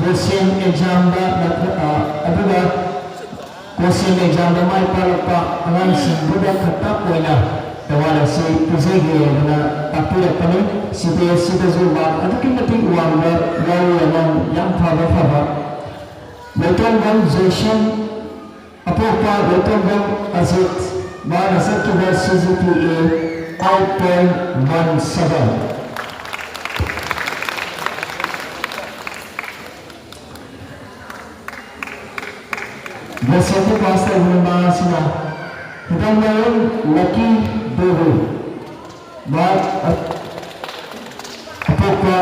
ꯒꯣꯁꯦꯟ ꯑꯦꯛꯖꯥꯝꯗ ꯅꯠꯇ꯭ꯔ-, ꯑ, ꯑꯗꯨꯒ ꯒꯣꯁꯦꯟ ꯑꯦꯛꯖꯥꯝꯗ ꯃꯥꯏ ꯄꯥꯛꯂꯛꯄ ꯑꯉꯥꯡꯁꯤꯡꯗꯨꯗ ꯈꯛꯇ ꯑꯣꯏꯅ ꯑꯦꯋꯥꯔꯗ ꯑꯁꯤ ꯄꯤꯖꯒꯦ ꯍꯥꯏꯗꯅ ꯇꯥꯛꯄꯤꯔꯛꯄꯅꯤ꯫ ꯁꯤꯗꯤ ꯑꯁꯤꯗꯁꯨ ꯃꯥꯔꯛ ꯑꯗꯨꯛꯀꯤ ꯃꯇꯤꯛ ꯋꯥꯡꯕ ꯌꯥꯎꯔꯤ, ꯑꯉꯥꯡ ꯌꯥꯝ ꯐꯕ ꯐꯕ꯫ ꯂꯩꯇꯣꯡꯕꯝ ꯖꯣꯏꯁꯟ, ꯑꯄꯣꯛꯄ ꯂꯩꯇꯣꯡꯕꯝ ꯑꯖꯤꯠ, ꯃꯥꯅ ꯆꯠꯈꯤꯕ C G P A five point one seven꯫ Percent pass ꯇꯧꯕ ꯃꯃꯥ ꯑꯁꯤꯅ ꯍꯤꯗꯥꯡꯃꯌꯨꯝ ꯂꯛꯀꯤ ꯗꯦꯕꯤ, ꯃꯍꯥꯛ ꯑ-, ꯑꯄꯣꯛꯄ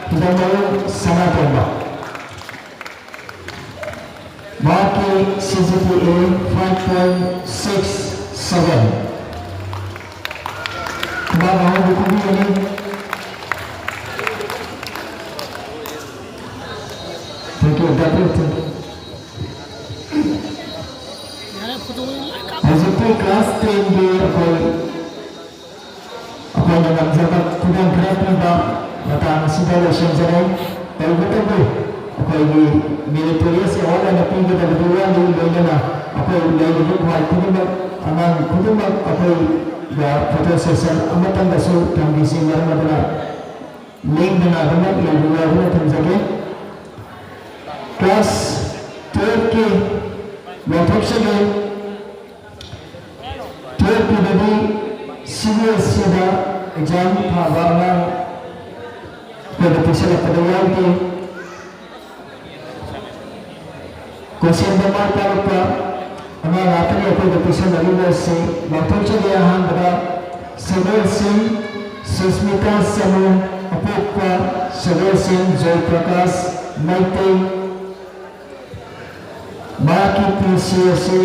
ꯍꯤꯗꯥꯡꯃꯌꯨꯝ ꯁꯅꯥꯇꯣꯝꯕ꯫ ꯃꯍꯥꯛꯀꯤ C G P A five point six seven꯫ ꯈꯨꯕꯥꯛ ꯑꯍꯧꯕ ꯈꯨꯕꯤꯒꯅꯤ꯫ Thank you, thank you, thank you꯫ ꯍꯧꯖꯤꯛꯇꯤ class ten ꯒꯤ ꯑꯩꯈꯣꯏ, ꯑꯩꯈꯣꯏꯅ ꯉꯝꯖꯕ ꯈꯨꯗꯣꯜ ꯈꯔ ꯄꯤꯕ ꯃꯇꯥꯡ ꯑꯁꯤꯗ ꯂꯣꯏꯁꯤꯟꯖꯔꯦ꯫ ꯇꯧꯕꯇꯕꯨ ꯑꯩꯈꯣꯏꯒꯤ meritorious award ꯑꯣꯏꯅ ꯄꯤꯒꯗꯕꯗꯨ ꯋꯥꯠꯂꯤ, ꯂꯣꯏꯅꯅ ꯑꯩꯈꯣꯏ ꯂꯩꯔꯤꯕ ꯈ꯭ꯋꯥꯏ ꯈꯨꯗꯤꯡꯃꯛ, ꯑꯉꯥꯡ ꯈꯨꯗꯤꯡꯃꯛ ꯑꯩꯈꯣꯏꯒ photo session ꯑꯃꯇꯪꯗꯁꯨ ꯊꯝꯕꯤꯁꯤ, ꯃꯔꯝ ꯑꯗꯨꯅ ꯂꯦꯡꯗꯅ ꯑꯗꯨꯃꯛ ꯂꯩꯕꯤꯌꯨ ꯍꯥꯏꯗꯨꯅ ꯊꯝꯖꯒꯦ꯫ Class twelve ꯀꯤ ꯂꯥꯎꯊꯣꯛꯆꯒꯦ꯫ Twelve ꯀꯤꯗꯗꯤ C B S E ꯗ exam ꯊꯥꯕ ꯑꯉꯥꯡ ꯑꯩꯈꯣꯏꯗ ꯄꯤꯁꯤꯜꯂꯛꯄꯗ ꯌꯥꯎꯗꯦ꯫ Question ꯗ ꯃꯥꯏ ꯄꯥꯛꯂꯛꯄ ꯑꯉꯥꯡ ꯉꯥꯛꯇꯅꯤ ꯑꯩꯈꯣꯏꯗ ꯄꯤꯁꯤꯟꯅꯔꯤꯕ ꯑꯁꯤ꯫ ꯂꯥꯎꯊꯣꯛꯆꯒꯦ ꯑꯍꯥꯟꯕꯗ ꯁꯒꯣꯜꯁꯤꯡ ꯁꯨꯁꯃꯤꯇꯥ ꯆꯅꯨ, ꯑꯄꯣꯛꯄ ꯁꯒꯣꯜꯁꯤꯡ ꯖꯣꯏꯄ꯭ꯔꯀꯥꯁ ꯃꯩꯇꯩ꯫ ꯃꯍꯥꯛꯀꯤ P C ꯑꯁꯤ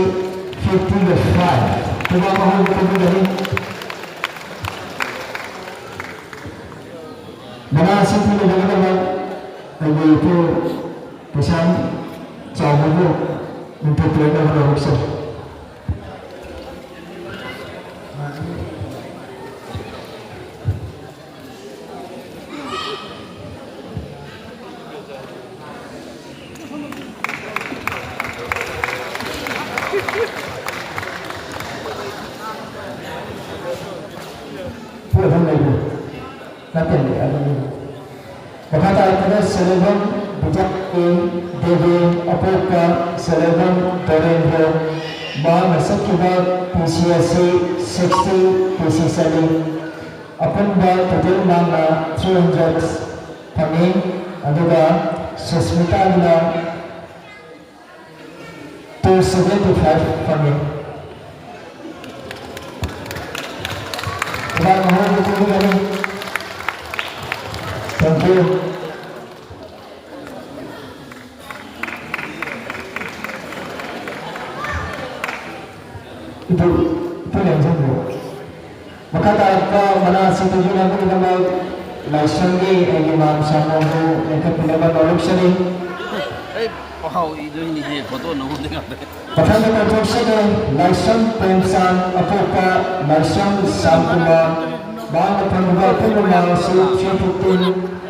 fifty ꯒ five꯫ ꯄꯨꯕꯥ ꯃꯍꯣꯡ ꯄꯤꯕꯤꯒꯅꯤ꯫ ꯃꯅꯥ ꯑꯁꯤ ꯄꯤꯅꯕꯒꯤꯗꯃꯛ ꯑꯩꯒꯤ ꯏꯄꯨ ꯄꯩꯁꯥ ꯆꯥꯎꯕꯕꯨ ꯃꯤꯡꯊꯣꯟ ꯄꯤꯔꯛꯅꯕ ꯍꯣꯠꯅꯔꯛꯆꯔꯤ꯫ ꯁꯦꯂꯦꯕꯝ ꯕꯤꯗ꯭ꯌꯥ ꯗꯦꯕꯤ, ꯑꯄꯣꯛꯄ ꯁꯦꯂꯦꯕꯝ ꯗꯣꯔꯦꯟꯗ꯭ꯔꯣ, ꯃꯍꯥꯛꯅ ꯆꯠꯈꯤꯕ ꯄꯤ ꯁꯤ ꯑꯁꯤ sixty ꯄꯤ ꯁꯤ ꯆꯠꯂꯤ꯫ ꯑꯄꯨꯟꯕ ꯇꯣꯇꯦꯜ ꯃꯥꯔꯛꯅ three hundred ꯐꯪꯉꯤ, ꯑꯗꯨꯒ ꯁꯨꯁꯃꯤꯇꯥꯒꯤꯅ two seventy five ꯐꯪꯉꯤ꯫ ꯈꯨꯕꯥꯛ ꯑꯃ ꯍꯧꯅ ꯄꯤꯕꯤꯒꯅꯤ꯫ Thank you꯫ ꯏꯄꯨ, ꯏꯄꯨ ꯂꯦꯡꯖꯟꯕꯤꯌꯨ꯫ ꯃꯈꯥ ꯇꯥꯔꯛꯄ ꯃꯅꯥ ꯑꯁꯤ ꯇꯨꯡꯁꯤꯟꯅꯕꯒꯤꯗꯃꯛ ꯂꯥꯏꯁ꯭ꯔꯝꯒꯤ ꯑꯩꯒꯤ ꯃꯥꯝ ꯁꯥꯃꯣꯕꯨ ꯂꯦꯡꯈꯠꯄꯤꯅꯕ ꯅꯣꯂꯨꯛꯆꯔꯤ꯫ ꯑꯩ ꯄꯥꯎ ꯏꯗꯣꯏꯅꯤꯍꯦ, ꯐꯣꯇꯣ ꯅꯉꯣꯟꯗ ꯉꯥꯛꯇ꯫ ꯃꯊꯪꯗ ꯀꯧꯊꯣꯛꯆꯒꯦ, ꯂꯥꯏꯁ꯭ꯔꯝ ꯄ꯭ꯔꯦꯝꯆꯥꯟ, ꯑꯄꯣꯛꯄ ꯂꯥꯏꯁ꯭ꯔꯝ ꯁ꯭ꯌꯥꯝꯀꯨꯃꯥꯔ, ꯃꯍꯥꯛꯅ ꯐꯪꯂꯤꯕ ꯑꯄꯨꯟꯕ ꯃꯥꯔꯛ ꯑꯁꯤ three fifteen,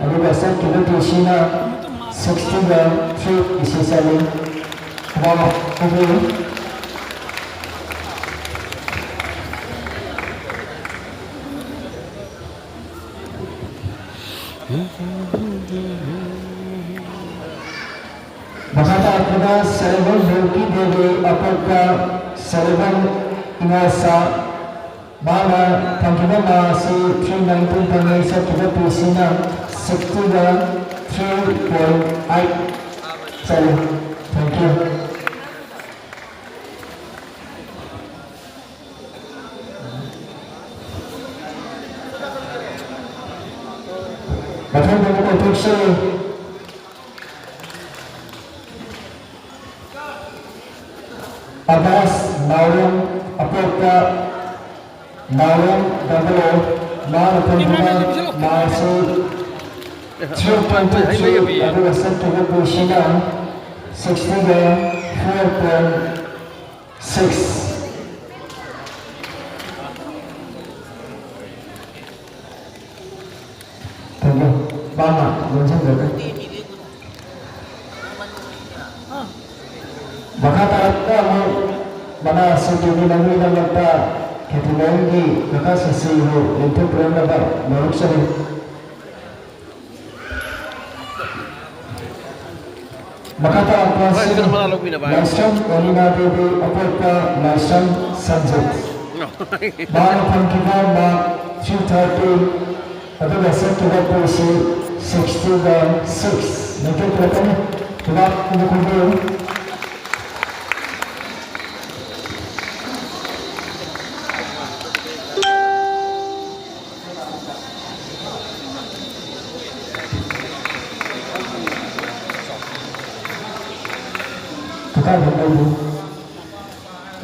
ꯑꯗꯨꯒ ꯆꯠꯈꯤꯕ ꯄꯤ ꯁꯤꯅ sixty ꯒ three ꯄꯤ ꯁꯤ ꯆꯠꯂꯤ꯫ ꯈꯨꯕꯥꯛ ꯈꯨꯕꯤꯌꯨ꯫ ꯃꯈꯥ ꯇꯥꯔꯛꯄꯗ ꯁꯦꯂꯦꯕꯝ ꯕꯦꯡꯀꯤ ꯗꯦꯕꯤ, ꯑꯄꯣꯛꯄ ꯁꯦꯂꯦꯕꯝ ꯏꯉꯥꯁꯥ, ꯃꯥꯅ ꯐꯪꯈꯤꯕ ꯃꯥꯔꯛ ꯑꯁꯤ three ninety ꯐꯪꯉꯤ, ꯆꯠꯈꯤꯕ ꯄꯤ ꯁꯤꯅ sixty ꯒ three point eight ꯆꯠꯂꯤ꯫ Thank you꯫ ꯃꯊꯪꯗ ꯑꯃꯨꯛ ꯑꯣꯟꯊꯣꯛꯁꯤ꯫ ꯑꯕꯥꯁ ꯅꯥꯎꯔꯦꯝ, ꯑꯄꯣꯛꯄ ꯅꯥꯎꯔꯦꯝ ꯗꯕꯂꯣ, ꯃꯥꯅ ꯐꯪꯈꯤꯕ ꯃꯥꯔꯛꯁꯤ three twenty three, ꯑꯗꯨꯒ ꯆꯠꯈꯤꯕ ꯄꯤ ꯁꯤꯅ sixty ꯒ four point six꯫ ꯊꯦꯡꯀ꯭ꯌꯨ꯫ ꯃꯥꯅ ꯂꯣꯟꯁꯤꯟꯖꯔꯦ꯫ ꯃꯈꯥ ꯇꯥꯔꯛꯄ ꯑꯃꯨꯛ ꯃꯅꯥ ꯑꯁꯤ ꯇꯨꯕꯤ ꯂꯧꯃꯤꯒꯤꯗꯃꯛꯇ ꯈꯦꯇ꯭ꯔꯤꯃꯌꯨꯝꯒꯤ ꯀꯀꯥ ꯁꯁꯤꯕꯨ ꯂꯦꯡꯊꯣꯛꯄꯤꯔꯝꯅꯕ ꯅꯣꯂꯨꯛꯆꯔꯤ꯫ ꯃꯈꯥ ꯇꯥꯔꯛꯄ ꯑꯁꯤ ꯂꯥꯏꯁ꯭ꯔꯝ ꯑꯦꯂꯤꯅꯥ ꯗꯦꯕꯤ, ꯑꯄꯣꯛꯄ ꯂꯥꯏꯁ꯭ꯔꯝ ꯁꯟꯖꯤꯠ꯫ ꯃꯍꯥꯛꯅ ꯐꯪꯈꯤꯕ ꯃꯥꯔꯛ three thirty, ꯑꯗꯨꯒ ꯆꯠꯈꯤꯕ ꯄꯨꯡꯁꯤ sixty ꯒ six꯫ ꯅꯩꯊꯦꯛꯄꯤꯔꯛꯀꯅꯤ꯫ ꯈꯨꯕꯥꯛ ꯑꯃ ꯈꯨꯕꯤꯌꯨ꯫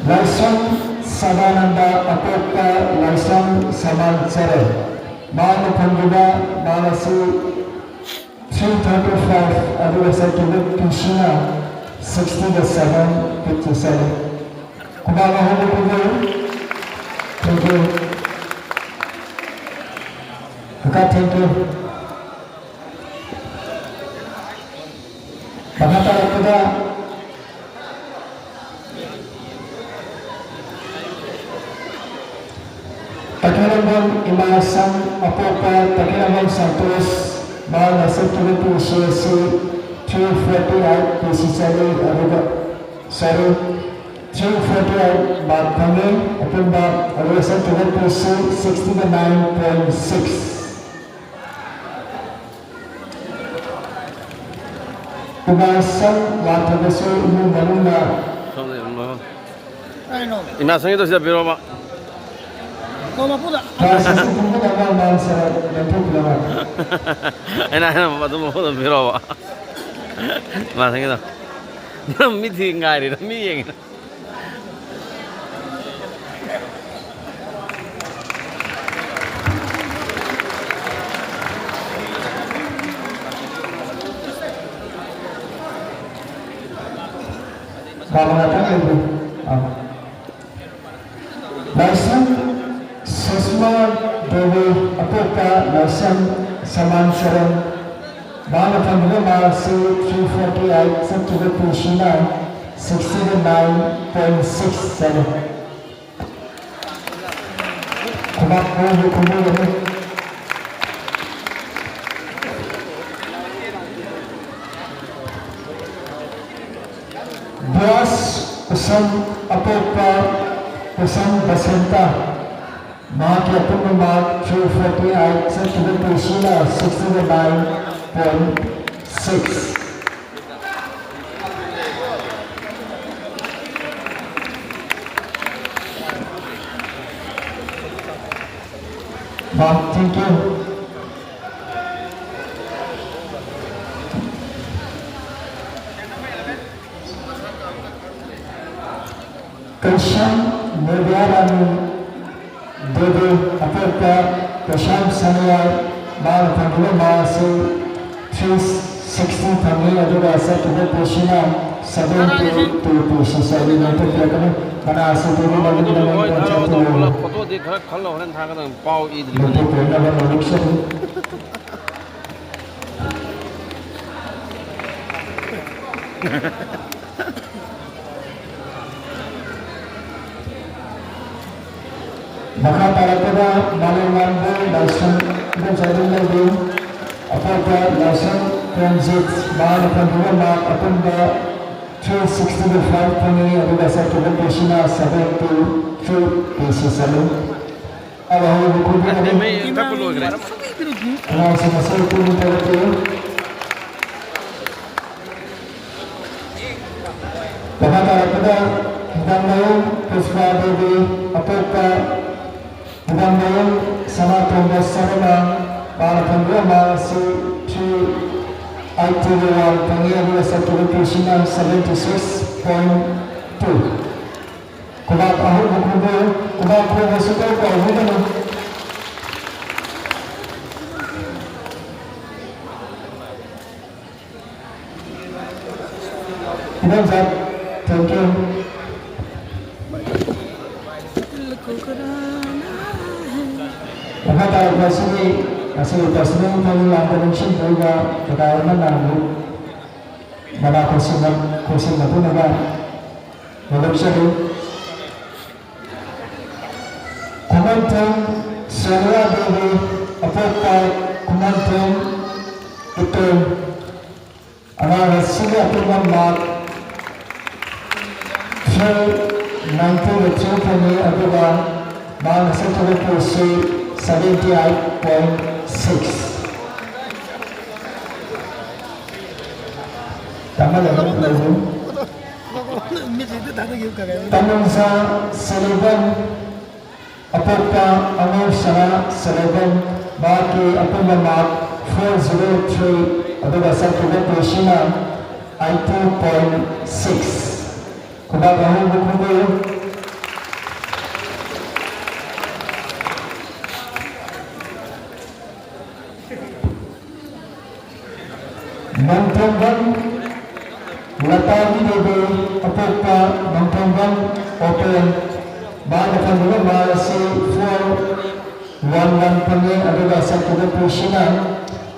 ꯂꯥꯏꯁ꯭ꯔꯝ ꯁꯗꯥꯅꯟꯗ, ꯑꯄꯣꯛꯄ ꯂꯥꯏꯁ꯭ꯔꯝ ꯁꯃꯥꯟ ꯆꯔꯦ꯫ ꯃꯍꯥꯛꯅ ꯐꯪꯈꯤꯕ ꯃꯥꯔꯛ ꯑꯁꯤ three thirty-five, ꯑꯗꯨꯒ ꯆꯠꯈꯤꯕ ꯄꯨꯡꯁꯤꯅ sixty ꯒ seven, fifty-seven꯫ ꯈꯨꯕꯥꯛ ꯑꯍꯨꯝ ꯄꯤꯕꯤꯌꯨ꯫ Thank you꯫ ꯀꯀꯥ, thank you꯫ ꯃꯈꯥ ꯇꯥꯔꯛꯄꯗ ꯇꯈꯦꯂꯝꯕꯝ ꯏꯃꯥꯁꯪ, ꯑꯄꯣꯛꯄ ꯇꯈꯦꯂꯝꯕꯝ ꯁꯟꯇꯣꯁ, ꯃꯍꯥꯛꯅ ꯆꯠꯈꯤꯕ ꯄꯨꯡꯁꯤ ꯑꯁꯤ three forty-eight ꯄꯨꯡꯁꯤ ꯆꯠꯂꯤ, ꯑꯗꯨꯒ, sorry, three forty-eight ꯃꯥꯔꯛ ꯐꯪꯉꯤ꯫ ꯑꯄꯨꯟꯕ ꯑꯗꯨꯒ ꯆꯠꯈꯤꯕ ꯄꯨꯡꯁꯤ sixty-nine point six꯫ ꯏꯃꯥꯁꯪ ꯂꯥꯛꯇꯕꯁꯨ ꯏꯃꯨꯡ ꯃꯅꯨꯡꯅ ꯁꯣꯝꯗ ꯏꯃꯨꯡ ꯃꯅꯨꯡ꯫ ꯀꯩꯅꯣ? ꯏꯃꯥꯁꯪꯒꯤꯗꯣ ꯁꯤꯗ ꯄꯤꯔꯣꯕ꯫ ꯀꯣ ꯃꯄꯨꯗ꯫ ꯀ꯭ꯂꯥꯁ ꯑꯁꯤ ꯄꯨꯡ ꯑꯃ ꯃꯥꯡ ꯁꯦꯔꯦ ꯂꯦꯞꯊꯣꯛꯄꯤꯔꯣ꯫ ꯑꯩꯅ ꯍꯥꯏꯅ ꯑꯗꯨꯝ ꯃꯄꯨꯗ ꯄꯤꯔꯣꯕ꯫ ꯏꯃꯥꯁꯪꯒꯤꯗꯣ꯫ ꯃꯤꯗꯤ ꯉꯥꯏꯔꯤꯔ? ꯃꯤ ꯌꯦꯡꯉꯤꯔ? ꯂꯥꯏꯁ꯭ꯔꯝ ꯁꯨꯁꯃꯥ ꯗꯦꯕꯤ, ꯑꯄꯣꯛꯄ ꯂꯥꯏꯁ꯭ꯔꯝ ꯁꯃꯥꯟ ꯆꯔꯟ꯫ ꯃꯍꯥꯛꯅ ꯐꯪꯂꯤꯕ ꯃꯥꯔꯛꯁꯤ three forty-eight, ꯆꯠꯈꯤꯕ ꯄꯨꯟꯁꯤꯅ sixty-nine point six seven꯫ ꯈꯨꯕꯥꯛ ꯈꯨꯕꯤꯒꯅꯤ꯫ ꯕ꯭ꯔꯥꯁ ꯎꯁꯝ ꯑꯄꯣꯛꯄ ꯎꯁꯝ ꯕꯁꯟꯇ, ꯃꯍꯥꯛꯀꯤ ꯑꯄꯨꯟꯕ mark three forty eight, ꯆꯠꯈꯤꯕ ꯄꯨꯟꯁꯤꯅ sixty-nine point six꯫ Ma'am, thank you. ꯀꯩꯁꯥꯝ ꯅꯦꯕꯤꯌꯥꯔꯥꯅꯤ ꯗꯦꯕꯤ, ꯑꯄꯣꯛꯄ ꯀꯩꯁꯥꯝ ꯁꯅꯤꯌꯥꯏ, ꯃꯥꯅ ꯐꯪꯂꯤꯕ mark ꯑꯁꯤ three sixty ꯐꯪꯉꯤ, ꯑꯗꯨꯒ ꯆꯠꯈꯤꯕ ꯄꯨꯟꯁꯤꯅ seventy two ꯄꯨꯟꯁꯤ ꯆꯠꯂꯤ꯫ ꯅꯣꯡꯊꯣꯛꯄꯤꯔꯛꯀꯅꯤ꯫ ꯃꯅꯥ ꯑꯁꯤ ꯗꯦꯕꯤ ꯃꯃꯤꯡ ꯃꯃꯤꯡ ꯄꯟꯖꯥꯕꯇ ꯂꯩꯔꯤ꯫ ꯐꯣꯇꯣꯗꯤ ꯈꯔ ꯈꯜꯂꯣ, ꯍꯣꯔꯦꯟ ꯊꯥꯒꯗꯕꯅꯤ꯫ ꯄꯥꯎ ꯏꯗ꯭ꯔꯤꯕꯅꯤ꯫ ꯅꯣꯡꯊꯣꯛꯄꯤꯔꯛꯅꯕ ꯅꯣꯂꯨꯛꯆꯔꯤ꯫ ꯃꯈꯥ ꯇꯥꯔꯛꯄꯗ ꯃꯥꯂꯦꯝꯉꯥꯟꯕ ꯂꯥꯏꯁ꯭ꯔꯝ, ꯏꯗꯣꯝꯆꯥ ꯑꯗꯨꯝ ꯂꯩꯕꯤꯌꯨ꯫ ꯑꯄꯣꯛꯄ ꯂꯥꯏꯁ꯭ꯔꯝ ꯄ꯭ꯔꯦꯝꯖꯤꯠ, ꯃꯍꯥꯛꯅ ꯐꯪꯈꯤꯕ mark ꯑꯄꯨꯟꯕ three sixty five ꯐꯪꯉꯤ, ꯑꯗꯨꯒ ꯆꯠꯈꯤꯕ ꯄꯨꯟꯁꯤꯅ seventy three ꯄꯨꯟꯁꯤ ꯆꯠꯂꯤ꯫ ꯑꯔꯥ ꯍꯧꯕ ꯈꯨꯗꯤꯡ ꯑꯗꯨꯝ ꯃꯩ ꯀꯛꯄ ꯂꯣꯏꯈ꯭ꯔꯦ꯫ ꯑꯉꯥꯡꯁꯤꯡ ꯑꯁꯤ ꯄꯨꯛꯅꯤꯡ ꯊꯧꯒꯠꯄꯤꯌꯨ꯫ ꯃꯈꯥ ꯇꯥꯔꯛꯄꯗ ꯍꯤꯗꯥꯡꯃꯌꯨꯝ ꯄꯨꯁꯄꯥ ꯗꯦꯕꯤ, ꯑꯄꯣꯛꯄ ꯍꯤꯗꯥꯡꯃꯌꯨꯝ ꯁꯅꯥꯇꯣꯝꯕ ꯁꯔꯃ, ꯃꯍꯥꯛꯅ ꯐꯪꯕ mark ꯑꯁꯤ three eighty one ꯐꯪꯉꯤ, ꯑꯗꯨꯒ ꯆꯠꯈꯤꯕ ꯄꯨꯟꯁꯤꯅ seventy six point two꯫ ꯈꯨꯕꯥꯛ ꯑꯍꯨꯝ ꯈꯨꯝꯕꯤꯌꯨ꯫ ꯈꯨꯕꯥꯛ ꯈꯨꯕꯁꯨ ꯀꯥꯎꯕꯤꯒꯅꯨ꯫ ꯏꯗꯣꯝꯆꯥ, thank you꯫ ꯃꯈꯥ ꯇꯥꯔꯛꯄ ꯑꯁꯤꯗꯤ ꯉꯁꯤꯒꯤ personal ꯐꯪꯂꯤ ꯂꯥꯛꯄ ꯅꯤꯡꯁꯤꯡꯕꯤꯕ ꯀꯗꯥꯏ ꯑꯃ ꯅꯥꯡꯂꯨ ꯃꯅꯥ ꯈꯨꯠꯁꯤꯟꯅ-, ꯈꯨꯠꯁꯤꯟꯅꯗꯨꯅꯒ ꯅꯣꯂꯨꯛꯆꯔꯤ꯫ ꯈꯨꯃꯟꯊꯦꯝ ꯁꯣꯅꯤꯌꯥ ꯗꯦꯕꯤ, ꯑꯄꯣꯛꯄ ꯈꯨꯃꯟꯊꯦꯝ ꯏꯇꯣꯝ, ꯑꯉꯥꯡ ꯑꯁꯤꯒꯤ ꯑꯄꯨꯟꯕ mark ꯅꯥꯏꯟꯇꯤꯒ ꯊ꯭ꯔꯤ ꯐꯪꯉꯤ, ꯑꯗꯨꯒ ꯃꯍꯥꯛꯅ ꯁꯠꯈꯤꯕ ꯄꯣꯏꯟꯁꯤ ꯁꯚꯦꯟꯇꯤ ꯑꯩꯠ ꯄꯣꯏꯟ ꯁꯤꯛꯁ꯫ ꯇꯥꯃꯜꯂꯒ ꯂꯩꯔꯦ꯫ ꯃꯤꯠꯁꯤꯗ ꯊꯥꯗꯈꯤꯕ ꯀꯔꯤ ꯍꯥꯏꯕ? ꯇꯥꯃꯣꯜꯁꯥ ꯁꯦꯂꯦꯕꯟ, ꯑꯄꯣꯛꯄ ꯑꯉꯧꯁꯅꯥ ꯁꯦꯂꯦꯕꯟ, ꯃꯍꯥꯛꯀꯤ ꯑꯄꯨꯟꯕ ꯃꯥꯔꯛ ꯐꯣꯔ ꯖꯤꯔꯣ ꯊ꯭ꯔꯤ, ꯑꯗꯨꯒ ꯁꯠꯈꯤꯕ ꯄꯣꯏꯟꯁꯤꯅ ꯑꯩꯠꯇꯤ ꯄꯣꯏꯟ ꯁꯤꯛꯁ꯫ ꯈꯨꯕꯥꯛ ꯑꯍꯨꯝ ꯈꯨꯝꯕꯤꯌꯨ꯫ ꯅꯣꯡꯊꯣꯝꯕꯝ ꯂꯇꯥꯕꯤ ꯗꯦꯕꯤ, ꯑꯄꯣꯛꯄ ꯅꯣꯡꯊꯣꯝꯕꯝ ꯑꯣꯄꯦꯟ, ꯃꯍꯥꯛꯅ ꯐꯪꯂꯤꯕ ꯃꯥꯔꯛ ꯑꯁꯤ ꯐꯣꯔ ꯋꯥꯟ ꯋꯥꯟ ꯐꯪꯉꯤ, ꯑꯗꯨꯒ ꯁꯠꯈꯤꯕ ꯄꯣꯏꯟꯁꯤꯅ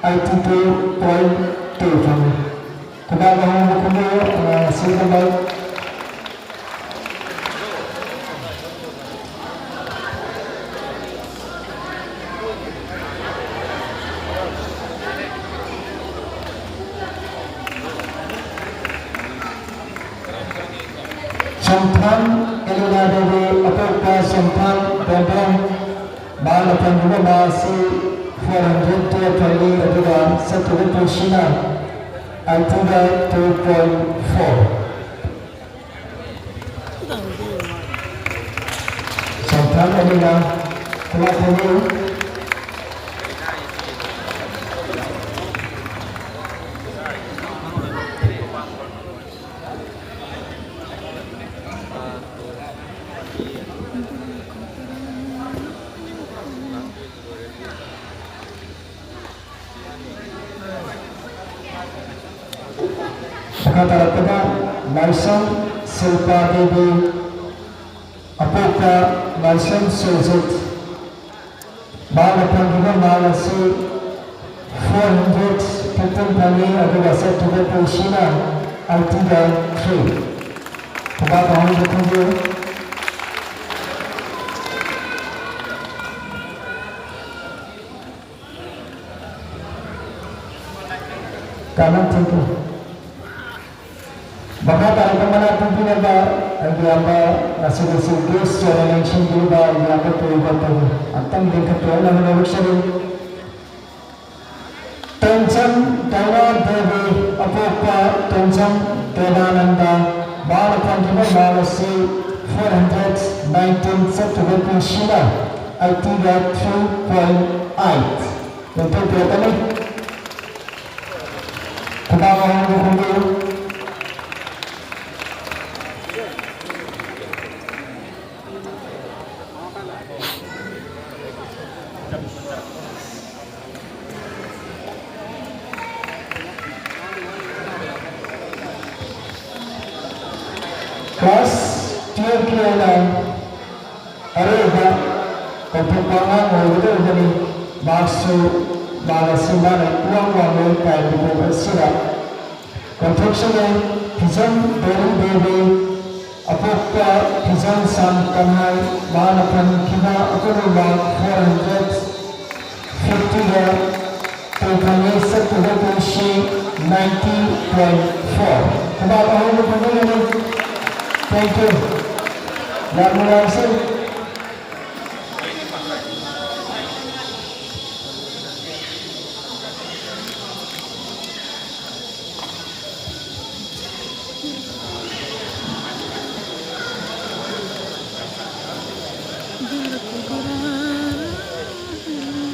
ꯑꯩꯠꯇꯤ ꯇꯨ ꯄꯣꯏꯟ ꯇꯨ ꯐꯪꯉꯤ꯫ ꯈꯨꯕꯥꯛ ꯑꯍꯨꯝ ꯈꯨꯝꯕꯤꯌꯨ, ꯑꯉꯥꯡ ꯑꯁꯤꯒꯤꯗꯃꯛ꯫ ꯁꯣꯡꯊꯥꯝ ꯑꯦꯂꯤꯅꯥ ꯗꯦꯕꯤ, ꯑꯄꯣꯛꯄ ꯁꯣꯡꯊꯥꯝ ꯕꯣꯝꯕꯣꯝ, ꯃꯍꯥꯛꯅ ꯐꯪꯂꯤꯕ ꯃꯥꯔꯛ ꯑꯁꯤ ꯐꯣꯔ ꯍꯟꯗ꯭ꯔꯦꯠ ꯇꯨꯌꯦꯜꯐ ꯐꯪꯏ, ꯑꯗꯨꯒ ꯁꯠꯈꯤꯕ ꯄꯨꯟꯁꯤꯅ ꯑꯩꯠꯇꯤꯗ ꯇꯨ ꯄꯣꯏꯟ ꯐꯣꯔ꯫ ꯁꯣꯡꯊꯥꯝ ꯑꯦꯂꯤꯅꯥ, ꯈꯨꯕꯥꯛ ꯈꯨꯝꯕꯤꯌꯨ꯫ ꯃꯈꯥ ꯇꯥꯔꯛꯄꯗ ꯂꯥꯏꯁ꯭ꯔꯝ ꯁꯤꯜꯄꯥ ꯗꯦꯕꯤ, ꯑꯄꯣꯛꯄ ꯂꯥꯏꯁ꯭ꯔꯝ ꯁꯨꯔꯖꯤꯠ, ꯃꯍꯥꯛꯅ ꯐꯪꯈꯤꯕ ꯃꯥꯔꯛ ꯑꯁꯤ ꯐꯣꯔ ꯍꯟꯗ꯭ꯔꯦꯠ ꯐꯤꯐꯇꯤꯟ ꯐꯪꯉꯤ, ꯑꯗꯨꯒ ꯁꯠꯈꯤꯕ ꯄꯨꯟꯁꯤꯅ ꯑꯩꯠꯇꯤꯗ ꯊ꯭ꯔꯤ꯫ ꯈꯨꯕꯥꯛ ꯑꯍꯨꯝ ꯈꯨꯝꯕꯤꯌꯨ꯫ ꯀꯥꯃꯟ ꯊꯦꯡꯀ꯭ꯌꯨ꯫ ꯃꯈꯥ ꯇꯥꯔꯛꯄ ꯃꯅꯥ ꯄꯤꯕꯤꯅꯕ ꯑꯩꯒꯤ ꯏꯌꯥꯝꯕ, ꯉꯁꯤꯒꯤ ꯆꯤꯐ ꯒꯦꯁ ꯑꯣꯏꯅ ꯂꯦꯡꯁꯤꯟꯕꯤꯔꯤꯕ ꯑꯩꯒꯤ ꯏꯌꯥꯝꯕ ꯇꯣꯏꯕ ꯇꯣꯏꯕ ꯑꯝꯇꯪ ꯂꯦꯡꯈꯠꯄꯤꯔꯛꯅꯕ ꯍꯣꯠꯅꯔꯛꯆꯔꯤ꯫ ꯇꯣꯟꯖꯝ ꯗꯥꯏꯅꯥ ꯗꯦꯕꯤ, ꯑꯄꯣꯛꯄ ꯇꯣꯟꯖꯝ ꯗꯦꯕꯥꯅꯟꯗ, ꯃꯥꯅ ꯐꯪꯈꯤꯕ ꯃꯥꯔꯛ ꯑꯁꯤ four hundred nineteen ꯆꯠꯈꯤꯕ ꯀꯨꯝꯁꯤꯅ eighty-three point eight꯫ ꯂꯦꯡꯊꯣꯛꯄꯤꯔꯛꯀꯅꯤ꯫ ꯈꯨꯗꯥꯡ ꯑꯍꯣꯡꯕ ꯈꯣꯡꯕꯤꯌꯨ꯫ Class twelve ꯀꯤ ꯑꯣꯏꯅ ꯑꯔꯣꯏꯕ ꯀꯧꯊꯣꯛꯄ ꯑꯉꯥꯡ ꯑꯣꯏꯒꯗꯧꯔꯤꯕꯅꯤ꯫ ꯃꯍꯥꯛꯁꯨ ꯃꯍꯥꯛ ꯑꯁꯤ ꯃꯥꯅ ꯏꯋꯥꯡ ꯋꯥꯡꯂꯣꯏ ꯀꯥꯏꯕ ꯄꯣꯠ ꯑꯁꯤꯗ ꯀꯧꯊꯣꯛꯆꯒꯦ꯫ ꯐꯤꯖꯝ ꯕꯦꯔꯤ ꯕꯦꯕꯤ, ꯑꯄꯣꯛꯄ ꯐꯤꯖꯝ ꯁꯥꯝ ꯀꯟꯍꯥꯏ, ꯃꯍꯥꯛꯅ ꯐꯪꯈꯤꯕ ꯑꯄꯨꯟꯕ ꯃꯥꯔꯛ four hundred fifty ꯒ ꯇꯣꯈꯥꯏꯅꯩ ꯆꯠꯄꯗ ꯄꯨꯟꯁꯤ ninety point four꯫ ꯈꯨꯕꯥꯛ ꯑꯍꯧꯕ ꯐꯪꯕꯤꯒꯅꯤ꯫ Thank you꯫ ꯌꯥꯝ ꯅꯨꯡꯉꯥꯏꯖꯩ꯫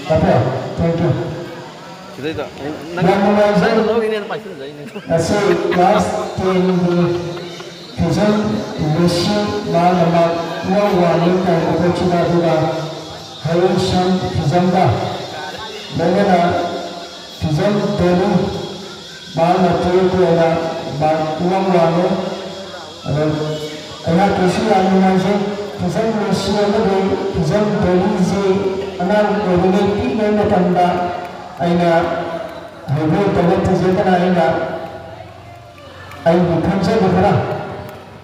ꯇꯥꯕ꯭ꯔꯣ? Thank you꯫ ꯁꯤꯗꯩꯗ ꯅꯪ, ꯌꯥꯝ ꯅꯨꯡꯉꯥꯏꯖꯩ꯫ ꯅꯪꯅ ꯂꯧꯔꯤꯅꯦꯅ ꯄꯥꯏꯁꯤꯟꯖꯩꯅꯦ꯫ ꯉꯁꯤ class ten ꯒꯤ ꯐꯤꯖꯝ ꯂꯨꯁꯤ ꯃꯥꯅ ꯃꯥ ꯏꯋꯥꯡ ꯋꯥꯡꯏ ꯀꯥꯏꯅ ꯄꯣꯠꯁꯤꯗ ꯑꯗꯨꯒ ꯍꯌꯦꯡ ꯁꯟ ꯐꯤꯖꯝꯗ ꯂꯣꯏꯅꯅ ꯐꯤꯖꯝ ꯇꯣꯅꯤ ꯃꯍꯥꯛꯅ ꯇꯨꯌꯦꯜꯐꯇ ꯑꯣꯏꯅ ꯃꯥꯔꯛ ꯏꯋꯥꯡ ꯋꯥꯡꯉꯤ꯫ ꯑꯗꯣ ꯑꯩꯍꯥꯛꯀꯤꯁꯨ ꯌꯥꯝ ꯅꯨꯡꯉꯥꯏꯖꯩ꯫ ꯐꯤꯖꯝ ꯂꯣꯏꯁꯤ ꯑꯃꯗꯤ ꯐꯤꯖꯝ ꯇꯣꯅꯤꯁꯤ ꯑꯉꯥꯡ ꯑꯣꯏꯔꯤꯉꯩ ꯄꯤꯛꯂꯤꯉꯩ ꯃꯇꯝꯗ ꯑꯩꯅ ꯍꯩꯕꯣꯏ ꯇꯧꯕ ꯊꯤꯖꯗꯅ ꯑꯩꯅ ꯑꯩꯒꯤ ꯈꯪꯖꯕ ꯈꯔ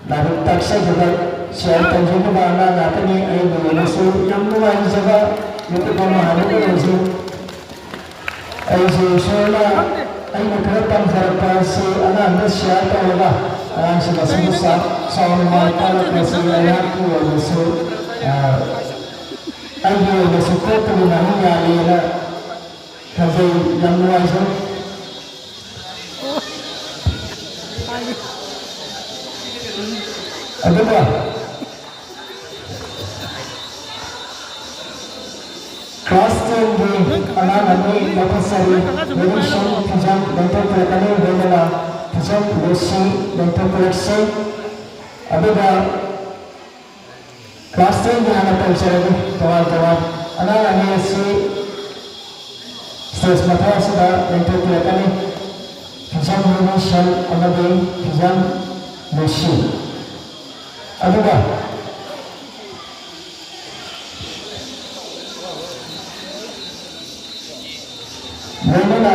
ꯂꯥꯏꯔꯤꯛ ꯇꯥꯛꯆꯕꯗ share ꯇꯧꯖꯅꯕ ꯑꯉꯥꯡ ꯉꯥꯛꯇꯅꯤ꯫ ꯑꯩꯒꯤ ꯑꯣꯏꯅꯁꯨ ꯌꯥꯝ ꯅꯨꯡꯉꯥꯏꯖꯕ ꯃꯤꯀꯨꯞ ꯑꯃ ꯍꯥꯏꯕꯗꯨ ꯑꯣꯏꯖꯩ꯫ ꯑꯩꯁꯦ ꯏꯁꯣꯔꯅ ꯑꯩꯅ ꯈꯔ ꯇꯝꯖꯔꯛꯄ ꯑꯁꯤ ꯑꯉꯥꯡꯗ ꯁꯤꯌꯥꯔ ꯇꯧꯔꯒ ꯑꯉꯥꯡꯁꯤꯡ ꯑꯁꯤꯕꯨ ꯆꯥꯎꯅ ꯃꯥꯏ ꯄꯥꯛꯂꯛꯄꯁꯤ ꯑꯩꯍꯥꯛꯀꯤ ꯑꯣꯏꯅꯁꯨ ꯑꯩꯒꯤ ꯑꯣꯏꯅꯁꯨ ꯀꯣꯛꯇꯒꯤ ꯃꯍꯩ ꯌꯥꯜꯂꯦꯅ ꯈꯟꯖꯩ꯫ ꯌꯥꯝ ꯅꯨꯡꯉꯥꯏꯖꯩ꯫ ꯑꯗꯨꯒ ꯀ꯭ꯂꯥꯁ ꯇꯦꯟꯒꯤ ꯑꯉꯥꯡ ꯑꯅꯤ ꯂꯧꯈꯠꯆꯔꯤ꯫ ꯃꯤꯡꯁꯤꯡ ꯐꯤꯖꯝ ꯂꯦꯡꯊꯣꯛꯄꯤꯔꯛꯀꯅꯤ꯫ ꯂꯣꯏꯅꯅ ꯐꯤꯖꯝ ꯂꯣꯏꯁꯤ ꯂꯦꯡꯊꯣꯛꯄꯤꯔꯛꯁꯤ꯫ ꯑꯗꯨꯒ ꯀ꯭ꯂꯥꯁ ꯇꯦꯟꯒꯤ ꯍꯥꯟꯅ ꯇꯧꯖꯔꯒꯦ꯫ ꯇꯣꯉꯥꯟ ꯇꯣꯉꯥꯟ ꯑꯉꯥꯡ ꯑꯅꯤ ꯑꯁꯤ ꯁ꯭ꯇꯦꯖ ꯃꯊꯛ ꯑꯁꯤꯗ ꯂꯦꯡꯊꯣꯛꯄꯤꯔꯛꯀꯅꯤ꯫ ꯐꯤꯖꯝ ꯃꯤꯅꯨꯡꯁꯤꯌꯜ ꯑꯃꯗꯤ ꯐꯤꯖꯝ ꯂꯣꯏꯁꯤ꯫ ꯑꯗꯨꯒ ꯂꯣꯏꯅꯅ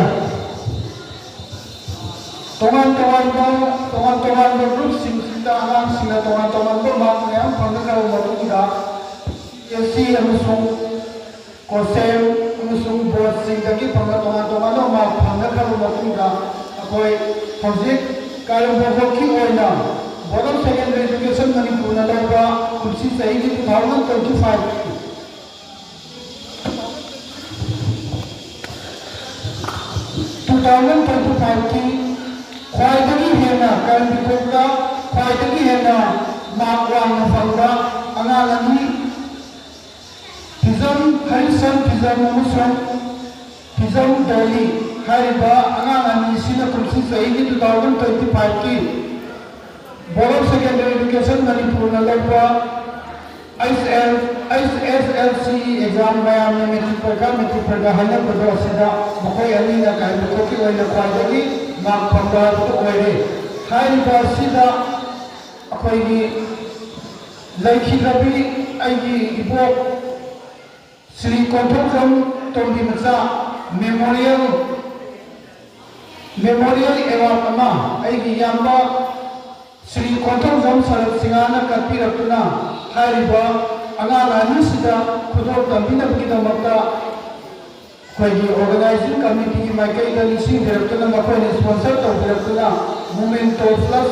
ꯇꯣꯉꯥꯟ ꯇꯣꯉꯥꯟꯕ ꯇꯣꯉꯥꯟ ꯇꯣꯉꯥꯟꯕ ꯒ꯭ꯔꯨꯞꯁꯤꯡꯁꯤꯗ ꯑꯉꯥꯡꯁꯤꯡꯅ ꯇꯣꯉꯥꯟ ꯇꯣꯉꯥꯟꯕ ꯃꯥꯔꯛ ꯃꯌꯥꯝ ꯐꯪꯅꯈ꯭ꯔꯕ ꯃꯇꯨꯡꯗ ꯁꯤ ꯑꯦꯁ ꯁꯤ ꯑꯃꯁꯨꯡ ꯀꯣꯁꯦꯝ ꯑꯃꯁꯨꯡ ꯕꯣꯔꯗꯁꯤꯡꯗꯒꯤ ꯐꯪꯕ ꯇꯣꯉꯥꯟ ꯇꯣꯉꯥꯟꯕ ꯃꯥꯔꯛ ꯐꯪꯅꯈ꯭ꯔꯕ ꯃꯇꯨꯡꯗ ꯑꯩꯈꯣꯏ ꯍꯧꯖꯤꯛ ꯀꯥꯏꯔꯦꯝꯕꯣꯛꯀꯤ ꯑꯣꯏꯅ ꯕꯣꯔꯗ ꯑꯣꯐ ꯁꯦꯀꯦꯟꯗꯔꯤ ꯏꯗꯨꯀꯦꯁꯟ ꯃꯅꯤꯄꯨꯔꯅ ꯂꯧꯕ ꯀꯨꯝꯁꯤ ꯆꯍꯤꯒꯤ two thousand twenty five two thousand twenty five ꯀꯤ ꯈ꯭ꯋꯥꯏꯗꯒꯤ ꯍꯦꯟꯅ ꯀꯥꯏꯔꯦꯝꯕꯤꯈꯣꯛꯇ ꯈ꯭ꯋꯥꯏꯗꯒꯤ ꯍꯦꯟꯅ ꯃꯥꯔꯛ ꯋꯥꯡꯅ ꯐꯪꯕ ꯑꯉꯥꯡ ꯑꯅꯤ, ꯐꯤꯖꯝ ꯍꯔꯤꯁꯟ ꯐꯤꯖꯝ ꯑꯃꯁꯨꯡ ꯐꯤꯖꯝ ꯗꯣꯂꯤ ꯍꯥꯏꯔꯤꯕ ꯑꯉꯥꯡ ꯑꯅꯤꯁꯤꯅ ꯀꯨꯝꯁꯤ ꯆꯍꯤꯒꯤ two thousand twenty five ꯀꯤ Board of Secondary Education ꯃꯅꯤꯄꯨꯔꯅ ꯂꯧꯕ ꯑꯩꯆ ꯑꯦꯁ ꯑꯦꯜ ꯁꯤ ꯑꯦꯛꯖꯥꯝ ꯃꯌꯥꯝꯅ ꯃꯦꯇ꯭ꯔꯤꯛ ꯄꯔꯤꯈꯥ ꯃꯦꯇ꯭ꯔꯤꯛ ꯄꯔꯤꯈꯥ ꯍꯥꯏꯅꯕꯗꯣ ꯑꯁꯤꯗ ꯃꯈꯣꯏ ꯑꯅꯤꯅ ꯀꯥꯏꯔꯦꯝꯕꯤꯈꯣꯛꯀꯤ ꯑꯣꯏꯅ ꯈ꯭ꯋꯥꯏꯗꯒꯤ ꯃꯥꯔꯛ ꯐꯪꯕ ꯍꯥꯏꯕꯗꯨ ꯑꯣꯏꯔꯦ꯫ ꯍꯥꯏꯔꯤꯕ ꯑꯁꯤꯗ ꯑꯩꯈꯣꯏꯒꯤ ꯂꯩꯈꯤꯗ꯭ꯔꯕꯤ ꯑꯩꯒꯤ ꯏꯕꯣꯛ Shri Konthoujam ꯇꯣꯝꯕꯤꯃꯆꯥ memorial memorial award ꯑꯃ ꯑꯩꯒꯤ ꯏꯌꯥꯝꯕ ꯁ꯭ꯔꯤ ꯀꯣꯟꯊꯧꯖꯝ ꯁꯔꯠ ꯁꯤꯡꯍꯅ ꯀꯠꯄꯤꯔꯛꯇꯨꯅ ꯍꯥꯏꯔꯤꯕ ꯑꯉꯥꯡ ꯑꯅꯤꯁꯤꯗ ꯈꯨꯗꯣꯜ ꯇꯝꯕꯤꯅꯕꯒꯤꯗꯃꯛꯇ ꯑꯩꯈꯣꯏꯒꯤ organizing committee ꯒꯤ ꯃꯥꯏꯀꯩꯗ ꯅꯤꯡꯁꯤꯡꯕꯤꯔꯛꯇꯨꯅ, ꯃꯈꯣꯏꯅ sponsor ꯇꯧꯕꯤꯔꯛꯇꯨꯅ memento plus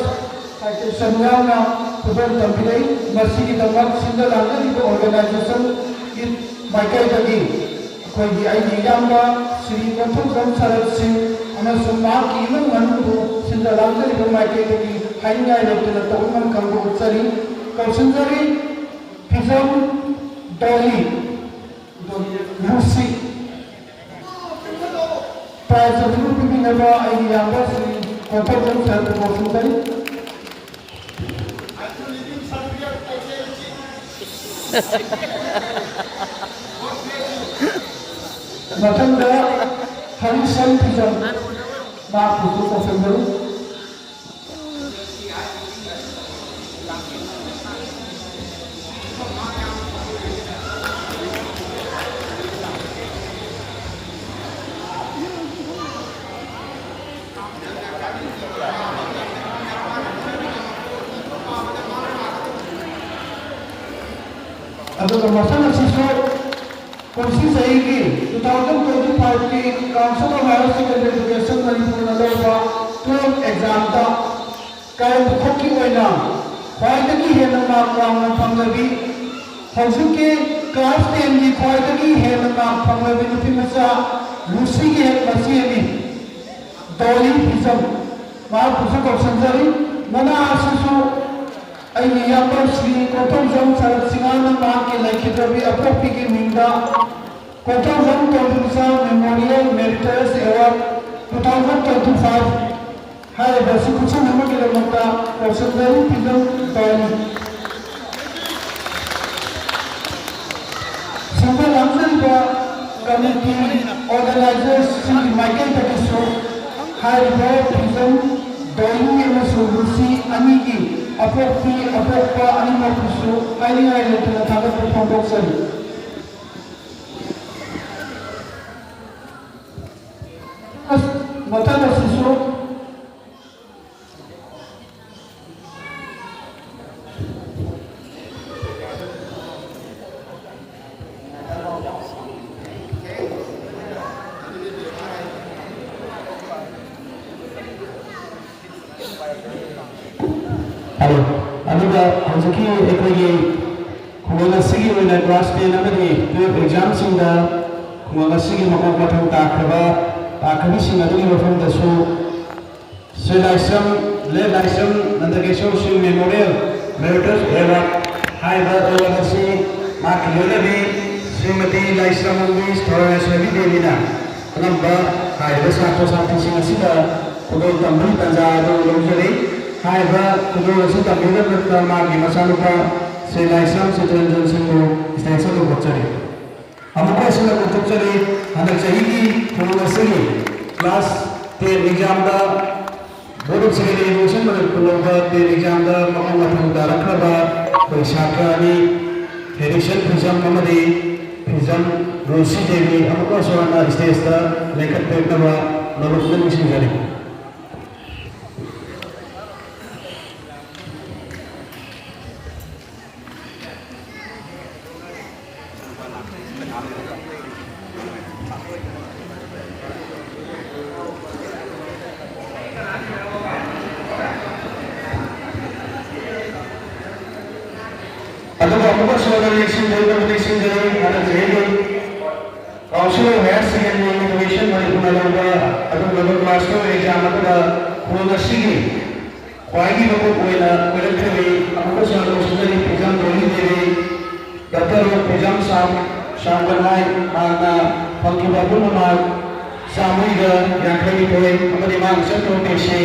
citation ꯌꯥꯎꯅ ꯈꯨꯗꯣꯜ ꯇꯝꯕꯤꯔꯛꯏ꯫ ꯃꯁꯤꯒꯤꯗꯃꯛ ꯁꯤꯟꯕ ꯂꯥꯡꯖꯔꯤꯕ organization ꯒꯤ ꯃꯥꯏꯀꯩꯗꯒꯤ ꯑꯩꯈꯣꯏꯒꯤ ꯑꯩꯒꯤ ꯏꯌꯥꯝꯕ ꯁ꯭ꯔꯤ ꯀꯣꯟꯊꯧꯖꯝ ꯁꯔꯠ ꯁꯤꯡ ꯑꯃꯁꯨꯡ ꯃꯍꯥꯛꯀꯤ ꯏꯃꯨꯡ ꯃꯅꯨꯡꯕꯨ ꯁꯤꯟꯕ ꯂꯥꯡꯖꯔꯤꯕ ꯃꯥꯏꯀꯩꯗꯒꯤ ꯍꯥꯏꯅꯤꯡꯉꯥꯏ ꯂꯩꯇꯅ ꯇꯧꯕ ꯉꯝꯈꯪꯕ ꯎꯠꯆꯔꯤ꯫ ꯀꯧꯁꯤꯟꯖꯔꯤ ꯐꯤꯖꯝ ꯗꯣꯂꯤ, ꯂꯨꯁꯤ꯫ Prize ꯑꯗꯨꯕꯨ ꯄꯤꯕꯤꯅꯕ ꯑꯩꯒꯤ ꯏꯌꯥꯝꯕ ꯁ꯭ꯔꯤ ꯀꯣꯟꯊꯧꯖꯝ ꯁꯔꯠꯄꯨ ꯀꯧꯁꯤꯟꯖꯔꯤ꯫ ꯃꯊꯪꯗ ꯍꯔꯤꯁꯟ ꯐꯤꯖꯝ, ꯃꯍꯥꯛꯄꯨꯁꯨ ꯀꯧꯁꯤꯟꯖꯔꯤ꯫ ꯑꯗꯨꯒ ꯃꯊꯪ ꯑꯁꯤꯁꯨ ꯀꯨꯝꯁꯤ ꯆꯍꯤꯒꯤ two thousand twenty five ꯀꯤ Council of Higher Secondary Education ꯃꯅꯤꯄꯨꯔꯅ ꯂꯧꯕ twelve exam ꯗ ꯀꯥꯏ ꯃꯈꯣꯛꯀꯤ ꯑꯣꯏꯅ ꯈ꯭ꯋꯥꯏꯗꯒꯤ ꯍꯦꯟꯅ mark ꯋꯥꯡꯅ ꯐꯪꯂꯕꯤ, ꯍꯧꯖꯤꯛꯀꯤ class ten ꯒꯤ ꯈ꯭ꯋꯥꯏꯗꯒꯤ ꯍꯦꯟꯅ mark ꯐꯪꯂꯕꯤ ꯅꯨꯄꯤ ꯃꯆꯥ ꯂꯨꯁꯤꯒꯤ ꯍꯦꯛ ꯃꯆꯦꯅꯤ, ꯗꯣꯂꯤ ꯐꯤꯖꯝ꯫ ꯃꯍꯥꯛꯄꯨꯁꯨ ꯀꯧꯁꯤꯟꯖꯔꯤ꯫ ꯃꯅꯥ ꯑꯁꯤꯁꯨ ꯑꯩꯒꯤ ꯏꯌꯥꯝꯕ ꯁ꯭ꯔꯤ ꯀꯣꯟꯊꯧꯖꯝ ꯁꯔꯠ ꯁꯤꯡꯍꯅ ꯃꯍꯥꯛꯀꯤ ꯂꯩꯈꯤꯗ꯭ꯔꯕꯤ ꯑꯄꯣꯛꯄꯤꯒꯤ ꯃꯤꯡꯗ Konthoujam ꯇꯣꯝꯕꯤꯆꯥ Memorial Meritorious Award two thousand twenty five ꯍꯥꯏꯔꯤꯕ ꯑꯁꯤ ꯈꯨꯠꯁꯦꯝꯅꯕꯒꯤꯗꯃꯛꯇ ꯀꯧꯁꯤꯟꯖꯔꯤ ꯐꯤꯖꯝ ꯗꯣꯂꯤ꯫ ꯁꯤꯟꯕ ꯂꯥꯡꯖꯔꯤꯕ committee organizers ꯁꯤꯡꯒꯤ ꯃꯥꯏꯀꯩꯗꯒꯤꯁꯨ ꯍꯥꯏꯔꯤꯕ ꯐꯤꯖꯝ ꯗꯣꯂꯤ ꯑꯃꯁꯨꯡ ꯂꯨꯁꯤ ꯑꯅꯤꯒꯤ ꯑꯄꯣꯛꯄꯤ ꯑꯄꯣꯛꯄ ꯑꯅꯤꯃꯛꯄꯨꯁꯨ ꯍꯥꯏꯅꯤꯡꯉꯥꯏ ꯂꯩꯇꯅ ꯊꯥꯒꯠꯄ ꯐꯣꯡꯗꯣꯛꯆꯔꯤ꯫ ꯑꯁ, ꯃꯊꯪ ꯑꯁꯤꯁꯨ ꯑꯗꯨꯒ ꯍꯧꯖꯤꯛꯀꯤ ꯑꯩꯈꯣꯏꯒꯤ ꯈꯨꯡꯒꯪ ꯑꯁꯤꯒꯤ ꯑꯣꯏꯅ class ten ꯑꯃꯗꯤ twelve examꯁꯤꯡꯗ ꯈꯨꯡꯒꯪ ꯑꯁꯤꯒꯤ ꯃꯀꯣꯛ ꯃꯊꯧ ꯇꯥꯈ꯭ꯔꯕ ꯇꯥꯈ꯭ꯔꯕꯤꯁꯤꯡ ꯑꯗꯨꯒꯤ ꯃꯐꯝꯗꯁꯨ ꯁ꯭ꯔꯤ ꯂꯥꯏꯁ꯭ꯔꯝ, ꯂꯦꯠ ꯂꯥꯏꯁ꯭ꯔꯝ ꯅꯟꯗꯀꯦꯁꯣꯔ ꯁꯤꯡ Memorial Meritorious Award ꯍꯥꯏꯕ award ꯑꯁꯤ ꯃꯍꯥꯛꯀꯤ ꯂꯣꯏꯅꯕꯤ ꯁ꯭ꯔꯤꯃꯇꯤ ꯂꯥꯏꯁ꯭ꯔꯝ ꯑꯣꯡꯕꯤ ꯊꯧꯔꯥꯏꯁꯣꯏꯕꯤ ꯗꯦꯕꯤꯅ ꯑꯉꯝꯕ ꯍꯥꯏꯔꯤꯕ ꯁꯥꯇ꯭ꯔ ꯁꯥꯇ꯭ꯔꯤꯁꯤꯡ ꯑꯁꯤꯗ ꯈꯨꯗꯣꯜ ꯇꯝꯕꯒꯤ ꯇꯥꯟꯖꯥ ꯑꯗꯨ ꯂꯧꯖꯔꯤ꯫ ꯍꯥꯏꯔꯤꯕ ꯈꯨꯗꯣꯜ ꯑꯁꯤ ꯇꯝꯕꯤꯅꯕꯗ ꯃꯥꯒꯤ ꯃꯆꯥꯅꯨꯄꯥ ꯁ꯭ꯔꯤ ꯂꯥꯏꯁ꯭ꯔꯝ ꯆꯤꯇꯔꯟꯖꯟ ꯁꯤꯡꯕꯨ stage ꯑꯗꯨ ꯀꯧꯖꯔꯤ꯫ ꯑꯃꯨꯛ ꯍꯟꯅ ꯀꯧꯊꯣꯛꯆꯔꯤ꯫ ꯍꯟꯗꯛ ꯆꯍꯤꯒꯤ ꯈꯨꯗꯣꯜ ꯑꯁꯤꯒꯤ class ten examꯗ Board of Secondary Education Manipur ꯂꯧꯕ ten examꯗ ꯃꯈꯣꯡ ꯃꯊꯪ ꯇꯥꯔꯛꯈ꯭ꯔꯕ ꯑꯩꯈꯣꯏ ꯁꯥꯇ꯭ꯔ ꯑꯅꯤ, ꯊꯦꯔꯤꯁꯟ ꯐꯤꯖꯝ ꯑꯃꯗꯤ ꯐꯤꯖꯝ ꯔꯣꯁꯤ ꯗꯦꯕꯤ, ꯑꯃꯨꯛꯀꯁꯨ ꯍꯟꯅ stageꯇ ꯂꯦꯡꯈꯠꯄꯤꯔꯛꯅꯕ ꯅꯣꯂꯨꯛꯅ ꯅꯤꯡꯁꯤꯡꯖꯔꯤ꯫ ꯑꯗꯨꯒ ꯑꯃꯨꯛꯀꯁꯨ ꯍꯟꯅ ꯅꯤꯡꯁꯤꯡꯖꯔꯤ, ꯅꯤꯡꯁꯤꯡꯖꯔꯤ, ꯍꯟꯗꯛ ꯆꯍꯤꯒꯤ Council of Higher Secondary Education ꯃꯅꯤꯄꯨꯔꯅ ꯂꯧꯕ ꯑꯗꯨꯒꯨꯝꯂꯕ class twelve exam ꯑꯗꯨꯗ ꯈꯨꯡꯒꯪ ꯑꯁꯤꯒꯤ ꯈ꯭ꯋꯥꯏꯒꯤ ꯃꯀꯣꯛ ꯑꯣꯏꯅ ꯑꯣꯏꯔꯛꯈꯤꯕ ꯑꯃꯨꯛꯀꯁꯨ ꯍꯟꯅ ꯀꯧꯁꯤꯟꯖꯔꯤ ꯐꯤꯖꯝ ꯗꯣꯂꯤ ꯗꯦꯕꯤ, ꯗꯥꯛꯇꯔ ꯐꯤꯖꯝ ꯁꯥꯝ, ꯁꯥꯝꯒꯟꯍꯥꯏ ꯃꯍꯥꯛꯅ ꯐꯪꯈꯤꯕ ꯑꯄꯨꯟꯕ mark ꯆꯥꯃꯔꯤꯒ ꯌꯥꯡꯈꯩ ꯅꯤꯊꯣꯏ ꯑꯃꯗꯤ ꯃꯍꯥꯛꯅ ꯆꯠꯈꯤꯕ ꯄꯦꯁꯤ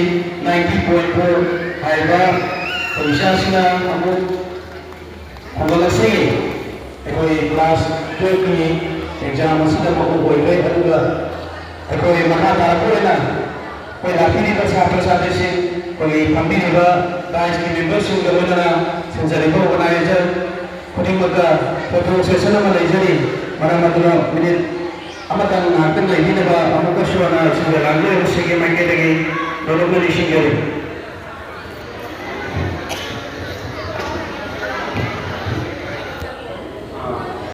ninety point four ꯍꯥꯏꯔꯤꯕ ꯑꯩꯈꯣꯏ ꯏꯆꯥꯁꯤꯅ ꯑꯃꯨꯛ ꯈꯨꯡꯒꯪ ꯑꯁꯤꯒꯤ ꯑꯩꯈꯣꯏ class twelveꯀꯤ exam ꯑꯁꯤꯗ ꯃꯀꯣꯛ ꯑꯣꯏꯈ꯭ꯔꯦ꯫ ꯑꯗꯨꯒ ꯑꯩꯈꯣꯏ ꯃꯈꯥ ꯇꯥꯔꯛꯄ ꯑꯣꯏꯅ ꯑꯩꯈꯣꯏ ꯂꯥꯛꯄꯤꯔꯤꯕ ꯁꯥꯇ꯭ꯔ ꯁꯥꯇ꯭ꯔꯤꯁꯤꯡ, ꯑꯩꯈꯣꯏꯒꯤ ꯐꯝꯕꯤꯔꯤꯕ diceꯀꯤ memberꯁꯤꯡꯒ ꯂꯣꯏꯅꯅ ꯁꯤꯟꯖꯔꯤꯕ organizer ꯈꯨꯗꯤꯡꯃꯛꯇ photo session ꯑꯃ ꯂꯩꯖꯔꯤ꯫ ꯃꯔꯝ ꯑꯗꯨꯅ minute ꯑꯃꯇꯪ ꯉꯥꯏꯍꯥꯛꯇꯪ ꯂꯩꯕꯤꯅꯕ ꯑꯃꯨꯛꯀꯁꯨ ꯍꯟꯅ ꯁꯤꯟꯖ ꯂꯥꯡꯖꯔꯤꯕꯁꯤꯡꯒꯤ ꯃꯥꯏꯀꯩꯗꯒꯤ ꯅꯣꯂꯨꯛꯅ ꯅꯤꯡꯁꯤꯡꯖꯔꯤ꯫